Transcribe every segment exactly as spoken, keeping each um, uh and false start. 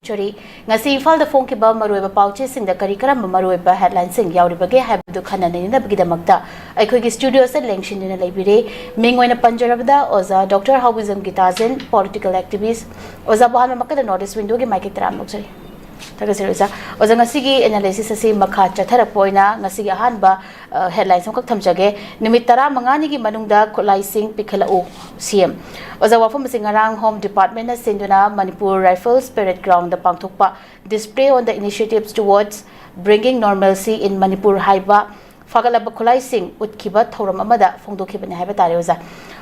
ꯁꯣꯔꯤ, ꯉꯁꯤ ꯏꯝꯐꯥꯜꯗ ꯐꯣꯡꯈꯤꯕ ꯃꯔꯨꯑꯣꯏꯕ ꯄꯥꯎꯆꯦꯁꯤꯡꯗ ꯀꯔꯤ ꯀꯔꯝꯕ ꯃꯔꯨꯑꯣꯏꯕ ꯍꯦꯗꯂꯥꯏꯟꯁꯤꯡ ꯌꯥꯎꯔꯤꯕꯒꯦ ꯍꯥꯏꯕꯗꯨ ꯈꯟꯅ ꯅꯩꯅꯅꯕꯒꯤꯗꯃꯛꯇ ꯑꯩꯈꯣꯏꯒꯤ ꯁ꯭ꯇꯨꯗꯤꯑꯣꯁꯤꯗ ꯂꯦꯡꯁꯤꯟꯗꯨꯅ ꯂꯩꯕꯤꯔꯦ꯫ ꯃꯤꯡ ꯑꯣꯏꯅ ꯄꯟꯖꯔꯕꯗ ꯑꯣꯖꯥ ꯗꯣꯛꯇꯔ ꯍꯥꯎꯕꯤꯖꯝ ꯒꯤꯇꯥꯖꯤꯟ, ꯄꯣꯂꯤꯇꯤꯀꯦꯜ ꯑꯦꯛꯇꯤꯚꯤꯁ꯭ꯠ꯫ ꯑꯣꯖꯥꯕꯨ ꯑꯍꯥꯟꯕꯃꯛꯇꯗ ꯅꯣꯔꯠ ꯏꯁ꯭ꯠ ꯋꯤꯟꯗꯣꯒꯤ ꯃꯥꯏꯀꯩ ꯇꯔꯥꯝꯅ ꯑꯣꯛꯆꯔꯤ꯫ ꯊꯥꯒꯠꯆꯔꯤ ꯑꯣꯖꯥ꯫ ꯑꯣꯖꯥ, ꯉꯁꯤꯒꯤ ꯑꯦꯅꯥꯂꯥꯏꯁꯤꯁ ꯑꯁꯤ ꯃꯈꯥ ꯆꯠꯊꯔꯛꯄ ꯑꯣꯏꯅ ꯉꯁꯤꯒꯤ ꯑꯍꯥꯟꯕ, ꯑ, ꯍꯦꯗꯂꯥꯏꯟꯁ ꯑꯃꯈꯛ ꯊꯝꯖꯒꯦ꯫ ꯅꯨꯃꯤꯠ ꯇꯔꯥꯃꯉꯥꯅꯤꯒꯤ ꯃꯅꯨꯡꯗ ꯈꯨꯠꯂꯥꯏꯁꯤꯡ ꯄꯤꯈꯠꯂꯛꯎ, ꯁꯤ ꯑꯦꯝ꯫ ꯑꯣꯖꯥ, ꯋꯥꯐꯝ ꯑꯁꯤ ꯉꯔꯥꯡ ꯍꯣꯝ ꯗꯤꯄꯥꯔꯠꯃꯦꯟꯅ ꯁꯤꯟꯗꯨꯅ ꯃꯅꯤꯄꯨꯔ ꯔꯥꯏꯐꯜꯁ ꯄꯦꯔꯦꯗ ꯒ꯭ꯔꯥꯎꯟꯗ ꯄꯥꯡꯊꯣꯛꯄ Display on the Initiatives Towards Bringing Normalcy in Manipur ꯍꯥꯏꯕ ꯐꯒꯠꯂꯕ ꯈꯨꯠꯂꯥꯏꯁꯤꯡ ꯎꯠꯈꯤꯕ ꯊꯧꯔꯝ ꯑꯃꯗ ꯐꯣꯡꯗꯣꯛꯈꯤꯕꯅꯤ ꯍꯥꯏꯕ ꯇꯥꯔꯦ ꯑꯣꯖꯥ꯫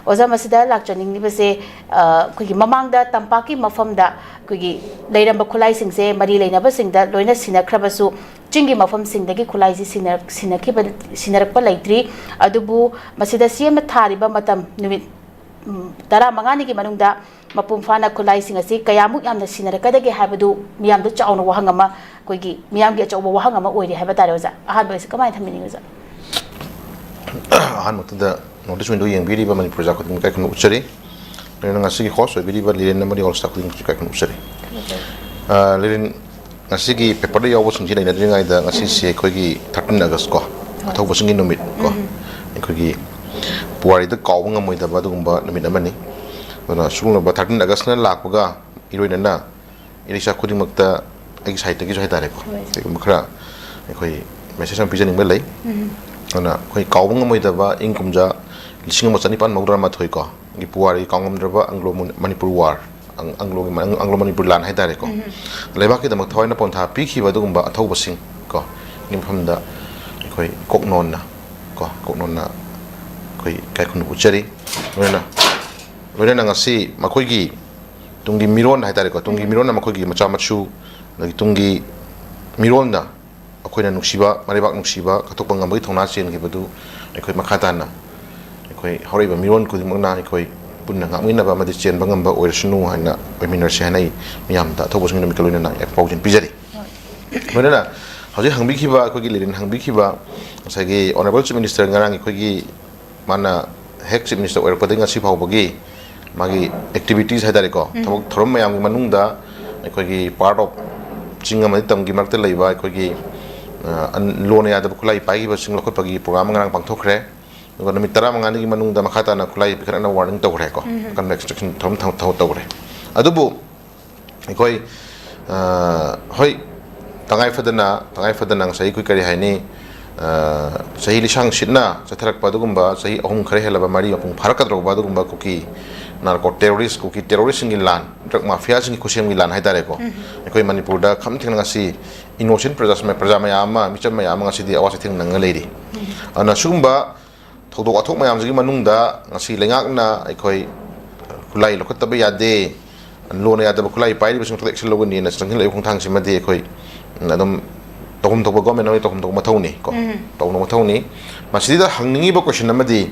ꯑꯣꯖꯥ, ꯃꯁꯤꯗ ꯂꯥꯛꯆꯅꯤꯡꯂꯤꯕꯁꯦ, ꯑ, ꯑꯩꯈꯣꯏꯒꯤ ꯃꯃꯥꯡꯗ ꯇꯝꯄꯥꯛꯀꯤ ꯃꯐꯝꯗ ꯑꯩꯈꯣꯏꯒꯤ ꯂꯩꯔꯝꯕ ꯈꯨꯠꯂꯥꯏꯁꯤꯡꯁꯦ ꯃꯔꯤ ꯂꯩꯅꯕꯁꯤꯡꯗ ꯂꯣꯏꯅ ꯁꯤꯟꯅꯈ꯭ꯔꯕꯁꯨ, ꯆꯤꯡꯒꯤ ꯃꯐꯝꯁꯤꯡꯗꯒꯤ ꯈꯨꯠꯂꯥꯏꯁꯤ ꯁꯤꯟꯅꯔꯛ-, ꯁꯤꯟꯅꯈꯤꯕ, ꯁꯤꯟꯅꯔꯛꯄ ꯂꯩꯇ꯭ꯔꯤ꯫ ꯑꯗꯨꯕꯨ ꯃꯁꯤꯗ ꯁꯤ ꯑꯦꯝꯅ ꯊꯥꯔꯤꯕ ꯃꯇꯝ, ꯅꯨꯃꯤꯠ, ꯎꯝ, ꯇꯔꯥꯃꯉꯥꯅꯤꯒꯤ ꯃꯅꯨꯡꯗ ꯃꯄꯨꯡ ꯐꯥꯅ ꯈꯨꯠꯂꯥꯏꯁꯤꯡ ꯑꯁꯤ ꯀꯌꯥꯃꯨꯛ ꯌꯥꯝꯅ ꯁꯤꯟꯅꯔꯛꯀꯗꯒꯦ ꯍꯥꯏꯕꯗꯨ ꯃꯤꯌꯥꯝꯗ ꯆꯥꯎꯅ ꯋꯥꯍꯪ ꯑꯃ, ꯑꯩꯈꯣꯏꯒꯤ ꯃꯤꯌꯥꯝꯒꯤ ꯑꯆꯧꯕ ꯋꯥꯍꯪ ꯑꯃ ꯑꯣꯏꯔꯤ ꯍꯥꯏꯕ ꯇꯥꯔꯦ ꯑꯣꯖꯥ꯫ ꯑꯍꯥꯟꯕ ꯑꯁꯤ ꯀꯃꯥꯏꯅ ꯊꯝꯕꯤꯅꯤꯡꯉꯤ ꯑꯣꯖꯥ? ꯑꯍꯥꯟꯕꯗ ꯅꯣꯔꯠ ꯏꯁ꯭ꯠ ꯋꯤꯟꯗꯣ ꯌꯦꯡꯕꯤꯔꯤꯕ ꯃꯅꯤꯄꯨꯔ ꯄ꯭ꯔꯖꯥ ꯈꯨꯗꯤꯡꯃꯛ ꯏꯀꯥꯏ ꯈꯨꯝꯅꯕ ꯎꯠꯆꯔꯤ꯫ ꯂꯣꯏꯅꯅ ꯉꯁꯤꯒꯤ ꯍꯣꯁ꯭ꯠ ꯑꯣꯏꯕꯤꯔꯤꯕ ꯂꯤꯔꯦꯟ ꯑꯃꯗꯤ ꯑꯣꯜ ꯁ꯭ꯇꯥꯐ ꯈꯨꯗꯤꯡꯃꯛꯁꯨ ꯏꯀꯥꯏ ꯈꯨꯝꯅꯕ ꯎꯠꯆꯔꯤ꯫ ꯑ, ꯂꯤꯔꯦꯟ, ꯉꯁꯤꯒꯤ ꯄꯦꯄꯔꯗ ꯌꯥꯎꯕꯁꯤꯡꯁꯤ ꯅꯩꯅꯗ꯭ꯔꯤꯉꯩꯗ ꯉꯁꯤꯁꯦ ꯑꯩꯈꯣꯏꯒꯤ ꯊꯥꯔꯇꯤꯟ ꯑꯥꯒꯁ꯭ꯠ ꯀꯣ, ꯑꯊꯧꯕꯁꯤꯡꯒꯤ ꯅꯨꯃꯤꯠ ꯀꯣ, ꯑꯩꯈꯣꯏꯒꯤ ꯄꯨꯋꯥꯔꯤꯗ ꯀꯥꯎꯕ ꯉꯝꯃꯣꯏꯗꯕ ꯑꯗꯨꯒꯨꯝꯕ ꯅꯨꯃꯤꯠ ꯑꯃꯅꯤ꯫ ꯑꯗꯨꯅ ꯁꯤꯒꯨꯝꯂꯕ ꯊꯥꯔꯇꯤꯟ ꯑꯥꯒꯁ꯭ꯠꯅ ꯂꯥꯛꯄꯒ ꯏꯔꯣꯏꯅꯅ ꯏꯔꯩꯆꯥ ꯈꯨꯗꯤꯡꯃꯛꯇ ꯑꯩꯒꯤ ꯁꯥꯏꯠꯇꯒꯤꯁꯨ ꯍꯥꯏꯇꯥꯔꯦꯀꯣ, ꯍꯣꯏ꯫ ꯀꯩꯒꯨꯝꯕ ꯈꯔ ꯑꯩꯈꯣꯏ ꯃꯦꯁꯦꯖ ꯑꯃ ꯄꯤꯖꯅꯤꯡꯕ ꯂꯩ꯫ ꯎꯝ꯫ ꯑꯗꯨꯅ ꯑꯩꯈꯣꯏ ꯀꯥꯎꯕ ꯉꯝꯃꯣꯏꯗꯕ ꯏꯪ ꯀꯨꯝꯖꯥ ꯂꯤꯁꯤꯡ ꯑꯃ ꯆꯅꯤꯄꯥꯟ ꯃꯧꯗ꯭ꯔꯥ ꯃꯥꯊꯣꯏ ꯀꯣ, ꯒꯤ ꯄꯨꯋꯥꯔꯤ ꯀꯥꯎꯉꯝꯗ꯭ꯔꯕ ꯑꯪꯒ꯭ꯂꯣ ꯃꯅꯤꯄꯨꯔ ꯋꯥꯔ, ꯑꯪ-, ꯑꯪꯒ꯭ꯂꯣꯒꯤ ꯃ-, ꯑꯪꯒ꯭ꯂꯣ ꯃꯅꯤꯄꯨꯔ ꯂꯥꯟ ꯍꯥꯏꯇꯥꯔꯦꯀꯣ, ꯎꯝ꯫ ꯂꯩꯕꯥꯛꯀꯤꯗꯃꯛ ꯊꯋꯥꯏꯅ ꯄꯣꯟꯊꯥ ꯄꯤꯈꯤꯕ ꯑꯗꯨꯒꯨꯝꯕ ꯑꯊꯧꯕꯁꯤꯡ ꯀꯣ, ꯒꯤ ꯃꯐꯝꯗ ꯑꯩꯈꯣꯏ ꯀꯣꯛꯅꯣꯟꯅ ꯀꯣ, ꯀꯣꯛꯅꯣꯟꯅ ꯑꯩꯈꯣꯏ ꯏꯀꯥꯏ ꯈꯨꯝꯅꯕ ꯎꯠꯆꯔꯤ꯫ ꯂꯣꯏꯅꯅ, ꯂꯣꯏꯅꯅ ꯉꯁꯤ ꯃꯈꯣꯏꯒꯤ ꯇꯨꯡꯒꯤ ꯃꯤꯔꯣꯟ ꯍꯥꯏꯇꯥꯔꯦꯀꯣ, ꯇꯨꯡꯒꯤ ꯎꯝ꯫ ꯃꯤꯔꯣꯟꯅ ꯃꯈꯣꯏꯒꯤ ꯃꯆꯥ ꯃꯁꯨ, ꯑꯗꯒꯤ ꯇꯨꯡꯒꯤ ꯃꯤꯔꯣꯟꯅ ꯑꯩꯈꯣꯏꯅ ꯅꯨꯡꯁꯤꯕ, ꯃꯔꯩꯕꯥꯛ ꯅꯨꯡꯁꯤꯕ ꯀꯠꯊꯣꯛꯄ ꯉꯝꯕꯒꯤ ꯊꯧꯅꯥ ꯆꯦꯟꯈꯤꯕꯗꯨ ꯑꯩꯈꯣꯏ ꯃꯈꯥ ꯇꯥꯅ ꯑꯩꯈꯣꯏ ꯍꯧꯔꯛꯏꯕ ꯃꯤꯔꯣꯟ ꯈꯨꯗꯤꯡꯃꯛꯅ ꯑꯩꯈꯣꯏ ꯄꯨꯟꯅ ꯉꯥꯛꯃꯤꯟꯅꯕ ꯑꯃꯗꯤ ꯆꯦꯟꯕ ꯉꯝꯕ ꯑꯣꯏꯔꯁꯅꯨ ꯍꯥꯏꯅ ꯑꯣꯏꯃꯤꯟꯅꯔꯁꯤ ꯍꯥꯏꯅ ꯑꯩ ꯃꯤꯌꯥꯝꯗ ꯑꯊꯧꯕꯁꯤꯡꯒꯤ ꯅꯨꯃꯤꯠꯀ ꯂꯣꯏꯅꯅ ꯄꯥꯎꯖꯦꯜ ꯄꯤꯖꯔꯤ꯫ ꯍꯣꯏ꯫ ꯂꯣꯏꯅꯅ ꯍꯧꯖꯤꯛ ꯍꯪꯕꯤꯈꯤꯕ, ꯑꯩꯈꯣꯏꯒꯤ ꯂꯤꯔꯦꯟ ꯍꯪꯕꯤꯈꯤꯕ ꯉꯁꯥꯏꯒꯤ Honourable Chief Minister ꯉꯔꯥꯡ ꯑꯩꯈꯣꯏꯒꯤ ꯃꯥꯅ ꯍꯦꯛ Chief Minister ꯑꯣꯏꯔꯛꯄꯗꯒꯤ ꯉꯁꯤ ꯐꯥꯎꯕꯒꯤ ꯃꯥꯒꯤ activities ꯍꯥꯏꯇꯥꯔꯦꯀꯣ, ꯎꯝ꯫ ꯊꯕꯛ ꯊꯧꯔꯝ ꯃꯌꯥꯝꯒꯤ ꯃꯅꯨꯡꯗ ꯑꯩꯈꯣꯏꯒꯤ part of ꯆꯤꯡ ꯑꯃꯗꯤ ꯇꯝꯒꯤ ꯃꯔꯛꯇ ꯂꯩꯕ ꯑꯩꯈꯣꯏꯒꯤ, ꯑ, ꯑꯟ-, ꯂꯣꯟꯅ ꯌꯥꯗꯕ ꯈꯨꯠꯂꯥꯏ ꯄꯥꯏꯈꯤꯕꯁꯤꯡ ꯂꯧꯈꯠꯄꯒꯤ program ꯉꯔꯥꯡ ꯄꯥꯡꯊꯣꯛꯈ꯭ꯔꯦ꯫ ꯑꯗꯨꯒ ꯅꯨꯃꯤꯠ ꯇꯔꯥꯃꯉꯥꯅꯤꯒꯤ ꯃꯅꯨꯡꯗ ꯃꯈꯥ ꯇꯥꯅ ꯈꯨꯠꯂꯥꯏ ꯄꯤꯈꯠꯅꯕ warning ꯇꯧꯈ꯭ꯔꯦꯀꯣ꯫ ꯎꯝ꯫ ꯑꯀꯟꯕ instruction ꯊꯧꯔꯝ ꯊꯧ-, ꯊꯧ-, ꯇꯧꯈ꯭ꯔꯦ꯫ ꯑꯗꯨꯕꯨ ꯑꯩꯈꯣꯏ, ꯑ, ꯍꯣꯏ, ꯇꯉꯥꯏ ꯐꯗꯅ, ꯇꯉꯥꯏ ꯐꯗꯅ ꯉꯁꯥꯏ ꯑꯩꯈꯣꯏ ꯀꯔꯤ ꯍꯥꯏꯅꯤ, ꯑ, ꯆꯍꯤ ꯂꯤꯁꯥꯡ ꯁꯤꯠꯅ ꯆꯠꯊꯔꯛꯄ ꯑꯗꯨꯒꯨꯝꯕ ꯆꯍꯤ ꯑꯍꯨꯝ ꯈꯔ ꯍꯦꯜꯂꯕ ꯃꯔꯤ ꯃꯄꯨꯡ ꯐꯥꯔꯛꯀꯗꯧꯔꯕ ꯑꯗꯨꯒꯨꯝꯕ ꯀꯨꯀꯤ narco terrorist, ꯀꯨꯀꯤ terroristꯁꯤꯡꯒꯤ ꯂꯥꯟ, drug mafiaꯁꯤꯡꯒꯤ ꯈꯨꯠꯁꯦꯝꯒꯤ ꯂꯥꯟ ꯍꯥꯏꯇꯥꯔꯦꯀꯣ꯫ ꯎꯝ꯫ ꯑꯩꯈꯣꯏ ꯃꯅꯤꯄꯨꯔꯗ ꯈꯝ ꯊꯦꯡꯅ ꯉꯁꯤ innocent ꯄ꯭ꯔꯖꯥ, ꯄ꯭ꯔꯖꯥ ꯃꯌꯥꯝ ꯑꯃ, ꯃꯤꯆꯝ ꯃꯌꯥꯝ ꯑꯃ ꯉꯁꯤꯗꯤ ꯑꯋꯥ ꯆꯩꯊꯦꯡ ꯅꯪꯉ ꯂꯩꯔꯤ꯫ ꯎꯝ꯫ ꯑꯗꯨꯅ ꯁꯤꯒꯨꯝꯕ ꯊꯧꯗꯣꯛ ꯋꯥꯊꯣꯛ ꯃꯌꯥꯝꯁꯤꯒꯤ ꯃꯅꯨꯡꯗ ꯉꯁꯤ ꯂꯩꯉꯥꯛꯅ ꯑꯩꯈꯣꯏ ꯈꯨꯠꯂꯥꯏ ꯂꯧꯈꯠꯇꯕ ꯌꯥꯗꯦ, ꯂꯣꯟꯅ ꯌꯥꯗꯕ ꯈꯨꯠꯂꯥꯏ ꯄꯥꯏꯔꯤꯕꯁꯤꯡ ꯊꯣꯛꯇ action ꯂꯧꯒꯅꯤꯅ ꯆꯪꯁꯤꯜꯂꯛꯏꯕ ꯈꯣꯡꯊꯥꯡꯁꯤꯃꯗꯤ ꯑꯩꯈꯣꯏ ꯑꯗꯨꯝ ꯇꯧꯐꯝ ꯊꯣꯛꯄ government ꯑꯃꯒꯤ ꯇꯧꯐꯝ ꯊꯣꯛꯄ ꯃꯊꯧꯅꯤ ꯀꯣ꯫ ꯎꯝ꯫ ꯇꯧꯐꯝ ꯊꯣꯛꯄ ꯃꯊꯧꯅꯤ꯫ ꯃꯁꯤꯗ ꯍꯪꯅꯤꯡꯉꯤꯕ question ꯑꯃꯗꯤ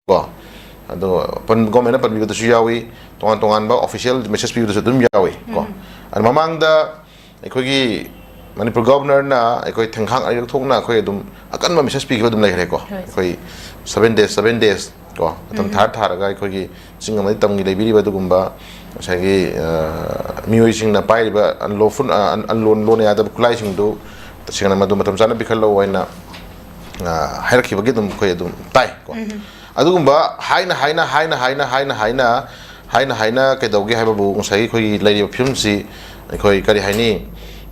ꯀꯣ꯫ ꯑꯗꯣ ꯄꯟ-, governmentꯅ ꯄꯟꯕꯤꯕꯗꯁꯨ ꯌꯥꯎꯏ, ꯇꯣꯉꯥꯟ ꯇꯣꯉꯥꯟꯕ official message ꯄꯤꯕꯗꯁꯨ ꯑꯗꯨꯝ ꯌꯥꯎꯏ ꯀꯣ꯫ ꯎꯝ꯫ ꯑꯗꯣ ꯃꯃꯥꯡꯗ ꯑꯩꯈꯣꯏꯒꯤ ꯃꯅꯤꯄꯨꯔ governorꯅ ꯑꯩꯈꯣꯏ ꯊꯦꯡꯈꯥꯡ ꯑꯅꯤꯔꯛ ꯊꯣꯛꯅ ꯑꯩꯈꯣꯏ ꯑꯗꯨꯝ ꯑꯀꯟꯕ message ꯄꯤꯈꯤꯕ ꯑꯗꯨꯝ ꯂꯩꯈ꯭ꯔꯦꯀꯣ꯫ ꯍꯣꯏ꯫ ꯑꯩꯈꯣꯏ seven days, seven days ꯀꯣ, ꯃꯇꯝ ꯎꯝ꯫ ꯊꯥꯔ ꯊꯥꯔꯒ ꯑꯩꯈꯣꯏꯒꯤ ꯆꯤꯡ ꯑꯃꯗꯤ ꯇꯝꯒꯤ ꯂꯩꯕꯤꯔꯤꯕ ꯑꯗꯨꯒꯨꯝꯕ ꯉꯁꯥꯏꯒꯤ, ꯑ, ꯃꯤꯑꯣꯏꯁꯤꯡꯅ ꯄꯥꯏꯔꯤꯕ unlawful, ꯑ, un-, unloan, ꯂꯣꯟꯅ ꯌꯥꯗꯕ ꯈꯨꯠꯂꯥꯏꯁꯤꯡꯗꯨ ꯇꯁꯦꯡꯅ ꯃꯗꯨ ꯃꯇꯝ ꯆꯥꯅ ꯄꯤꯈꯠꯂꯛꯎ ꯍꯥꯏꯅ, ꯑ, ꯍꯥꯏꯔꯛꯈꯤꯕꯒꯤ ꯑꯗꯨꯝ ꯑꯩꯈꯣꯏ ꯑꯗꯨꯝ ꯇꯥꯏ ꯀꯣ꯫ ꯎꯝ꯫ ꯑꯗꯨꯒꯨꯝꯕ ꯍꯥꯏꯅ, ꯍꯥꯏꯅ, ꯍꯥꯏꯅ, ꯍꯥꯏꯅ, ꯍꯥꯏꯅ, ꯍꯥꯏꯅ, ꯍꯥꯏꯅ, ꯍꯥꯏꯅ ꯀꯩꯗꯧꯒꯦ ꯍꯥꯏꯕꯕꯨ ꯉꯁꯥꯏꯒꯤ ꯑꯩꯈꯣꯏꯒꯤ ꯂꯩꯔꯤꯕ ꯐꯤꯕꯝꯁꯤ ꯑꯩꯈꯣꯏ ꯀꯔꯤ ꯍꯥꯏꯅꯤ,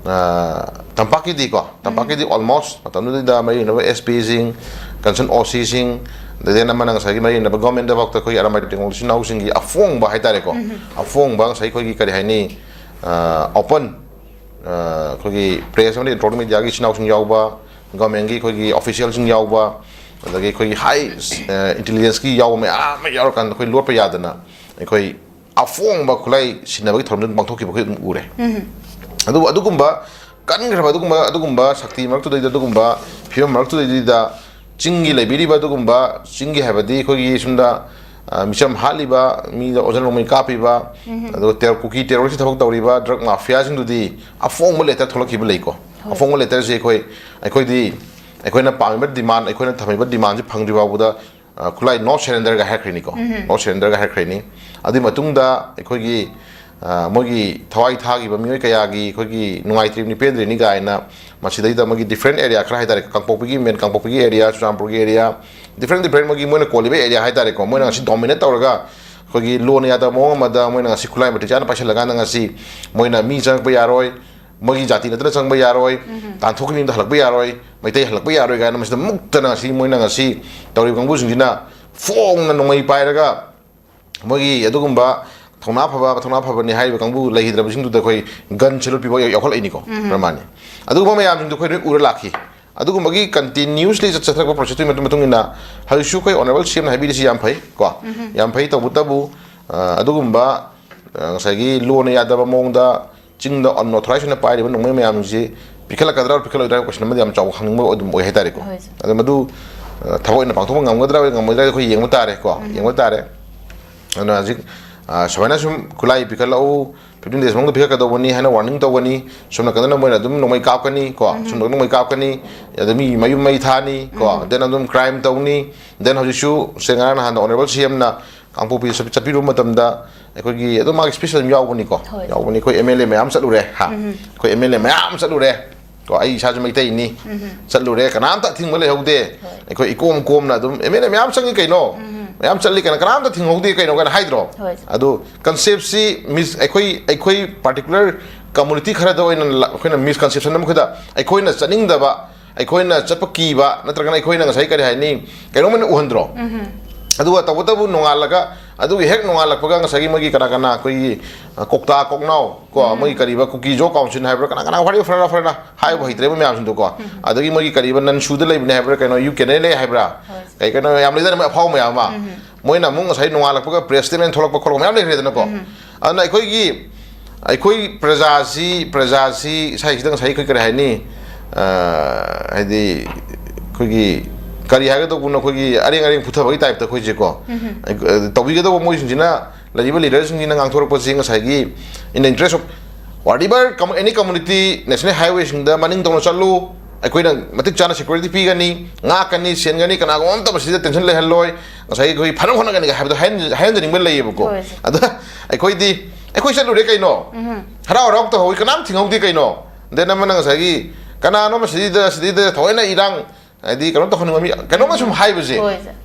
ꯑ, ꯇꯝꯄꯥꯛꯀꯤꯗꯤꯀꯣ, ꯇꯝꯄꯥꯛꯀꯤꯗꯤ ꯎꯝ꯫ Almost ꯃꯇꯝꯗꯨꯗ ꯃꯔꯤ ꯂꯩꯅꯕ S Pꯁꯤꯡ, concern OCꯁꯤꯡ, ꯑꯗꯩ ꯑꯃꯅ ꯉꯁꯥꯏꯒꯤ ꯃꯔꯤ ꯂꯩꯅꯕ governmentꯇꯐꯥꯎꯗ ꯑꯩꯈꯣꯏꯒꯤ ꯑꯔꯥꯃꯥꯏ ꯇꯦꯡꯒꯣꯜ ꯏꯆꯤꯟ ꯏꯅꯥꯎꯁꯤꯡꯒꯤ ꯑꯐꯣꯡꯕ ꯍꯥꯏꯇꯥꯔꯦꯀꯣ, ꯎꯝ꯫ ꯑꯐꯣꯡꯕ ꯉꯁꯥꯏ ꯑꯩꯈꯣꯏꯒꯤ ꯀꯔꯤ ꯍꯥꯏꯅꯤ, ꯑ, open, ꯑ, ꯑꯩꯈꯣꯏꯒꯤ press ꯑꯃꯗꯤ electronic mediaꯒꯤ ꯏꯆꯤꯟ ꯏꯅꯥꯎꯁꯤꯡ ꯌꯥꯎꯕ, governmentꯀꯤ ꯑꯩꯈꯣꯏꯒꯤ officialꯁꯤꯡ ꯌꯥꯎꯕ, ꯑꯗꯒꯤ ꯑꯩꯈꯣꯏꯒꯤ high, ꯑ, intelligenceꯀꯤ ꯌꯥꯎꯕ ꯃꯌꯥꯝ ꯑꯃ ꯌꯥꯎꯔꯀꯥꯟꯗ ꯑꯩꯈꯣꯏ ꯂꯣꯠꯄ ꯌꯥꯗꯅ ꯑꯩꯈꯣꯏ ꯑꯐꯣꯡꯕ ꯈꯨꯠꯂꯥꯏ ꯁꯤꯟꯅꯕꯒꯤ ꯊꯧꯔꯝꯗꯨ ꯑꯗꯨꯝ ꯄꯥꯡꯊꯣꯛꯈꯤꯕ ꯑꯩꯈꯣꯏ ꯑꯗꯨꯝ ꯎꯔꯦ꯫ ꯎꯝ꯫ ꯑꯗꯨꯕꯨ ꯑꯗꯨꯒꯨꯝꯕ ꯀꯟꯈ꯭ꯔꯕ ꯑꯗꯨꯒꯨꯝꯕ, ꯑꯗꯨꯒꯨꯝꯕ ꯁꯛꯇꯤ ꯃꯔꯛꯇꯨꯗꯩꯗ, ꯑꯗꯨꯒꯨꯝꯕ ꯐꯤꯕꯝ ꯃꯔꯛꯇꯨꯗꯩꯗꯨꯗ ꯆꯤꯡꯒꯤ ꯂꯩꯕꯤꯔꯤꯕ ꯑꯗꯨꯒꯨꯝꯕ ꯆꯤꯡꯒꯤ ꯍꯥꯏꯕꯗꯤ ꯑꯩꯈꯣꯏꯒꯤ ꯁꯣꯝꯗ, ꯑ, ꯃꯤꯆꯝ ꯍꯥꯠꯂꯤꯕ, ꯃꯤꯗ ꯑꯣꯖꯟ ꯅꯣꯡꯃꯩ ꯀꯥꯞꯄꯤꯕ, ꯎꯝ꯫ ꯑꯗꯨꯒ ꯇꯦꯔꯣ-, ꯀꯨꯀꯤ terrorist ꯊꯕꯛ ꯇꯧꯔꯤꯕ drug mafiaꯁꯤꯡꯗꯨꯗꯤ ꯑꯐꯣꯡꯕ letter ꯊꯣꯛꯂꯛꯈꯤꯕ ꯂꯩꯀꯣ꯫ ꯍꯣꯏ꯫ ꯑꯐꯣꯡꯕ letterꯁꯤ ꯑꯩꯈꯣꯏ, ꯑꯩꯈꯣꯏꯗꯤ, ꯑꯩꯈꯣꯏꯅ ꯄꯥꯝꯃꯤꯕ demand, ꯑꯩꯈꯣꯏꯅ ꯊꯝꯃꯤꯕ demandꯁꯤ ꯐꯪꯗ꯭ꯔꯤ ꯐꯥꯎꯕꯗ ꯑ, ꯈꯨꯠꯂꯥꯏ "No surrender"ꯒ ꯍꯥꯏꯔꯛꯈ꯭ꯔꯤꯅꯤꯀꯣ꯫ "No surrender"ꯒ ꯍꯥꯏꯔꯛꯈ꯭ꯔꯤꯅꯤ꯫ ꯑꯗꯨꯒꯤ ꯃꯇꯨꯡꯗ ꯑꯩꯈꯣꯏꯒꯤ, ꯑ, ꯃꯣꯏꯒꯤ ꯊꯋꯥꯏ ꯊꯥꯈꯤꯕ ꯃꯤꯑꯣꯏ ꯀꯌꯥꯒꯤ ꯑꯩꯈꯣꯏꯒꯤ ꯅꯨꯡꯉꯥꯏꯇ꯭ꯔꯤꯕꯅꯤ, ꯄꯦꯟꯗ꯭ꯔꯤꯅꯤ ꯀꯥꯏꯅ ꯃꯁꯤꯗꯩꯗ ꯃꯣꯏꯒꯤ different area ꯈꯔ ꯍꯥꯏꯇꯥꯔꯦ, ꯀꯥꯡꯄꯣꯛꯄꯤꯒꯤ, main ꯀꯥꯡꯄꯣꯛꯄꯤꯒꯤ area, ꯆꯨꯔꯆꯥꯟꯄꯨꯔꯒꯤ area, different different ꯃꯣꯏꯒꯤ, ꯃꯣꯏꯅ ꯀꯣꯜꯂꯤꯕ area ꯍꯥꯏꯇꯥꯔꯦꯀꯣ, ꯃꯣꯏꯅ ꯉꯁꯤ dominate ꯇꯧꯔꯒ ꯑꯩꯈꯣꯏꯒꯤ ꯂꯣꯟꯅ ꯌꯥꯗꯕ ꯃꯑꯣꯡ ꯑꯃꯗ ꯃꯣꯏꯅ ꯉꯁꯤ ꯈꯨꯠꯂꯥꯏ ꯃꯇꯤꯛ ꯆꯥꯅ ꯄꯥꯏꯁꯤꯜꯂꯀꯥꯟꯗ ꯉꯁꯤ ꯃꯣꯏꯅ ꯃꯤ ꯆꯪꯉꯛꯄ ꯌꯥꯔꯣꯏ, ꯃꯣꯏꯒꯤ ꯖꯥꯇꯤ ꯅꯠꯇꯅ ꯆꯪꯕ ꯌꯥꯔꯣꯏ, ꯇꯥꯟꯊꯣꯛꯈꯤꯕ ꯌꯨꯝꯗ ꯍꯜꯂꯛꯄ ꯌꯥꯔꯣꯏ, ꯃꯩꯇꯩ ꯍꯜꯂꯛꯄ ꯌꯥꯔꯣꯏ ꯀꯥꯏꯅ ꯃꯁꯤꯗ ꯃꯨꯛꯇꯅ ꯉꯁꯤ ꯃꯣꯏꯅ ꯉꯁꯤ ꯇꯧꯔꯤꯕ ꯀꯥꯡꯕꯨꯁꯤꯡꯁꯤꯅ ꯐꯣꯡꯅ ꯅꯣꯡꯃꯩ ꯄꯥꯏꯔꯒ ꯃꯣꯏꯒꯤ ꯑꯗꯨꯒꯨꯝꯕ ꯊꯧꯅꯥ ꯐꯕ, ꯊꯧꯅꯥ ꯐꯕꯅꯤ ꯍꯥꯏꯔꯤꯕ ꯀꯥꯡꯕꯨ ꯂꯩꯈꯤꯗ꯭ꯔꯕꯁꯤꯡꯗꯨꯗ ꯑꯩꯈꯣꯏ gun salute ꯄꯤꯕ ꯌꯥꯎꯈꯠꯂꯛꯏꯅꯤꯀꯣ꯫ ꯄ꯭ꯔꯃꯥꯟꯅꯤ꯫ ꯑꯗꯨꯒꯨꯝꯕ ꯃꯌꯥꯝꯁꯤꯡꯗꯣ ꯑꯩꯈꯣꯏ ꯂꯣꯏ ꯎꯔ ꯂꯥꯛꯈꯤ꯫ ꯑꯗꯨꯒꯨꯝꯕꯒꯤ continuously ꯆꯠ-, ꯆꯠꯊꯔꯛꯄ process ꯇꯨꯒꯤ ꯃꯇꯨꯡ, ꯃꯇꯨꯡ ꯏꯟꯅ ꯍꯧꯖꯤꯛꯁꯨ ꯑꯩꯈꯣꯏ honourable C M ꯅ ꯍꯥꯏꯕꯤꯔꯤꯁꯤ ꯌꯥꯝ ꯐꯩ ꯀꯣ꯫ ꯌꯥꯝ ꯐꯩ꯫ ꯇꯧꯕꯇꯕꯨ, ꯑ, ꯑꯗꯨꯒꯨꯝꯕ, ꯑ, ꯉꯁꯥꯏꯒꯤ ꯂꯣꯅ ꯌꯥꯗꯕ ꯃꯑꯣꯡꯗ ꯆꯤꯡꯗ unauthorized ꯑꯣꯏꯅ ꯄꯥꯏꯔꯤꯕ ꯅꯣꯡꯃꯩ ꯃꯌꯥꯝꯁꯤ ꯄꯤꯈꯠꯂꯛꯀꯗ꯭ꯔꯥ ꯄꯤꯈꯠꯂꯣꯏꯗ꯭ꯔꯥ ꯍꯥꯏꯕ question ꯑꯃꯗꯤ ꯌꯥꯝ ꯆꯥꯎꯕ ꯍꯪꯅꯤꯡꯕ ꯑꯗꯨꯝ ꯑꯣꯏ ꯍꯥꯏꯇꯥꯔꯦꯀꯣ꯫ ꯍꯣꯏ, ꯁꯥꯔ꯫ ꯑꯗꯣ ꯃꯗꯨ, ꯑ, ꯊꯕꯛ ꯑꯣꯏꯅ ꯄꯥꯡꯊꯣꯛꯄ ꯉꯝꯒꯗ꯭ꯔꯥ ꯉꯝꯃꯣꯏꯗ꯭ꯔꯥ ꯑꯩꯈꯣꯏ ꯌꯦꯡꯕ ꯇꯥꯔꯦꯀꯣ꯫ ꯌꯦꯡꯕ ꯇꯥꯔꯦ꯫ ꯑꯗꯨꯅ ꯍꯧꯖꯤꯛ, ꯑ, ꯁꯨꯃꯥꯏꯅ ꯁꯨꯝ ꯈꯨꯠꯂꯥꯏ ꯄꯤꯈꯠꯂꯛꯎ, fifteen days ꯃꯅꯨꯡꯗ ꯄꯤꯈꯠꯀꯗꯧꯕꯅꯤ ꯍꯥꯏꯅ warning ꯇꯧꯒꯅꯤ꯫ ꯁꯣꯝ ꯅꯥꯀꯟꯗꯅ ꯃꯣꯏꯅ ꯑꯗꯨꯝ ꯅꯣꯡꯃꯩ ꯀꯥꯞꯀꯅꯤ ꯀꯣ, ꯁꯣꯝ ꯅꯥꯀꯟꯗ ꯅꯣꯡꯃꯩ ꯀꯥꯞꯀꯅꯤ, ꯑꯗ ꯃꯤ ꯃꯌꯨꯝ ꯃꯩ ꯊꯥꯅꯤ ꯀꯣ, then ꯑꯗꯨꯝ crime ꯇꯧꯅꯤ, then ꯍꯧꯖꯤꯛꯁꯨ ꯁꯦ ꯉꯔꯥꯡ ꯅꯍꯥꯟꯗ honourable C M ꯅ ꯀꯥꯡꯄꯣꯛꯄꯤꯗ ꯆꯠ-, ꯆꯠꯄꯤꯔꯨꯕ ꯃꯇꯝꯗ ꯑꯩꯈꯣꯏꯒꯤ ꯑꯗꯨꯝ ꯃꯥꯒꯤ speech ꯑꯗꯨꯝ ꯌꯥꯎꯕꯅꯤꯀꯣ꯫ ꯍꯣꯏ꯫ ꯌꯥꯎꯕꯅꯤ꯫ ꯑꯩꯈꯣꯏ M L A ꯃꯌꯥꯝ ꯆꯠꯂꯨꯔꯦ ꯍꯥ꯫ ꯑꯩꯈꯣꯏ M L A ꯃꯌꯥꯝ ꯆꯠꯂꯨꯔꯦ꯫ ꯀꯣ, ꯑꯩ ꯏꯁꯥꯁꯨ ꯃꯩꯇꯩꯅꯤ꯫ ꯆꯠꯂꯨꯔꯦ, ꯀꯅꯥꯝꯇ ꯑꯊꯤꯡꯕ ꯂꯩꯍꯧꯗꯦ꯫ ꯍꯣꯏ꯫ ꯑꯩꯈꯣꯏ ꯏꯀꯣꯝ ꯀꯣꯝꯅ ꯑꯗꯨꯝ M L A ꯃꯌꯥꯝ ꯆꯪꯉꯤ ꯀꯩꯅꯣ꯫ ꯃꯌꯥꯝ ꯆꯠꯂꯤ ꯀꯩꯅꯣ, ꯀꯅꯥꯝꯇ ꯊꯤꯡꯍꯧꯗꯦ ꯀꯩꯅꯣ ꯀꯥꯏꯅ ꯍꯥꯏꯗ꯭ꯔꯣ? ꯍꯣꯏ꯫ ꯑꯗꯨ concept ꯁꯤ mis-, ꯑꯩꯈꯣꯏ, ꯑꯩꯈꯣꯏ particular community ꯈꯔꯗ ꯑꯣꯏꯅ ꯂ-, ꯑꯩꯈꯣꯏꯅ misconception ꯑꯃꯈꯛꯇ ꯑꯩꯈꯣꯏꯅ ꯆꯠꯅꯤꯡꯗꯕ, ꯑꯩꯈꯣꯏꯅ ꯆꯠꯄ ꯀꯤꯕ, ꯅꯠꯇ꯭ꯔꯒꯅ ꯑꯩꯈꯣꯏꯅ ꯉꯁꯥꯏ ꯀꯔꯤ ꯍꯥꯏꯅꯤ, ꯀꯩꯅꯣꯝ ꯑꯣꯏꯅ ꯎꯍꯟꯗ꯭ꯔꯣ? ꯑꯗꯨꯒ ꯇꯧꯕꯇꯕꯨ ꯅꯣꯡꯉꯥꯜꯂꯒ, ꯑꯗꯨꯒꯤ ꯍꯦꯛ ꯅꯣꯡꯉꯥꯜꯂꯛꯄꯒ ꯉꯁꯥꯏꯒꯤ ꯃꯣꯏꯒꯤ ꯀꯅꯥ ꯀꯅꯥ ꯑꯩꯈꯣꯏꯒꯤ, ꯑ, ꯀꯣꯛꯇꯥ ꯀꯣꯛꯅꯥꯎ ꯀꯣ, ꯃꯣꯏꯒꯤ ꯀꯔꯤꯕ ꯀꯨꯀꯤ ꯖꯣ ꯀꯥꯎꯟꯁꯤꯜ ꯍꯥꯏꯕ꯭ꯔꯥ, ꯀꯅꯥ ꯀꯅꯥ ꯋꯥꯔꯤ ꯐꯔꯅ ꯐꯔꯅ ꯍꯥꯏꯕ ꯍꯩꯇ꯭ꯔꯦꯕ ꯃꯌꯥꯝꯁꯤꯡꯗꯣ ꯀꯣ꯫ ꯑꯗꯒꯤ ꯃꯣꯏꯒꯤ ꯀꯔꯤꯕ ꯅꯟꯁꯨꯗ ꯂꯩꯕꯅꯦ ꯍꯥꯏꯕ꯭ꯔꯥ, ꯀꯩꯅꯣ, ꯌꯨ ꯀꯦꯅꯦꯂꯦ ꯍꯥꯏꯕ꯭ꯔꯥ? ꯍꯣꯏ꯫ ꯀꯩ ꯀꯩꯅꯣ ꯌꯥꯝ ꯂꯩꯗꯅ ꯃꯣꯏ ꯑꯐꯥꯎꯕ ꯃꯌꯥꯝ ꯑꯃ꯫ ꯃꯣꯏꯅ ꯑꯃꯨꯛ ꯉꯁꯥꯏ ꯅꯣꯡꯉꯥꯜꯂꯛꯄꯒ press statement ꯊꯣꯛꯂꯛꯄ ꯈꯣꯠꯂꯛꯄ ꯃꯌꯥꯝ ꯂꯩꯈ꯭ꯔꯦꯗꯅꯀꯣ꯫ ꯑꯗꯨꯅ ꯑꯩꯈꯣꯏꯒꯤ, ꯑꯩꯈꯣꯏ ꯄ꯭ꯔꯖꯥꯁꯤ, ꯄ꯭ꯔꯖꯥꯁꯤ ꯁ꯭ꯋꯥꯏꯁꯤꯗ ꯉꯁꯥꯏ ꯑꯩꯈꯣꯏ ꯀꯔꯤ ꯍꯥꯏꯅꯤ, ꯑ, ꯍꯥꯏꯗꯤ ꯑꯩꯈꯣꯏꯒꯤ ꯀꯔꯤ ꯍꯥꯏꯒꯗꯧꯕꯅꯣ, ꯑꯩꯈꯣꯏꯒꯤ ꯑꯔꯦꯡ ꯑꯔꯦꯡ ꯐꯨꯊꯕꯒꯤ type ꯇ ꯑꯩꯈꯣꯏꯁꯦꯀꯣ꯫ ꯇꯧꯕꯤꯒꯗꯧꯕ ꯃꯣꯏꯁꯤꯡꯁꯤꯅ, ꯂꯩꯔꯤꯕ leader ꯁꯤꯡꯁꯤꯅ ꯉꯥꯡꯊꯣꯔꯛꯄꯁꯤ ꯉꯁꯥꯏꯒꯤ in the interest of whatever commu-, any community national highway ꯁꯤꯡꯗ ꯃꯅꯤꯡ ꯇꯧꯅ ꯆꯠꯂꯨ, ꯑꯩꯈꯣꯏꯅ ꯃꯇꯤꯛ ꯆꯥꯅ ꯁꯦꯀ꯭ꯌꯨꯔꯤꯇꯤ ꯄꯤꯒꯅꯤ, ꯉꯥꯛꯀꯅꯤ, ꯁꯦꯟꯒꯅꯤ, ꯀꯅꯥꯒꯨꯝꯕ ꯑꯃꯠꯇ ꯃꯁꯤꯗ ꯇꯦꯟꯁꯟ ꯂꯩꯍꯜꯂꯣꯏ, ꯉꯁꯥꯏꯒꯤ ꯑꯩꯈꯣꯏ ꯐꯅꯕ ꯍꯣꯠꯅꯒꯅꯤ ꯍꯥꯏꯕꯗꯣ ꯍꯥꯏꯍꯟ- ꯍꯥꯏꯍꯟꯖꯅꯤꯡꯕ ꯂꯩꯌꯦꯕꯀꯣ꯫ ꯍꯣꯏ꯫ ꯑꯗ ꯑꯩꯈꯣꯏꯗꯤ, ꯑꯩꯈꯣꯏ ꯆꯠꯂꯨꯔꯦ ꯀꯩꯅꯣ, ꯍꯔꯥꯎ ꯍꯔꯥꯎ ꯇꯧꯍꯧꯏ, ꯀꯅꯥꯝ ꯊꯤꯡꯍꯧꯗꯦ ꯀꯩꯅꯣ꯫ ꯗꯦꯟ ꯑꯃꯅ ꯉꯁꯥꯏꯒꯤ ꯀꯅꯥꯅꯣ ꯃꯁꯤꯗ, ꯁꯤꯗꯩꯗ ꯊꯑꯣꯏꯅ ꯏꯔꯥꯡ, ꯍꯥꯏꯗꯤ ꯀꯩꯅꯣ ꯇꯧꯍꯟꯅꯤꯡꯕ ꯃꯤ, ꯀꯩꯅꯣꯝꯃ ꯁꯨꯝ ꯍꯥꯏꯕꯁꯦ꯫ ꯍꯣꯏ, ꯁꯥꯔ꯫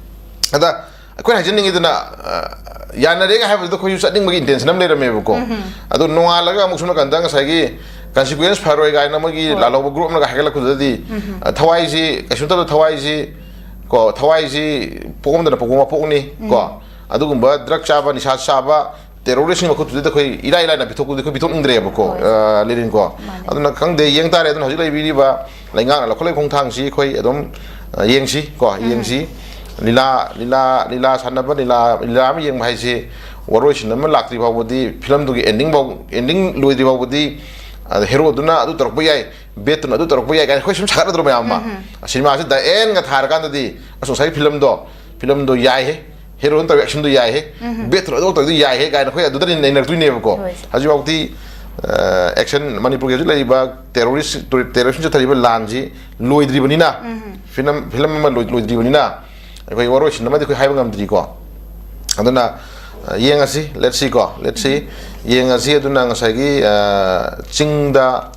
ꯑꯗ ꯑꯩꯈꯣꯏꯅ ꯍꯥꯏꯖꯅꯤꯡꯉꯤꯗꯅ, ꯑ, ꯌꯥꯅꯔꯦꯒ ꯍꯥꯏꯕꯗꯨꯗ ꯑꯩꯈꯣꯏꯁꯨ ꯆꯠꯅꯤꯡꯕꯒꯤ ꯏꯟꯇꯦꯟꯁꯟ ꯑꯃ ꯂꯩꯔꯝꯃꯦꯕꯀꯣ꯫ ꯑꯗꯣ ꯅꯣꯡꯉꯥꯜꯂꯒ ꯑꯃꯨꯛ ꯁꯣꯝ ꯅꯥꯀꯟꯗ ꯉꯁꯥꯏꯒꯤ ꯀꯟꯁꯤꯀ꯭ꯋꯦꯟꯁ ꯐꯔꯣꯏ ꯀꯥꯏꯅ ꯃꯣꯏꯒꯤ ꯍꯣꯏ꯫ ꯂꯥꯜꯍꯧꯕ ꯒ꯭ꯔꯨꯞ ꯑꯃꯒ ꯍꯥꯏꯒꯠꯂꯛꯄꯗꯨꯗꯗꯤ, ꯑ, ꯊꯋꯥꯏꯁꯤ ꯀꯩꯁꯨ ꯅꯠꯇꯕ ꯊꯋꯥꯏꯁꯤ ꯀꯣ, ꯊꯋꯥꯏꯁꯤ ꯄꯣꯛꯑꯝꯗꯅ ꯄꯣꯛꯄ ꯃꯄꯣꯛꯅꯤ ꯀꯣ꯫ ꯑꯗꯨꯒꯨꯝꯕ ꯗ꯭ꯔꯒ ꯆꯥꯕ, ꯅꯤꯁꯥ ꯆꯥꯕ, ꯇꯦꯔꯣꯔꯤꯁꯁꯤꯡ ꯃꯈꯨꯠꯇꯨꯗ ꯑꯩꯈꯣꯏ ꯏꯔꯥꯏ ꯂꯥꯏꯅ ꯄꯤꯊꯣꯛꯄꯗꯤ ꯑꯩꯈꯣꯏ ꯄꯤꯊꯣꯛꯅꯤꯡꯗ꯭ꯔꯦꯕꯀꯣ, ꯍꯣꯏ꯫ ꯑ, ꯂꯤꯔꯤꯟꯀꯣ꯫ ꯃꯥꯅꯦ꯫ ꯑꯗꯨꯅ ꯈꯪꯗꯦ, ꯌꯦꯡ ꯇꯥꯔꯦ꯫ ꯑꯗꯨꯅ ꯍꯧꯖꯤꯛ ꯂꯩꯕꯤꯔꯤꯕ ꯂꯩꯉꯥꯛꯅ ꯂꯧꯈꯠꯂꯛꯏꯕ ꯈꯣꯡꯊꯥꯡꯁꯤ ꯑꯩꯈꯣꯏ ꯑꯗꯨꯝ, ꯑ, ꯌꯦꯡꯁꯤ ꯀꯣ, ꯌꯦꯡꯁꯤ꯫ ꯂꯤꯂꯥ, ꯂꯤꯂꯥ, ꯂꯤꯂꯥ ꯁꯥꯟꯅꯕ, ꯂꯤꯂꯥ, ꯂꯤꯂꯥ ꯑꯃ ꯌꯦꯡꯕ ꯍꯥꯏꯁꯤ ꯋꯥꯔꯣꯏꯁꯤꯟ ꯑꯃ ꯂꯥꯛꯇ꯭ꯔꯤ ꯐꯥꯎꯕꯗꯤ, ꯐꯤꯂꯝꯗꯨꯒꯤ ꯑꯦꯟꯗꯤꯡ ꯐꯥꯎ, ꯑꯦꯟꯗꯤꯡ ꯂꯣꯏꯗ꯭ꯔꯤ ꯐꯥꯎꯕꯗꯤ, ꯑꯗ ꯍꯦꯔꯣꯗꯨꯅ ꯑꯗꯨ ꯇꯧꯔꯛꯄ ꯌꯥꯏ, ꯕꯦꯠꯇꯨꯅ ꯑꯗꯨ ꯇꯧꯔꯛꯄ ꯌꯥꯏ ꯀꯥꯏꯅ ꯑꯩꯈꯣꯏ ꯁꯨꯝ ꯁꯥꯒꯠꯅꯗ꯭ꯔꯣ ꯃꯌꯥꯝ ꯑꯃ? ꯁꯤꯅꯦꯃꯥꯁꯤ ꯗ ꯑꯦꯟꯒ ꯊꯥꯔꯀꯥꯟꯗꯗꯤ, ꯑꯁ, ꯉꯁꯥꯏꯒꯤ ꯐꯤꯂꯝꯗꯣ, ꯐꯤꯂꯝꯗꯣ ꯌꯥꯏꯍꯦ, ꯍꯦꯔꯣꯅ ꯇꯧꯔꯤ ꯑꯦꯛꯁꯟꯗꯣ ꯌꯥꯏꯍꯦ, ꯕꯦꯠꯇꯨꯅ ꯑꯗꯨ ꯇꯧꯔꯤꯗꯣ ꯌꯥꯏꯍꯦ ꯀꯥꯏꯅ ꯑꯩꯈꯣꯏ ꯑꯗꯨꯗꯅꯤ ꯅꯩꯅꯔꯛꯇꯣꯏꯅꯦꯕꯀꯣ꯫ ꯍꯣꯏ꯫ ꯍꯧꯖꯤꯛꯐꯥꯎꯗꯤ, ꯑ, ꯑꯦꯛꯁꯟ, ꯃꯅꯤꯄꯨꯔꯒꯤ ꯍꯧꯖꯤꯛ ꯂꯩꯔꯤꯕ ꯇꯦꯔꯣꯔꯤꯁ, ꯇꯦꯔꯣꯔꯤꯁꯝ ꯆꯠꯊꯔꯤꯕ ꯂꯥꯟꯁꯤ ꯂꯣꯏꯗ꯭ꯔꯤꯕꯅꯤꯅ, ꯐꯤꯂꯝ, ꯐꯤꯂꯝ ꯑꯃ ꯂꯣꯏ-, ꯂꯣꯏꯗ꯭ꯔꯤꯕꯅꯤꯅ, ꯑꯩꯈꯣꯏ ꯋꯥꯔꯣꯏꯁꯤꯟ ꯑꯃꯗꯤ ꯑꯩꯈꯣꯏ ꯍꯥꯏꯕ ꯉꯝꯗ꯭ꯔꯤꯀꯣ꯫ ꯑꯗꯨꯅ, ꯑ, ꯌꯦꯡꯉꯁꯤ, let's see ꯀꯣ, let's see꯫ ꯌꯦꯡꯉꯁꯤ꯫ ꯑꯗꯨꯅ ꯉꯁꯥꯏꯒꯤ, ꯑ, ꯆꯤꯡꯗ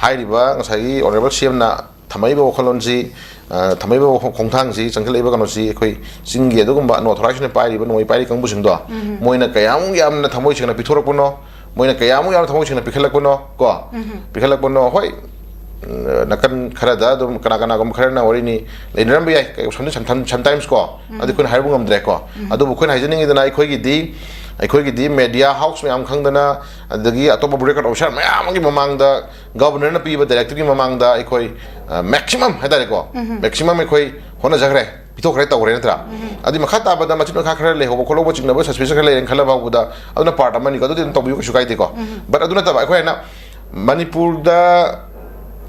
ꯍꯥꯏꯔꯤꯕ ꯉꯁꯥꯏꯒꯤ ꯑꯣꯅꯔꯦꯕꯜ ꯁꯤ ꯑꯦꯝꯅ ꯊꯝꯃꯛꯏꯕ ꯋꯥꯈꯜꯂꯣꯟꯁꯤ, ꯑ, ꯊꯝꯃꯛꯏꯕ ꯋꯥꯈꯜ ꯈꯣꯡꯊꯥꯡꯁꯤ, ꯆꯪꯁꯤꯜꯂꯛꯏꯕ ꯀꯩꯅꯣꯁꯤ, ꯑꯩꯈꯣꯏ ꯆꯤꯡꯒꯤ ꯑꯗꯨꯒꯨꯝꯕ unauthorized ꯑꯣꯏꯅ ꯄꯥꯏꯔꯤꯕ, ꯅꯣꯡꯃꯩ ꯄꯥꯏꯔꯤ ꯀꯥꯡꯕꯨꯁꯤꯡꯗꯣ, ꯃꯣꯏꯅ ꯀꯌꯥꯃꯨꯛ ꯌꯥꯝꯅ ꯊꯃꯣꯏ ꯁꯦꯡꯅ ꯄꯤꯊꯣꯔꯛꯄꯅꯣ, ꯃꯣꯏꯅ ꯀꯌꯥꯃꯨꯛ ꯌꯥꯝꯅ ꯊꯃꯣꯏ ꯁꯦꯡꯅ ꯄꯤꯈꯠꯂꯛꯄꯅꯣ ꯀꯣ, ꯄꯤꯈꯠꯂꯛꯄꯅꯣ꯫ ꯍꯣꯏ, ꯎꯝ, ꯅꯥꯀꯟ ꯈꯔꯗ ꯑꯗꯨꯝ ꯀꯅꯥ ꯀꯅꯥꯒꯨꯝꯕ ꯈꯔꯅ ꯋꯥꯔꯤꯅꯤ ꯂꯩꯅꯔꯝꯕ ꯌꯥꯏ, ꯀꯩ-, sometimes, sometimes ꯀꯣ, ꯑꯗꯨ ꯑꯩꯈꯣꯏꯅ ꯍꯥꯏꯕ ꯉꯝꯗ꯭ꯔꯦꯀꯣ꯫ ꯑꯗꯨꯕꯨ ꯑꯩꯈꯣꯏꯅ ꯍꯥꯏꯖꯅꯤꯡꯉꯤꯗꯅ, ꯑꯩꯈꯣꯏꯒꯤꯗꯤ, ꯑꯩꯈꯣꯏꯒꯤꯗꯤ media house ꯃꯌꯥꯝ ꯈꯪꯗꯅ, ꯑꯗꯒꯤ ꯑꯇꯣꯞꯄ ꯕ꯭ꯔꯦꯀꯠ ꯑꯣꯐꯤꯁꯥꯔ ꯃꯌꯥꯝ ꯑꯃꯒꯤ ꯃꯃꯥꯡꯗ, ꯒꯕꯔꯅꯔꯅ ꯄꯤꯕ ꯗꯥꯏꯔꯦꯛꯇꯤꯚꯀꯤ ꯃꯃꯥꯡꯗ ꯑꯩꯈꯣꯏ, ꯑ, maximum ꯍꯥꯏꯇꯥꯔꯦꯀꯣ, maximum ꯑꯩꯈꯣꯏ ꯍꯣꯠꯅꯖꯈ꯭ꯔꯦ, ꯄꯤꯊꯣꯛꯈ꯭ꯔꯦ, ꯇꯧꯈ꯭ꯔꯦ ꯅꯠꯇ꯭ꯔꯥ? ꯑꯗꯨꯏ ꯃꯈꯥ ꯇꯥꯕꯗ ꯃꯆꯤꯠ ꯃꯈꯥ ꯈꯔ ꯂꯩꯍꯧꯕ ꯈꯣꯠꯍꯧꯕ, ꯆꯤꯡꯅꯕ, suspicion ꯈꯔ ꯂꯩꯔꯦꯅ ꯈꯜꯂ ꯐꯥꯎꯕꯗ, ꯑꯗꯨꯅ part ꯑꯃꯅꯤꯀꯣ, ꯑꯗꯨꯗꯤ ꯑꯗꯨꯝ ꯇꯧꯕꯤꯌꯨ, ꯀꯩꯁꯨ ꯀꯥꯏꯗꯦꯀꯣ꯫ But ꯑꯗꯨ ꯅꯠꯇꯕ ꯑꯩꯈꯣꯏ ꯍꯥꯏꯅ ꯃꯅꯤꯄꯨꯔꯗ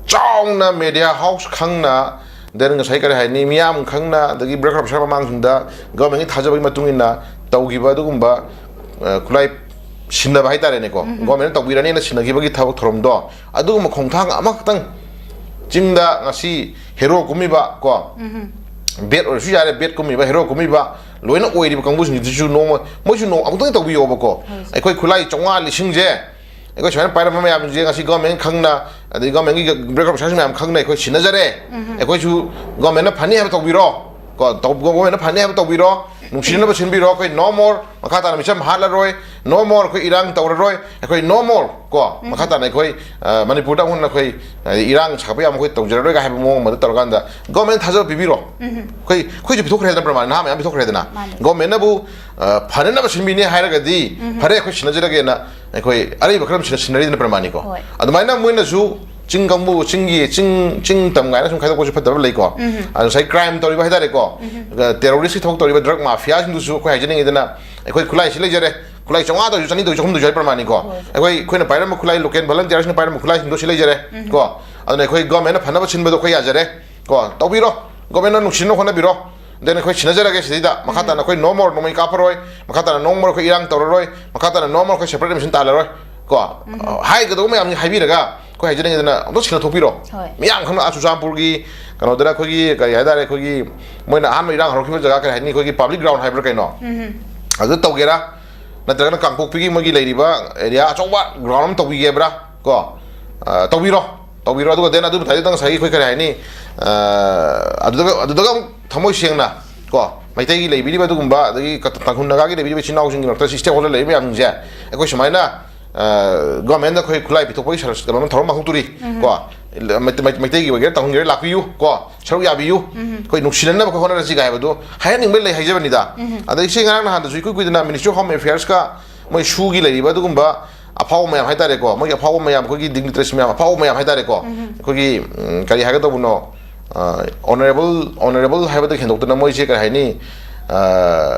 ꯆꯥꯎꯅ media house ꯈꯪꯅ, then ꯉꯁꯥꯏ ꯀꯔꯤ ꯍꯥꯏꯅꯤ, ꯃꯤꯌꯥꯝ ꯈꯪꯅ, ꯑꯗꯒꯤ ꯕ꯭ꯔꯦꯀꯠ ꯑꯣꯐꯤꯁꯥꯔ ꯃꯃꯥꯡꯁꯤꯡꯗ ꯒꯚꯔꯟꯃꯦꯟꯒꯤ ꯊꯥꯖꯕꯒꯤ ꯃꯇꯨꯡ ꯏꯟꯅ ꯇꯧꯈꯤꯕ ꯑꯗꯨꯒꯨꯝꯕ, ꯑ, ꯈꯨꯠꯂꯥꯏ ꯁꯤꯟꯅꯕ ꯍꯥꯏꯇꯥꯔꯦꯅꯦꯀꯣ, ꯒꯚꯔꯟꯃꯦꯟꯅ ꯇꯧꯕꯤꯔꯅꯤꯅ ꯁꯤꯟꯅꯈꯤꯕꯒꯤ ꯊꯕꯛ ꯊꯧꯔꯝꯗꯣ, ꯑꯗꯨꯒꯨꯝꯕ ꯈꯣꯡꯊꯥꯡ ꯑꯃꯈꯛꯇꯪ ꯆꯤꯡꯗ ꯉꯁꯤ ꯍꯦꯔꯣ ꯀꯨꯝꯃꯤꯕ ꯀꯣ, ꯕꯦꯠ ꯑꯣꯏꯔꯁꯨ ꯌꯥꯔꯦ, ꯕꯦꯠ ꯀꯨꯝꯃꯤꯕ, ꯍꯦꯔꯣ ꯀꯨꯝꯃꯤꯕ ꯂꯣꯏꯅ ꯑꯣꯏꯔꯤꯕ ꯀꯥꯡꯕꯨꯁꯤꯡꯁꯤꯁꯨ ꯅꯣꯡꯃ ꯃꯣꯏꯁꯨ ꯅꯣꯡ ꯑꯃꯨꯛꯇꯪ ꯇꯧꯕꯤꯌꯣꯕꯀꯣ꯫ ꯑꯩꯈꯣꯏ ꯈꯨꯠꯂꯥꯏ ꯆꯥꯝꯃꯉꯥ ꯂꯤꯁꯤꯡꯁꯦ ꯑꯩꯈꯣꯏ ꯁꯨꯃꯥꯏꯅ ꯄꯥꯏꯔꯝꯕ ꯃꯌꯥꯝꯁꯦ ꯉꯁꯤ ꯒꯣꯔꯃꯦꯟ ꯈꯪꯅ, ꯑꯗꯩ ꯒꯣꯔꯃꯦꯟꯒꯤ ꯕ꯭ꯂꯦꯛ ꯄꯩꯁꯥꯁꯤꯡ ꯃꯌꯥꯝ ꯈꯪꯅ ꯑꯩꯈꯣꯏ ꯁꯤꯟꯅꯖꯔꯦ꯫ ꯑꯩꯈꯣꯏꯁꯨ ꯒꯣꯔꯃꯦꯟꯅ ꯐꯅꯤ ꯍꯥꯏꯕ ꯇꯧꯕꯤꯔꯣ ꯀꯣ, ꯇꯧ-, ꯒꯣꯔꯃꯦꯟꯅ ꯐꯅꯤ ꯍꯥꯏꯕ ꯇꯧꯕꯤꯔꯣ, ꯅꯨꯡꯁꯤꯅꯅꯕ ꯁꯤꯟꯕꯤꯔꯣ꯫ ꯑꯩꯈꯣꯏ no more, ꯃꯈꯥ ꯇꯥꯅ ꯃꯤꯆꯝ ꯍꯥꯠꯂꯔꯣꯏ, no more, ꯑꯩꯈꯣꯏ ꯏꯔꯥꯡ ꯇꯧꯔꯔꯣꯏ, ꯑꯩꯈꯣꯏ no more ꯀꯣ꯫ ꯃꯈꯥ ꯇꯥꯅ ꯑꯩꯈꯣꯏ, ꯑ, ꯃꯅꯤꯄꯨꯔꯗ ꯑꯃꯨꯛ ꯍꯟꯅ ꯑꯩꯈꯣꯏ, ꯑ, ꯏꯔꯥꯡ ꯁꯥꯒꯠꯄ ꯌꯥꯝ ꯑꯩꯈꯣꯏ ꯇꯧꯖꯔꯔꯣꯏꯒ ꯍꯥꯏꯕ ꯃꯑꯣꯡ ꯑꯃꯗ ꯇꯧꯔꯀꯥꯟꯗ ꯒꯣꯔꯃꯦꯟ ꯊꯥꯖꯕ ꯄꯤꯕꯤꯔꯣ꯫ ꯑꯩꯈꯣꯏ, ꯑꯩꯈꯣꯏꯁꯨ ꯄꯤꯊꯣꯛꯈ꯭ꯔꯦꯗꯅ, ꯄ꯭ꯔꯃꯥꯟ ꯅꯍꯥ ꯃꯌꯥꯝ ꯄꯤꯊꯣꯛꯈ꯭ꯔꯦꯗꯅ꯫ ꯃꯥꯅꯦ꯫ ꯒꯣꯔꯃꯦꯟꯅꯕꯨ, ꯑ, ꯐꯅꯅꯕ ꯁꯤꯟꯕꯤꯅꯤ ꯍꯥꯏꯔꯒꯗꯤ ꯐꯔꯦ, ꯑꯩꯈꯣꯏ ꯁꯤꯟꯅꯖꯔꯒꯦꯅ ꯑꯩꯈꯣꯏ ꯑꯔꯩꯕ ꯈꯔ ꯑꯃ ꯁꯤꯟꯅ-, ꯁꯤꯟꯅꯔꯤꯗꯅ ꯄ꯭ꯔꯃꯥꯟꯅꯤꯀꯣ꯫ ꯍꯣꯏ꯫ ꯑꯗꯨꯃꯥꯏꯅ ꯃꯣꯏꯅꯁꯨ ꯆꯤꯡ ꯀꯥꯡꯕꯨ, ꯆꯤꯡꯒꯤ, ꯆꯤꯡ, ꯆꯤꯡ ꯇꯝ ꯀꯥꯏꯅ ꯁꯨꯝ ꯈꯥꯏꯗꯣꯛꯄꯁꯨ ꯐꯠꯇꯕ ꯂꯩꯀꯣ꯫ ꯑꯗꯣ ꯉꯁꯥꯏ ꯀ꯭ꯔꯥꯏꯝ ꯇꯧꯔꯤꯕ ꯍꯥꯏꯇꯥꯔꯦꯀꯣ, ꯑ, ꯇꯦꯔꯣꯔꯤꯁꯀꯤ ꯊꯕꯛ ꯇꯧꯔꯤꯕ ꯗ꯭ꯔꯒ ꯃꯥꯐꯤꯌꯥꯁꯤꯡꯗꯨꯁꯨ ꯑꯩꯈꯣꯏ ꯍꯥꯏꯖꯅꯤꯡꯉꯤꯗꯅ, ꯑꯩꯈꯣꯏ ꯈꯨꯠꯂꯥꯏꯁꯤ ꯂꯩꯖꯔꯦ, ꯈꯨꯠꯂꯥꯏ ꯆꯥꯝꯃꯉꯥ ꯇꯧꯔꯁꯨ, ꯆꯅꯤ ꯇꯧꯔꯁꯨ, ꯆꯍꯨꯝ ꯇꯧꯔꯁꯨ ꯍꯥꯏ ꯄ꯭ꯔꯃꯥꯟꯅꯤꯀꯣ꯫ ꯍꯣꯏ꯫ ꯑꯩꯈꯣꯏ, ꯑꯩꯈꯣꯏꯅ ꯄꯥꯏꯔꯝꯕ ꯈꯨꯠꯂꯥꯏ, ꯂꯣꯀꯦꯜ ꯚꯣꯂꯟꯇꯤꯌꯥꯔꯁꯤꯡꯅ ꯄꯥꯏꯔꯝꯕ ꯈꯨꯠꯂꯥꯏꯁꯤꯡꯗꯣ ꯁꯤ ꯂꯩꯖꯔꯦ ꯀꯣ꯫ ꯑꯗꯨꯅ ꯑꯩꯈꯣꯏ ꯒꯣꯔꯃꯦꯟꯅ ꯐꯅꯕ ꯁꯤꯟꯕꯗꯣ ꯑꯩꯈꯣꯏ ꯌꯥꯖꯔꯦ ꯀꯣ, ꯇꯧꯕꯤꯔꯣ, ꯒꯣꯔꯃꯦꯟꯅ ꯅꯨꯡꯁꯤꯅꯕ ꯍꯣꯠꯅꯕꯤꯔꯣ꯫ Then ꯑꯩꯈꯣꯏ ꯁꯤꯟꯅꯖꯔꯒꯦ ꯁꯤꯗꯩꯗ꯫ ꯃꯈꯥ ꯇꯥꯅ ꯑꯩꯈꯣꯏ no more ꯅꯣꯡꯃꯩ ꯀꯥꯞꯄꯔꯣꯏ, ꯃꯈꯥ ꯇꯥꯅ no more ꯑꯩꯈꯣꯏ ꯏꯔꯥꯡ ꯇꯧꯔꯔꯣꯏ, ꯃꯈꯥ ꯇꯥꯅ no more ꯑꯩꯈꯣꯏ separate admission ꯇꯥꯜꯂꯔꯣꯏ ꯀꯣ꯫ ꯍꯥꯏꯒꯗꯧꯕ ꯃꯌꯥꯝꯁꯤ ꯍꯥꯏꯕꯤꯔꯒ ꯑꯩꯈꯣꯏ ꯍꯥꯏꯖꯅꯤꯡꯉꯤꯗꯅ ꯑꯃꯨꯛꯇ ꯁꯤꯟꯅꯊꯣꯛꯄꯤꯔꯣ꯫ ꯍꯣꯏ꯫ ꯃꯤꯌꯥꯝ ꯈꯪꯅ ꯑꯥ ꯆꯨꯔꯆꯥꯟꯄꯨꯔꯒꯤ ꯀꯩꯅꯣꯗꯅ ꯑꯩꯈꯣꯏꯒꯤ ꯀꯔꯤ ꯍꯥꯏꯇꯥꯔꯦ, ꯑꯩꯈꯣꯏꯒꯤ ꯃꯣꯏꯅ ꯑꯍꯥꯟꯕ ꯏꯔꯥꯡ ꯍꯧꯔꯛꯈꯤꯕ ꯖꯒꯥ ꯀꯔꯤ ꯍꯥꯏꯅꯤ, ꯑꯩꯈꯣꯏꯒꯤ public ground ꯍꯥꯏꯕ꯭ꯔꯥ ꯀꯩꯅꯣ, ꯑꯗꯨ ꯇꯧꯒꯦꯔꯥ, ꯅꯠꯇ꯭ꯔꯒꯅ ꯀꯥꯡꯄꯣꯛꯄꯤꯒꯤ ꯃꯣꯏꯒꯤ ꯂꯩꯔꯤꯕ area ꯑꯆꯧꯕ ground ꯑꯃ ꯇꯧꯕꯤꯒꯦꯕ꯭ꯔꯥ ꯀꯣ? ꯑ, ꯇꯧꯕꯤꯔꯣ, ꯇꯧꯕꯤꯔꯣ꯫ ꯑꯗꯨꯒ then ꯑꯗꯨ ꯃꯊꯛꯇ ꯉꯁꯥꯏꯒꯤ ꯑꯩꯈꯣꯏ ꯀꯔꯤ ꯍꯥꯏꯅꯤ, ꯑ, ꯑꯗꯨꯗꯒ, ꯑꯗꯨꯗꯒ ꯑꯃꯨꯛ ꯊꯃꯣꯏ ꯁꯦꯡꯅ ꯀꯣ, ꯃꯩꯇꯩꯒꯤ ꯂꯩꯕꯤꯔꯤꯕ ꯑꯗꯨꯒꯨꯝꯕ, ꯑꯗꯒꯤ ꯀ-, ꯇꯥꯡꯈꯨꯜ ꯅꯥꯒꯥꯒꯤ ꯂꯩꯕꯤꯔꯤꯕ ꯏꯆꯤꯟ ꯏꯅꯥꯎꯁꯤꯡꯒꯤ ꯃꯔꯛꯇ stakeholder ꯂꯩꯔꯤꯕ ꯃꯌꯥꯝꯁꯤꯡꯁꯦ ꯑꯩꯈꯣꯏ ꯁꯨꯃꯥꯏꯅ, ꯑ, ꯒꯣꯔꯃꯦꯟꯗ ꯑꯩꯈꯣꯏ ꯈꯨꯠꯂꯥꯏ ꯄꯤꯊꯣꯛꯄꯒꯤ ꯁꯔ-, ꯀꯩꯅꯣ ꯊꯧꯔꯝ ꯑꯃ ꯍꯧꯗꯣꯔꯤ ꯀꯣ꯫ ꯃꯩ-, ꯃꯩ-, ꯃꯩꯇꯩꯒꯤ ꯑꯣꯏꯒꯦꯔꯥ ꯇꯥꯡꯈꯨꯜꯒꯤ ꯑꯣꯏꯒꯦꯔꯥ ꯂꯥꯛꯄꯤꯌꯨ ꯀꯣ, ꯁꯔꯨꯛ ꯌꯥꯕꯤꯌꯨ꯫ ꯑꯩꯈꯣꯏ ꯅꯨꯡꯁꯤꯅꯅꯕ ꯑꯩꯈꯣꯏ ꯍꯣꯠꯅꯔꯁꯤ ꯀꯥꯏ ꯍꯥꯏꯕꯗꯣ ꯍꯥꯏꯍꯟꯅꯤꯡꯕꯩ ꯂꯩ ꯍꯥꯏꯖꯕꯅꯤꯗ꯫ ꯑꯗꯩ ꯁꯤ ꯉꯔꯥꯡ ꯅꯍꯥꯟꯗꯁꯨ ꯏꯀꯨꯏ ꯀꯨꯏꯗꯅ Ministry of Home Affairsꯀ ꯃꯣꯏ ꯁꯨꯒꯤ ꯂꯩꯔꯤꯕ ꯑꯗꯨꯒꯨꯝꯕ ꯑꯐꯥꯎꯕ ꯃꯌꯥꯝ ꯍꯥꯏꯇꯥꯔꯦꯀꯣ, ꯃꯣꯏꯒꯤ ꯑꯐꯥꯎꯕ ꯃꯌꯥꯝ, ꯑꯩꯈꯣꯏꯒꯤ dignitaries ꯃꯌꯥꯝ, ꯑꯐꯥꯎꯕ ꯃꯌꯥꯝ ꯍꯥꯏꯇꯥꯔꯦꯀꯣ, ꯑꯩꯈꯣꯏꯒꯤ, ꯎꯝ, ꯀꯔꯤ ꯍꯥꯏꯒꯗꯧꯕꯅꯣ, ꯑ, honourable, honourable ꯍꯥꯏꯕꯗꯒꯤ ꯍꯦꯟꯗꯣꯛꯇꯅ ꯃꯣꯏꯁꯦ ꯀꯔꯤ ꯍꯥꯏꯅꯤ, ꯑ,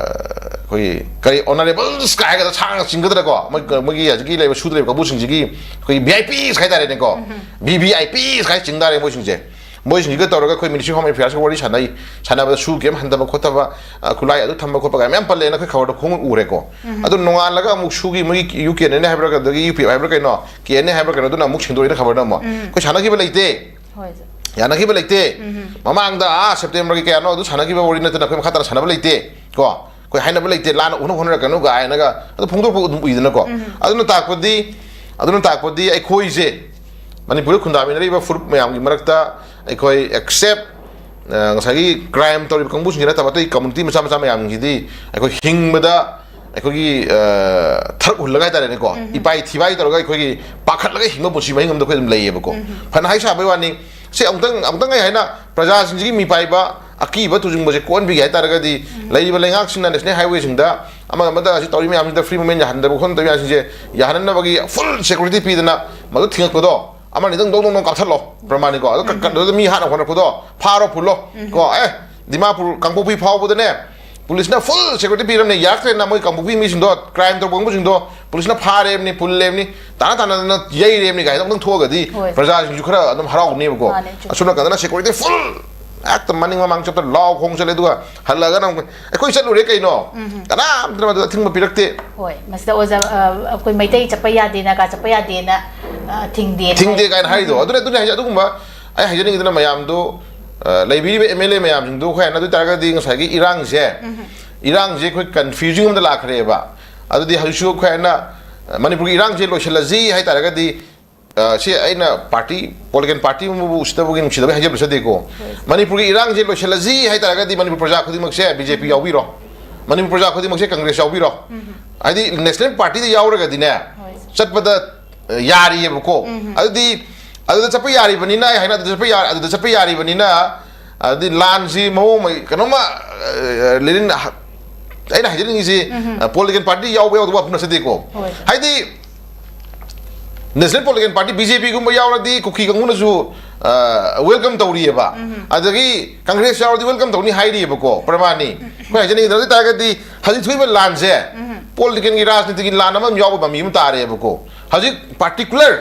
ꯑꯩꯈꯣꯏꯒꯤ ꯀꯔꯤ honourables ꯀꯥꯏ ꯍꯥꯏꯒꯗ꯭ꯔꯥ, ꯁꯥꯡꯅ ꯆꯤꯡꯒꯗ꯭ꯔꯥꯀꯣ, ꯃꯣꯏ, ꯃꯣꯏꯒꯤ ꯍꯧꯖꯤꯛꯀꯤ ꯂꯩꯔꯤꯕ ꯁꯨꯗ ꯂꯩꯔꯤꯕ ꯀꯥꯡꯕꯨꯁꯤꯡꯁꯤꯒꯤ ꯑꯩꯈꯣꯏꯒꯤ V I Ps ꯍꯥꯏꯇꯥꯔꯦꯅꯦꯀꯣ, V V I Ps ꯀꯥꯏ ꯆꯤꯡ ꯇꯥꯔꯦ ꯃꯣꯏꯁꯤꯡꯁꯦ꯫ ꯃꯣꯏꯁꯤꯡꯁꯤꯒ ꯇꯧꯔꯒ ꯑꯩꯈꯣꯏ Ministry of Home Affairsꯀ ꯋꯥꯔꯤ ꯁꯥꯟꯅꯩ꯫ ꯁꯥꯟꯅꯕꯗ ꯁꯨ ꯀꯩꯝ ꯍꯟꯊꯕ ꯈꯣꯠꯊꯕ, ꯑ, ꯈꯨꯠꯂꯥꯏ ꯑꯗꯨ ꯊꯝꯕ ꯈꯣꯠꯄ ꯀꯥꯏ ꯃꯌꯥꯝ ꯄꯜꯂꯦꯅ ꯑꯩꯈꯣꯏ ꯈꯕꯔꯗ ꯈꯣꯡ ꯎꯔꯦꯀꯣ꯫ ꯑꯗꯨ ꯅꯣꯡꯉꯥꯜꯂꯒ ꯑꯃꯨꯛ ꯁꯨꯒꯤ ꯃꯣꯏꯒꯤ U K N N ꯍꯥꯏꯕ꯭ꯔꯥ, ꯑꯗꯒꯤ U P F ꯍꯥꯏꯕ꯭ꯔꯥ ꯀꯩꯅꯣ, K N A ꯍꯥꯏꯕ꯭ꯔꯥ ꯀꯩꯅꯣ, ꯑꯗꯨꯅ ꯑꯃꯨꯛ ꯁꯦꯡꯗꯣꯛꯏꯅ ꯈꯕꯔꯗ ꯑꯃꯨꯛ꯫ ꯑꯩꯈꯣꯏ ꯁꯥꯟꯅꯈꯤꯕ ꯂꯩꯇꯦ꯫ ꯍꯣꯏ, ꯁꯥꯔ꯫ ꯌꯥꯅꯈꯤꯕ ꯂꯩꯇꯦ꯫ ꯃꯃꯥꯡꯗ ꯑꯥ ꯁꯦꯞꯇꯦꯝꯕꯔꯒꯤ ꯀꯌꯥꯅꯣ ꯑꯗꯨ ꯁꯥꯟꯅꯈꯤꯕ ꯋꯥꯔꯤ ꯅꯠꯇꯅ ꯑꯩꯈꯣꯏ ꯃꯈꯥ ꯇꯥꯅ ꯁꯥꯟꯅꯕ ꯂꯩꯇꯦ꯫ ꯀꯣ, ꯑꯩꯈꯣꯏ ꯍꯥꯏꯅꯕ ꯂꯩꯇꯦ, ꯂꯥꯟꯅ ꯎꯅꯕ ꯍꯣꯠꯅꯔꯛꯀꯅꯨ ꯀꯥꯏꯅꯒ ꯑꯗꯨ ꯐꯣꯡꯗꯣꯔꯛꯄ ꯑꯗꯨꯝ ꯎꯏꯗꯅꯀꯣ꯫ ꯑꯗꯨꯅ ꯇꯥꯛꯄꯗꯤ, ꯑꯗꯨꯅ ꯇꯥꯛꯄꯗꯤ ꯑꯩꯈꯣꯏꯁꯦ ꯃꯅꯤꯄꯨꯔꯗ ꯈꯨꯟꯗꯥꯃꯤꯟꯅꯔꯤꯕ ꯐꯨꯔꯨꯞ ꯃꯌꯥꯝꯒꯤ ꯃꯔꯛꯇ ꯑꯩꯈꯣꯏ ꯑꯦꯛꯁꯦꯞ ꯉꯁꯥꯏꯒꯤ ꯀ꯭ꯔꯥꯏꯝ ꯇꯧꯔꯤꯕ ꯀꯥꯡꯕꯨꯁꯤꯡꯁꯤ ꯅꯠꯇꯕ ꯑꯇꯩ ꯀꯝꯃꯨꯅꯤꯇꯤ ꯃꯆꯥ ꯃꯆꯥ ꯃꯌꯥꯝꯁꯤꯗꯤ ꯑꯩꯈꯣꯏ ꯍꯤꯡꯕꯗ ꯑꯩꯈꯣꯏꯒꯤ ꯊꯔꯛ ꯍꯨꯜꯂꯒ ꯍꯥꯏꯇꯥꯔꯦꯅꯦꯀꯣ, ꯏꯄꯥꯏ ꯊꯤꯄꯥꯏ ꯇꯧꯔꯒ ꯑꯩꯈꯣꯏꯒꯤ ꯄꯥꯈꯠꯂꯒ ꯍꯤꯡꯕ ꯄꯨꯟꯁꯤ ꯃꯍꯤꯡ ꯑꯃꯗ ꯑꯩꯈꯣꯏ ꯑꯗꯨꯝ ꯂꯩꯌꯦꯕꯀꯣ꯫ ꯐꯅ ꯍꯥꯏ ꯁꯥꯕꯩ ꯋꯥꯅꯤ, ꯁꯤ ꯑꯃꯨꯛꯇꯪ ꯑꯃꯨꯛꯇꯪ ꯑꯩ ꯍꯥꯏꯅ ꯄ꯭ꯔꯖꯥꯁꯤꯡꯁꯤꯒꯤ ꯃꯤꯄꯥꯏꯕ ꯑꯀꯤꯕ ꯇꯨꯖꯨꯡꯕꯁꯦ ꯀꯣꯛꯍꯟꯕꯤꯒꯦ ꯍꯥꯏꯇꯥꯔꯒꯗꯤ, ꯂꯩꯔꯤꯕ ꯂꯩꯉꯥꯛꯁꯤꯡꯅ ꯅꯦꯁꯅꯦꯜ ꯍꯥꯏꯋꯦꯁꯤꯡꯗ ꯑꯃ ꯑꯃꯗ ꯑꯁꯤ ꯇꯧꯔꯤ ꯃꯌꯥꯝꯁꯤꯗ ꯐ꯭ꯔꯤ ꯃꯨꯞꯃꯦꯟ ꯌꯥꯍꯟꯗꯕ ꯈꯣꯠꯇꯕ ꯃꯌꯥꯝꯁꯤꯡꯁꯦ ꯌꯥꯍꯟꯅꯕꯒꯤ ꯐꯨꯜ ꯁꯦꯀ꯭ꯌꯨꯔꯤꯇꯤ ꯄꯤꯗꯅ ꯃꯗꯨ ꯊꯤꯡꯉꯛꯄꯗꯣ, ꯑꯃꯅꯤ ꯑꯗꯨꯝ ꯗꯣꯡ ꯗꯣꯡ ꯗꯣꯡ ꯀꯥꯞꯊꯠꯂꯣ, ꯄ꯭ꯔꯃꯥꯅꯤꯀꯣ꯫ ꯑꯗꯨ ꯀ- ꯀ- ꯑꯗꯨꯗ ꯃꯤ ꯍꯥꯠꯅ ꯍꯣꯠꯅꯔꯛꯄꯗꯣ ꯐꯥꯔꯣ ꯐꯨꯜꯂꯣ꯫ ꯀꯣ, ꯑꯦ, ꯗꯤꯃꯥꯄꯨꯔ ꯀꯥꯡꯄꯣꯛꯄꯤ ꯐꯥꯎꯕꯗꯅꯦ ꯄꯨꯂꯤꯁꯅ ꯐꯨꯜ ꯁꯦꯀ꯭ꯌꯨꯔꯤꯇꯤ ꯄꯤꯔꯝꯅꯦ, ꯌꯥꯔꯛꯇ꯭ꯔꯦꯅ ꯃꯣꯏ ꯀꯥꯡꯄꯣꯛꯄꯤ ꯃꯤꯁꯤꯡꯗꯣ, ꯀ꯭ꯔꯥꯏꯝ ꯇꯧꯕ ꯀꯥꯡꯕꯨꯁꯤꯡꯗꯣ ꯄꯨꯂꯤꯁꯅ ꯐꯥꯔꯦꯕꯅꯤ, ꯄꯨꯜꯂꯦꯕꯅꯤ, ꯇꯥꯅ ꯇꯥꯅꯗꯅ ꯌꯩꯔꯦꯕꯅꯤ ꯀꯥꯏꯅ ꯑꯃꯨꯛꯇꯪ ꯊꯣꯛꯑꯒꯗꯤ ꯍꯣꯏ꯫ ꯄ꯭ꯔꯖꯥꯁꯤꯡꯁꯨ ꯈꯔ ꯑꯗꯨꯝ ꯍꯔꯥꯎꯅꯦꯕꯀꯣ꯫ ꯃꯥꯅꯦ, ꯆꯨꯝꯃꯦ꯫ ꯑꯁꯣꯝ ꯅꯥꯀꯟꯗꯅ ꯁꯦꯀ꯭ꯌꯨꯔꯤꯇꯤ ꯐꯨꯜ, ꯍꯦꯛꯇ ꯃꯅꯤꯡ ꯃꯃꯥꯡ ꯆꯠꯇ ꯂꯥꯎ ꯈꯣꯡ ꯆꯠꯂꯦ, ꯑꯗꯨꯒ ꯍꯜꯂꯛꯑꯒꯅ ꯑꯃꯨꯛ ꯑꯩꯈꯣꯏ ꯆꯠꯂꯨꯔꯦ ꯀꯩꯅꯣ, ꯀꯅꯥꯝꯇꯅ ꯃꯗꯨꯗ ꯑꯊꯤꯡꯕ ꯄꯤꯔꯛꯇꯦ꯫ ꯍꯣꯏ, ꯃꯁꯤꯗ ꯑꯣꯖꯥ, ꯑ, ꯑꯩꯈꯣꯏ ꯃꯩꯇꯩ ꯆꯠꯄ ꯌꯥꯗꯦ, ꯅꯥꯒꯥ ꯆꯠꯄ ꯌꯥꯗꯦꯅ, ꯑ, ꯊꯤꯡꯗꯦꯅ ꯊꯤꯡꯗꯦ ꯍꯥꯏ꯫ ꯀꯥꯏꯅ ꯍꯥꯏꯔꯤꯗꯣ꯫ ꯑꯗꯨꯅ ꯑꯗꯨꯅ ꯍꯥꯏꯁꯦ, ꯑꯗꯨꯒꯨꯝꯕ ꯑꯩ ꯍꯥꯏꯖꯅꯤꯡꯉꯤꯗꯅ ꯃꯌꯥꯝꯗꯣ, ꯑ, ꯂꯩꯕꯤꯔꯤꯕ ꯑꯦꯝ ꯑꯦꯜ ꯑꯦ ꯃꯌꯥꯝꯁꯤꯡꯗꯣ ꯑꯩꯈꯣꯏ ꯍꯥꯏꯅ ꯑꯗꯨ ꯑꯣꯏ ꯇꯥꯔꯒꯗꯤ ꯉꯁꯥꯏꯒꯤ ꯏꯔꯥꯡꯁꯦ, ꯏꯔꯥꯡꯁꯦ ꯑꯩꯈꯣꯏ ꯀꯟꯐ꯭ꯌꯨꯖꯤꯡ ꯑꯃꯗ ꯂꯥꯛꯈ꯭ꯔꯦꯕ꯫ ꯑꯗꯨꯗꯤ ꯍꯧꯖꯤꯛꯁꯨ ꯑꯩꯈꯣꯏ ꯍꯥꯏꯅ, ꯑ, ꯃꯅꯤꯄꯨꯔꯒꯤ ꯏꯔꯥꯡꯁꯦ ꯂꯣꯏꯁꯤꯜꯂꯁꯤ ꯍꯥꯏ ꯇꯥꯔꯒꯗꯤ, ꯑ, ꯁꯤ ꯑꯩꯅ ꯄꯥꯔꯇꯤ, ꯄꯣꯂꯤꯇꯤꯀꯦꯜ ꯄꯥꯔꯇꯤ ꯑꯃꯕꯨ ꯎꯁꯤꯠꯇꯕꯒꯤ ꯅꯨꯡꯁꯤꯗꯕꯒꯤ ꯍꯥꯏꯖꯕ ꯅꯠꯆꯗꯦꯀꯣ꯫ ꯃꯅꯤꯄꯨꯔꯒꯤ ꯏꯔꯥꯡꯁꯦ ꯂꯣꯏꯁꯤꯜꯂꯁꯤ ꯍꯥꯏ ꯇꯥꯔꯒꯗꯤ ꯃꯅꯤꯄꯨꯔ ꯄ꯭ꯔꯖꯥ ꯈꯨꯗꯤꯡꯃꯛꯁꯦ ꯕꯤ ꯖꯦ ꯄꯤ ꯌꯥꯎꯕꯤꯔꯣ, ꯃꯅꯤꯄꯨꯔ ꯄ꯭ꯔꯖꯥ ꯈꯨꯗꯤꯡꯃꯛꯁꯦ ꯀꯪꯒ꯭ꯔꯦꯁ ꯌꯥꯎꯕꯤꯔꯣ꯫ ꯍꯥꯏꯗꯤ ꯅꯦꯁꯅꯦꯜ ꯄꯥꯔꯇꯤꯗ ꯌꯥꯎꯔꯒꯗꯤꯅꯦ, ꯍꯣꯏ꯫ ꯆꯠꯄꯗ, ꯑ, ꯌꯥꯔꯤꯑꯕꯀꯣ꯫ ꯑꯗꯨꯗꯤ ꯑꯗꯨꯗ ꯆꯠꯄ ꯌꯥꯔꯤꯕꯅꯤꯅ, ꯑꯩ ꯍꯥꯏꯅ ꯑꯗꯨꯗ ꯆꯠꯄ ꯌꯥ-, ꯑꯗꯨꯗ ꯆꯠꯄ ꯌꯥꯔꯤꯕꯅꯤꯅ, ꯑꯗꯨꯗꯤ ꯂꯥꯟꯁꯤ ꯃꯑꯣꯡ ꯑꯃ ꯀꯩꯅꯣꯝꯃ, ꯑ, ꯂꯤꯔꯤꯟ-, ꯑꯩꯅ ꯍꯥꯏꯖꯅꯤꯡꯉꯤꯁꯤ, ꯑ, ꯄꯣꯂꯤꯇꯤꯀꯦꯜ ꯄꯥꯔꯇꯤ ꯌꯥꯎꯕ ꯌꯥꯎꯗꯕ ꯋꯥꯐꯝ ꯅꯠꯆꯗꯦꯀꯣ꯫ ꯍꯣꯏ꯫ ꯍꯥꯏꯗꯤ national political party B J ꯄꯤꯒꯨꯝꯕ ꯌꯥꯎꯔꯗꯤ ꯀꯨꯀꯤ ꯀꯥꯡꯕꯨꯅꯁꯨ, ꯑ, ꯋꯦꯜꯀꯝ ꯇꯧꯔꯤꯑꯕ꯫ ꯑꯗꯒꯤ ꯀꯪꯒ꯭ꯔꯦꯁ ꯌꯥꯎꯔꯗꯤ ꯋꯦꯜꯀꯝ ꯇꯧꯅꯤ ꯍꯥꯏꯔꯤꯑꯕꯀꯣ, ꯄ꯭ꯔꯃꯥꯅꯤ꯫ ꯑꯩꯈꯣꯏ ꯍꯥꯏꯖꯅꯤꯡꯉꯤꯗꯅ ꯑꯗꯨ ꯑꯣꯏ ꯇꯥꯔꯒꯗꯤ ꯍꯧꯖꯤꯛ ꯊꯣꯛꯏꯕ ꯂꯥꯟꯁꯦ ꯄꯣꯂꯤꯇꯤꯀꯦꯜꯒꯤ, ꯔꯥꯖꯅꯤꯇꯤꯒꯤ ꯂꯥꯟ ꯑꯃ ꯌꯥꯎꯕ ꯃꯃꯤ ꯑꯃ ꯇꯥꯔꯦꯕꯀꯣ꯫ ꯍꯧꯖꯤꯛ ꯄꯥꯔꯇꯤꯀꯨꯂꯔ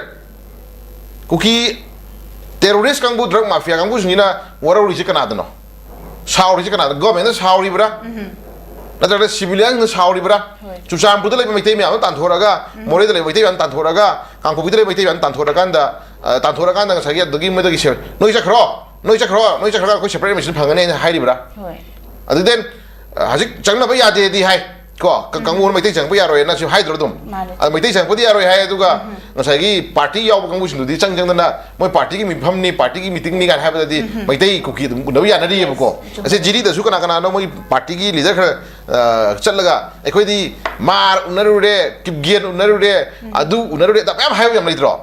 ꯀꯨꯀꯤ ꯇꯦꯔꯣꯔꯤꯁ ꯀꯥꯡꯕꯨ, ꯗ꯭ꯔꯒ ꯃꯥꯐꯤꯌꯥ ꯀꯥꯡꯕꯨꯁꯤꯡꯁꯤꯅ ꯋꯥꯔꯧꯔꯤꯁꯦ ꯀꯅꯥꯗꯅꯣ? ꯁꯥꯎꯔꯤꯁꯦ ꯀꯅꯥꯗꯅꯣ? ꯒꯣꯔꯃꯦꯟꯅ ꯁꯥꯎꯔꯤꯕ꯭ꯔꯥ? ꯅꯠꯇ꯭ꯔꯒ ꯁꯤꯚꯤꯂꯤꯌꯟꯁꯤꯡꯅ ꯁꯥꯎꯔꯤꯕ꯭ꯔꯥ? ꯍꯣꯏ꯫ ꯆꯨꯔꯆꯥꯟꯄꯨꯔꯗ ꯂꯩꯕ ꯃꯩꯇꯩ ꯃꯌꯥꯝ ꯑꯃ ꯇꯥꯟꯊꯣꯔꯛꯑꯒ, ꯃꯣꯔꯦꯗ ꯂꯩꯕ ꯃꯩꯇꯩ ꯃꯌꯥꯝ ꯇꯥꯟꯊꯣꯔꯛꯑꯒ, ꯀꯥꯡꯄꯣꯛꯄꯤꯗ ꯂꯩꯕ ꯃꯩꯇꯩ ꯃꯌꯥꯝ ꯇꯥꯟꯊꯣꯔꯛꯑꯀꯥꯟꯗ, ꯑ, ꯇꯥꯟꯊꯣꯔꯀꯥꯟꯗ ꯉꯁꯥꯏꯒꯤ ꯑꯗꯨꯗꯒꯤ ꯃꯣꯏꯗꯒꯤ ꯁꯦ-, "ꯅꯣꯏ ꯆꯠꯈ꯭ꯔꯣ, ꯅꯣꯏ ꯆꯠꯈ꯭ꯔꯣ, ꯅꯣꯏ ꯆꯠꯈ꯭ꯔꯒ ꯑꯩꯈꯣꯏ separate admission ꯐꯪꯒꯅꯤ" ꯍꯥꯏꯅ ꯍꯥꯏꯔꯤꯕ꯭ꯔꯥ? ꯍꯣꯏ꯫ ꯑꯗꯨ then, ꯑ, ꯍꯧꯖꯤꯛ ꯆꯪꯅꯕ ꯌꯥꯗꯦꯗꯤ ꯍꯥꯏ ꯀꯣ, ꯀ-, ꯀꯥꯡꯕꯨ ꯃꯩꯇꯩ ꯆꯪꯉꯛꯄ ꯌꯥꯔꯣꯏꯅ ꯁꯤ ꯍꯥꯏꯗ꯭ꯔꯣ ꯑꯗꯨꯝ? ꯃꯥꯅꯦ꯫ ꯑ, ꯃꯩꯇꯩ ꯆꯪꯉꯛꯄꯗꯤ ꯌꯥꯔꯣꯏ ꯍꯥꯏ, ꯑꯗꯨꯒ ꯉꯁꯥꯏꯒꯤ party ꯌꯥꯎꯕ ꯀꯥꯡꯕꯨꯁꯤꯡꯗꯨꯗꯤ ꯆꯪ ꯆꯪꯗꯅ ꯃꯣꯏ partyꯒꯤ ꯃꯤꯐꯝꯅꯤ, partyꯒꯤ meetingꯅꯤ ꯀꯥꯏꯅ ꯍꯥꯏꯕꯗꯗꯤ ꯃꯩꯇꯩ ꯀꯨꯀꯤ ꯑꯗꯨꯝ ꯎꯅꯕ ꯌꯥꯅꯔꯤꯑꯕꯀꯣ꯫ ꯑꯁꯤ ꯖꯤꯔꯤꯗꯁꯨ ꯀꯅꯥ ꯀꯅꯥꯅꯣ ꯃꯣꯏꯒꯤ partyꯒꯤ leader ꯈꯔ, ꯑ, ꯆꯠꯂꯒ ꯑꯩꯈꯣꯏꯗꯤ ꯃꯥꯔ ꯎꯅꯔꯨꯔꯦ, ꯀꯤꯞꯒꯦꯟ ꯎꯅꯔꯨꯔꯦ, ꯑꯗꯨ ꯎꯅꯔꯨꯔꯦ, ꯑꯗ ꯃꯌꯥꯝ ꯍꯥꯏꯕ ꯌꯥꯝ ꯂꯩꯇ꯭ꯔꯣ?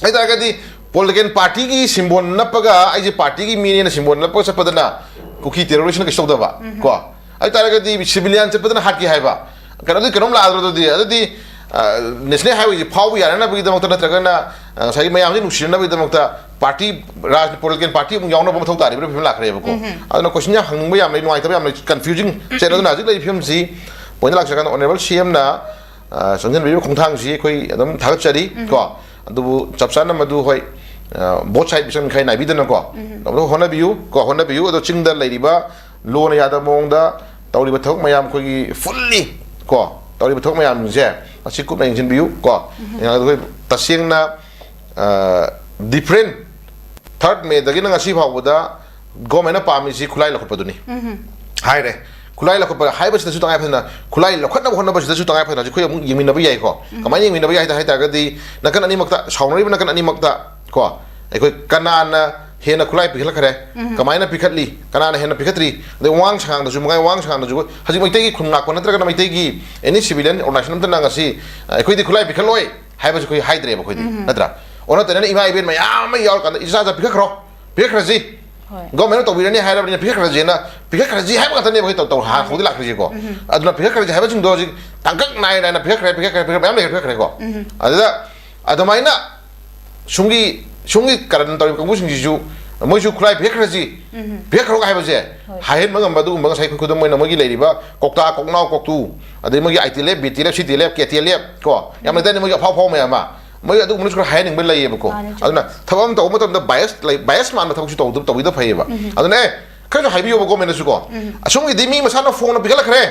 ꯍꯥꯏ ꯇꯥꯔꯒꯗꯤ political partyꯒꯤ symbol ꯅꯞꯄꯒ ꯑꯩꯁꯦ partyꯒꯤ ꯃꯤꯅꯦꯅ symbol ꯅꯞꯄꯒ ꯆꯠꯄꯗꯅ ꯀꯨꯀꯤ terroristꯅ ꯀꯩꯁꯨ ꯇꯧꯗꯕ ꯀꯣ꯫ ꯍꯥꯏ ꯇꯥꯔꯒꯗꯤ civilian ꯆꯠꯄꯗꯅ ꯍꯥꯠꯀꯦ ꯍꯥꯏꯕ, ꯀꯩꯅꯣꯗꯤ ꯀꯩꯅꯣꯝ ꯂꯥꯛꯑꯗ꯭ꯔꯣ? ꯑꯗꯨꯗꯤ, ꯑꯗꯨꯗꯤ, ꯑ, national highwayꯁꯦ ꯐꯥꯎꯕ ꯌꯥꯅꯅꯕꯒꯤꯗꯃꯛꯇ ꯅꯠꯇ꯭ꯔꯒꯅ, ꯑ, ꯉꯁꯥꯏꯒꯤ ꯃꯌꯥꯝꯁꯦ ꯅꯨꯡꯁꯤꯅꯅꯕꯒꯤꯗꯃꯛꯇ party, ꯔꯥꯖ-, political party ꯑꯃꯨꯛ ꯌꯥꯎꯅꯕ ꯃꯊꯧ ꯇꯥꯔꯤꯕ꯭ꯔꯥ ꯐꯤꯕꯝ ꯂꯥꯛꯈ꯭ꯔꯦꯕꯀꯣ꯫ ꯑꯗꯨꯅ question ꯌꯥꯝ ꯍꯪꯅꯤꯡꯕ ꯌꯥꯝ ꯂꯩ, ꯅꯨꯡꯉꯥꯏꯇꯕ ꯌꯥꯝ ꯂꯩ, confusing ꯆꯠꯂꯦ꯫ ꯑꯗꯨꯅ ꯍꯧꯖꯤꯛ ꯂꯩꯔꯤꯕ ꯐꯤꯕꯝꯁꯤ point ꯂꯥꯛꯆꯔꯀꯥꯟꯗ Honourable CMꯅ, ꯑ, ꯆꯪꯁꯤꯟꯕꯤꯔꯤꯕ ꯈꯣꯡꯊꯥꯡꯁꯤ ꯑꯩꯈꯣꯏ ꯑꯗꯨꯝ ꯊꯥꯒꯠꯆꯔꯤ ꯀꯣ꯫ ꯑꯗꯨꯕꯨ ꯆꯞ ꯆꯥꯅ ꯃꯗꯨ ꯍꯣꯏ, ꯑ, both side ꯃꯤꯆꯪ ꯃꯤꯈꯥꯏ ꯅꯥꯏꯕꯤꯗꯅꯀꯣ, ꯑꯗꯨꯝ ꯍꯣꯠꯅꯕꯤꯌꯨ ꯀꯣ, ꯍꯣꯠꯅꯕꯤꯌꯨ꯫ ꯑꯗꯣ ꯆꯤꯡꯗ ꯂꯩꯔꯤꯕ ꯂꯣꯅ ꯌꯥꯗꯕ ꯃꯑꯣꯡꯗ ꯇꯧꯔꯤꯕ ꯊꯕꯛ ꯃꯌꯥꯝ ꯑꯩꯈꯣꯏꯒꯤ fully ꯀꯣ, ꯇꯧꯔꯤꯕ ꯊꯕꯛ ꯃꯌꯥꯝꯁꯦ ꯑꯁꯤ ꯀꯨꯞꯅ ꯌꯦꯡꯁꯤꯟꯕꯤꯌꯨ ꯀꯣ꯫ ꯑꯩꯈꯣꯏ ꯇꯁꯦꯡꯅ, ꯑ, different third Mayꯗꯒꯤꯅ ꯉꯁꯤ ꯐꯥꯎꯕꯗ governmentꯅ ꯄꯥꯝꯃꯤꯁꯤ ꯈꯨꯠꯂꯥꯏ ꯂꯧꯈꯠꯄꯗꯨꯅꯤ꯫ ꯍꯥꯏꯔꯦ꯫ ꯈꯨꯠꯂꯥꯏ ꯂꯧꯈꯠꯄ ꯍꯥꯏꯕꯁꯤꯗꯁꯨ ꯇꯉꯥꯏ ꯐꯗꯅ, ꯈꯨꯠꯂꯥꯏ ꯂꯧꯈꯠꯅꯕ ꯍꯣꯠꯅꯕꯁꯤꯗꯁꯨ ꯇꯉꯥꯏ ꯐꯗꯅ ꯑꯩꯈꯣꯏ ꯑꯃꯨꯛ ꯌꯦꯡꯃꯤꯟꯅꯕ ꯌꯥꯏꯀꯣ꯫ ꯀꯃꯥꯏꯅ ꯌꯦꯡꯃꯤꯟꯅꯕ ꯌꯥꯏ ꯍꯥꯏ ꯇꯥꯔꯒꯗꯤ, ꯅꯥꯀꯟ ꯑꯅꯤꯃꯛꯇ, ꯁꯥꯎꯅꯔꯤꯕ ꯅꯥꯀꯟ ꯑꯅꯤꯃꯛꯇ ꯀꯣ, ꯑꯩꯈꯣꯏ ꯀꯅꯥꯅ ꯍꯦꯟꯅ ꯈꯨꯠꯂꯥꯏ ꯄꯤꯈꯠꯂꯛꯈ꯭ꯔꯦ, ꯀꯃꯥꯏꯅ ꯄꯤꯈꯠꯂꯤ, ꯀꯅꯥꯅ ꯍꯦꯟꯅ ꯄꯤꯈꯠꯇ꯭ꯔꯤ, ꯑꯗꯩ ꯋꯥꯉꯥꯡ ꯁꯉꯥꯡꯗꯁꯨ ꯃꯉꯥꯏ, ꯋꯥꯉꯥꯡ ꯁꯉꯥꯡꯗꯁꯨ ꯍꯧꯖꯤꯛ ꯃꯩꯇꯩꯒꯤ ꯈꯨꯟ ꯂꯥꯛꯄ ꯅꯠꯇ꯭ꯔꯒꯅ ꯃꯩꯇꯩꯒꯤ any civilian organization ꯑꯝꯇꯅ ꯉꯁꯤ, "ꯑꯩꯈꯣꯏꯗꯤ ꯈꯨꯠꯂꯥꯏ ꯄꯤꯈꯠꯂꯣꯏ" ꯍꯥꯏꯕꯁꯦ ꯑꯩꯈꯣꯏ ꯍꯥꯏꯗ꯭ꯔꯦꯕ ꯑꯩꯈꯣꯏꯗꯤ, ꯅꯠꯇ꯭ꯔꯥ? ꯑꯣꯟꯅ ꯇꯩꯅꯅ ꯏꯃꯥ ꯏꯕꯦꯟ ꯃꯌꯥꯝ ꯑꯃ ꯌꯥꯎꯔꯀꯥꯟꯗ, "ꯏꯆꯥ ꯏꯆꯥ ꯄꯤꯈꯠꯈ꯭ꯔꯣ, ꯄꯤꯈꯠꯈ꯭ꯔꯁꯤ, ꯍꯣꯏ꯫ governmentꯅ ꯇꯧꯕꯤꯔꯅꯤ ꯍꯥꯏꯔꯕꯅꯤꯅ ꯄꯤꯈꯠꯈ꯭ꯔꯁꯤꯅ, ꯄꯤꯈꯠꯈ꯭ꯔꯁꯤ" ꯍꯥꯏꯕ ꯉꯥꯛꯇꯅꯦꯕ ꯑꯩꯈꯣꯏ ꯇꯧ-, ꯇꯧ-, ꯍꯥꯟꯅ ꯍꯧꯗꯤ ꯂꯥꯛꯈ꯭ꯔꯤꯁꯦꯀꯣ꯫ ꯑꯗꯨꯅ ꯄꯤꯈꯠꯈ꯭ꯔꯁꯤ ꯍꯥꯏꯕꯁꯤꯡꯗꯣ ꯍꯧꯖꯤꯛ ꯇꯥꯡꯀꯛ ꯅꯥꯏ ꯅꯥꯏꯅ ꯄꯤꯈꯠꯈ꯭ꯔꯦ, ꯄꯤꯈꯠꯈ꯭ꯔꯦ, ꯄꯤꯈꯠꯈ꯭ꯔꯦ, ꯃꯌꯥꯝ ꯂꯩꯈ꯭ꯔꯦ, ꯄꯤꯈꯠꯈ꯭ꯔꯦꯀꯣ꯫ ꯑꯗꯨꯗ ꯑꯗꯨꯃꯥꯏꯅ ꯁꯨꯝꯒꯤ, ꯁꯨꯝꯒꯤ ꯀꯔꯟ ꯇꯧꯔꯤꯕ ꯀꯥꯡꯕꯨꯁꯤꯡꯁꯤꯁꯨ ꯃꯣꯏꯁꯨ ꯈꯨꯠꯂꯥꯏ ꯄꯤꯈꯠꯈ꯭ꯔꯁꯤ, ꯄꯤꯈꯠꯈ꯭ꯔꯣ ꯍꯥꯏꯕꯁꯦ ꯍꯥꯏꯍꯟꯕ ꯉꯝꯕ ꯑꯗꯨꯒꯨꯝꯕ ꯉꯁꯥꯏ ꯑꯩꯈꯣꯏ ꯈꯨꯗꯝ ꯑꯣꯏꯅ ꯃꯣꯏꯒꯤ ꯂꯩꯔꯤꯕ ꯀꯧꯇꯥ, ꯀꯣꯛꯅꯥꯎ, ꯀꯣꯛꯇꯨ, ꯑꯗꯩ ꯃꯣꯏꯒꯤ ITLF, BTLF, CTLF, KTLF ꯀꯣ, ꯌꯥꯝ ꯂꯩꯇꯥꯔꯅꯦ ꯃꯣꯏꯒꯤ ꯑꯐꯥꯎ ꯑꯐꯥꯎꯕ ꯃꯌꯥꯝ ꯑꯃ, ꯃꯣꯏ ꯑꯗꯨꯒꯨꯝꯕꯁꯨ ꯈꯔ ꯍꯥꯏꯍꯟꯅꯤꯡꯕ ꯂꯩꯌꯦꯕꯀꯣ꯫ ꯃꯥꯅꯦ, ꯆꯨꯝꯃꯦ꯫ ꯑꯗꯨꯅ ꯊꯕꯛ ꯑꯃ ꯇꯧꯕ ꯃꯇꯝꯗ bias ꯂꯩ, bias ꯃꯥꯟꯕ ꯊꯕꯛꯁꯨ ꯇꯧꯗ-, ꯇꯧꯕꯤꯗ ꯐꯩꯌꯦꯕ꯫ ꯑꯗꯨꯅ ꯑꯦ, ꯈꯔꯁꯨ ꯍꯥꯏꯕꯤꯌꯣꯕ governmentꯅꯁꯨ ꯀꯣ, "ꯑꯁꯣꯝꯒꯤꯗꯤ ꯃꯤ ꯃꯁꯥꯅ ꯐꯣꯡꯅ ꯄꯤꯈꯠꯂꯛꯈ꯭ꯔꯦ,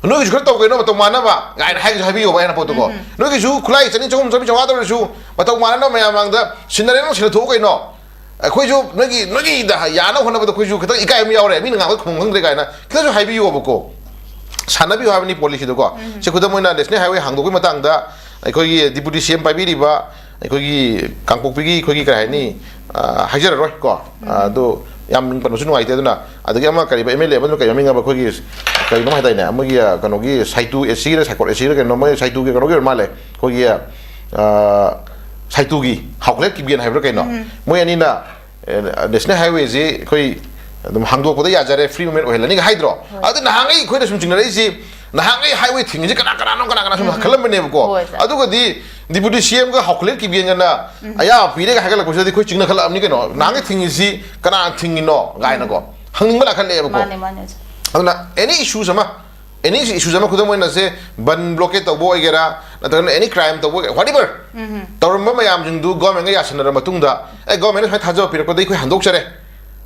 ꯅꯣꯏꯒꯤꯁꯨ ꯈꯔ ꯇꯧ ꯀꯩꯅꯣ, ꯃꯇꯧ ꯃꯥꯟꯅꯕ ꯀꯥꯏꯅ ꯍꯥꯏꯒꯁꯨ ꯍꯥꯏꯕꯤꯌꯣꯕ, ꯑꯩꯅ ꯄꯣꯠꯇꯨꯀꯣ꯫ ꯅꯣꯏꯒꯤꯁꯨ ꯈꯨꯠꯂꯥꯏ ꯆꯅꯤ, ꯆꯍꯨꯝ, ꯆꯥꯝꯃꯔꯤ, ꯆꯥꯝꯃꯉꯥ ꯇꯧꯔꯁꯨ ꯃꯇꯧ ꯃꯥꯟꯅꯅ ꯃꯌꯥꯝ ꯃꯥꯡꯗ ꯁꯤꯟꯅꯔꯦ, ꯅꯪ ꯁꯤꯟꯅꯊꯣꯛꯎ ꯀꯩꯅꯣ꯫ ꯑꯩꯈꯣꯏꯁꯨ ꯅꯣꯏꯒꯤ, ꯅꯣꯏꯒꯤꯗ ꯌꯥꯅꯕ ꯍꯣꯠꯅꯕꯗ ꯑꯩꯈꯣꯏꯁꯨ ꯈꯤꯇꯪ ꯏꯀꯥꯏ ꯑꯃ ꯌꯥꯎꯔꯦ, ꯃꯤꯅ ꯉꯥꯡꯕ ꯈꯨꯝꯕꯝ ꯈꯪꯗ꯭ꯔꯦ ꯀꯥꯏꯅ ꯈꯤꯇꯪꯁꯨ ꯍꯥꯏꯕꯤꯌꯣꯕꯀꯣ꯫ ꯁꯥꯟꯅꯕꯤꯌꯨ ꯍꯥꯏꯕꯅꯤ ꯄꯣꯂꯤꯁꯤꯗꯀꯣ꯫ ꯁꯤ ꯈꯨꯗꯝ ꯑꯣꯏꯅ ꯅꯦꯁꯅꯦꯜ ꯍꯥꯏꯋꯦ ꯍꯥꯡꯗꯣꯛꯄꯒꯤ ꯃꯇꯥꯡꯗ ꯑꯩꯈꯣꯏꯒꯤ ꯗꯤꯄꯨꯇꯤ ꯁꯤ ꯑꯦꯝ ꯄꯥꯏꯕꯤꯔꯤꯕ ꯑꯩꯈꯣꯏꯒꯤ ꯀꯥꯡꯄꯣꯛꯄꯤꯒꯤ ꯑꯩꯈꯣꯏꯒꯤ ꯀꯩ ꯍꯥꯏꯅꯤ, ꯑ, ꯍꯥꯏꯖꯔꯔꯣꯏ ꯀꯣ꯫ ꯑ, ꯑꯗꯣ ꯌꯥꯝ ꯃꯤꯡ ꯄꯟꯕꯁꯨ ꯅꯨꯡꯉꯥꯏꯇꯦ꯫ ꯑꯗꯨꯅ ꯑꯗꯒꯤ ꯑꯃ ꯀꯔꯤꯕ ꯑꯦꯝ ꯑꯦꯜ ꯑꯦ ꯑꯃꯁꯨ ꯀꯩ ꯃꯃꯤꯡ ꯑꯃ ꯑꯩꯈꯣꯏꯒꯤ ꯀꯔꯤꯅꯣꯝ ꯍꯥꯏꯗꯥꯏꯅꯦ, ꯃꯣꯏꯒꯤ, ꯑ, ꯀꯩꯅꯣꯒꯤ ꯁꯥꯏꯇꯨ ꯑꯦ ꯁꯤꯔ ꯁꯥꯏꯀꯣꯠ ꯑꯦ ꯁꯤꯔ ꯀꯩꯅꯣ, ꯃꯣꯏ ꯁꯥꯏꯇꯨꯒꯤ ꯀꯩꯅꯣꯒꯤ ꯑꯣꯏꯔ ꯃꯥꯜꯂꯦ, ꯑꯩꯈꯣꯏꯒꯤ, ꯑ, ꯁꯥꯏꯇꯨꯒꯤ ꯍꯥꯎꯈꯂꯦꯠ ꯀꯤꯕꯦꯟ ꯍꯥꯏꯕ꯭ꯔꯥ ꯀꯩꯅꯣ, ꯃꯣꯏ ꯑꯅꯤꯅ, ꯑ, ꯅꯦꯁꯅꯦꯜ ꯍꯥꯏꯋꯦꯁꯤ ꯑꯩꯈꯣꯏ ꯑꯗꯨꯝ ꯍꯥꯡꯗꯣꯛꯄꯗ ꯌꯥꯖꯔꯦ, ꯐ꯭ꯔꯤ ꯃꯨꯚꯃꯦꯟ ꯑꯣꯏꯍꯜꯂꯅꯤꯒ ꯍꯥꯏꯗ꯭ꯔꯣ? ꯑꯗꯨ ꯅꯍꯥꯟꯉꯩ ꯑꯩꯈꯣꯏꯅ ꯁꯨꯝ ꯆꯤꯡꯅꯔꯛꯏꯁꯤ, ꯅꯍꯥꯟꯉꯩ ꯍꯥꯏꯋꯦ ꯊꯤꯡꯉꯤꯁꯤ ꯀꯅꯥ ꯀꯅꯥꯅꯣ, ꯀꯅꯥ ꯀꯅꯥ ꯁꯨꯝ ꯈꯜꯂꯝꯕꯅꯦꯕꯀꯣ꯫ ꯍꯣꯏ, ꯁꯥꯔ꯫ ꯑꯗꯨꯒꯗꯤ ꯗꯤꯄꯨꯇꯤ ꯁꯤ ꯑꯦꯝꯒ ꯍꯥꯎꯈꯂꯦꯠ ꯀꯤꯕꯦꯟꯒꯅ ꯑꯌꯥꯕ ꯄꯤꯔꯦꯒ ꯍꯥꯏꯒꯠꯂꯛꯄꯁꯤꯗꯗꯤ ꯑꯩꯈꯣꯏ ꯆꯤꯡꯅꯈꯠꯂꯛꯑꯕꯅꯤ ꯀꯩꯅꯣ꯫ ꯅꯍꯥꯟꯉꯩ ꯊꯤꯡꯉꯤꯁꯤ ꯀꯅꯥꯅ ꯊꯤꯡꯉꯤꯅꯣ ꯀꯥꯏꯅꯀꯣ ꯍꯪꯅꯤꯡꯕ ꯂꯥꯛꯈꯠꯂꯛꯑꯦꯕꯀꯣ꯫ ꯃꯥꯅꯦ, ꯃꯥꯅꯦ, ꯁꯥꯔ꯫ ꯑꯗꯨꯅ ꯑꯦꯅꯤ ꯏꯁꯨꯁ ꯑꯃ, ꯑꯦꯅꯤ ꯏꯁꯨꯁ ꯑꯃ, ꯈꯨꯗꯝ ꯑꯣꯏꯅ ꯁꯦ, ꯕꯟ ꯕ꯭ꯂꯣꯀꯦꯠ ꯇꯧꯕ ꯑꯣꯏꯒꯦꯔꯥ, ꯅꯠꯇ꯭ꯔꯒꯅ ꯑꯦꯅꯤ ꯀ꯭ꯔꯥꯏꯝ ꯇꯧꯕ ꯑꯣꯏꯒꯦꯔꯥ, ꯋꯥꯠ ꯑꯦꯚꯔ ꯇꯧꯔꯝꯕ ꯃꯌꯥꯝꯁꯤꯡꯗꯨ ꯒꯣꯔꯃꯦꯟꯒ ꯌꯥꯁꯟꯅꯔ ꯃꯇꯨꯡꯗ, ꯑꯦ, ꯒꯣꯔꯃꯦꯟꯅ ꯁꯨꯃꯥꯏꯅ ꯊꯥꯖꯕ ꯄꯤꯔꯛꯄꯗꯒꯤ ꯑꯩꯈꯣꯏ ꯍꯟꯗꯣꯛꯆꯔꯦ,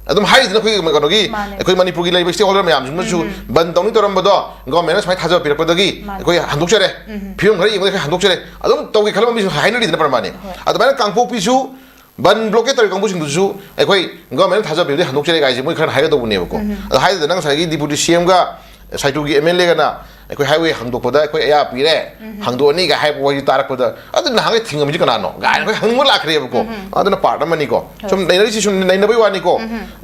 ꯑꯗꯨꯝ ꯍꯥꯏꯔꯤꯗꯅ ꯑꯩꯈꯣꯏ ꯀꯩꯅꯣꯒꯤ, ꯃꯥꯅꯦ꯫ ꯑꯩꯈꯣꯏ ꯃꯅꯤꯄꯨꯔꯒꯤ ꯂꯩꯔꯤꯕ ꯁ꯭ꯇꯦꯛ ꯍꯣꯜꯗꯔ ꯃꯌꯥꯝꯁꯤꯡꯅꯁꯨ ꯕꯟ ꯇꯧꯅꯤ ꯇꯧꯔꯝꯕꯗꯣ ꯒꯣꯔꯃꯦꯟꯅ ꯁꯨꯃꯥꯏꯅ ꯊꯥꯖꯕ ꯄꯤꯔꯛꯄꯗꯒꯤ ꯃꯥꯅꯦ꯫ ꯑꯩꯈꯣꯏ ꯍꯟꯗꯣꯛꯆꯔꯦ, ꯐꯤꯕꯝ ꯈꯔ ꯌꯦꯡꯕꯗ ꯑꯩꯈꯣꯏ ꯍꯟꯗꯣꯛꯆꯔꯦ, ꯑꯗꯨꯝ ꯇꯧꯒꯦ ꯈꯜꯂꯝꯕ ꯃꯤꯁꯨ ꯍꯥꯏꯅꯔꯤꯗꯅ ꯄ꯭ꯔꯃꯥꯅꯤ꯫ ꯑꯗꯨꯃꯥꯏꯅ ꯀꯥꯡꯄꯣꯛꯄꯤꯁꯨ ꯕꯟ ꯕ꯭ꯂꯣꯀꯦꯠ ꯇꯧꯔꯤ ꯀꯥꯡꯕꯨꯁꯤꯡꯗꯨꯁꯨ ꯑꯩꯈꯣꯏ ꯒꯣꯔꯃꯦꯟꯅ ꯊꯥꯖꯕ ꯄꯤꯕꯗꯒꯤ ꯍꯟꯗꯣꯛꯆꯔꯦ ꯀꯥꯏꯁꯦ ꯃꯣꯏ ꯈꯔꯅ ꯍꯥꯏꯒꯗꯧꯕꯅꯦꯕꯀꯣ꯫ ꯑꯗꯣ ꯍꯥꯏꯗꯨꯗ ꯉꯁꯥꯏꯒꯤ ꯗꯤꯄꯨꯇꯤ ꯁꯤ ꯑꯦꯝꯒ ꯁꯥꯏꯇꯨꯒꯤ ꯑꯦꯝ ꯑꯦꯜ ꯑꯦꯒꯅ ꯑꯩꯈꯣꯏ ꯍꯥꯏꯋꯦ ꯍꯥꯡꯗꯣꯛꯄꯗ ꯑꯩꯈꯣꯏ ꯑꯌꯥꯕ ꯄꯤꯔꯦ, ꯍꯥꯡꯗꯣꯛꯑꯅꯤꯒ ꯍꯥꯏꯕ ꯋꯥꯍꯩ ꯇꯥꯔꯛꯄꯗ, ꯑꯗꯨ ꯅꯍꯥꯟꯒꯩ ꯊꯤꯡꯉꯝꯃꯤꯁꯤ ꯀꯅꯥꯅꯣ ꯀꯥꯏꯅ ꯑꯩꯈꯣꯏ ꯍꯪꯅꯤꯡꯕ ꯂꯥꯛꯈ꯭ꯔꯦꯕꯀꯣ꯫ ꯑꯗꯨꯅ ꯄꯥꯔꯠ ꯑꯃꯅꯤꯀꯣ꯫ ꯁꯨꯝ ꯅꯩꯅꯔꯤꯁꯤ ꯁꯨꯝ ꯅꯩꯅꯕꯩ ꯋꯥꯅꯤꯀꯣ꯫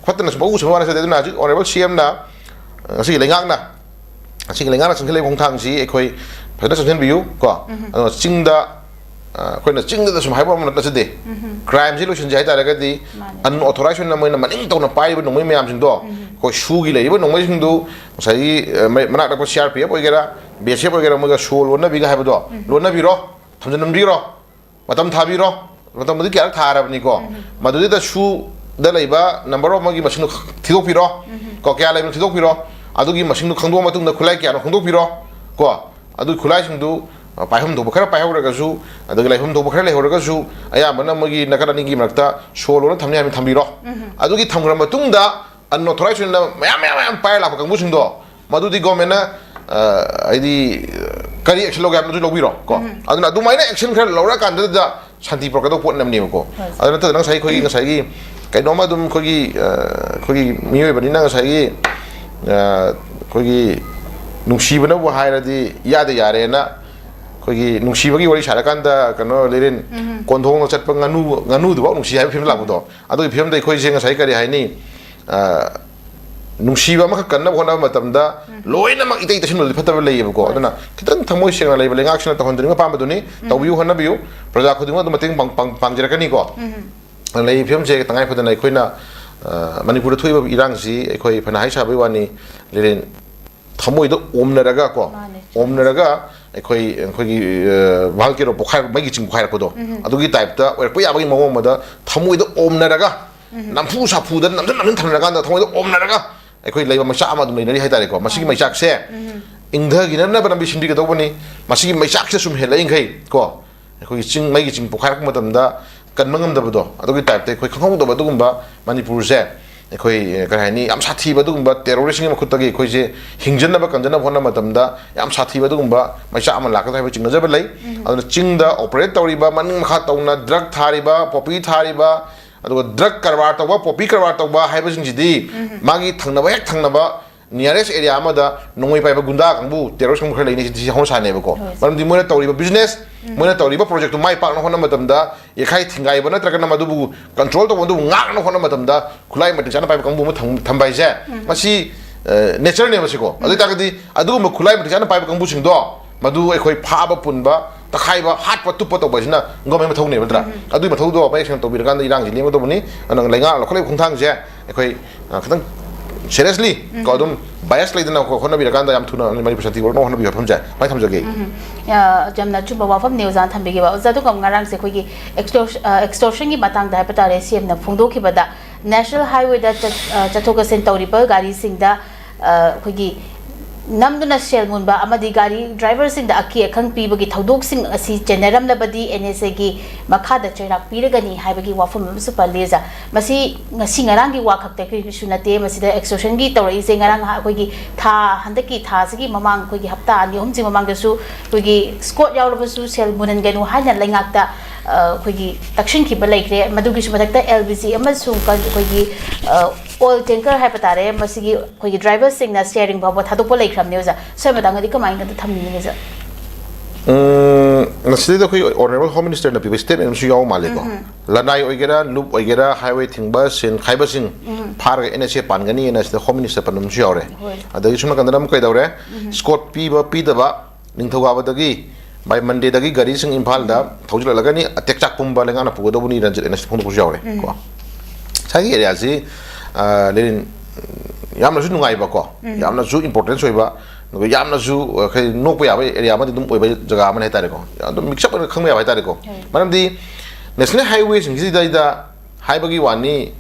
ꯐꯠꯇꯅ ꯁꯨꯝ ꯄꯪꯎ ꯎꯁꯟꯕ ꯋꯥ ꯅꯠꯆꯗꯦ꯫ ꯑꯗꯨꯅ ꯍꯧꯖꯤꯛ ꯑꯣꯅꯔꯦꯕꯜ ꯁꯤ ꯑꯦꯝꯅ ꯉꯁꯤꯒꯤ ꯂꯩꯉꯥꯛꯅ ꯁꯤꯒꯤ ꯂꯩꯉꯥꯛꯅ ꯆꯪꯁꯤꯜꯂꯛꯏꯕ ꯈꯣꯡꯊꯥꯡꯁꯤ ꯑꯩꯈꯣꯏ ꯐꯖꯅ ꯆꯪꯁꯤꯟꯕꯤꯌꯨ ꯀꯣ꯫ ꯑꯗꯨꯒ ꯆꯤꯡꯗ, ꯑ, ꯑꯩꯈꯣꯏꯅ ꯆꯤꯡꯗꯗ ꯁꯨꯝ ꯍꯥꯏꯕ ꯑꯃ ꯅꯠꯆꯗꯦ꯫ ꯀ꯭ꯔꯥꯏꯝꯁꯤ ꯂꯣꯏꯁꯤꯟꯁꯦ ꯍꯥꯏ ꯇꯥꯔꯒꯗꯤ, ꯃꯥꯅꯦ꯫ ꯑꯟꯑꯣꯊꯣꯔꯥꯏꯖ ꯑꯣꯏꯅ ꯃꯣꯏꯅ ꯃꯅꯤꯡ ꯇꯧꯅ ꯄꯥꯏꯔꯤꯕ ꯅꯣꯡꯃꯩ ꯃꯌꯥꯝꯁꯤꯡꯗꯣ, ꯑꯩꯈꯣꯏ ꯁꯨꯒꯤ ꯂꯩꯔꯤꯕ ꯅꯣꯡꯃꯩꯁꯤꯡꯗꯨ ꯉꯁꯥꯏꯒꯤ, ꯑ, ꯃ-, ꯃꯅꯥꯛ ꯅꯛꯄ ꯁꯤ ꯑꯥꯔ ꯄꯤ ꯑꯦꯐ ꯑꯣꯏꯒꯦꯔꯥ, ꯕꯤ ꯑꯦꯁ ꯑꯦꯐ ꯑꯣꯏꯒꯦꯔꯥ, ꯃꯣꯏꯒ ꯁꯣ ꯂꯣꯟꯅꯕꯤꯒ ꯍꯥꯏꯕꯗꯣ, ꯂꯣꯟꯅꯕꯤꯔꯣ, ꯊꯝꯖꯤꯟꯕꯤꯔꯣ꯫ ꯃꯇꯝ ꯊꯥꯕꯤꯔꯣ꯫ ꯃꯇꯝꯕꯨꯗꯤ ꯀꯌꯥꯔꯛ ꯊꯥꯔꯕꯅꯤꯀꯣ꯫ ꯃꯗꯨꯗꯩꯗ ꯁꯨꯗ ꯂꯩꯕ ꯅꯝꯕꯔ ꯑꯃꯒꯤ ꯃꯁꯤꯡꯗꯨ ꯊꯤꯗꯣꯛꯄꯤꯔꯣ꯫ ꯀꯣ, ꯀꯌꯥ ꯂꯩꯕꯅꯣ ꯊꯤꯗꯣꯛꯄꯤꯔꯣ꯫ ꯑꯗꯨꯒꯤ ꯃꯁꯤꯡꯗꯨ ꯈꯪꯗꯣꯛꯑ ꯃꯇꯨꯡꯗ ꯈꯨꯠꯂꯥꯏ ꯀꯌꯥꯅꯣ ꯈꯪꯗꯣꯛꯄꯤꯔꯣ꯫ ꯀꯣ, ꯑꯗꯨꯒꯤ ꯈꯨꯠꯂꯥꯏꯁꯤꯡꯗꯨ, ꯑ, ꯄꯥꯏꯐꯝ ꯊꯣꯛꯄ ꯈꯔ ꯄꯥꯏꯍꯧꯔꯒꯁꯨ, ꯑꯗꯨꯒ ꯂꯩꯐꯝ ꯊꯣꯛꯄ ꯈꯔ ꯂꯩꯍꯧꯔꯒꯁꯨ, ꯑꯌꯥꯝꯕꯅ ꯃꯣꯏꯒꯤ ꯅꯥꯀꯟ ꯑꯅꯤꯒꯤ ꯃꯔꯛꯇ ꯁꯣ ꯂꯣꯟꯅ ꯊꯝꯅꯤ ꯍꯥꯏꯕ ꯊꯝꯕꯤꯔꯣ꯫ ꯑꯗꯨꯒꯤ ꯊꯝꯈ꯭ꯔ ꯃꯇꯨꯡꯗ, ꯑꯟꯑꯣꯊꯣꯔꯥꯏꯖ ꯑꯣꯏꯅ ꯃꯌꯥꯝ, ꯃꯌꯥꯝ, ꯃꯌꯥꯝ ꯄꯥꯏꯔ ꯂꯥꯛꯄ ꯀꯥꯡꯕꯨꯁꯤꯡꯗꯣ, ꯃꯗꯨꯗꯤ ꯒꯣꯔꯃꯦꯟꯅ ꯑ, ꯍꯥꯏꯗꯤ, ꯀꯔꯤ action ꯂꯧꯒꯦ ꯍꯥꯏꯕꯗꯨꯁꯨ ꯂꯧꯕꯤꯔꯣ ꯀꯣ꯫ ꯑꯗꯨꯅ ꯑꯗꯨꯃꯥꯏꯅ action ꯈꯔ ꯂꯧꯔꯀꯥꯟꯗꯗ ꯁꯥꯟꯇꯤ ꯄꯨꯔꯛꯀꯗꯧꯕ ꯄꯣꯠ ꯑꯃꯅꯦꯕꯀꯣ꯫ ꯑꯗꯨ ꯅꯠꯇꯗꯅ ꯉꯁꯥꯏ ꯑꯩꯈꯣꯏꯒꯤ, ꯉꯁꯥꯏꯒꯤ ꯀꯩꯅꯣꯝꯃ ꯑꯗꯨꯝ ꯑꯩꯈꯣꯏꯒꯤ, ꯑ, ꯑꯩꯈꯣꯏꯒꯤ ꯃꯤꯑꯣꯏꯕꯅꯤꯅ ꯉꯁꯥꯏꯒꯤ, ꯑ, ꯑꯩꯈꯣꯏꯒꯤ ꯅꯨꯡꯁꯤꯕꯅꯕꯨ ꯍꯥꯏꯔꯗꯤ ꯏꯌꯥꯗ ꯌꯥꯔꯦꯅ, ꯑꯩꯈꯣꯏꯒꯤ ꯅꯨꯡꯁꯤꯕꯒꯤ ꯋꯥꯔꯤ ꯁꯥꯔꯀꯥꯟꯗ ꯀꯩꯅꯣ ꯂꯩꯔꯦꯟ, ꯀꯣꯟꯊꯣꯡꯗ ꯆꯠꯄ ꯉꯥꯅꯨ, ꯉꯥꯅꯨꯗꯨꯐꯥꯎ ꯅꯨꯡꯁꯤ ꯍꯥꯏꯕ ꯐꯤꯂꯝ ꯂꯥꯛꯄꯗꯣ꯫ ꯑꯗꯨꯒꯤ ꯐꯤꯂꯝꯗ ꯑꯩꯈꯣꯏꯁꯦ ꯉꯁꯥꯏ ꯀꯔꯤ ꯍꯥꯏꯅꯤ, ꯑ, ꯅꯨꯡꯁꯤꯕ ꯑꯃꯈꯛ ꯀꯟꯅꯕ ꯍꯣꯠꯅꯕ ꯃꯇꯝꯗ ꯂꯣꯏꯅꯃꯛ ꯏꯇꯩ ꯇꯩꯁꯤꯟꯕꯗꯤ ꯐꯠꯇꯕ ꯂꯩꯌꯦꯕꯀꯣ꯫ ꯑꯗꯨꯅ ꯈꯤꯇꯪ ꯊꯃꯣꯏ ꯁꯦꯡꯅ ꯂꯩꯕ ꯂꯩꯉꯥꯛꯁꯤꯅ ꯇꯧꯍꯟꯗꯅꯤꯡꯕ ꯑꯄꯥꯝꯕꯗꯨꯅꯤ꯫ ꯇꯧꯕꯤꯌꯨ, ꯍꯣꯠꯅꯕꯤꯌꯨ꯫ ꯄ꯭ꯔꯖꯥ ꯈꯨꯗꯤꯡꯃꯛ ꯑꯗꯨꯝ ꯃꯇꯦꯡ ꯄꯥꯡ-, ꯄꯥꯡ-, ꯄꯥꯡꯖꯔꯛꯀꯅꯤꯀꯣ꯫ ꯂꯩꯔꯤꯕ ꯐꯤꯕꯝꯁꯦ ꯇꯉꯥꯏ ꯐꯗꯅ ꯑꯩꯈꯣꯏꯅ, ꯑ, ꯃꯅꯤꯄꯨꯔꯗ ꯊꯣꯛꯏꯕ ꯏꯔꯥꯡꯁꯤ ꯑꯩꯈꯣꯏ ꯐꯅ ꯍꯥꯏ ꯁꯥꯕꯒꯤ ꯋꯥꯅꯤ, ꯂꯩꯔꯦꯟ, ꯊꯃꯣꯏꯗ ꯑꯣꯝꯅꯔꯒ ꯀꯣ, ꯃꯥꯅꯦ꯫ ꯑꯣꯝꯅꯔꯒ ꯑꯩꯈꯣꯏ, ꯑꯩꯈꯣꯏꯒꯤ, ꯑ, volcano ꯄꯣꯛꯈꯥꯏ-, ꯃꯩꯒꯤ ꯆꯤꯡ ꯄꯣꯛꯈꯥꯏꯔꯛꯄꯗꯣ, ꯑꯗꯨꯒꯤ type ꯇ ꯑꯣꯏꯔꯛꯄ ꯌꯥꯕꯒꯤ ꯃꯑꯣꯡ ꯑꯃꯗ ꯊꯃꯣꯏꯗ ꯑꯣꯝꯅꯔꯒ, ꯅꯝꯐꯨ ꯁꯥꯐꯨꯗ ꯅꯝꯖꯟ ꯅꯝꯖꯟ ꯊꯝꯅꯔꯀꯥꯟꯗ ꯊꯃꯣꯏꯗ ꯑꯣꯝꯅꯔꯒ ꯑꯩꯈꯣꯏ ꯂꯩꯕ ꯃꯩꯆꯥꯛ ꯑꯃ ꯑꯗꯨꯝ ꯂꯩꯅꯔꯤ ꯍꯥꯏꯇꯥꯔꯦꯀꯣ꯫ ꯃꯁꯤꯒꯤ ꯃꯩꯆꯥꯛꯁꯦ ꯏꯪꯊꯈꯤꯅꯅꯕ ꯂꯝꯕꯤ ꯁꯤꯟꯕꯤꯒꯗꯧꯕꯅꯤ꯫ ꯃꯁꯤꯒꯤ ꯃꯩꯆꯥꯛꯁꯦ ꯁꯨꯝ ꯍꯦꯜꯂꯛꯏꯈꯩ ꯀꯣ, ꯑꯩꯈꯣꯏꯒꯤ ꯆꯤꯡ, ꯃꯩꯒꯤ ꯆꯤꯡ ꯄꯣꯛꯈꯥꯏꯔꯛꯄ ꯃꯇꯝꯗ ꯀꯟꯕ ꯉꯝꯗꯕꯗꯣ, ꯑꯗꯨꯒꯤ type ꯇ ꯑꯩꯈꯣꯏ ꯈꯪꯍꯧꯗꯕ ꯑꯗꯨꯒꯨꯝꯕ ꯃꯅꯤꯄꯨꯔꯁꯦ ꯑꯩꯈꯣꯏ, ꯑꯦ, ꯀꯔꯤ ꯍꯥꯏꯅꯤ, ꯌꯥꯝ ꯁꯥꯊꯤꯕ ꯑꯗꯨꯒꯨꯝꯕ terrorist ꯁꯤꯡꯒꯤ ꯃꯈꯨꯠꯇꯒꯤ ꯑꯩꯈꯣꯏꯁꯦ ꯍꯤꯡꯖꯟꯅꯕ ꯀꯟꯖꯅꯕ ꯍꯣꯠꯅꯕ ꯃꯇꯝꯗ ꯌꯥꯝ ꯁꯥꯊꯤꯕ ꯑꯗꯨꯒꯨꯝꯕ ꯃꯩꯆꯥꯛ ꯑꯃ ꯂꯥꯛꯀꯗ꯭ꯔꯥ ꯍꯥꯏꯕ ꯆꯤꯡꯅꯖꯕ ꯂꯩ꯫ ꯑꯗꯨꯅ ꯆꯤꯡꯗ operate ꯇꯧꯔꯤꯕ, ꯃꯅꯤꯡ ꯃꯈꯥ ꯇꯧꯅ drug ꯊꯥꯔꯤꯕ, poppy ꯊꯥꯔꯤꯕ, ꯑꯗꯨꯒ drug ꯀꯔꯕꯥꯔ ꯇꯧꯕ, poppy ꯀꯔꯕꯥꯔ ꯇꯧꯕ ꯍꯥꯏꯕꯁꯤꯡꯁꯤꯗꯤ ꯃꯥꯒꯤ ꯊꯪꯅꯕ, ꯍꯦꯛ ꯊꯪꯅꯕ nearest area ꯑꯃꯗ ꯅꯣꯡꯃꯩ ꯄꯥꯏꯕ ꯒꯨꯟꯗꯥ ꯀꯥꯡꯕꯨ, terrorist ꯀꯥꯡꯕꯨ ꯈꯔ ꯂꯩꯅꯤ, ꯁꯤꯗꯤ ꯍꯧꯅ ꯁꯥꯅꯦꯕꯀꯣ꯫ ꯍꯣꯏ꯫ ꯃꯔꯝꯗꯤ ꯃꯣꯏꯅ ꯇꯧꯔꯤꯕ business, ꯃꯣꯏꯅ ꯇꯧꯔꯤꯕ project ꯇꯨ ꯃꯥꯏ ꯄꯥꯛꯅ ꯍꯣꯠꯅꯕ ꯃꯇꯝꯗ, ꯌꯩꯈꯥꯏ ꯊꯤꯡꯒꯥꯏꯕ ꯅꯠꯇ꯭ꯔꯒꯅ ꯃꯗꯨꯕꯨ control ꯇꯧꯕ, ꯑꯗꯨꯕꯨ ꯉꯥꯛꯅ ꯍꯣꯠꯅꯕ ꯃꯇꯝꯗ ꯈꯨꯠꯂꯥꯏ ꯃꯇꯤꯛ ꯆꯥꯅ ꯄꯥꯏꯕ ꯀꯥꯡꯕꯨ ꯑꯃ ꯊꯝ-, ꯊꯝꯕ ꯍꯥꯏꯁꯦ, ꯃꯁꯤ, ꯑ, nature ꯅꯦꯕ ꯁꯤꯀꯣ꯫ ꯑꯗꯨ ꯑꯣꯏꯇꯥꯔꯒꯗꯤ ꯑꯗꯨꯒꯨꯝꯕ ꯈꯨꯠꯂꯥꯏ ꯃꯇꯤꯛ ꯆꯥꯅ ꯄꯥꯏꯕ ꯀꯥꯡꯕꯨꯁꯤꯡꯗꯣ, ꯃꯗꯨ ꯑꯩꯈꯣꯏ ꯐꯥꯕ ꯄꯨꯟꯕ, ꯇꯛꯈꯥꯏꯕ, ꯍꯥꯠꯄ ꯇꯨꯞꯄ ꯇꯧꯕ ꯍꯥꯏꯁꯤꯅ government ꯃꯊꯧꯅꯦꯕ, ꯅꯠꯇ꯭ꯔꯥ? ꯑꯗꯨꯒꯤ ꯃꯊꯧꯗꯣ ꯃꯌꯦꯛ ꯁꯦꯡꯅ ꯇꯧꯕꯤꯔꯀꯥꯟꯗ ꯏꯔꯥꯡꯁꯤ ꯂꯦꯡꯒꯗꯧꯕꯅꯤ꯫ ꯑꯗꯨꯅ ꯂꯩꯉꯥꯛꯅ ꯂꯧꯈꯠꯂꯤꯕ ꯈꯣꯡꯊꯥꯡꯁꯦ ꯑꯩꯈꯣꯏ, ꯑ, ꯈꯤꯇꯪ seriously ꯀꯣ, ꯑꯗꯨꯝ bias ꯂꯩꯗꯅ ꯍꯣ-, ꯍꯣꯠꯅꯕꯤꯔꯀꯥꯟꯗ ꯌꯥꯝ ꯊꯨꯅ ꯃꯅꯤꯄꯨꯔ ꯁꯥꯟꯇꯤ ꯄꯨꯔꯛꯅꯕ ꯍꯣꯠꯅꯕꯤꯌꯨ ꯍꯥꯏꯕ ꯊꯝꯖꯩ꯫ ꯃꯥꯏ ꯊꯝꯖꯒꯦ꯫ ꯎꯝ꯫ ꯑ, ꯌꯥꯝꯅ ꯑꯆꯨꯝꯕ ꯋꯥꯐꯝꯅꯤ ꯑꯣꯖꯥꯅ ꯊꯝꯕꯤꯈꯤꯕ꯫ ꯑꯣꯖꯥ, ꯑꯗꯨꯒ ꯉꯔꯥꯡꯁꯦ ꯑꯩꯈꯣꯏꯒꯤ extors-, ꯑ, extortion ꯒꯤ ꯃꯇꯥꯡꯗ ꯍꯥꯏꯕ ꯇꯥꯔꯦ, C M ꯅ ꯐꯣꯡꯗꯣꯛꯈꯤꯕꯗ national highway ꯗ ꯆꯠ-, ꯑ, ꯆꯠꯊꯣꯛ ꯆꯠꯁꯤꯟ ꯇꯧꯔꯤꯕ ꯒꯥꯔꯤꯁꯤꯡꯗ, ꯑ, ꯑꯩꯈꯣꯏꯒꯤ ꯅꯝꯗꯨꯅ ꯁꯦꯜ ꯃꯨꯟꯕ ꯑꯃꯗꯤ ꯒꯥꯔꯤ ꯗ꯭ꯔꯥꯏꯚꯔꯁꯤꯡꯗ ꯑꯀꯤ ꯑꯈꯪ ꯄꯤꯕꯒꯤ ꯊꯧꯗꯣꯛꯁꯤꯡ ꯑꯁꯤ ꯆꯦꯟꯅꯔꯝꯂꯕꯗꯤ ꯑꯦꯟ ꯑꯦꯁ ꯑꯦꯒꯤ ꯃꯈꯥꯗ ꯆꯩꯔꯥꯛ ꯄꯤꯔꯒꯅꯤ ꯍꯥꯏꯕꯒꯤ ꯋꯥꯐꯝ ꯑꯃꯁꯨ ꯄꯜꯂꯤ ꯑꯣꯖꯥ꯫ ꯃꯁꯤ ꯉꯁꯤ ꯉꯔꯥꯡꯒꯤ ꯋꯥ ꯈꯛꯇꯒꯤꯁꯨ ꯅꯠꯇꯦ, ꯃꯁꯤꯗ ꯑꯦꯛꯁꯇꯣꯔꯁꯟꯒꯤ ꯇꯧꯔꯛꯏꯁꯦ ꯉꯔꯥꯡ ꯉꯍꯥꯛ ꯑꯩꯈꯣꯏꯒꯤ ꯊꯥ, ꯍꯟꯗꯛꯀꯤ ꯊꯥꯁꯤꯒꯤ ꯃꯃꯥꯡ ꯑꯩꯈꯣꯏꯒꯤ ꯍꯞꯇꯥ ꯑꯅꯤ ꯑꯍꯨꯝꯁꯤ ꯃꯃꯥꯡꯗꯁꯨ ꯑꯩꯈꯣꯏꯒꯤ ꯁ꯭ꯀꯣꯠ ꯌꯥꯎꯔꯕꯁꯨ ꯁꯦꯜ ꯃꯨꯟꯍꯟꯒꯅꯨ ꯍꯥꯏꯅ ꯂꯩꯉꯥꯛꯇ ꯑ, ꯑꯩꯈꯣꯏꯒꯤ ꯇꯛꯁꯤꯟꯈꯤꯕ ꯂꯩꯈ꯭ꯔꯦ꯫ ꯃꯗꯨꯒꯤꯁꯨ ꯃꯊꯛꯇ ꯑꯦꯜ ꯄꯤ ꯖꯤ ꯑꯃꯁꯨꯡ ꯀ-, ꯑꯩꯈꯣꯏꯒꯤ ꯑ, ꯑꯣꯏꯜ ꯇꯦꯡꯀꯔ ꯍꯥꯏꯕ ꯇꯥꯔꯦ, ꯃꯁꯤꯒꯤ ꯑꯩꯈꯣꯏꯒꯤ ꯗ꯭ꯔꯥꯏꯚꯔꯁꯤꯡꯅ ꯁꯤꯌꯥꯔꯤꯡ ꯐꯥꯎꯕ ꯊꯥꯗꯣꯛꯄ ꯂꯩꯈ꯭ꯔꯕꯅꯦ ꯑꯣꯖꯥ꯫ ꯁ꯭ꯋꯥꯏ ꯃꯇꯥꯡꯗꯗꯤ ꯀꯃꯥꯏꯅ ꯊꯝꯕꯤꯅꯤꯡꯉꯤ ꯑꯣꯖꯥ? ꯎꯝ, ꯃꯁꯤꯗꯩꯗ ꯑꯩꯈꯣꯏ ꯑꯣꯅꯔꯦꯕꯜ ꯍꯣꯝ ꯃꯤꯅꯤꯁꯇꯔꯅ ꯄꯤꯕ ꯁ꯭ꯇꯦꯠꯃꯦꯟ ꯑꯃꯁꯨ ꯌꯥꯎꯕ ꯃꯥꯜꯂꯦꯀꯣ꯫ ꯂꯅꯥꯏ ꯑꯣꯏꯒꯦꯔꯥ, ꯂꯨꯞ ꯑꯣꯏꯒꯦꯔꯥ, ꯍꯥꯏꯋꯦ ꯊꯤꯡꯕ, ꯁꯦꯟ ꯈꯥꯏꯕꯁꯤꯡ ꯐꯥꯔꯒ ꯑꯦꯟ ꯑꯦꯁ ꯑꯦ ꯄꯥꯟꯒꯅꯤꯅ ꯁꯤꯗ ꯍꯣꯝ ꯃꯤꯅꯤꯁꯇꯔ ꯄꯟꯕ ꯑꯃꯁꯨ ꯌꯥꯎꯔꯦ꯫ ꯍꯣꯏ꯫ ꯑꯗꯒꯤ ꯁꯣꯝ ꯅꯥꯀꯟꯗꯅ ꯑꯃꯨꯛ ꯀꯩꯗꯧꯔꯦ? ꯁ꯭ꯀꯣꯠ ꯄꯤꯕ ꯄꯤꯗꯕ, ꯅꯤꯡꯊꯧꯀꯥꯕꯗꯒꯤ by Mondayꯗꯒꯤ ꯒꯥꯔꯤꯁꯤꯡ ꯏꯝꯐꯥꯜꯗ ꯊꯧꯖꯤꯜꯂꯛꯂꯒꯅꯤ, ꯇꯦꯛꯆꯥꯛ ꯄꯨꯝꯕ ꯂꯩꯉꯥꯛꯅ ꯄꯨꯒꯗꯧꯕꯅꯤ ꯔꯟꯖꯤꯠ ꯑꯩꯅ ꯐꯣꯡꯗꯣꯛꯄꯁꯨ ꯌꯥꯎꯔꯦ ꯀꯣ꯫ ꯉꯁꯥꯏꯒꯤ ꯑꯦꯔꯤꯌꯥꯁꯤ, ꯑ, ꯂꯦꯅꯤꯟ, ꯌꯥꯝꯅꯁꯨ ꯅꯨꯡꯉꯥꯏꯕꯀꯣ, ꯌꯥꯝꯅꯁꯨ ꯏꯝꯄꯣꯔꯇꯦꯟꯁ ꯑꯣꯏꯕ, ꯑꯗꯨꯒ ꯌꯥꯝꯅꯁꯨ, ꯑ, ꯈꯔ ꯅꯣꯛꯄ ꯌꯥꯕ ꯑꯦꯔꯤꯌꯥ ꯑꯃꯗꯤ ꯑꯗꯨꯝ ꯑꯣꯏꯕ ꯖꯒꯥ ꯑꯃꯅꯤ ꯍꯥꯏꯇꯥꯔꯦꯀꯣ꯫ ꯑꯗꯨꯝ ꯃꯤꯛꯁ ꯑꯞ ꯑꯣꯏꯅ ꯈꯪꯕ ꯌꯥꯕ ꯍꯥꯏꯇꯥꯔꯦꯀꯣ꯫ ꯃꯔꯝꯗꯤ ꯅꯦꯁꯅꯦꯜ ꯍꯥꯏꯋꯦꯁꯤꯡꯁꯤꯗꯩꯗ ꯍꯥꯏꯕꯒꯤ ꯋꯥꯅꯤ,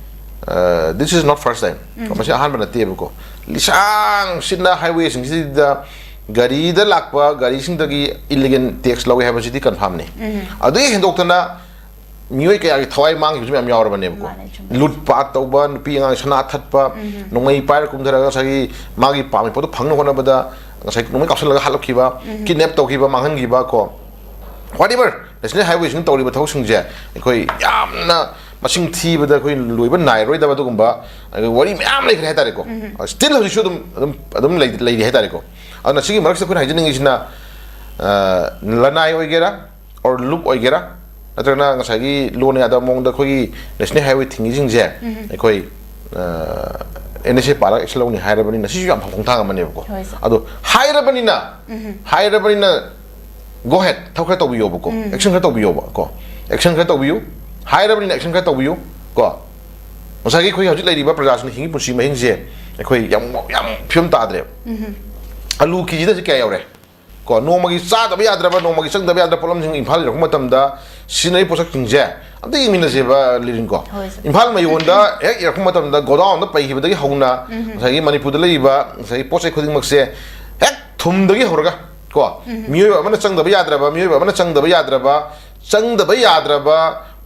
uh, this is not first time꯫ ꯃꯁꯤ ꯑꯍꯥꯟꯕ ꯅꯠꯇꯦꯕꯀꯣ꯫ ꯂꯤꯁꯥꯡ ꯁꯤꯠꯅ ꯍꯥꯏꯋꯦꯁꯤꯡꯁꯤꯗ ꯒꯥꯔꯤꯗ ꯂꯥꯛꯄ ꯒꯥꯔꯤꯁꯤꯡꯗꯒꯤ ꯏꯂꯤꯒꯦꯜ ꯇꯦꯛꯁ ꯂꯧꯏ ꯍꯥꯏꯕꯁꯤꯗꯤ ꯀꯟꯐꯥꯝꯅꯤ꯫ ꯑꯗꯨꯒꯤ ꯍꯦꯟꯗꯣꯛꯇꯅ ꯃꯤꯑꯣꯏ ꯀꯌꯥꯒꯤ ꯊꯋꯥꯏ ꯃꯥꯡꯈꯤꯕꯁꯨ ꯃꯌꯥꯝ ꯌꯥꯎꯔꯕꯅꯦꯕꯀꯣ꯫ ꯃꯥꯅꯦ, ꯆꯨꯝꯃꯦ꯫ ꯂꯨꯠ ꯄꯥꯠ ꯇꯧꯕ, ꯅꯨꯄꯤ ꯑꯉꯥꯡ ꯁꯅꯥ ꯊꯠꯄ, ꯅꯣꯡꯃꯩ ꯄꯥꯏꯔ ꯀꯨꯝꯊꯔꯒ ꯉꯁꯥꯏꯒꯤ ꯃꯥꯒꯤ ꯄꯥꯝꯃꯤ ꯄꯣꯠꯇꯣ ꯐꯪꯅꯕ ꯍꯣꯠꯅꯕꯗ ꯉꯁꯥꯏ ꯅꯣꯡꯃꯩ ꯀꯥꯞꯁꯤꯜꯂꯒ ꯍꯥꯠꯂꯛꯈꯤꯕ, ꯀꯤꯗꯅꯦꯞ ꯇꯧꯈꯤꯕ, ꯃꯥꯡꯍꯟꯈꯤꯕ ꯀꯣ, whatever, ꯅꯦꯁꯅꯦꯜ ꯍꯥꯏꯋꯦꯁꯤꯡ ꯇꯧꯔꯤꯕ ꯊꯕꯛꯁꯤꯡꯁꯦ ꯑꯩꯈꯣꯏ ꯌꯥꯝꯅ ꯃꯁꯤꯡ ꯊꯤꯕꯗ ꯑꯩꯈꯣꯏ ꯂꯣꯏꯕ ꯅꯥꯏꯔꯣꯏꯗꯕ ꯑꯗꯨꯒꯨꯝꯕ ꯋꯥꯔꯤ ꯃꯌꯥꯝ ꯂꯩꯈ꯭ꯔꯦ ꯍꯥꯏꯇꯥꯔꯦꯀꯣ꯫ ꯁ꯭ꯇꯤꯜ ꯍꯧꯖꯤꯛꯁꯨ ꯑꯗꯨꯝ ꯑꯗꯨꯝ ꯑꯗꯨꯝ ꯂꯩ- ꯂꯩꯔꯤ ꯍꯥꯏꯇꯥꯔꯦꯀꯣ꯫ ꯑꯗꯨꯅ ꯁꯤꯒꯤ ꯃꯔꯛꯁꯤꯗ ꯑꯩꯈꯣꯏꯅ ꯍꯥꯏꯖꯅꯤꯡꯉꯤꯁꯤꯅ, ꯑ, ꯂꯅꯥꯏ ꯑꯣꯏꯒꯦꯔꯥ, or ꯂꯨꯞ ꯑꯣꯏꯒꯦꯔꯥ, ꯅꯠꯇ꯭ꯔꯒꯅ ꯉꯁꯥꯏꯒꯤ ꯂꯣꯟ ꯌꯥꯗꯕ ꯃꯑꯣꯡꯗ ꯑꯩꯈꯣꯏꯒꯤ ꯅꯦꯁꯅꯦꯜ ꯍꯥꯏꯋꯦ ꯊꯤꯡꯉꯤꯁꯤꯡꯁꯦ ꯑꯩꯈꯣꯏ ꯑꯦꯟ ꯑꯦꯁ ꯑꯦ ꯄꯥꯜꯂꯒ ꯑꯦꯛꯁꯟ ꯂꯧꯅꯤ ꯍꯥꯏꯔꯕꯅꯤꯅ ꯁꯤꯁꯨ ꯌꯥꯝ ꯐꯕ ꯈꯣꯡꯊꯥꯡ ꯑꯃꯅꯦꯕꯀꯣ꯫ ꯍꯣꯏ, ꯁꯥꯔ꯫ ꯑꯗꯣ ꯍꯥꯏꯔꯕꯅꯤꯅ, ꯍꯥꯏꯔꯕꯅꯤꯅ, go ahead, ꯊꯕꯛ ꯈꯔ ꯇꯧꯕꯤꯌꯣꯕꯀꯣ, ꯑꯦꯛꯁꯟ ꯈꯔ ꯇꯧꯕꯤꯌꯣꯕ ꯀꯣ, ꯑꯦꯛꯁꯟ ꯈꯔ ꯇꯧꯕꯤꯌꯨ, ꯍꯥꯏꯔꯕꯅꯤꯅ ꯑꯦꯛꯁꯟ ꯈꯔ ꯇꯧꯕꯤꯌꯨ ꯀꯣ꯫ ꯉꯁꯥꯏꯒꯤ ꯑꯩꯈꯣꯏ ꯍꯧꯖꯤꯛ ꯂꯩꯔꯤꯕ ꯄ꯭ꯔꯖꯥꯁꯤꯡꯅ ꯍꯤꯡꯉꯤ ꯄꯨꯟꯁꯤ ꯃꯍꯤꯡꯁꯦ ꯑꯩꯈꯣꯏ ꯌꯥꯝ ꯌꯥꯝ ꯐꯤꯕꯝ ꯇꯥꯗ꯭ꯔꯦꯕ꯫ ꯑꯂꯨ ꯀꯦꯖꯤꯗ ꯍꯧꯖꯤꯛ ꯀꯌꯥ ꯌꯧꯔꯦ? ꯀꯣ, ꯅꯣꯡꯃꯒꯤ ꯆꯥꯗꯕ ꯌꯥꯗ꯭ꯔꯕ, ꯅꯣꯡꯃꯒꯤ ꯆꯪꯗꯕ ꯌꯥꯗ꯭ꯔꯕ ꯄꯣꯠꯂꯝꯁꯤꯡ ꯏꯝꯐꯥꯜ ꯌꯧꯔꯛꯄ ꯃꯇꯝꯗ ꯁꯤꯖꯤꯟꯅꯔꯤꯕ ꯄꯣꯠꯁꯛꯁꯤꯡꯁꯦ ꯑꯝꯇ ꯌꯦꯡꯃꯤꯟꯅꯁꯦꯕ, ꯂꯤꯔꯤꯟꯀꯣ꯫ ꯍꯣꯏ, ꯁꯔ꯫ ꯏꯝꯐꯥꯜ ꯃꯌꯣꯟꯗ ꯍꯦꯛ ꯌꯧꯔꯛꯄ ꯃꯇꯝꯗ ꯒꯣꯗꯥꯎꯟꯗ ꯄꯩꯈꯤꯕꯗꯒꯤ ꯍꯧꯅ ꯉꯁꯥꯏꯒꯤ ꯃꯅꯤꯄꯨꯔꯗ ꯂꯩꯔꯤꯕ ꯉꯁꯥꯏꯒꯤ ꯄꯣꯠ ꯆꯩ ꯈꯨꯗꯤꯡꯃꯛꯁꯦ ꯍꯦꯛ ꯊꯨꯝꯗꯒꯤ ꯍꯧꯔꯒ ꯀꯣ, ꯃꯤꯑꯣꯏꯕ ꯑꯃꯅ ꯆꯪꯗꯕ ꯌꯥꯗ꯭ꯔꯕ, ꯃꯤꯑꯣꯏꯕ ꯑꯃꯅ ꯆꯪꯗꯕ ꯌꯥꯗ꯭ꯔꯕ, ꯆꯪꯗꯕ ꯌꯥꯗ꯭ꯔꯕ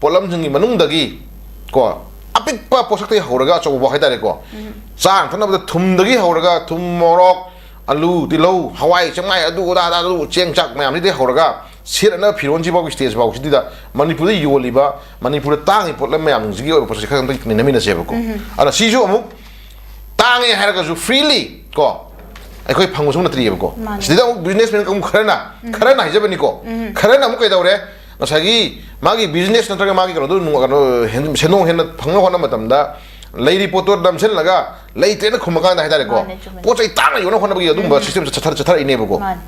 ꯄꯣꯠꯂꯝꯁꯤꯡꯒꯤ ꯃꯅꯨꯡꯗꯒꯤ ꯀꯣ, ꯑꯄꯤꯛꯄ ꯄꯣꯠꯁꯛꯇꯒꯤ ꯍꯧꯔꯒ ꯑꯆꯧꯕ ꯍꯥꯏꯇꯥꯔꯦꯀꯣ, ꯆꯥꯅ ꯊꯛꯅꯕꯗ ꯊꯨꯝꯗꯒꯤ ꯍꯧꯔꯒ, ꯊꯨꯝ, ꯃꯣꯔꯣꯛ, ꯑꯂꯨ, ꯇꯤꯜꯍꯧ, ꯍꯋꯥꯏ ꯆꯦꯡꯋꯥꯏ, ꯑꯗꯨ ꯑꯗꯥ ꯑꯗꯥ, ꯑꯗꯨ ꯆꯦꯡ ꯆꯥꯛ ꯃꯌꯥꯝꯁꯤꯗꯒꯤ ꯍꯧꯔꯒ ꯁꯦꯠꯅꯅꯕ ꯐꯤꯔꯣꯟꯁꯤ ꯐꯥꯎꯒꯤ stage ꯐꯥꯎꯁꯤꯗ ꯃꯅꯤꯄꯨꯔꯗ ꯌꯣꯜꯂꯤꯕ, ꯃꯅꯤꯄꯨꯔꯗ ꯇꯥꯡꯉꯤ ꯄꯣꯠꯂꯝ ꯃꯌꯥꯝꯁꯤꯡꯁꯤꯒꯤ ꯑꯣꯏꯕ ꯄꯣꯠꯁꯛꯁꯦ ꯈꯔ ꯈꯛꯇꯪ ꯅꯩꯅꯃꯤꯟꯅꯁꯦꯕꯀꯣ꯫ ꯑꯗꯨꯅ ꯁꯤꯁꯨ ꯑꯃꯨꯛ ꯇꯥꯡꯉꯦ ꯍꯥꯏꯔꯒꯁꯨ freely ꯀꯣ, ꯑꯩꯈꯣꯏ ꯐꯪꯕꯁꯨ ꯅꯠꯇ꯭ꯔꯤꯑꯕꯀꯣ꯫ ꯃꯥꯅꯦ꯫ ꯁꯤꯗꯩꯗ ꯑꯃꯨꯛ businessman ꯀꯥꯡꯕꯨ ꯈꯔꯅ, ꯈꯔꯅ ꯍꯥꯏꯖꯕꯅꯤꯀꯣ, ꯈꯔꯅ ꯑꯃꯨꯛ ꯀꯩꯗꯧꯔꯦ? ꯉꯁꯥꯏꯒꯤ ꯃꯥꯒꯤ business ꯅꯠꯇ꯭ꯔꯒ ꯃꯥꯒꯤ ꯀꯩꯅꯣꯗꯣ ꯅꯨꯡ-, ꯀꯩꯅꯣ, ꯍꯦꯟ-, ꯁꯦꯟꯗꯣꯡ ꯍꯦꯟꯅ ꯐꯪꯅꯕ ꯍꯣꯠꯅꯕ ꯃꯇꯝꯗ ꯂꯩꯔꯤ ꯄꯣꯠꯇꯣ ꯅꯝꯁꯤꯜꯂꯒ ꯂꯩꯇ꯭ꯔꯦꯅ ꯈꯨꯝꯃꯀꯥꯟꯗ ꯍꯥꯏꯇꯥꯔꯦꯀꯣ, ꯃꯥꯅꯦ, ꯆꯨꯝꯃꯦ꯫ ꯄꯣꯠ ꯆꯩ ꯇꯥꯡꯅ ꯌꯣꯟꯅꯕ ꯍꯣꯠꯅꯕꯒꯤ ꯑꯗꯨꯒꯨꯝꯕ system ꯆꯠꯊ-, ꯆꯠꯊꯔꯛꯏꯅꯦꯕꯀꯣ꯫ ꯃꯥꯅꯦ꯫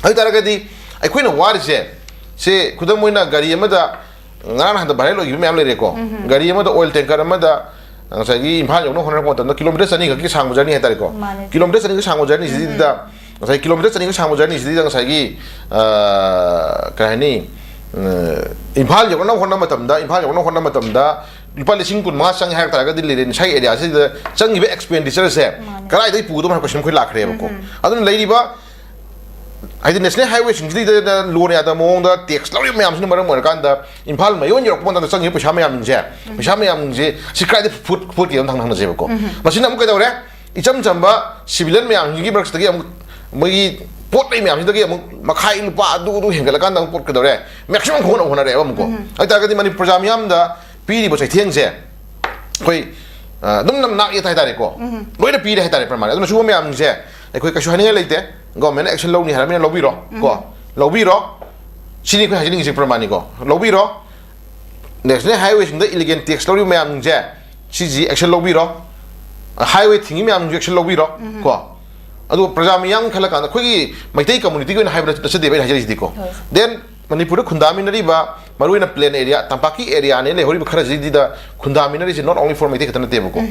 ꯑꯗꯨ ꯑꯣꯏ ꯇꯥꯔꯒꯗꯤ ꯑꯩꯈꯣꯏꯅ ꯋꯥꯔꯤꯁꯦ, ꯁꯦ ꯈꯨꯗꯝ ꯑꯣꯏꯅ ꯒꯥꯔꯤ ꯑꯃꯗ ꯉꯔꯥꯡ ꯅꯍꯥꯟꯗ viral ꯑꯣꯏꯈꯤꯕ ꯃꯌꯥꯝ ꯂꯩꯔꯦꯀꯣ꯫ ꯒꯥꯔꯤ ꯑꯃꯗ oil tanker ꯑꯃꯗ ꯉꯁꯥꯏꯒꯤ ꯏꯝꯐꯥꯜ ꯌꯧꯅ ꯍꯣꯠꯅꯔꯛꯄ ꯃꯇꯝꯗ kilometre ꯆꯅꯤ ꯈꯛꯀꯤ ꯁꯥꯡꯕ journey ꯍꯥꯏꯇꯥꯔꯦꯀꯣ꯫ ꯃꯥꯅꯦ꯫ Kilometre ꯆꯅꯤ ꯈꯛ ꯁꯥꯡꯕ journey ꯁꯤꯗꯩꯗ, ꯉꯁꯥꯏ kilometre ꯆꯅꯤ ꯈꯛ ꯁꯥꯡꯕ journey ꯁꯤꯗꯩꯗ ꯉꯁꯥꯏꯒꯤ, ꯑ, ꯀꯩ ꯍꯥꯏꯅꯤ, ꯑ, ꯏꯝꯐꯥꯜ ꯌꯧꯅꯕ ꯍꯣꯠꯅꯕ ꯃꯇꯝꯗ, ꯏꯝꯐꯥꯜ ꯌꯧꯅꯕ ꯍꯣꯠꯅꯕ ꯃꯇꯝꯗ ꯂꯨꯄꯥ ꯂꯤꯁꯤꯡ ꯀꯨꯟ ꯃꯉꯥ ꯆꯪꯉꯦ ꯍꯥꯏ ꯇꯥꯔꯒꯗꯤ ꯂꯩꯔꯦ ꯉꯁꯥꯏ area ꯁꯤꯗ ꯆꯪꯉꯤꯕ expenditure ꯁꯦ ꯃꯥꯅꯦ꯫ ꯀꯗꯥꯏꯗꯒꯤ ꯄꯨꯒꯗꯕꯅꯣ ꯍꯥꯏꯕ question ꯑꯩꯈꯣꯏ ꯂꯥꯛꯈ꯭ꯔꯦꯕꯀꯣ꯫ ꯑꯗꯨꯅ ꯂꯩꯔꯤꯕ ꯍꯥꯏꯗꯤ national highway ꯁꯤꯡꯁꯤꯗ ꯂꯣꯟ ꯌꯥꯗꯕ ꯃꯑꯣꯡꯗ tax ꯂꯧꯔꯤꯕ ꯃꯌꯥꯝꯁꯤꯅ ꯃꯔꯝ ꯑꯣꯏꯔꯀꯥꯟꯗ ꯏꯝꯐꯥꯜ ꯃꯌꯣꯟ ꯌꯧꯔꯛꯄ ꯃꯇꯝꯗ ꯆꯪꯉꯤꯕ ꯄꯩꯁꯥ ꯃꯌꯥꯝꯁꯤꯡꯁꯦ, ꯄꯩꯁꯥ ꯃꯌꯥꯝꯁꯤꯡꯁꯦ ꯁꯤ ꯀꯗꯥꯏꯗ ꯐꯨꯠ-, ꯐꯨꯠꯀꯦ ꯑꯃ ꯍꯪ-, ꯍꯪꯅꯁꯦꯕꯀꯣ꯫ ꯃꯁꯤꯅ ꯑꯃꯨꯛ ꯀꯩꯗꯧꯔꯦ? ꯏꯆꯝ ꯆꯝꯕ civilian ꯃꯌꯥꯝꯁꯤꯡꯒꯤ ꯃꯔꯛꯁꯤꯗꯒꯤ ꯑꯃꯨꯛ ꯃꯣꯏꯒꯤ ꯄꯣꯠ ꯂꯩ ꯃꯌꯥꯝꯁꯤꯗꯒꯤ ꯑꯃꯨꯛ ꯃꯈꯥꯏ ꯂꯨꯄꯥ ꯑꯗꯨ ꯑꯗꯨ ꯍꯦꯟꯒꯠꯂꯀꯥꯟꯗ ꯑꯃꯨꯛ ꯄꯣꯠ ꯀꯩꯗꯧꯔꯦ? Maximum ꯈꯣꯡꯅ ꯍꯣꯠꯅꯔꯦꯕ ꯑꯃꯨꯛꯀꯣ꯫ ꯑꯗꯨ ꯑꯣꯏꯇꯥꯔꯒꯗꯤ ꯃꯅꯤꯄꯨꯔ ꯄ꯭ꯔꯖꯥ ꯃꯤꯌꯥꯝꯗ ꯄꯤꯔꯤꯕ ꯆꯩꯊꯦꯡꯁꯦ ꯑꯩꯈꯣꯏ, ꯑ, ꯑꯗꯨꯝ ꯅꯝ ꯅꯥꯛ ꯌꯦꯠ ꯍꯥꯏꯇꯥꯔꯦꯀꯣ꯫ ꯂꯣꯏꯅ ꯄꯤꯔꯦ ꯍꯥꯏꯇꯥꯔꯦ ꯄ꯭ꯔꯃꯥꯟ꯫ ꯑꯗꯨꯅ ꯁꯤꯒꯨꯝꯕ ꯃꯌꯥꯝꯁꯦ ꯑꯩꯈꯣꯏ ꯀꯩꯁꯨ ꯍꯥꯏꯅꯤꯡꯉꯥꯏ ꯂꯩꯇꯦ꯫ Government ꯅ action ꯂꯧꯅꯤ ꯍꯥꯏꯔꯕꯅꯤꯅ ꯂꯧꯕꯤꯔꯣ ꯀꯣ꯫ ꯂꯧꯕꯤꯔꯣ꯫ ꯁꯤꯅꯤ ꯑꯩꯈꯣꯏ ꯍꯥꯏꯖꯅꯤꯡꯉꯤꯁꯦ ꯄ꯭ꯔꯃꯥꯟꯅꯤꯀꯣ꯫ ꯂꯧꯕꯤꯔꯣ꯫ National highway ꯁꯤꯡꯗ illegal tax ꯂꯧꯔꯤꯕ ꯃꯌꯥꯝꯁꯦ ꯁꯤꯁꯤ action ꯂꯧꯕꯤꯔꯣ꯫ Highway ꯊꯤꯡꯉꯤ ꯃꯌꯥꯝꯁꯤꯡꯁꯨ action ꯂꯧꯕꯤꯔꯣ ꯀꯣ꯫ ꯑꯗꯨꯒ ꯄ꯭ꯔꯖꯥ ꯃꯤꯌꯥꯝꯒꯤ ꯈꯜꯂꯀꯥꯟꯗ ꯑꯩꯈꯣꯏꯒꯤ ꯃꯩꯇꯩ community ꯒꯤ ꯑꯣꯏꯅ ꯍꯥꯏꯕ ꯅꯠꯆꯗꯦꯕ ꯑꯩꯅ ꯍꯥꯏꯖꯔꯤꯁꯤꯗꯤꯀꯣ꯫ ꯍꯣꯏ꯫ Then ꯃꯅꯤꯄꯨꯔꯗ ꯈꯨꯟꯗꯥꯃꯤꯟꯅꯔꯤꯕ ꯃꯔꯨꯑꯣꯏꯅ plain area, ꯇꯝꯄꯥꯛꯀꯤ area ꯅꯦ ꯂꯩꯍꯧꯔꯤꯕ ꯈꯔꯁꯤꯗ ꯈꯨꯟꯗꯥꯃꯤꯟꯅꯔꯤꯁꯦ not only for ꯃꯩꯇꯩ ꯈꯛꯇ ꯅꯠꯇꯦꯕꯀꯣ꯫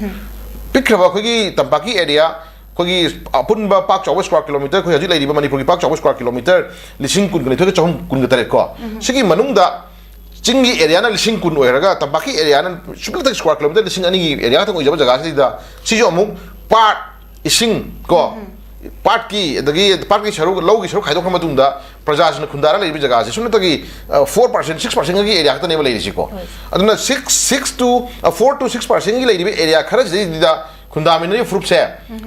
ꯄꯤꯛꯈ꯭ꯔꯕ ꯑꯩꯈꯣꯏꯒꯤ ꯇꯝꯄꯥꯛꯀꯤ area, ꯑꯩꯈꯣꯏꯒꯤ ꯑꯄꯨꯟꯕ ꯄꯥꯛ ꯆꯥꯎꯕ square kilometre, ꯑꯩꯈꯣꯏ ꯍꯧꯖꯤꯛ ꯂꯩꯔꯤꯕ ꯃꯅꯤꯄꯨꯔꯒꯤ ꯄꯥꯛ ꯆꯥꯎꯕ square kilometre ꯂꯤꯁꯤꯡ ꯀꯨꯟꯒ ꯅꯤꯊꯣꯏꯒ ꯆꯍꯨꯝ ꯀꯨꯟꯒ ꯇꯔꯦꯠ ꯀꯣ꯫ ꯁꯤꯒꯤ ꯃꯅꯨꯡꯗ ꯆꯤꯡꯒꯤ area ꯅ ꯂꯤꯁꯤꯡ ꯀꯨꯟ ꯑꯣꯏꯔꯒ ꯇꯝꯄꯥꯛꯀꯤ area ꯅ ꯁꯨꯞꯅꯇꯒꯤ square kilometre ꯂꯤꯁꯤꯡ ꯑꯅꯤꯒꯤ area ꯈꯛꯇꯪ ꯑꯣꯏꯖꯕ ꯖꯒꯥꯁꯤꯗ ꯁꯤꯁꯨ ꯑꯃꯨꯛ ꯄꯥꯠ, ꯏꯁꯤꯡ ꯀꯣ, ꯄꯥꯠꯀꯤ, ꯑꯗꯒꯤ ꯄꯥꯠꯀꯤ ꯁꯔꯨꯛ, ꯂꯧꯒꯤ ꯁꯔꯨꯛ ꯈꯥꯏꯗꯣꯛꯈ꯭ꯔ ꯃꯇꯨꯡꯗ ꯄ꯭ꯔꯖꯥꯁꯤꯡꯅ ꯈꯨꯟꯗꯥꯔ ꯂꯩꯔꯤꯕ ꯖꯒꯥꯁꯦ ꯁꯨꯞꯅꯇꯒꯤ ꯐꯣꯔ ꯄꯥꯔꯁꯦꯟ, ꯁꯤꯛꯁ ꯄꯥꯔꯁꯦꯟꯒꯤ ꯑꯦꯔꯤꯌꯥ ꯈꯛꯇꯅꯦꯕ ꯂꯩꯔꯤꯁꯤꯀꯣ꯫ ꯑꯗꯨꯅ six six two four two six ꯄꯥꯔꯁꯦꯟꯒꯤ ꯂꯩꯔꯤꯕ ꯑꯦꯔꯤꯌꯥ ꯈꯔꯁꯤꯗꯩꯗ ꯈꯨꯟꯗꯥꯃꯤꯟꯅꯔꯤꯕ ꯐꯨꯔꯨꯞꯁꯦ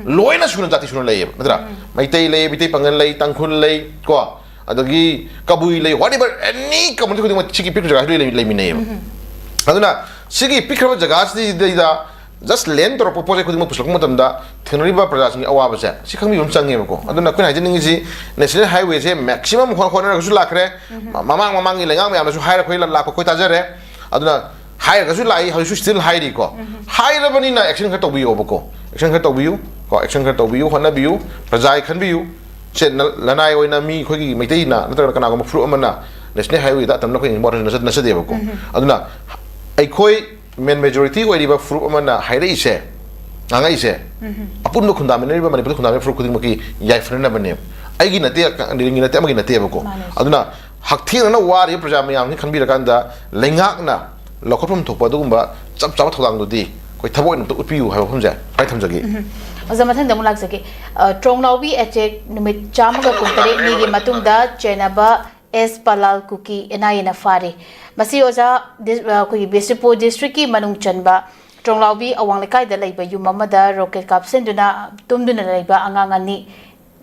ꯂꯣꯏꯅ ꯁꯨꯅ ꯖꯥꯇꯤ ꯁꯨꯅ ꯂꯩꯌꯦꯕ, ꯅꯠꯇ꯭ꯔꯥ? ꯃꯩꯇꯩ ꯂꯩ, ꯃꯩꯇꯩ ꯄꯥꯉꯜ ꯂꯩ, ꯇꯥꯡꯈꯨꯜ ꯂꯩ, ꯀꯣ, ꯑꯗꯒꯤ ꯀꯕꯨꯏ ꯂꯩ, whatever, any community ꯈꯨꯗꯤꯡꯃꯛ ꯁꯤꯒꯤ ꯄꯤꯛꯈ꯭ꯔ ꯖꯒꯥꯁꯤꯗ ꯂꯩ-, ꯂꯩꯃꯤꯟꯅꯩꯌꯦꯕ꯫ ꯑꯗꯨꯅ ꯁꯤꯒꯤ ꯄꯤꯛꯈ꯭ꯔꯕ ꯖꯒꯥꯁꯤꯗꯩꯗ just land ꯇꯧꯔꯛꯄ ꯄꯣꯠ ꯆꯩ ꯈꯨꯗꯤꯡꯃꯛ ꯄꯨꯁꯤꯜꯂꯛꯄ ꯃꯇꯝꯗ ꯊꯦꯡꯅꯔꯤꯕ ꯄ꯭ꯔꯖꯥꯁꯤꯡꯒꯤ ꯑꯋꯥꯕꯁꯦ ꯁꯤ ꯈꯪꯕꯤꯕ ꯑꯃ ꯆꯪꯉꯦꯕꯀꯣ꯫ ꯑꯗꯨꯅ ꯑꯩꯈꯣꯏꯅ ꯍꯥꯏꯖꯅꯤꯡꯉꯤꯁꯤ, ꯅꯦꯁꯅꯦꯜ ꯍꯥꯏꯋꯦꯁꯦ ꯃꯦꯛꯁꯤꯃꯝ ꯍꯣꯠꯅꯔꯒꯁꯨ ꯂꯥꯛꯈ꯭ꯔꯦ, ꯃ-, ꯃꯃꯥꯡ ꯃꯃꯥꯡꯒꯤ ꯂꯩꯉꯥꯛ ꯃꯌꯥꯝꯅꯁꯨ ꯍꯥꯏꯔꯛꯄ, ꯑꯩꯈꯣꯏ ꯂꯥꯛꯄ ꯑꯩꯈꯣꯏ ꯇꯥꯖꯔꯦ꯫ ꯑꯗꯨꯅ ꯍꯥꯏꯔꯒꯁꯨ ꯂꯥꯛꯏ, ꯍꯧꯖꯤꯛꯁꯨ still ꯍꯥꯏꯔꯤꯀꯣ꯫ ꯍꯥꯏꯔꯕꯅꯤꯅ action ꯈꯔ ꯇꯧꯕꯤꯌꯣꯕꯀꯣ꯫ Action ꯈꯔ ꯇꯧꯕꯤꯌꯨ ꯀꯣ, action ꯈꯔ ꯇꯧꯕꯤꯌꯨ, ꯍꯣꯠꯅꯕꯤꯌꯨ, ꯄ꯭ꯔꯖꯥꯒꯤ ꯈꯟꯕꯤꯌꯨ꯫ ꯁꯦ ꯅ-, ꯂꯅꯥꯏ ꯑꯣꯏꯅ ꯃꯤ ꯑꯩꯈꯣꯏꯒꯤ ꯃꯩꯇꯩꯅ ꯅꯠꯇ꯭ꯔꯒ ꯀꯅꯥꯒꯨꯝꯕ ꯐꯨꯔꯨꯞ ꯑꯃꯅ ꯅꯦꯁꯅꯦꯜ ꯍꯥꯏꯋꯦꯗ ꯑꯇꯝꯅ ꯑꯩꯈꯣꯏ ꯋꯥꯔꯣꯏ ꯅꯠꯆ-, ꯅꯠꯆꯗꯦꯕꯀꯣ꯫ ꯑꯗꯨꯅ ꯑꯩꯈꯣꯏ main majority ꯑꯣꯏꯔꯤꯕ ꯐꯨꯔꯨꯞ ꯑꯃꯅ ꯍꯥꯏꯔꯛꯏꯁꯦ, ꯉꯥꯡꯉꯛꯏꯁꯦ, ꯑꯄꯨꯟꯕ ꯈꯨꯟꯗꯥꯃꯤꯟꯅꯔꯤꯕ ꯃꯅꯤꯄꯨꯔꯗ ꯈꯨꯟꯗꯥꯃꯤꯟꯅꯔꯤꯕ ꯐꯨꯔꯨꯞ ꯈꯨꯗꯤꯡꯃꯛꯀꯤ ꯌꯥꯏꯐꯅꯅꯕꯅꯦꯕ꯫ ꯑꯩꯒꯤ ꯅꯠꯇꯦ, ꯂꯤꯂꯤꯡꯒꯤ ꯅꯠꯇꯦ, ꯑꯃꯒꯤ ꯅꯠꯇꯦꯕꯀꯣ꯫ ꯃꯥꯅꯦ꯫ ꯑꯗꯨꯅ ꯍꯛꯊꯦꯡꯅꯅ ꯋꯥꯔꯤꯕ ꯄ꯭ꯔꯖꯥ ꯃꯌꯥꯝꯁꯤ ꯈꯟꯕꯤꯔꯀꯥꯟꯗ ꯂꯩꯉꯥꯛꯅ ꯂꯧꯈꯠꯐꯝ ꯊꯣꯛꯄ ꯑꯗꯨꯒꯨꯝꯕ ꯆꯞ ꯆꯥꯕ ꯊꯧꯗꯥꯡꯗꯨꯗꯤ ꯑꯩꯈꯣꯏ ꯊꯕꯛ ꯑꯣꯏꯅ ꯑꯝꯇ ꯎꯠꯄꯤꯌꯨ ꯍꯥꯏꯕ ꯋꯥꯐꯝꯁꯦ ꯍꯥꯏ ꯊꯝꯖꯒꯦ꯫ ꯑꯣꯖꯥ, ꯃꯊꯪꯗ ꯑꯃꯨꯛ ꯂꯥꯛꯆꯒꯦ꯫ ꯑ, ꯇ꯭ꯔꯣꯡꯂꯥꯎꯕꯤ attack ꯅꯨꯃꯤꯠ ꯆꯥꯝꯃꯒ ꯀꯨꯟꯇꯔꯦꯠꯅꯤꯒꯤ ꯃꯇꯨꯡꯗ ꯆꯦꯟꯅꯕ ꯑꯦꯁ ꯄꯂꯥꯜ ꯀꯨꯀꯤ ꯑꯦꯟ ꯑꯥꯏ ꯑꯦꯅ ꯐꯥꯔꯤ꯫ ꯃꯁꯤ ꯑꯣꯖꯥ, ꯗꯤꯁ-, ꯑ, ꯑꯩꯈꯣꯏꯒꯤ ꯕꯤꯁꯅꯨꯄꯨꯔ district ꯀꯤ ꯃꯅꯨꯡ ꯆꯟꯕ ꯇ꯭ꯔꯣꯡꯂꯥꯎꯕꯤ ꯑꯋꯥꯡ ꯂꯩꯀꯥꯏꯗ ꯂꯩꯕ ꯌꯨꯝ ꯑꯃꯗ rocket ꯀꯥꯞꯁꯤꯟꯗꯨꯅ ꯇꯨꯝꯗꯨꯅ ꯂꯩꯕ ꯑꯉꯥꯡ ꯑꯅꯤ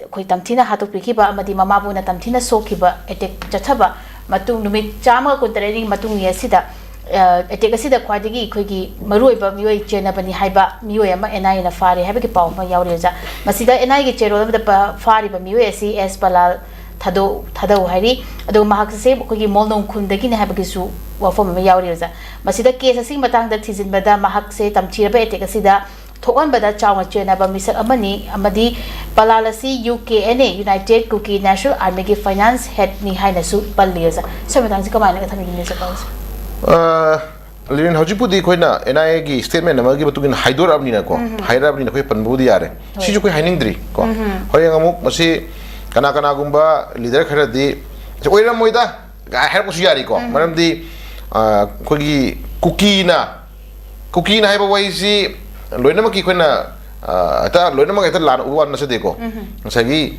ꯑꯩꯈꯣꯏ ꯇꯝꯊꯤꯅ ꯍꯥꯠꯇꯣꯛꯄꯤꯈꯤꯕ ꯑꯃꯗꯤ ꯃꯃꯥꯕꯨꯅ ꯇꯝꯊꯤꯅ ꯁꯣꯛꯈꯤꯕ attack ꯆꯠꯊꯕ ꯃꯇꯨꯡ, ꯅꯨꯃꯤꯠ ꯆꯥꯝꯃꯒ ꯀꯨꯟꯇꯔꯦꯠꯅꯤ ꯃꯇꯨꯡ ꯑꯁꯤꯗ, ꯑ, attack ꯑꯁꯤꯗ ꯈ꯭ꯋꯥꯏꯗꯒꯤ ꯑꯩꯈꯣꯏꯒꯤ ꯃꯔꯨꯑꯣꯏꯕ ꯃꯤꯑꯣꯏ ꯆꯦꯟꯅꯕꯅꯤ ꯍꯥꯏꯕ ꯃꯤꯑꯣꯏ ꯑꯃ ꯑꯦꯟ ꯑꯥꯏ ꯑꯦꯅ ꯐꯥꯔꯦ ꯍꯥꯏꯕꯒꯤ ꯄꯥꯎ ꯑꯃ ꯌꯥꯎꯔꯤ ꯑꯣꯖꯥ꯫ ꯃꯁꯤꯗ ꯑꯦꯟ ꯑꯥꯏꯒꯤ ꯆꯦꯔꯣꯜ ꯑꯃꯗ ꯄ-, ꯐꯥꯔꯤꯕ ꯃꯤꯑꯣꯏ ꯑꯁꯤ ꯑꯦꯁ ꯄꯂꯥꯜ ꯊꯥꯗꯣꯛ-, ꯊꯥꯗꯧ ꯍꯥꯏꯔꯤ꯫ ꯑꯗꯨꯒ ꯃꯍꯥꯛꯁꯦ ꯑꯩꯈꯣꯏꯒꯤ ꯃꯣꯜꯅꯣꯡ ꯈꯨꯟꯗꯒꯤꯅꯤ ꯍꯥꯏꯕꯒꯤꯁꯨ ꯋꯥꯐꯝ ꯑꯃ ꯌꯥꯎꯔꯤ ꯑꯣꯖꯥ꯫ ꯃꯁꯤꯗ case ꯑꯁꯤꯒꯤ ꯃꯇꯥꯡꯗ ꯊꯤꯖꯤꯟꯕꯗ ꯃꯍꯥꯛꯁꯦ ꯇꯝꯊꯤꯔꯕ attack ꯑꯁꯤꯗ ꯊꯣꯛꯍꯟꯕꯗ ꯆꯥꯎꯅ ꯆꯦꯟꯅꯕ ꯃꯤꯁꯛ ꯑꯃꯅꯤ ꯑꯃꯗꯤ ꯄꯂꯥꯜ ꯑꯁꯤ U K N A, United Kuki National Army ꯒꯤ finance head ꯅꯤ ꯍꯥꯏꯅꯁꯨ ꯄꯜꯂꯤ ꯑꯣꯖꯥ꯫ ꯁꯤꯒꯤ ꯃꯇꯥꯡꯁꯤ ꯀꯃꯥꯏꯅ ꯊꯝꯕꯤꯅꯤꯡꯉꯤ ꯑꯣꯖꯥ? ꯑ, ꯂꯤꯔꯦꯟ, ꯍꯧꯖꯤꯛꯄꯨꯗꯤ ꯑꯩꯈꯣꯏꯅ ꯑꯦꯟ ꯑꯥꯏ ꯑꯦꯒꯤ statement ꯑꯃꯒꯤ ꯃꯇꯨꯡ ꯏꯟꯅ ꯍꯥꯏꯗꯣꯔꯛꯑꯕꯅꯤꯅꯀꯣ, ꯍꯥꯏꯔꯛꯑꯕꯅꯤꯅ ꯑꯩꯈꯣꯏ ꯄꯟꯕꯕꯨꯗꯤ ꯌꯥꯔꯦ꯫ ꯍꯣꯏ꯫ ꯁꯤꯁꯨ ꯑꯩꯈꯣꯏ ꯍꯥꯏꯅꯤꯡꯗ꯭ꯔꯤ ꯀꯣ꯫ ꯍꯣꯔꯦꯟ ꯑꯃꯨꯛ ꯃꯁꯤ ꯀꯅꯥ ꯀꯅꯥꯒꯨꯝꯕ leader ꯈꯔꯗꯤ "ꯑꯣꯏꯔꯝꯃꯣꯏꯗ" ꯀꯥꯏ ꯍꯥꯏꯔꯛꯄꯁꯨ ꯌꯥꯔꯤꯀꯣ꯫ ꯃꯔꯝꯗꯤ, ꯑ, ꯑꯩꯈꯣꯏꯒꯤ ꯀꯨꯀꯤꯅ, ꯀꯨꯀꯤꯅ ꯍꯥꯏꯕ ꯋꯥꯍꯩꯁꯤ ꯂꯣꯏꯅꯃꯛꯀꯤ ꯑꯩꯈꯣꯏꯅ ꯑ, ꯍꯦꯛꯇ ꯂꯣꯏꯅꯃꯛ ꯍꯦꯛꯇ ꯂꯥꯟꯅ ꯎꯕ ꯋꯥ ꯅꯠꯆꯗꯦꯀꯣ꯫ ꯉꯁꯥꯏꯒꯤ,